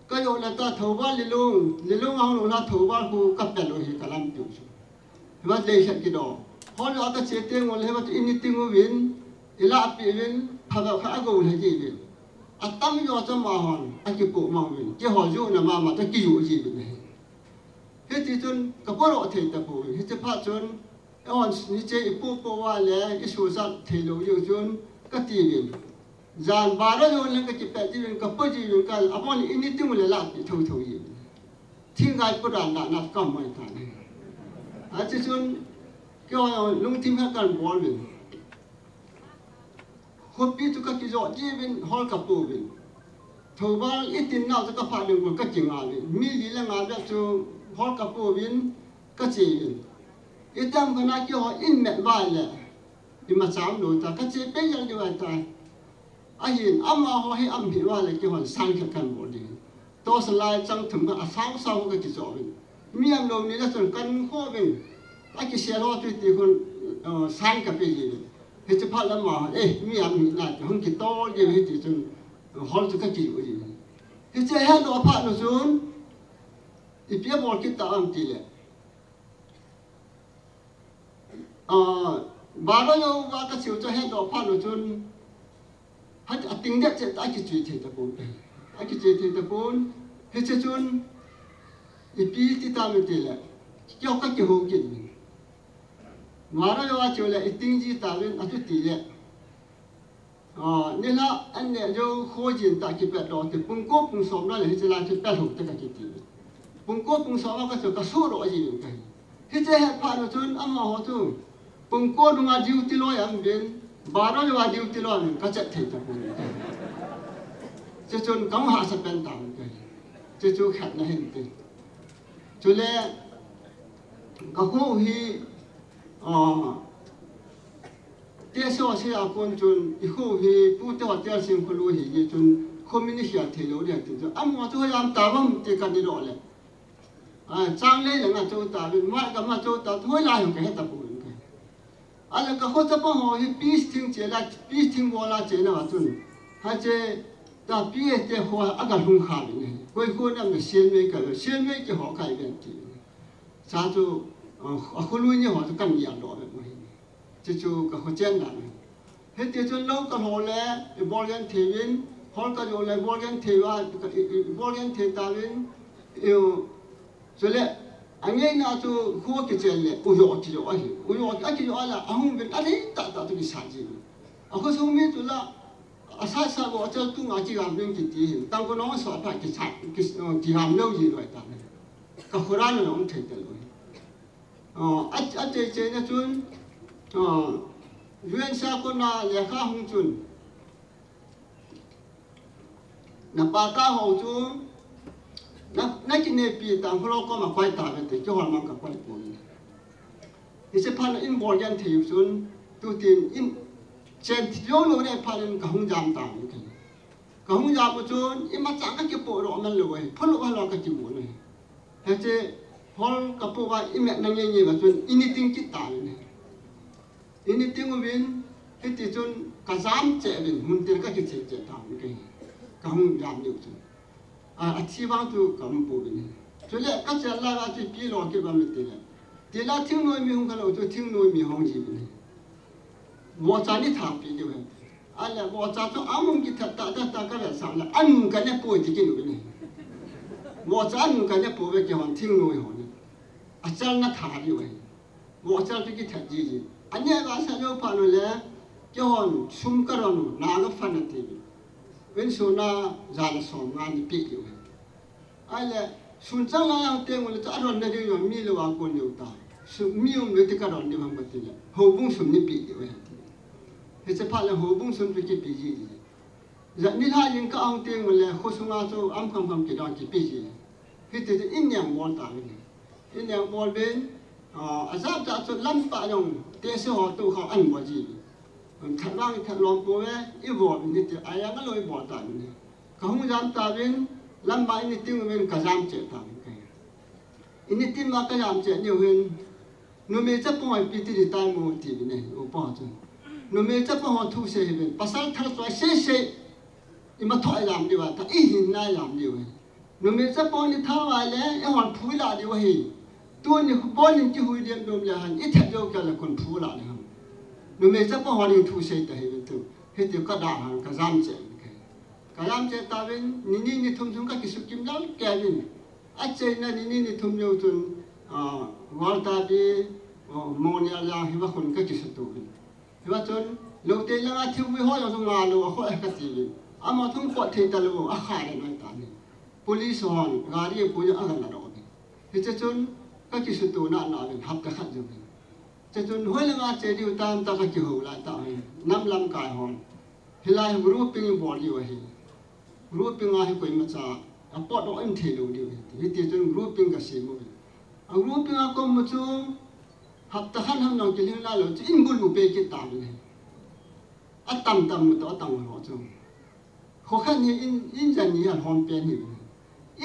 Kajoh le ta Thoubal Lilung, Lilung ahung lou la Thoubal khu kapel u hi kalampiu chu. Hiva lei khat kido, hol a kache teng ule hiva chu ini ting uvin, ilahpeh uvin, phabep khat agou lha jiuvin, atam jo chu amahon akipoh mang uvin, keiho johna mama chu akijoh jiuvin ahi. Hiti chun kapodoh thei tapouvin, hiche phat chun, eihon hiche ipoh poh uva le isosat thei lou diu chun katiuvin, jan bara jon leng kakipeh jiuvin, kapoh jiuvin, ka abon ini ting ule lahpeh thotho jiuvin, thinggai podan dan a kaum mai tan ahi. Achuti chun keiho lungthim khat kahin bol uvin, Khopi chu ka kijot jiuvin, hol ka pouvin. Thoubal i tin nau chu ka phah ding kon ka kinga uvin. Mi li le nga bep chu hol ka pouvin, ka che uvin. I tam kana kihol in met uva le, i ma cham lo ta, ka che pe jal diu ahi ta. Ahin, amaho hi am hi uva le kihon sang khat kan bol ding. Torch light chang thum khat a sao sao ka kicho uvin. Mi am lo ni le chun kan kho uvin. A kisel ho chu ti khun, uh, sang ka pe ji uvin. Hiche phat le amaho, eh, mi am hi na ti hung kitol ji uvin ti chun, uh, hol chu ka kiu ji uvin. Hiche het doh phat nu chun, ipi a bol kit ta am ti le. Ah, baro yo va ka chiu chu het doh phat nu chun, hat a ting det chet a kichoi thei tapon. A kichoi thei tapon. Hiche chun, ipi ti tam ti le. Kio ka kihou kit. Baro yo a chiu le, i ting ji ta uvin, a chu ti le. Ah, nilhah an neh jou kho jin tah kipet doh te, pung ko pung som na le hiche lai chu pet lhung te ka kiti. Pung ko pung som a ka chu ka suh doh jin ka hi. Hiche het phat nu chun amaho chu pung ko nunga duty loi a um uvin, baro jou a duty loi a um uvin, ka chet thei tapon. Chuchun ka hung hahsa pen tauvin ka hi. Chuchu khatna hin ti. Chule ka kho hi, ah, Tehse ho sei a kon chun, i kho hi, pute hotel sing kholu hi, hi chun, khomin i hia thei lou ding ti chun, amaho chu hoi a um ta vem ti ka ti doh le. Ah, Changlei langa chou ta uvin, Maigam a chou ta, hoilai ham ka he tapon ka. Ahile ka kho chapang ho hi, peace thing che la, peace thing bol a che na va chun. Hiche, ta peace te kho a ka lhung kha uvin. Koi kho nam le Sianmei ka, Sianmei kihou kai ven ti. Cha chu, ah, a kholui ni ho chu kan gel doh ve mo hi. Chuchu ka kho chen dan. Hiti chun lou ka lho le, i bol genthei uvin, hol ka lho le, bol genthei uva, i, i, i bol genthei tauvin, i, chule, angeina chu kho kichen le, u jo kijo ahi. U jo a kijo a la, ahung uvin, alei tah tah chu kisat ji. A khosung mi chu la, asat sat vohchal tunga kigam ding kiti hin. Tangkhul hung so phat kisat, kis-, kigam lou ji loi ta. Ka khora na hung thei ta loi. Ah, a, a chei chei na chun, ah, U N sa kona lekha hung chun. Na pa ka ho chu, na, na kinepi Tangkhul ho koma koi ta ve te, kihol mang ka koi pon. Hiche phat in bol genthei u chun, tu tin in chen thi lou lou ne phat in ka hung jam ta ve te. Ka hung jam u chun, imacha ka kipoh doh man lou ahi, phulou halou ka kimu ahi. Hiche hol ka poh uva i metna ngeingei uva chun i nitin kit tauvin ahi. I nitin uvin, hiti chun ka jam cheh uvin, mun tin ka kiche cheh tauvin ahi. Ka hung jam diu chun. A, athi vang chu ka um pouvin ahi. Chule ka chel lai uva chu ipi lo kit uvem ti le. Tila thingnoi mi hung kha lou chu thingnoi mi hung ji uvin ahi. Vohcha ni tha pi diu ahi. Ahile, vohcha chu amun kithat tah tah tah ka vetsah le, anu ka ne poi ti kinu ve ne. Vohcha anu ka ne poi ve kihon thingnoi ho ne. Achalna tha diu ahi. Vohcha chu kithat ji ji. Ane va sa lou phat nu le, kihon sum ka don u, na ka fan a ti. Insung na ja le som nga ni pe diu ahi. Ahile, sun chang lai a hung teng ule chu adonna ding jong mi lou a kon jong ta. Su-, mi um le ti ka don ding ham ka ti le. Houbung sum ni pe diu ahi ti. Hiche phat le houbung sum chu kipe ji ji. Ja nilhah jingkah a hung teng ule, khosunga chu am kham kham kidon kipe ji. Hiti chu in neng bol ta le. In neng bol uvin, ah, ajat jat chu lampa jong, tehse ho toh kha an bol ji. That vang that lom pouve, i bol uvin hiti, a jang a lou i bol ta uvin. Ka hung jam tauvin, lamma i nitin uvin ka jam cheh tauvin ka hi. I nitin uva ka jam cheh ni uvin, numei chapang ho ipi ti ding tai mo ti uvin ahi, upa chun. Numei chapang ho thu sei uvin, pasal thal choi sei sei, i ma tho i jam diu va, ta i hinna i jam diu ahi. Numei chapang ni tha uva le, eihon phu i la diu ahi. Tuni bon in kihui dem nom le hen, i that jou kei le kon phu la le hen. Numei chapang hon thu sei ta hi ve tu. Hiti ka da hen, ka jam cheh in ka hi. Ka jam cheh tauvin, ni ni ni thum thum ka kisukim lal kei uvin. Acheina ni ni ni thum jou chun, ah, Walter bi, oh, Monial jang hi va khun ka kisutu uvin. Hiva chun, Lote langa thingpui ho jong chu nga lou, akhoh e kati uvin. Amaho thum pot thei talou, akha le noi ta ni. Police hon, gari pui aga la doh uvin. Hiche chun, ka kisutu na na uvin, hapta khat jong uvin. Hiche chun, hoi langa che diu tam ta ka kihou lai ta uvin. Nam lamkai hon. Hilai hi grouping ibol diu ahi. Grouping a hi koimacha apot doh in thei lou diu ahi. Hiti chun grouping kasem uve. A grouping a kom u chu hapta khat ham jong kilhing lai lou chu in bul u pe kit tauve. Atam tam u toh atang ho chu. Kho khat hi in, in jan ni a hom pen hi.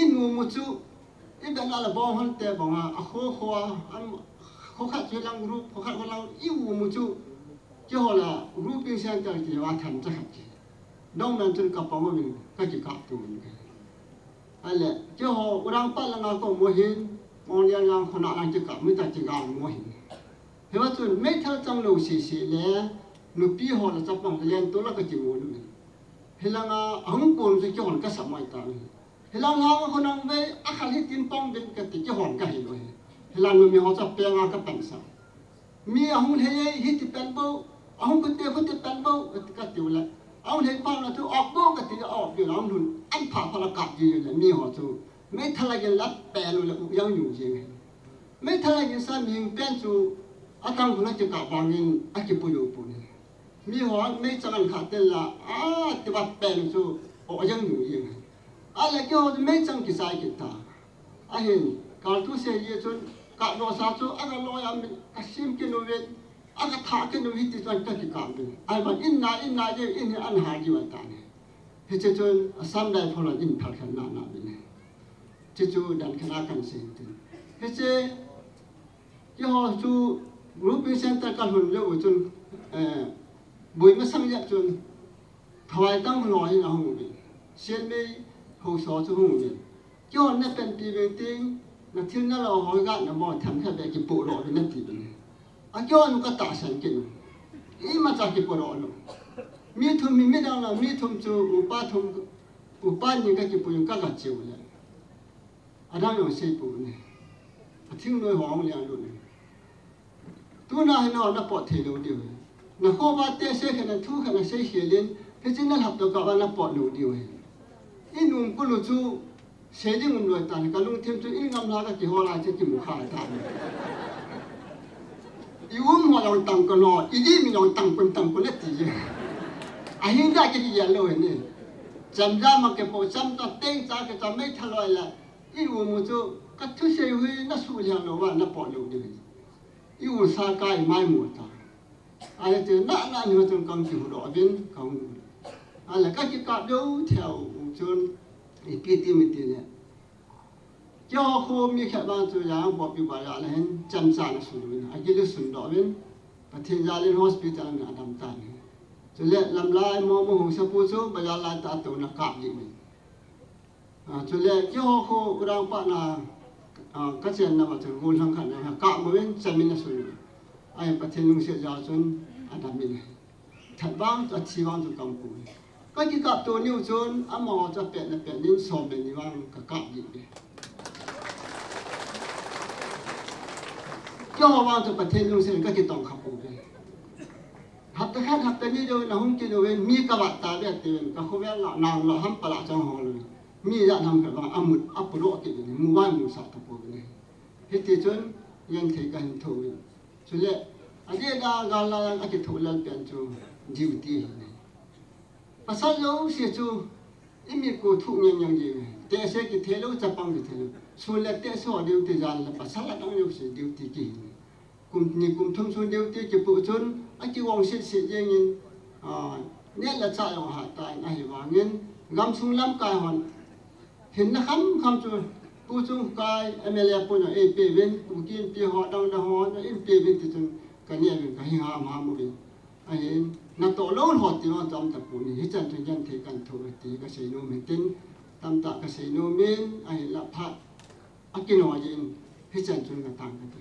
In u mu chu, in dan la bong hon te bong a, a kho kho a, am, kho khat chu lang group, kho khat lang i u mu chu. Keiho la grouping center ti wa tham cha khat ki. Dong nan chun ka pang min ka ki kap tu min. Ale, keiho urang pa langa ko mo hin, mong lian lang khona lang ki kap mi ta ki ga mo hin. Hiva chun meithal chang lou sisi le, nupi ho la chapang len to la ka ki mo lu min. Hilanga ahung kon chu kihon ka sa mai ta. Hilang hang ko nang ve, a khan hi tin pong bin ka ti kihon ka hi lo hi. Hilang nu mi ho cha pe nga ka pan sa. Mi ahung he ye hi ti pen bo, ahung ko te ko ti pen bo, ka ti u le. Ahung he pa na tu ok bo ka ti ok bi la hun. An pha pha la ka ji le mi ho chu. Meithal a gen la pe lu le u yang yu ji. Meithal a gen sa mi pen chu atang huna ki ka bangin a ki pu yu pu ni. Mi ho meichang an kha tel la, a, ti va pen chu, o, a jang nu yin. A le keiho chu meichang kisai kit ta. Ahin, kal tu se ye chun, ka lo sa chu, a ka lo ya min, ka sim ki nu vin, a ka tha ki nu hi ti chun ka ki kam vin. Ai ma in na, in na ye, in he an ha ji va ta ni. Hiche chun, Assam Rifle in phal khan na na vin. Hiche chu dan khan a kan se tin. Hiche, Keiho chu grouping center ka lhun leu chun, eh, boi masang jep chun, thawai tang lo hin ahung uvin. Sian mei ho so chu hung uvin. Keiho na pen pi veng ting, na thil na lo ho ga na mo tham kha be ki pu lo vin na ti vin. A keiho nu ka ta san kin. Imacha ki pu lo lo. Mi thum mi mi dang la, mi thum chu upa thum, upa ni ka ki pu ka ga chiu le. Adang jong sei pu ne. A thingnoi ho hung lian lut ne. Tuna hi na, na pot thei lou diu hi. Na kho va te sei khat na thu khat na sei khel in, hiche na lhap to ka va na pot lou diu hi. I nung ku lu chu sei ding um loi ta, ka lungthim chu in ngam la ka kihol a che kimu kha ta. I um ho jong tang ko lo, i di mi jong tang kun tang kun le ti je. A hin ja ki ki ya lo ni. Cham ja ma ke po, cham ta teng cha ke cha mei tha loi la. I u mu chu, ka thusei hui na suhliang lou va na pot lou ding. I u sa ka i mai mu ta. A le te na na ni ma chun kam ki hu do bin kam. A le ka ki kap deu theu u chun i pi ti mi ti le. Keiho khu mi khat vang chu yang bo pi ba ya le hin cham cha na sun bin. A ki le sun do bin. Pathen ja le hospital na dam ta ni. Chu le lam lai mo mo hu sa pu chu ba ya lai ta to na kap di min. A, chule keiho khu urang pa na, a, ka chen na ma chu gul hang khat na ka mo ven chamin a sun. Ai Pathen lungset ja chun a dam in. That vang chu a thi vang chu kam pu. Ka ki kap to niu chun amaho chu a pet na pet nin som le ni vang ka kap di be. Keiho vang chu Pathen lungset ka ki tong kha pu be. Hapta khat hapta ni deu na hung ki deu ven mi ka vat ta be ti ven ka khu ven la nang la ham pa la chang ho lo. Mi ja nam ka vang a mut a pu ro ki ni mu van mu sa ta pu ni. Hiti chun yan thei ka hin tho ni. Chule a de da ga la yang a ki tho lal pen chu duty hi ni. Pasal lo si chu i mi ko thu nyang nyang ji. Te se ki the lo cha pang ki the lo. Su le te so duty jan la pasal a dang lo si duty ki hi ni. Kum ni kum thum sun deu ti ki pu chun, a ki wong sit sit jeng in, a, ne la cha yong ha ta in a hi vang in, gam sung lam kai hon. Hin na kham kham chu, pu chung kai, M L A pu na e pe vin, pu kin pi ho dang da ho, na in pe vin ti chun, ka ne vin ka hi ha ma mu vin. A hin, na to lo ho ti ma chom ta pu ni, hi chan chun yan thei kan tho ti ka sei no mi tin, tam ta ka sei no min, a hin la phat. A kinoi in, hichan chun ka tang ka ti.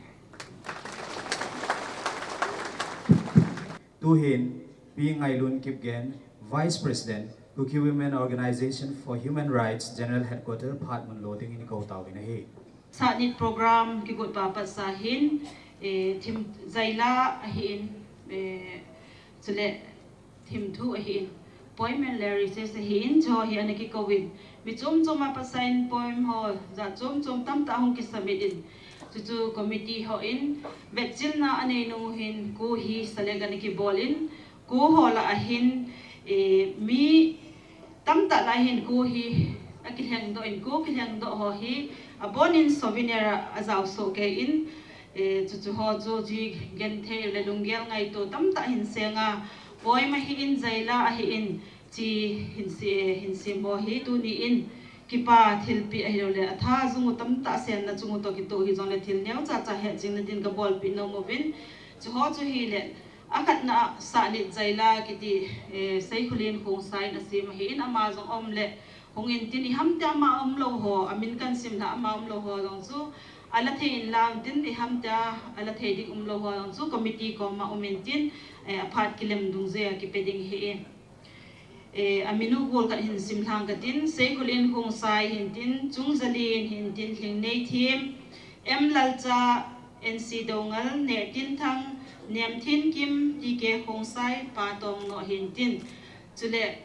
Tuhin, Pi Ngailun Kipgen, Vice President, Kuki Women Organization for Human Rights General Headquarter, Phatmunlo dingin kou tauvin ahi. Satnit program kigot pa patsa hin, eh, thim zaila ahin, eh, chule Thimthu ahin, poem and lyrics ahin, cho hi ana kikouvin. Mi chom chom a pasain poem ho, ja chom chom tamtah hung kisubmit in. Chuchu committee ho in, vetchilna anei nung hin, ko hi select ana kibolin, ko ho lah a hin, Eh, mi tamtah lah hin kho hi akilhengdoh in, kho kilhengdoh ho hi abonin souvenir a ajao soh kei in, eh, chuchu ho chu chi genthei le lunggel ngaito tamtah hin seng a, poima hi in, jaila ahi in, chi hin si, eh, hin sim ho hi tuni in kipa thilpeh ahilou le atha jung u tamtah semna chung u toh kitoh hi jongle thil neocha cha hetjing na din kabolpeh nom uvin, chuho chu hile, akhatna Sahnit Jaila kiti, eh, Seikholin Khongsai in asem ahi in ama jong aum le hung in tin iham tia ama umlou ho, amin kan sim lha ama umlou ho jong chu ala thei in lang tin iham tia ala thei ding umlou ho jong chu committee koma um in tin, eh, aphat kilem dungjuia kipe ding ahi e. Eh, amin u gol khat hin sim lhang katin, Seikholin Khongsai hin tin, Chungjalin hin tin, Lhingneithem, M Lalcha, N C Doungel, Nehtinthang, Nemthinkim, T K Khongsai, Pa Tongnoh hin tin. Chule,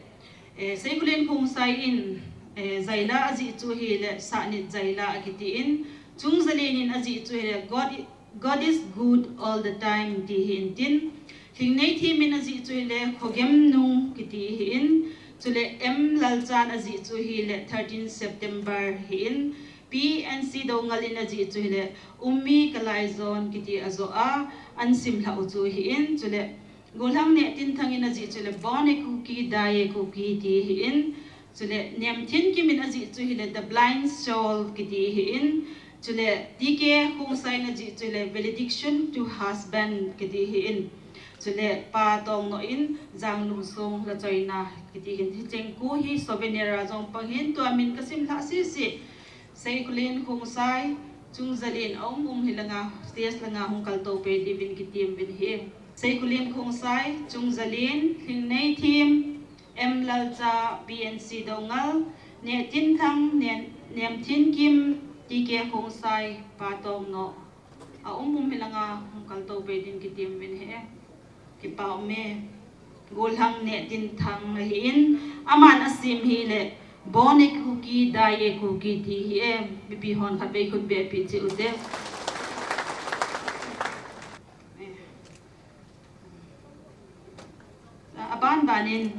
eh, Seikholin Khongsai in, eh, Jaila ajih chu hile Sahnit Jaila akiti in, Chungjalin in ajih chu hile God God is good all the time ti hi in tin. Lhingneithem in ajih chu hile Khogem Nung kiti hi in. Chule M Lalchan ajih chu hile thirteen September hi in. P N C Doungel in ajih chu hile Ummi Kalaijon kiti ajo a, an sim lhah u chu hi in. Chule Golhang Nehtinthang in ajih chu hile Born a Kuki, Die a Kuki ti hi in. Chule Nemthinkim in ajih chu hile The Blind Soul kiti hi in. Chule T K Khongsai in ajih chu hile Valediction to Husband kiti hi in. Chule Pa Tongnoh in Janglungsong Lachoina kiti hin. Hicheng kho hi souvenir a jong pang hin, tua min kasim lhah sese. Seikholin Khongsai, Chungjalin aum um hi langa, stage langa hung kaltou pei diuvin kitem uvin ahi. Seikholin Khongsai, Chungjalin, Lhingneithem, M Lalcha, P N C Doungel, Nehtinthang, Nen-, Nemthinkim, T K Khongsai, Pa Tongnoh. Aum um hi langa hung kaltou pei din kitem uvin ahi. Kipa um e. Golhang Nehtinthang ahi in, aman asem hile Born a Kuki, Die a Kuki ti hi e. Mipi hon khatvei khut beh peh cheh ute. Aban ban in.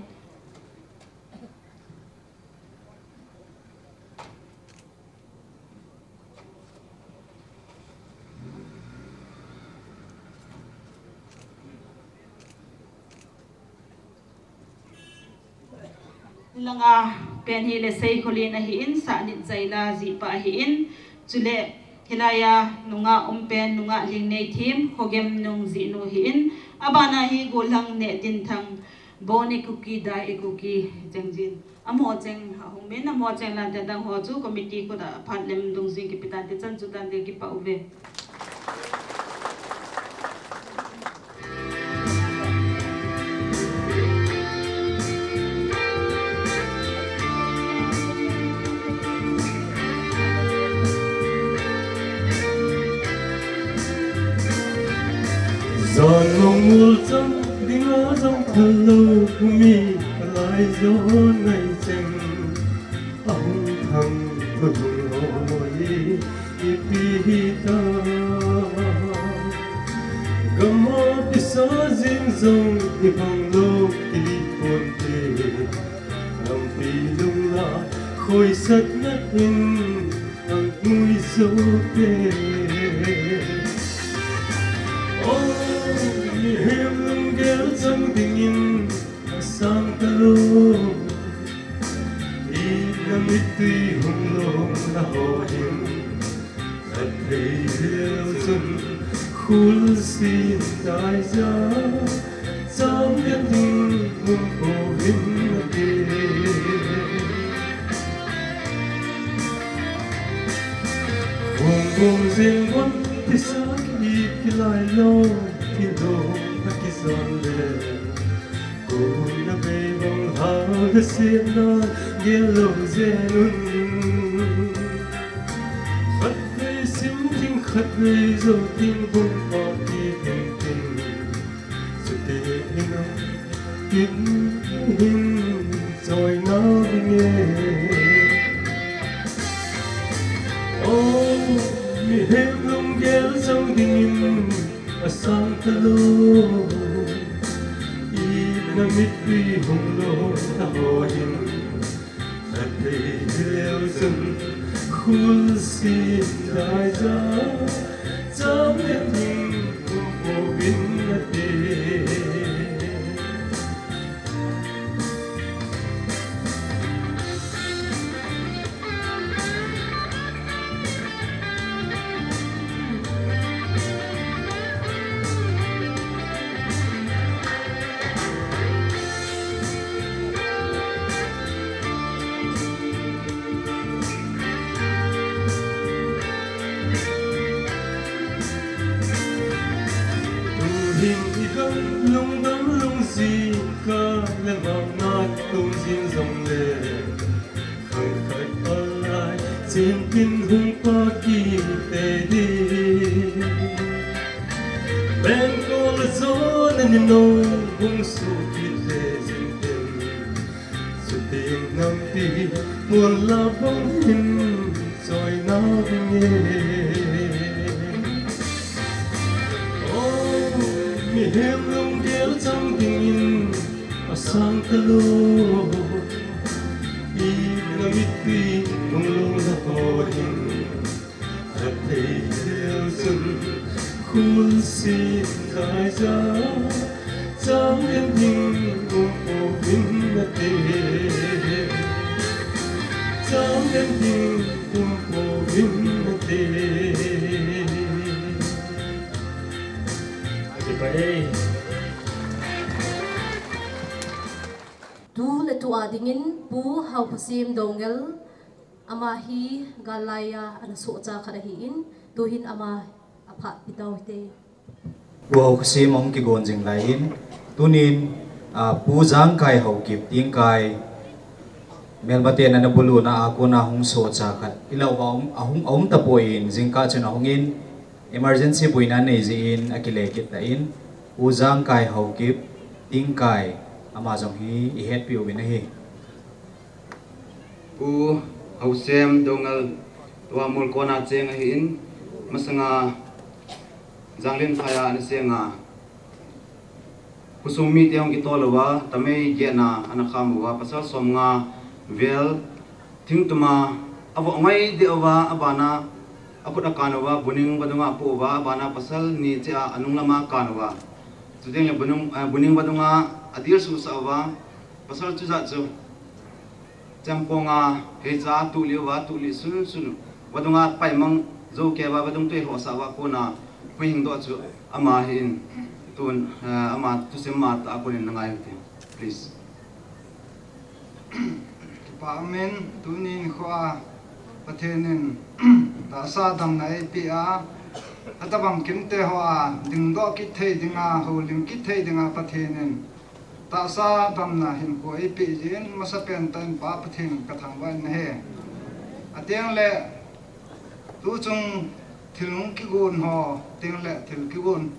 Langa pen hile Seikholin ahi in, Sahnit Jaila jihpa ahi in. Chule hilai a nungah um pen, nungah Lhingneithem, Khogem Nung jihnu ahi in. Abana hi Golhang Nehtinthang, Born a Kuki, Die a Kuki, cheng jin. Amaho cheng ahung min, amaho cheng lante adang ho chu committee khuta phat lem dungjuiyin kipe tante, chan chu tante, kipa uve. Jan mong mol chang dinga jong phal lou mi, alai jo nai cheng. Ahung thang thudung hoi ipi hita. Gam a pisa jing jong ibang lou kiti ponte. Lampi lung la khoisat nat in ang mui jo te. O, mihem lunggel chang dingin asang talou. Ina mittui hung lom na ho hin, khatvei leu chun khul sin tai ja, cham ken ding hung ko hin na ti. Hung hung jing bon pisa ki kilai lou, kilou na kijon le. Kona bei bang hal le sietna gel lou jeng un. Khatvei sim ding, khatvei jou ding, bung pa ti ding ding. Chuteng in, in hin choi na ding e. O, mihem lunggel chang dingin asang talou. Ina Mittui hung lo na ho hin, a thei leu chun, khul sin dai ja, cham le ding kum po vin na te. Tuhin i gam lungdam lungsi ka le mama tung jin jong le. Khang khat palai, chin kin hung pa ki te di. Ben ko la zo na ni no, hung su ki te jin ten. Su ting nam pi, mun la bong hin, soi na bing e. Oh, mi hem lung gel chang ding in, a sang ta lo. I na mittui hung lo na ho hin, a thei leu chun, khul sin dai ja, cham le ding kum po vin na te. Cham le ding kum po vin na te. Ati pa ei. Tu le tu a dingin Pu Haokhosim Doungel, ama hi gal laiya ana sohcha khat ahin, tuhin ama aphat pitau hite. Pu Haokhosim ahung kigon jing lai in, tunin, a, Pu Jangkai Haokip Tingkai, melmaten ana buluna a kona hung sohcha khat. Ilah uva um, ahung, aum tapon, jingkah chun ahungin, emergency buina nei jeh in akile kit tan, Pu Jangkai Haokip Tingkai, ama jong hi ihetpi uvin ahi. Pu Haosem Doungel tua Molkon a cheng ahin, masanga Janglin phai a ana cheng a, khosung mite hung kitol uva, tamei get na ana kham uva, pasal somnga vel thingtum a avoh ngai deh uva, abana akhut akan uva, buning vadung a apoh uva, abana pasal ni cheh a anung lam a akan uva. Chuteng le buning, eh, buning vadung a adil suhsah uva, pasal chujat chu Chempong a heicha tulih uva, tulih sunsun. Vadung a paimang jou kei uva, vadung tui lhohsah uva, kona huhhing doh chu ama ahin, tun, eh, ama thusim matah a konin na ngai ute. Please. Kipa umin, tuni nikho a Pathen in tahsa damna eipeh a, atobang kimte ho a dingdoh kit thei dinga, houlim kit thei dinga Pathen in tahsa damna hinkho eipeh jeh in, masapen tah in Pa Pathen kathangvah in ahi. Ateng le, tuchung thil hung kigon ho, teng le thil kigon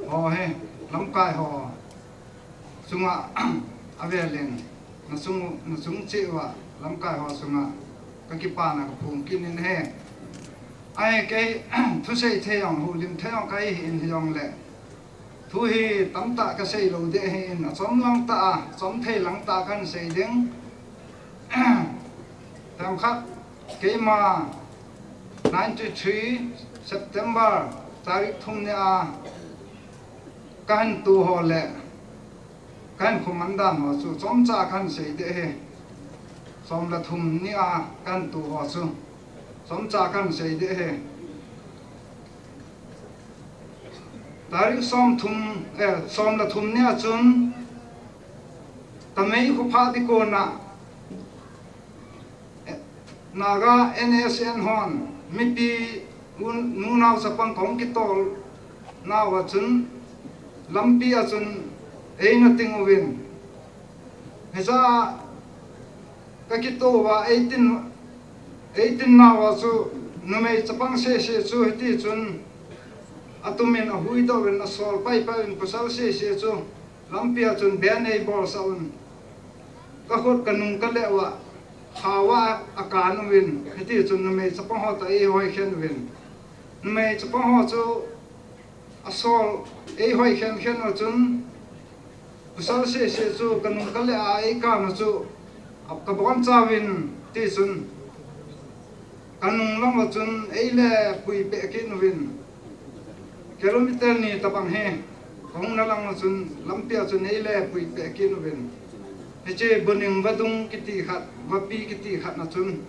ho hi, lamkai ho chunga avel in, nachung, nachung cheh uva, lamkai ho chunga kakipana kaphong kit in ahi. Ahi kei, thusei thei jong, houlim thei jong kahi in hijongle, thu hi tamtah kasei lou ding ahin, achom lang tah a, chom thei lang tah a kahin sei ding. Themkhat, keima ninety-three September tarik thum ni a kahin to ho le kahin khoman dan ho chu chomcha kahin sei ding ahi. Som le thum ni a kahin to ho chu chomcha kahin sei ding ahi. Tarik som thum, eh, som le thum ni a chun Tamei khophah ding kona, eh, Naga N S N hon mipi un, nunao chapang kahung kitol nauva chun lampi a chun eina ting uvin. Hicha kakito uva eighteen, eighteen nauva chu numei chapang sese chu hiti chun atumin ahuhdoh uvin asol paipai uvin pasal sese chu lampi a chun ben eibolsah un. Kakhut kanung kale uva, khaova akan uvin, hiti chun numei chapang ho toh eihoi khen uvin. Numei chapang ho chu asol eihoi khen khen u chun, Pasal sese chu kanung kale a eikam a chu kabonchauvin tichun kanung lama chun eile puipeh kit uvin. Kilometer ni tobang hi kahungna lama chun lampia chun eile puipeh kit uvin. Hiche Buning vadung kiti khat, vapi kiti khat na chun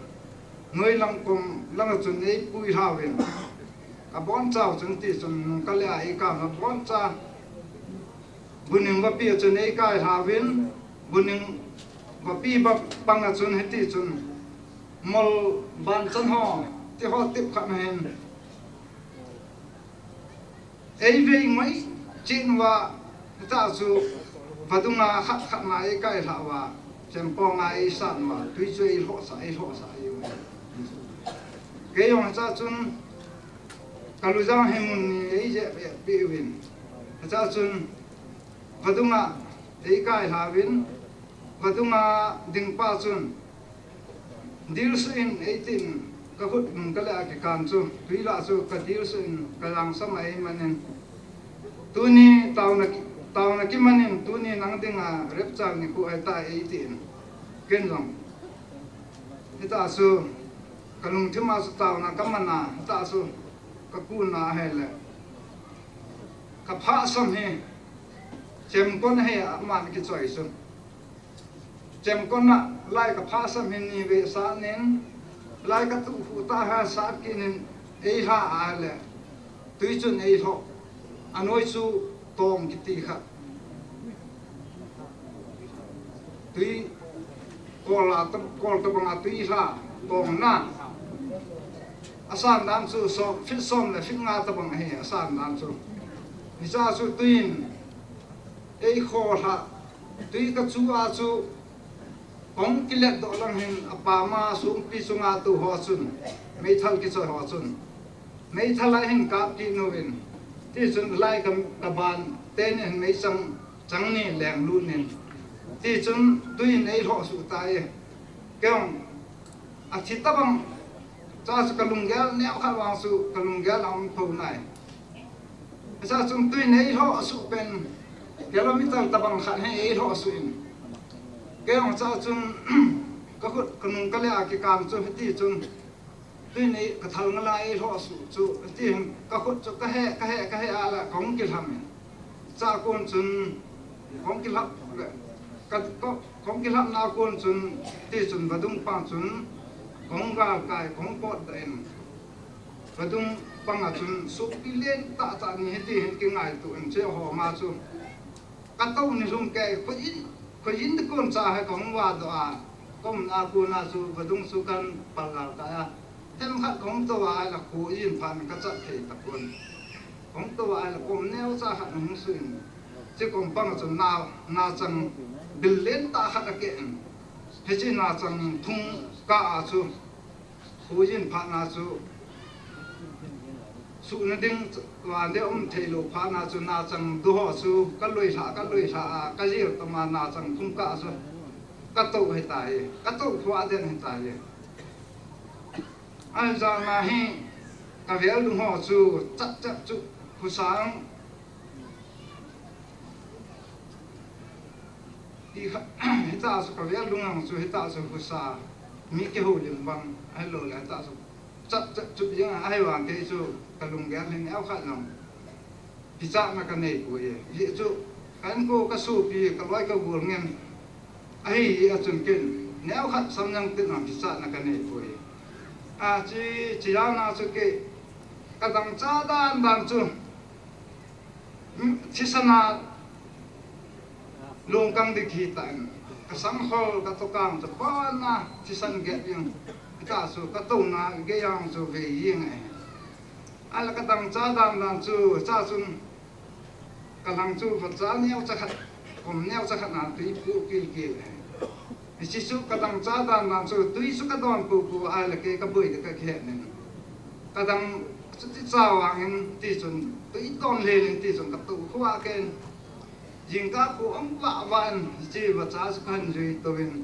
noilang kom lama chun eipui lhauvin. Kabonchau chun tichun nung kale a eikam a boncha Buning vapi a chun eikai lhauvin, Buning vapi panga chun hitichun mol banchan ho, tiho tip khat na hin eivei ngoi chin uva, hita chu vadunga khat khat na eikai lhauva, chempong a eisan uva, tui chu eilhohsah, eilhohsah eiuve. Keijong hicha chun kalujang hi mun ni eijehpeh uvin. Hicha chun vadunga eikai lhauvin, vadunga dingpa chun dilsuh in eitin, kakhut nung kale a kikan chu tui lah chu kadilsuh in kalangsam a eimanin, tuni taona, taona kimanin tuni nang dinga rapture nikho ahitai eitin, ken jong hita chu kalungthim a chu taona kamana, hita chu kakuna ahile kaphasam hi chemkon hi aman kichoi chu. Chemkon a lai kaphasam hi nivei sanin, lai katuh khu ta ha sat kinin eilha ahile tui chun eilhoh. Anoi chu tong kiti khat, tui kol a, kol tobanga tui lha tongna. Asan dan chu feet som le feet nga tobang ahi asan dan chu. Hicha chu tuin eikholha, tui kachu a chu kahung kiletdoh lang hin apama songpi chunga tou ho chun, meithal kichoi ho chun meithal a hin kap kit uvin, tichun lai kaban tenin meichang chang ni lenglut in, tichun tuin eilhoh suh tai. Keijong athi tobang cha chu kalunggel neokhat vang chu kalunggel a um thou nai. Hicha chun tuin eilhoh suh pen kilometer tobang khat hi eilhoh suh in, keijong cha chun kakhut kanung kale a kikan chu hitichun tuin ei kathal ngal a eilhoh suh chu, hiti hin kakhut chu kahe, kahe, kahe a la kahung kilham in. Cha kon chun kahung kilhap le, ka, ka, kahung kilhapna kon chun tichun vadung pang chun kahung galkai, kahung potdoh in. Vadung panga chun songpi lentah tah ni hiti hin kingaito in, cheho ma chu katou ni lhum kei, khoijin, khoijin ding kon cha hi kahung vahdoh a, kaumna kona chu vadung chu kahin pal galkai a, themkhat kahung tou a ahile khoijin phat in kachat thei tapon. Kahung tou a ahile kom neocha khat ahung suh in, che kom panga chun na, nachang bil lentah khat akeh in, hiche nachang thung kah a chu khoijin phatna chu suhna ding vande um theilou phatna chu nachang du ho chu kaloilhah, kaloilhah a kajil toma nachang thung kah chu katou hitai, katou khu a den hitai. Ahijeh a hi kaveldung ho chu chapchap chu khosang hita chu kaveldung ang chu hita chu khosa mi kihoulim bang ahiloule hita chu chapchap chu jeng a, ahivang kei chu kalunggel hi neokhat jong kichatna kaneipoi. Hijeh chu ka inko kasopi kaloi kagol ngen ahi a chun ken neokhat samjang tin jong kichatna kaneipoi. Ache, chejana chu kei kadangcha dandan chu thisan a lungkang ding kitah in, kasangkhol katokang chu kona thisan gep jeng, hita chu katouna gei jong chu vei jeng ahi. Ahile kadangcha dandan chu cha chun kalhang chu vacha neocha khat, kom neocha khat na tui poh kilkel ahi. Hiche chu kadangcha dandan chu tui chu kadon poupou ahile kei kaboi ding kakihet in, kadang chuti cha vangin tichun tui don lhel in tichun katou khu a ken jingkah khu ahung vah vah in hiche vacha chu kahin jui touvin,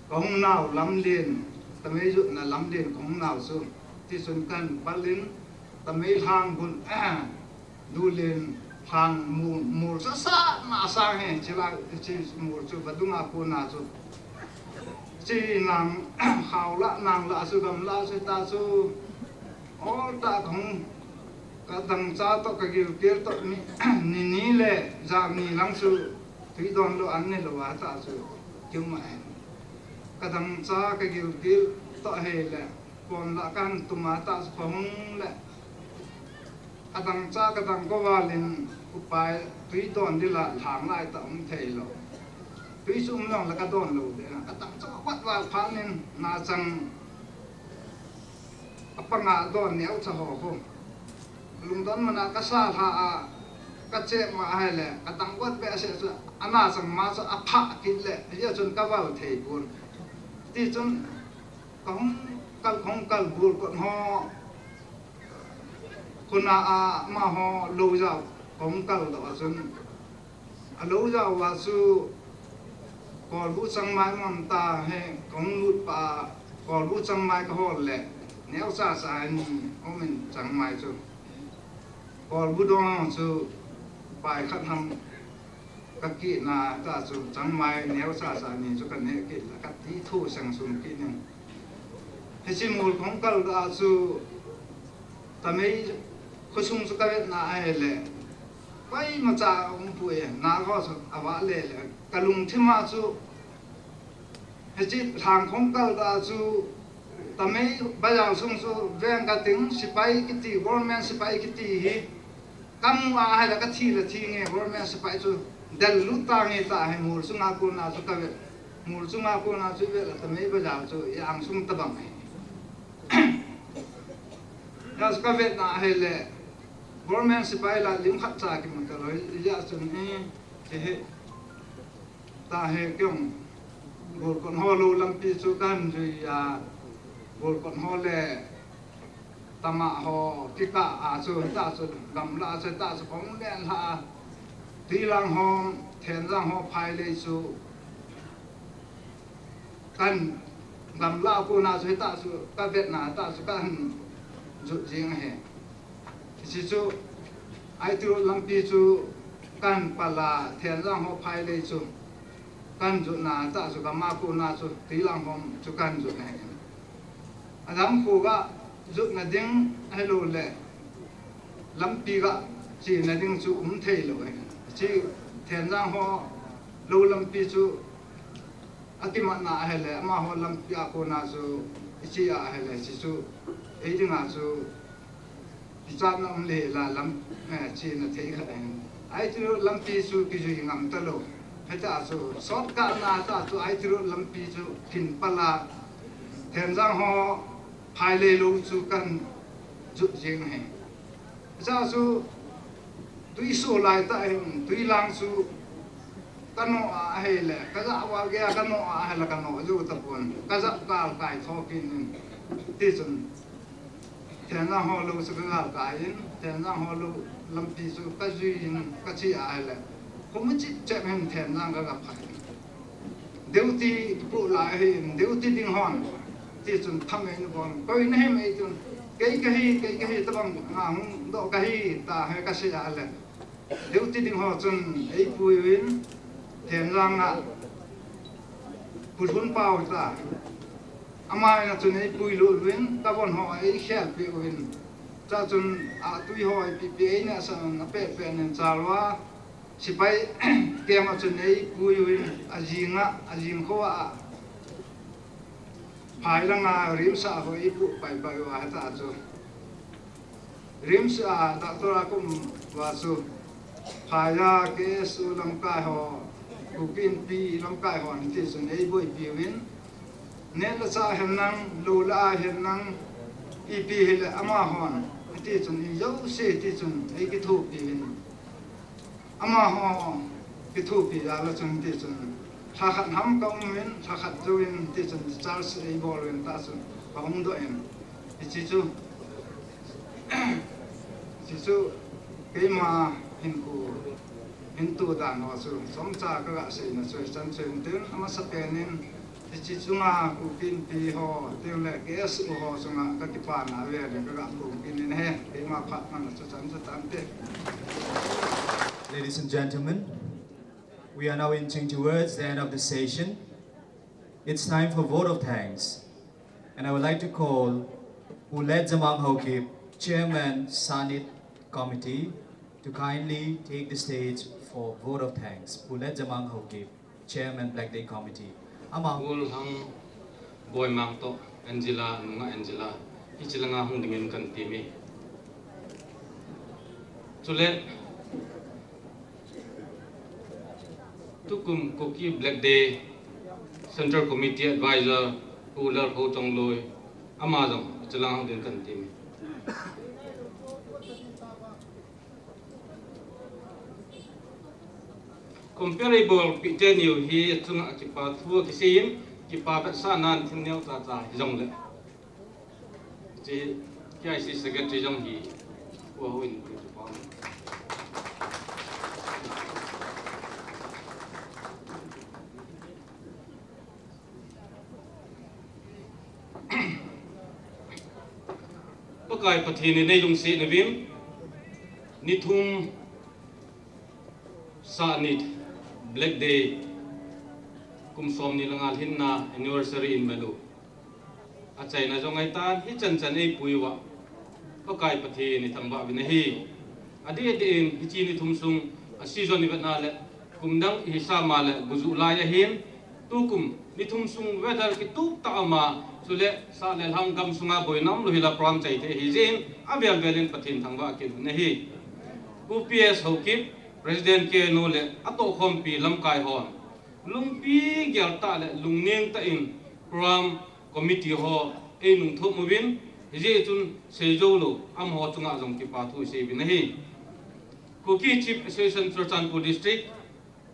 kahung nau lamlen, tamei jotna lamlen kahung nau chu tichun kahin pal in, tamei lhang bul, dulen Hang mul, mul sa sa na sang he, chila, chi mul chu vadung a kona chu. Chi nang, khao la, nang la chu, gam la chu, ta chu. Ol ta kong, ka dangcha to, ka gilkel to, ni, ni, ni le, ja ni lang chu, tui don lo an ne lo a ta chu, kiu ma he. Ka dangcha, ka gilkel to he le, kon la kan tuma ta chu, kong le. Ka dangcha, ka dang ko valin upai tui don dila lhang lai ta um thei lo. Tui chu um long la ka don lo de na. Ka dangcha ka wat val phat nin na chang a panga don neo cha ho ho. Lungdon mana ka sa lha a ka che ma hai le ka dang wat be se chu ana chang ma chu a pha kit le. Hia chun ka val thei pun. Ti chun ka hung kal, hung kal bul ko ho. Kona a, amaho lo jao, kong kal doh a chun. A lo jao a chu, kolbu changmai um ta he, kong lut pa, kolbu changmai ka hol le, neo cha cha ni, um in changmai chu. Kolbu dong chu, pai khat ham, ka kina ta chu, changmai neo cha cha ni chu ka ne kit la, ka ti thu sang sum kit ning. Hiche mul kong kal a chu, tamei khosung chu ka vet na a he le. Pai ma cha um pu e, na ho chu a va le le. Ka lungthim a chu, hiche lhang kong kal a chu, tamei bazar sung chu veng ka ting, sipai kiti, government sipai kiti hi. Ka mu a hai la ka thi la thi nge, government sipai chu del lut ta nge ta hai mul chunga kona chu ka vet. Mul chunga kona chu vet la tamei bazar chu i ang sung ta bang hai. Ya chu ka vet na hai le, government sipai la lim khat cha ki mu ta lo, ya chun i, ti he. Ta he kiong, Golkot ho lo lampi chu kan jui a, Golkot ho le Tama ho kikah a chu, ta chu, gamla chu, ta chu, kong len lha a, Tilang ho, Thenjang ho, Phailei chu, kan gamla kona chu, ta chu, ka vet na, ta chu, kan jut jing he. Hiche chu, Aiti Road lampi chu kan pal a, Thenjang ho Phailei chu kan jut na ta chu, gam a kona chu, Tilang ho chu kan jut na hi. Adam khu ga jut na ding, hello le, lampi ga chi na ding chu um thei lo hi. Chi Thenjang ho lo lampi chu, a kimat na a he le, amaho lampi a kona chu, i chi a he le, chi chu, ei ding a chu, kichat na um le la lam, eh, chi na thei khat a hin. Aiti Road lampi chu kijui ngam ta lo. Heta chu, shortcut na ta chu, Aiti Road lampi chu, phin pal a, Thenjang ho, Phailei lo chu kan jut jing hi. Cha chu, tui so lai ta hin, tui lang chu, ka no a he le, ka ja wa ge ka no a he le, ka no ju ta pon, ka ja kal kai tho kin in. Ti chun, Thenjang ho lo chu ka gal kai in, Thenjang ho lo lampi chu ka jui in, ka chi a he le. Khu mu chi che men Thenjang ka ga phai. Duty pu lai hin, duty ding hon. Ti chun tham ei nu bon. Koi na hem ei chun. Kei ka hi, kei ka hi, ta bang nga hung doh ka hi, ta he ka sei a le. Duty ding ho chun ei pui uvin, Thenjang a pu lhun pau ta. Ama in a chun ei pui lut uvin, ta bon ho ei khel pi uvin. Cha chun a tui ho ei pi pi ei na sa na pe pe nen chalwa. Sipai kem a chun ei pui uvin, a jing a, a jing kho a. Phai lang a RIMS a ho ei pu pai pai wa ta chu. RIMS a doctor a kum wa chu. Phai a K S U lamkai ho, Kuki Inpi lamkai ho, ti chun ei boi pi uvin. Neh le chah hen lang, lou le ai hen lang, ipi hile amahon, ti chun i jouse ti chun ei kithopi uvin. Amaho kithopi jal a chun ti chun, lha khat ham ka um uvin, lha khat jouvin ti chun discharge ei bol uvin ta chun, ka hung doh in. Hichi chu, hichi chu, keima hinkho, hin tu dan ho chu, chomcha ka ga seina chu, chan chu hin tin, amasa pen in, Hichi chunga Kuki Inpi ho, tin le K S U ho chunga ka kipana vel in ka ga phung kit in ahi, keima phat man a chu chan chu tante. Ladies and gentlemen, we are now inching towards the end of the session. It's time for vote of thanks. And I would like to call Pu Letjamang Haokip, Chairman Sanit Committee, to kindly take the stage for vote of thanks. Pu Letjamang Haokip, Chairman Black Day Committee. Ama. Pu Lhang Boimang toh Angela, nunga Angela, hiche langa hung dingin kan temme. Chule, tukum Kuki Black Day Central Committee Advisor Pu Lalkhouchongloi, ama jong hiche langa hung dingin kan temme. Comparable pite niu hi chunga kipa thu kiseiyin, kipa vetsahnan thil neo chacha hijongle, hiche K I C Secretary jong hi, pu houin kipa. Pakai Pathen in eilungset uvin, nithum Sanit Black Day, kum somni le nga lhinna anniversary in manu achaina jong ahitan, hichan chan eipui uva Pakai Pathen ithangvah uvin ahi. Adeh deh in hiche nithum sung a season ivetna le, kum dang ihisap ma le gujuh lai ahin, tukum nithum sung weather kitup tah a um a, chule sah le lhang gamsunga boina umlou hila program chaite ahijeh in, avel vel in Pathen thangvah kit uvin ahi. Pu P S Haokip, President K N O le atohkhompi lamkai hon lungpi gel tah le lungneng tah in program committee ho einung thum uvin, hijeh chun seijou lou amaho chunga jong kipa thu isei uvin ahi. Kuki Chief Association Churachandpur District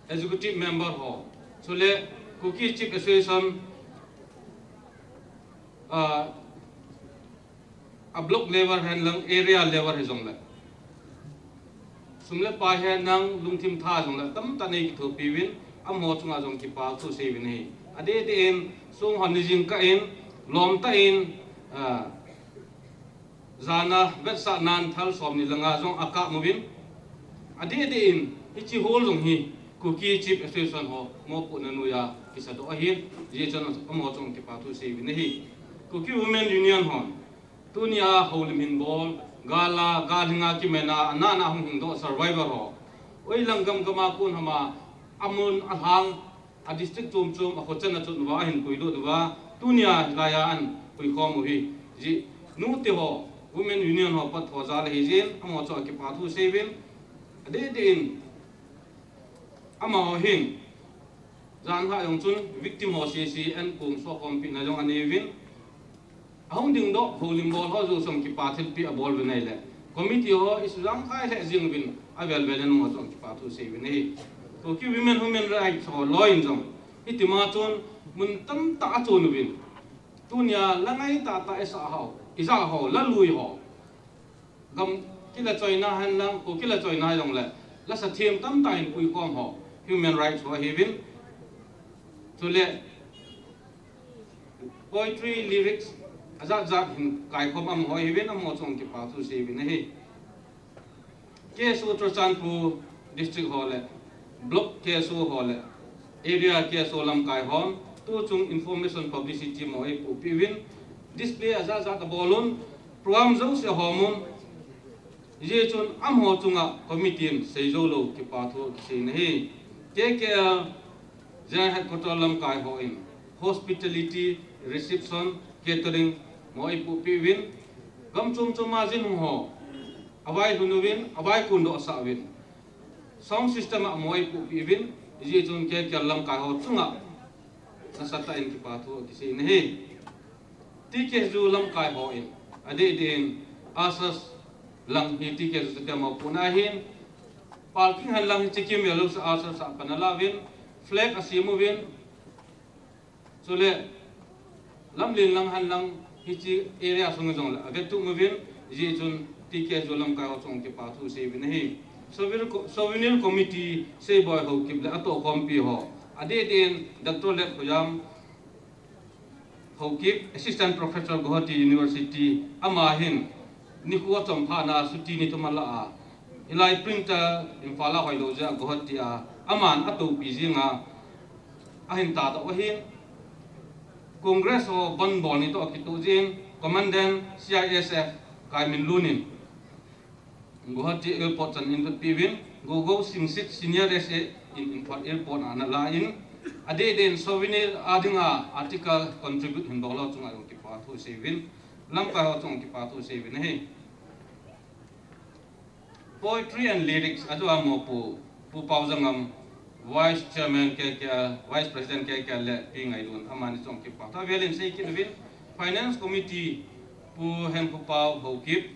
Executive Member ho, chule Kuki Chief Association, ah, a block level hen lang area level hijongle, sum le pai hen lang lungthim tha jongle tamtah in eikithopi uvin, amaho chunga jong kipa thu isei uvin ahi. Adeh deh in, sung hon ni jingkah in, lom tah in, ah, jana vetsahnan thal somni le nga jong akap uvin, adeh deh in, hiche hall jong hi Kuki Chief Association ho mopohna noiya kisadoh ahin, hijeh chun amaho chunga kipa thu isei uvin ahi. Kuki Women Union hon tunia houlim hin bol, gal a, gal hinga kimena, ana ana hung hingdoh survivor ho, oi lang gam gam a kon hama, amun alhang, a district chom chom a khochan a chot uva ahin puilut uva, tunia hilaiya ahin puikhom u hi, hijeh, nute ho, Women Union ho pat ho jal ahijeh in, amaho chunga kipa thu isei uvin, adeh deh in, amaho hin, janhi jong chun victim ho sese ankong sohkhompina jong anei uvin, ahung dingdoh houlim bol ho jouse jong kipa thilpeh abol uvin ahile, committee ho isuhjang khai lheh jeng uvin, avel vel in amaho chunga kipa thu isei uvin ahi. Kuki Women Human Rights ho loi in jong, hitima chun mun tamtah achon uvin, tunia la ngai tahtah isah ho, ijah ho, la lui ho, gam kile choina hen lang, kho kile choina jongle, lasa them tamtah in puikhom ho, human rights ho ahiuvin, chule poetry, lyrics, ajat jat hin kaikhom amaho ahiuvin, amaho chunga kipa thu isei uvin ahi. K S O Churachandpur District ho le, Block K S O ho le, Area K S O lamkai hon, tuchung information publicity mo eipohpeh uvin, display ajat jat abol un, program jouse ahom un, hijeh chun amaho chunga committee in seijou lou kipa thu kisei in ahi. K K L General Headquarter lamkai hon, hospitality, reception, catering mo eipohpeh uvin, gam chom chom a jin hung ho availhun uvin, avai kondoh sah uvin, sound system a mo eipohpeh uvin, hijeh chun K K L lamkai ho chunga nasatah in kipa thu kisei in ahi. T K S U lamkai hon, adeh deh in, ushers lang hi T K S U chate mopohna ahin, parking hen lang hiche kimvel jouse ushers a pan ala uvin, flag asem uvin, chule lamlen lang hen lang hiche area sung jongle avetup uvin, hijeh chun T K S U lamkai ho chunga kipa thu isei uvin ahi. Souvenir co-, Souvenir Committee Seiboi Haokip le atohkhompi ho, adeh deh in Doctor Letkhoyam Haokip, Assistant Professor, Guwahati University, ama hin nikho achom phat na chutti ni thum ala a, Hilai printer Imphal a hoilou jeh a Guwahati a aman atopi jinga ahin tadoh ahin, Congress ho bandh bol ni toh kitoh jin, Commandant C I S F Kaiminlun in Guwahati Airport chan in lut piuvin, Gogo Singsit Senior S A in Imphal Airport a ana la in, adeh deh in souvenir a dinga article contribute hin bol ho chunga jong kipa thu seiyuvin, lamkai ho chunga kipa thu seiyuvin ahi. Poetry and Lyrics a jua mo Pu, Pu Paojangam, Vice Chairman K K L, Vice President K K L le Pi Ngailun, amani chunga kipa thu. Avel in sei kit uvin, Finance Committee, Pu Henkhopaobou Haokip,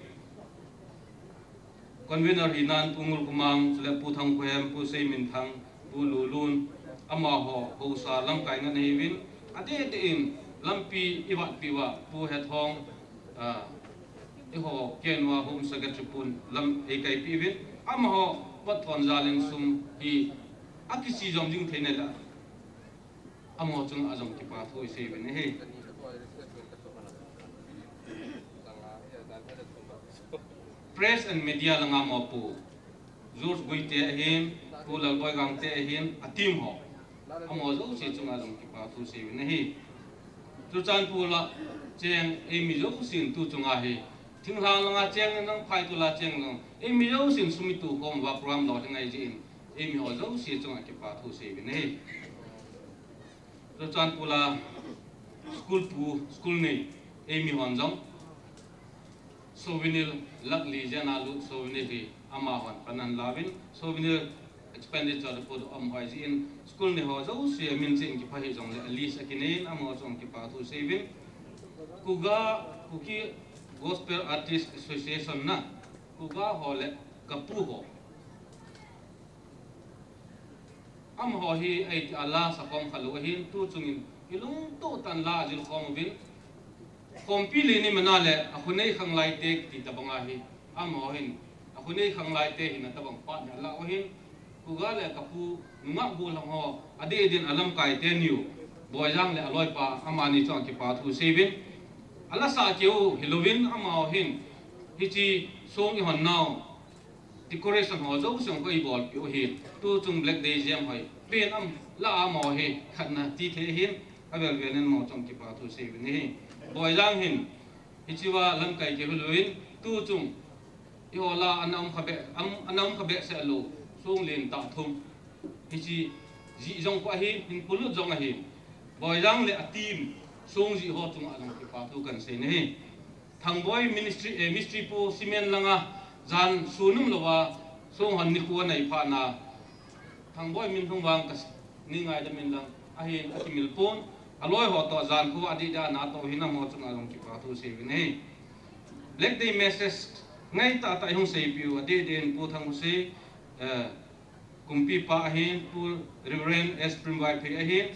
Convener hinan Pu Ngulkhomang, chule Pu Thangkhohem, Pu Seiminthang, Pu Lulun, amaho haosa lamkai ngen ahiuvin, adeh deh in lampi eivetpi uva Pu Hethong, ah, eiho K N U a Home Secretary pun lam eikaipi uvin, amaho potthon jal in sum hi akichih jom jing theina le amaho chunga jong kipa thu isei uvin ahi. Press and Media langa mo Pu George Guite ahin, Pu Lalboi Gangte ahin, a team ho, amaho jouse chunga jong kipa thu seiyuvin ahi. Churachandpur a cheng eimi jousen tu chunga hi, thinglhang langa cheng lang, phaitol a cheng lang, eimi jousen sum itu khom uva program lolhing ahi jeh in, eimi ho jouse chunga kipa thu seiyuvin ahi. Churachandpur a school pu, school nei, eimi hon jong souvenir lakh li jen a lut souvenir hi amahon pan ahin lauvin, souvenir expenditure report um hoi jeh in, school nei ho jouse amin cheh in kipha hijongle a list akinei in, amaho chunga kipa thu seiyuvin. Kuga, Kuki Gospel Artist Association na, Kuga ho le Kapu ho, amaho hi eiti a la sakhom khalou ahin, tu chungin ilungtoh tah in la ajil khom uvin, khompi len imana le akhonei khanglai te kiti tobang ahi. Amaho hin akhonei khanglai te hina tobang phat in ala u ahin, Kuga le Kapu nungah gollhang ho, adeh deh in alamkai teniu, Boijang le aloipa, amani chunga kipa thu seiyuvin, ala sah keu hilouvin, amaho hin hiche song ihon nau decoration ho jouse jong eibolpeh u ahin, tu chung Black Day jem hoi pen um la, amaho hi khatna ti thei ahin, avel vel in amaho chunga kipa thu seiyuvin ahi. Boijang hin hichea lamkai keu hilouvin, tu chung eiho la ana um kha be, am, ana um kha behseh lou song lentah thum, hiche jih jong khu ahin, hin polut jong ahin, Boijang le a team song jih ho chunga jong kipa thu kahin sei in ahi. Thangboi ministry, eh, mistri pu cement langa jan sun um louva song hon nikho anei phatna, Thangboi min lhung vang ka s-, nei ngaidam in lang, ahin akimil pon, aloi ho toh jan khu adih dih a natoh hin amaho chunga jong kipa thu seiyuvin ahi. Black Day message ngai tahtah ihung seipeh u, adeh deh in Pu Thangkhosei, eh, kumpipa ahin, Pu Reverend S Primvaiphei ahin,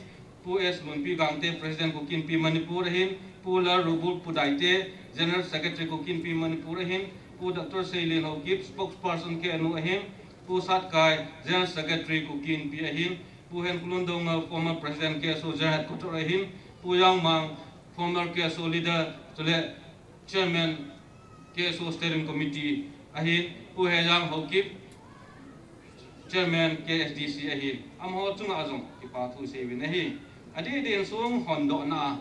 Pu S Lunpi Gangte, President Kuki Inpi Manipur ahin, Pu Lalrubul Pudaite, General Secretary Kuki Inpi Manipur ahin, Pu Doctor Seilian Haokip, Spokesperson K N U ahin, Pu Satkai, General Secretary Kuki Inpi ahin, Pu Henkholun Doungel, former President K S O General Headquarter ahin, Pu Yangmang, former K S O leader, chule Chairman K S O Steering Committee ahin, Pu Hejang Haokip, Chairman K S D C ahin, amaho chunga jong kipa thu seiuvin ahi. Adeh deh in song hondohna a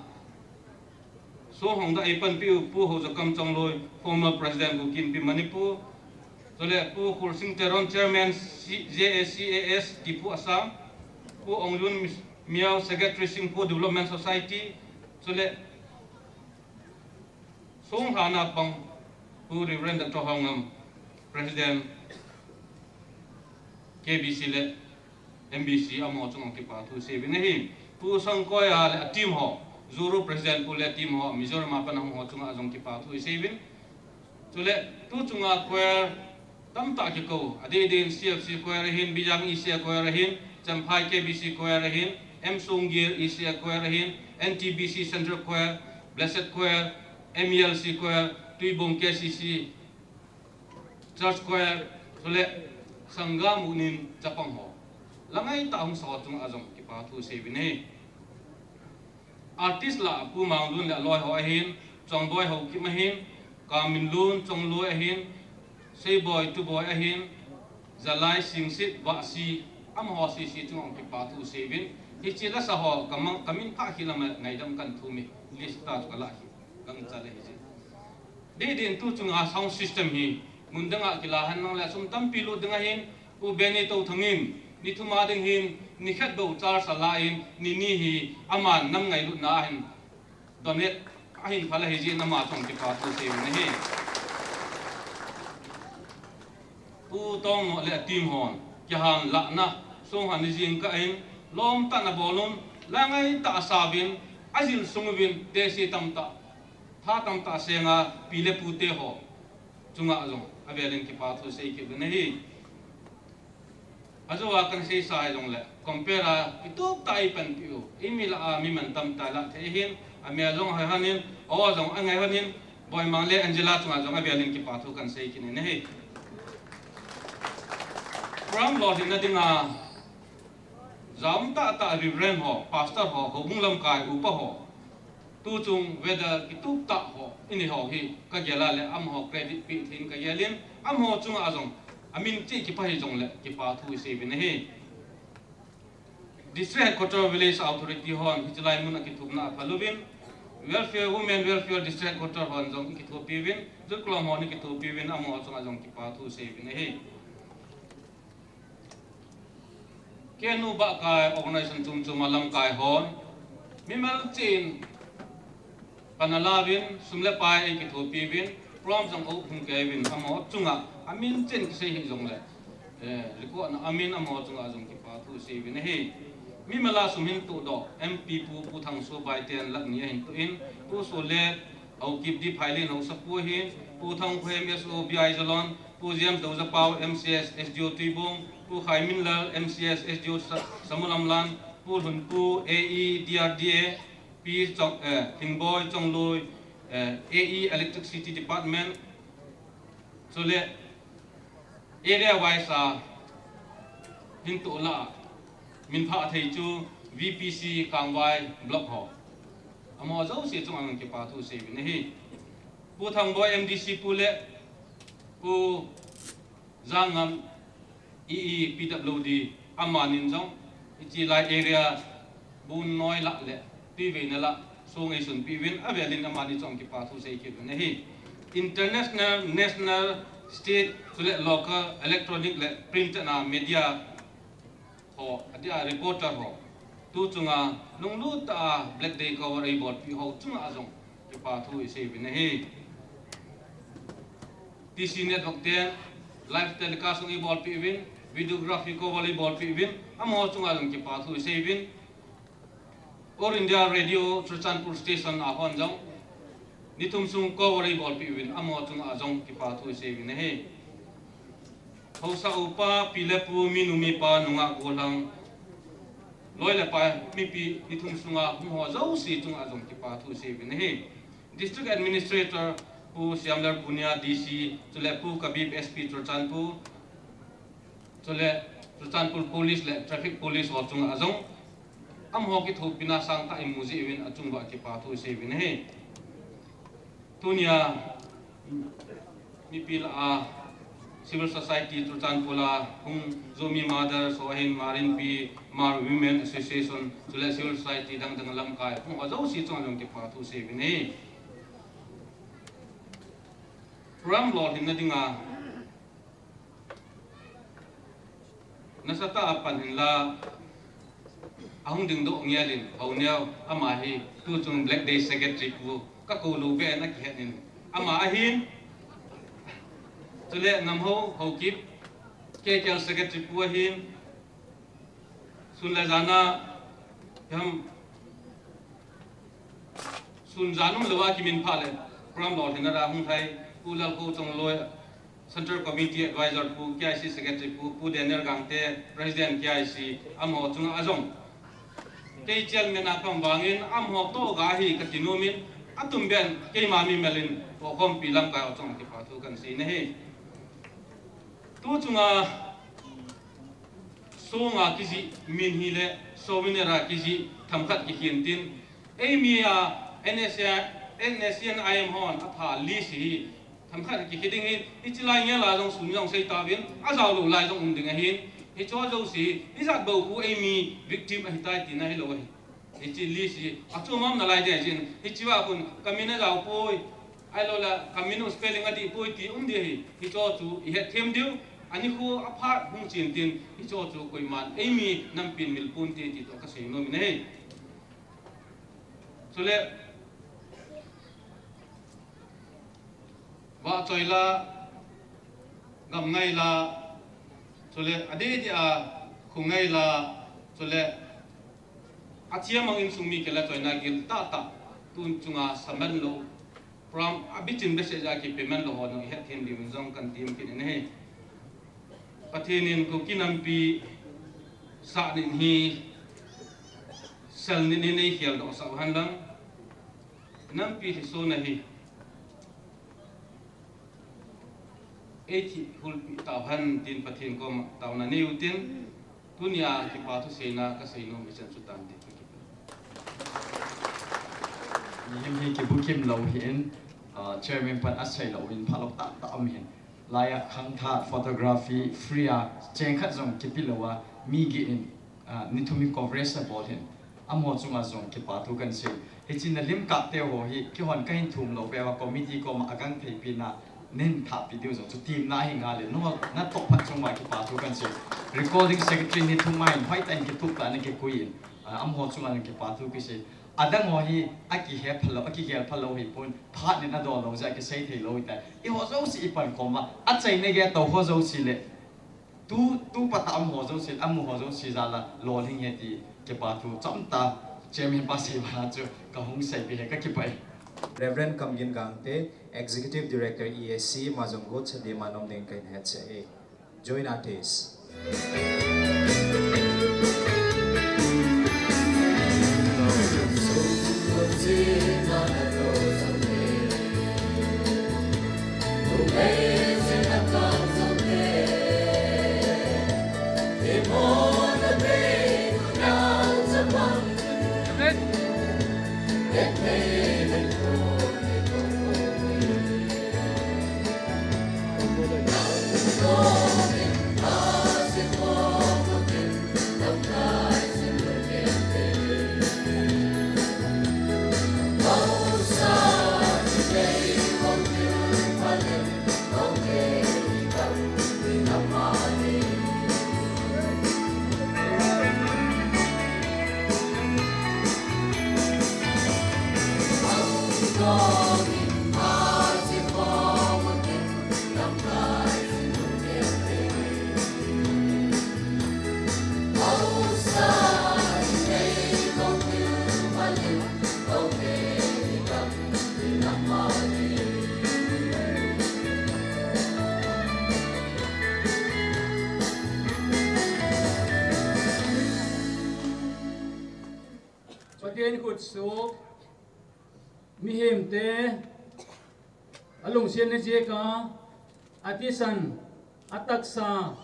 song hongdoh a eipanpiu Pu Houjakam Chongloi, former President Kuki Inpi Manipur, chule Pu Khursing Teron, Chairman C-, J A C A S, Diphu Assam, Pu Ongyun Mis-, Miao, Secretary Singpho Development Society, chule song lhana pang Pu Reverend Doctor Haongam, President K B C le M B C, amaho chunga kipa thu seiuvin ahi. Pu Sangkoia le a team ho, Zuru President pu le team ho, Mizoram a pan ahung ho chunga jong kipa thu iseiuvin. Chule tu chunga choir tamtah kikou, adeh deh in C F C choir ahin, Bijang E C A choir ahin, Champhai K B C choir ahin, M Songgel E C A choir ahin, N T B C Central Choir, Blessed Choir, M E L C Choir, Tuibong K C C, Church Choir, chule Sangam Union chapang ho, la ngai tah hung sa ho chunga jong kipa thu seiuvin ahi. Artist lah a Pu Manglun le aloi ho ahin, Chongboi Haokip ahin, Kaminlun Chongloi ahin, Seiboi Tuboi ahin, Zalai, Singsit, Vahsi, amaho sese chunga kipathu seiyuvin. Hiche lasa ho kamang, kamin pha khel a ngaidam kahin thum e, list ta chu kalah khel, gangchal ahi. Didin tu chunga sound system hi mun danga kilah henlang le sum tampi lut ding ahin, Pu Benny Touthang in ni thum a ding hin ni khat bou charge ala in, ni ni hi aman nam ngailutna ahin donate ahin phal ahi jeh in ama chunga kipathu seiyuvin ahi. Pu Tongnoh le a team hon kihan lahna song han ni jingkah in lom tah in abol un, la ngaitah a asauvin, ajil sung uvin, tesi tamtah, tha tamtah asenga pi le pute ho chunga jong avelin kipathu seikit uvin ahi. Ajou a kahin seisa hijongle, compare a kitup tah a eipanpiu, eimi lah a mi mantam tah lah thei ahin, amel jong ahoi hon in, aw jong angai hon in, Boimang le Angela chunga jong avelin kipathu kahin seikit in ahi. Program lolhinna dinga jaum tahtah Reverend ho, Pastor ho, houbung lamkai upa ho, tuchung weather kitup tah ho inei ho hi kagel a le amaho credit pe thei in kagelin, amaho chunga jong amin cheh kipah hijongle kipathu iseiyuvin ahi. District Headquarter Village Authority hon hiche lai mun a kithopna aphal uvin, Welfare, Women Welfare District Headquarter hon jong ikithopiuvin, Jutkulom hon ikithopiuvin, amaho chunga jong kipathu seiyuvin ahi. K N U bahkai organization chom chom a lamkai hon mimal cheh in pan alauvin, sum le pai eikithopiuvin, program jong ahung keiuvin, amaho chunga amin cheh in kisei hijongle, eh, record na amin, amaho chunga jong kipathu seiyuvin ahi. Mimal a sum hin tohdoh M P Pu, Pu Thangso Baiten lakh ni ahin toh in, Pu Solet Haokip D. Phailin Haosapu ahin, Pu Thangkhohem S O B I Jalon, Pu James Doujapao M C S S D O Tuibong, Pu Khaiminlal M C S S D O Sa-, Samulamlan, Pu Lhunpu A E D R D A, Pi Chong, eh, Thingboi Chongloi, eh, A E Electricity Department, chule area wise a hin toh lah a min phah thei chu V P C Kangvai block ho, amaho jouse chunga jong kipathu seiyuvin ahi. Pu Thangboi M D C Pu le Pu Jangam E E P W D, amanin jong hiche lai area bun noi lah le tuiveina lah song eisunpiuvin, avelin amani chunga kipathu seikit uvin ahi. International, national, state, chule local, electronic le print na media ho, adia reporter ho, tuchunga lunglut tah a Black Day cover eibolpeh ho chunga jong kipathu iseiyuvin ahi. T C Network ten live telecast jong eibolpeh uvin, videography cover eibolpeh uvin, amaho chunga jong kipathu iseiyuvin. All India Radio Churachandpur Station a hon jong ni thum sung cover eibolpeh uvin, amaho chunga jong kipathu iseiyuvin ahi. Haosa upa, pi le pu, minu mipa, nungah gollhang, loi le pai, mipi ni thum sunga hung ho jouse chunga jong kipathu iseiyuvin ahi. District Administrator Pu Siamlal Punia D C, chule Pu Kabib S P Churachandpur, chule Churachandpur Police le Traffic Police ho chunga jong amaho kithopina sangtah imu jeh uvin achung uva kipathu iseiyuvin ahi. Tunia mipi lah a civil society Churachandpur a hung Zomi Mothers ho ahin, Hmar Inpi, Hmar Women Association, chule civil society dang dang lamkai hung ho jouse chunga jong kipathu seiyuvin ahi. Program lolhinna dinga nasatah a pan hinla, ahung dingdoh ngelin, Haoneo, ama hi tuchung Black Day Secretary pu, kakou lou beh in akihet in, ama ahin, chule Ngamhao Haokip, K K L Secretary pu ahin, sun le jan a, ham, sun jan umlou a kiminphah le program lolhinna a hung lhai Pu Lalkho Chongloi, Central Committee Advisor pu, K I C Secretary pu, Pu Daniel Gangte, President K I C, amaho chunga jong kei chairman a pang vangin amaho toh ga hi kati nomin, atum beh in keima mimal in tohkhompi lamkai ho chunga kipathu kahin sei in ahi. Tuchunga songa kijih min hi le souvenir a kijih themkhat kikhen tin, eimi a N S C, N S C N I M hon apha list hi Themkhat kikhe ding ahin, hiche lai ngei lai jong sun jong sei tauvin, ajao lou lai jong um ding ahin, hiche jouse, ijat bou khu eimi victim ahitai tina hilou ahi. Hiche list hi, achom um nalai ding ahin, hiche a khun, kamin ajao poi, ahilouleh, kamin u spelling adih poi ti um ding ahi, hiche chu ihet them diu, anikho aphat hung chen tin, hiche chu koiman, eimi nampin mil ponte ti toh kasei nom in ahi. Chule, vahchoi la, gamngai la, chule, adeh deh a, khongai la, chule, athiam mang insung mi kila choina gil tahtah, tun chunga saman lou, program abichin behseh jeh a kipeman lou ho jong ihet them diuvin jong kan tem kit in ahi. Pathen in Kuki nampi sah nin hi, sel nin hi neikhel doh sah u hen lang. Nampi lhisona hi eithi hulpeh tauhen tin Pathen koma taona nei utin, tunia kipa thu seina kasei nom hichan chu tante. Mihem hi kibukim lou hi in, ah, chairman pan asei lou in phalou tahtah um hin. Laiya khangthah photography free a cheng khat jong kipe lou a mi gin in, ah, ni thum hi coverage abol hin. Amaho chunga jong kipa thu kan sei. Hiche na lim kap te ho hi, keihon kahin thum lou peh uva committee koma agangthei pina, nin thahpi diu jong chu temna hi ngal in. Nangho natoh phat chunga kipa thu kan sei. Recording secretary ni thum a hin, hoitah in kitup tah in kikoi in. Ah, amaho chunga jong kipa thu kisei. Adang ho hi, akihe phalou, akigel phalou hipon, phat nin adol lou jeh a kisei thei lou hita. Eiho jouse ipan koma, achaina gei tou ho jouse le. Tu, tu pata amaho jouse, amaho jouse jal a lolhing e ti kipa thu chomcha chairman pa sei bana chu kahung seipi e, kakipah e. Reverend Kamgin Gangte, Executive Director E A C, ama jong gotsa ding ma nom ding kahin hetsah e. Joint artist. Pathen khutsoh, mihemte, alungsetna jeh a, athisan, atahsa,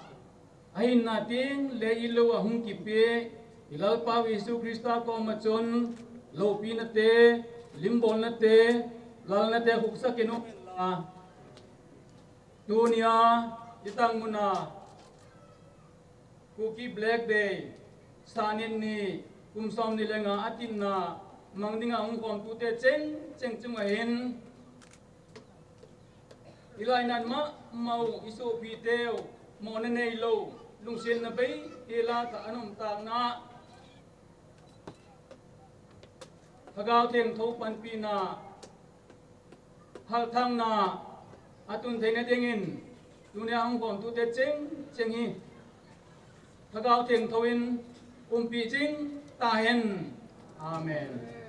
ahinna teng le ilou a hung kipe, i Lalpau Jesu Christa koma chun, loupina te, limbolna te, lalna te khuksa kinung la. Tunia, itang muna, Kuki Black Day, Sanin ni, kum som ni le nga atinna, mang dinga hung khom tute cheng, cheng chunga hin. Ilai nan ma, mau, isopi teu, mona neilou, lungsetna bei, hila ta anom takna. Lhagao Theng tho panpina, halthangna, atun theina dingin, tunia hung khom tute cheng, cheng hi. Lhagao Theng tho in, umpi ching, tahen. Amen.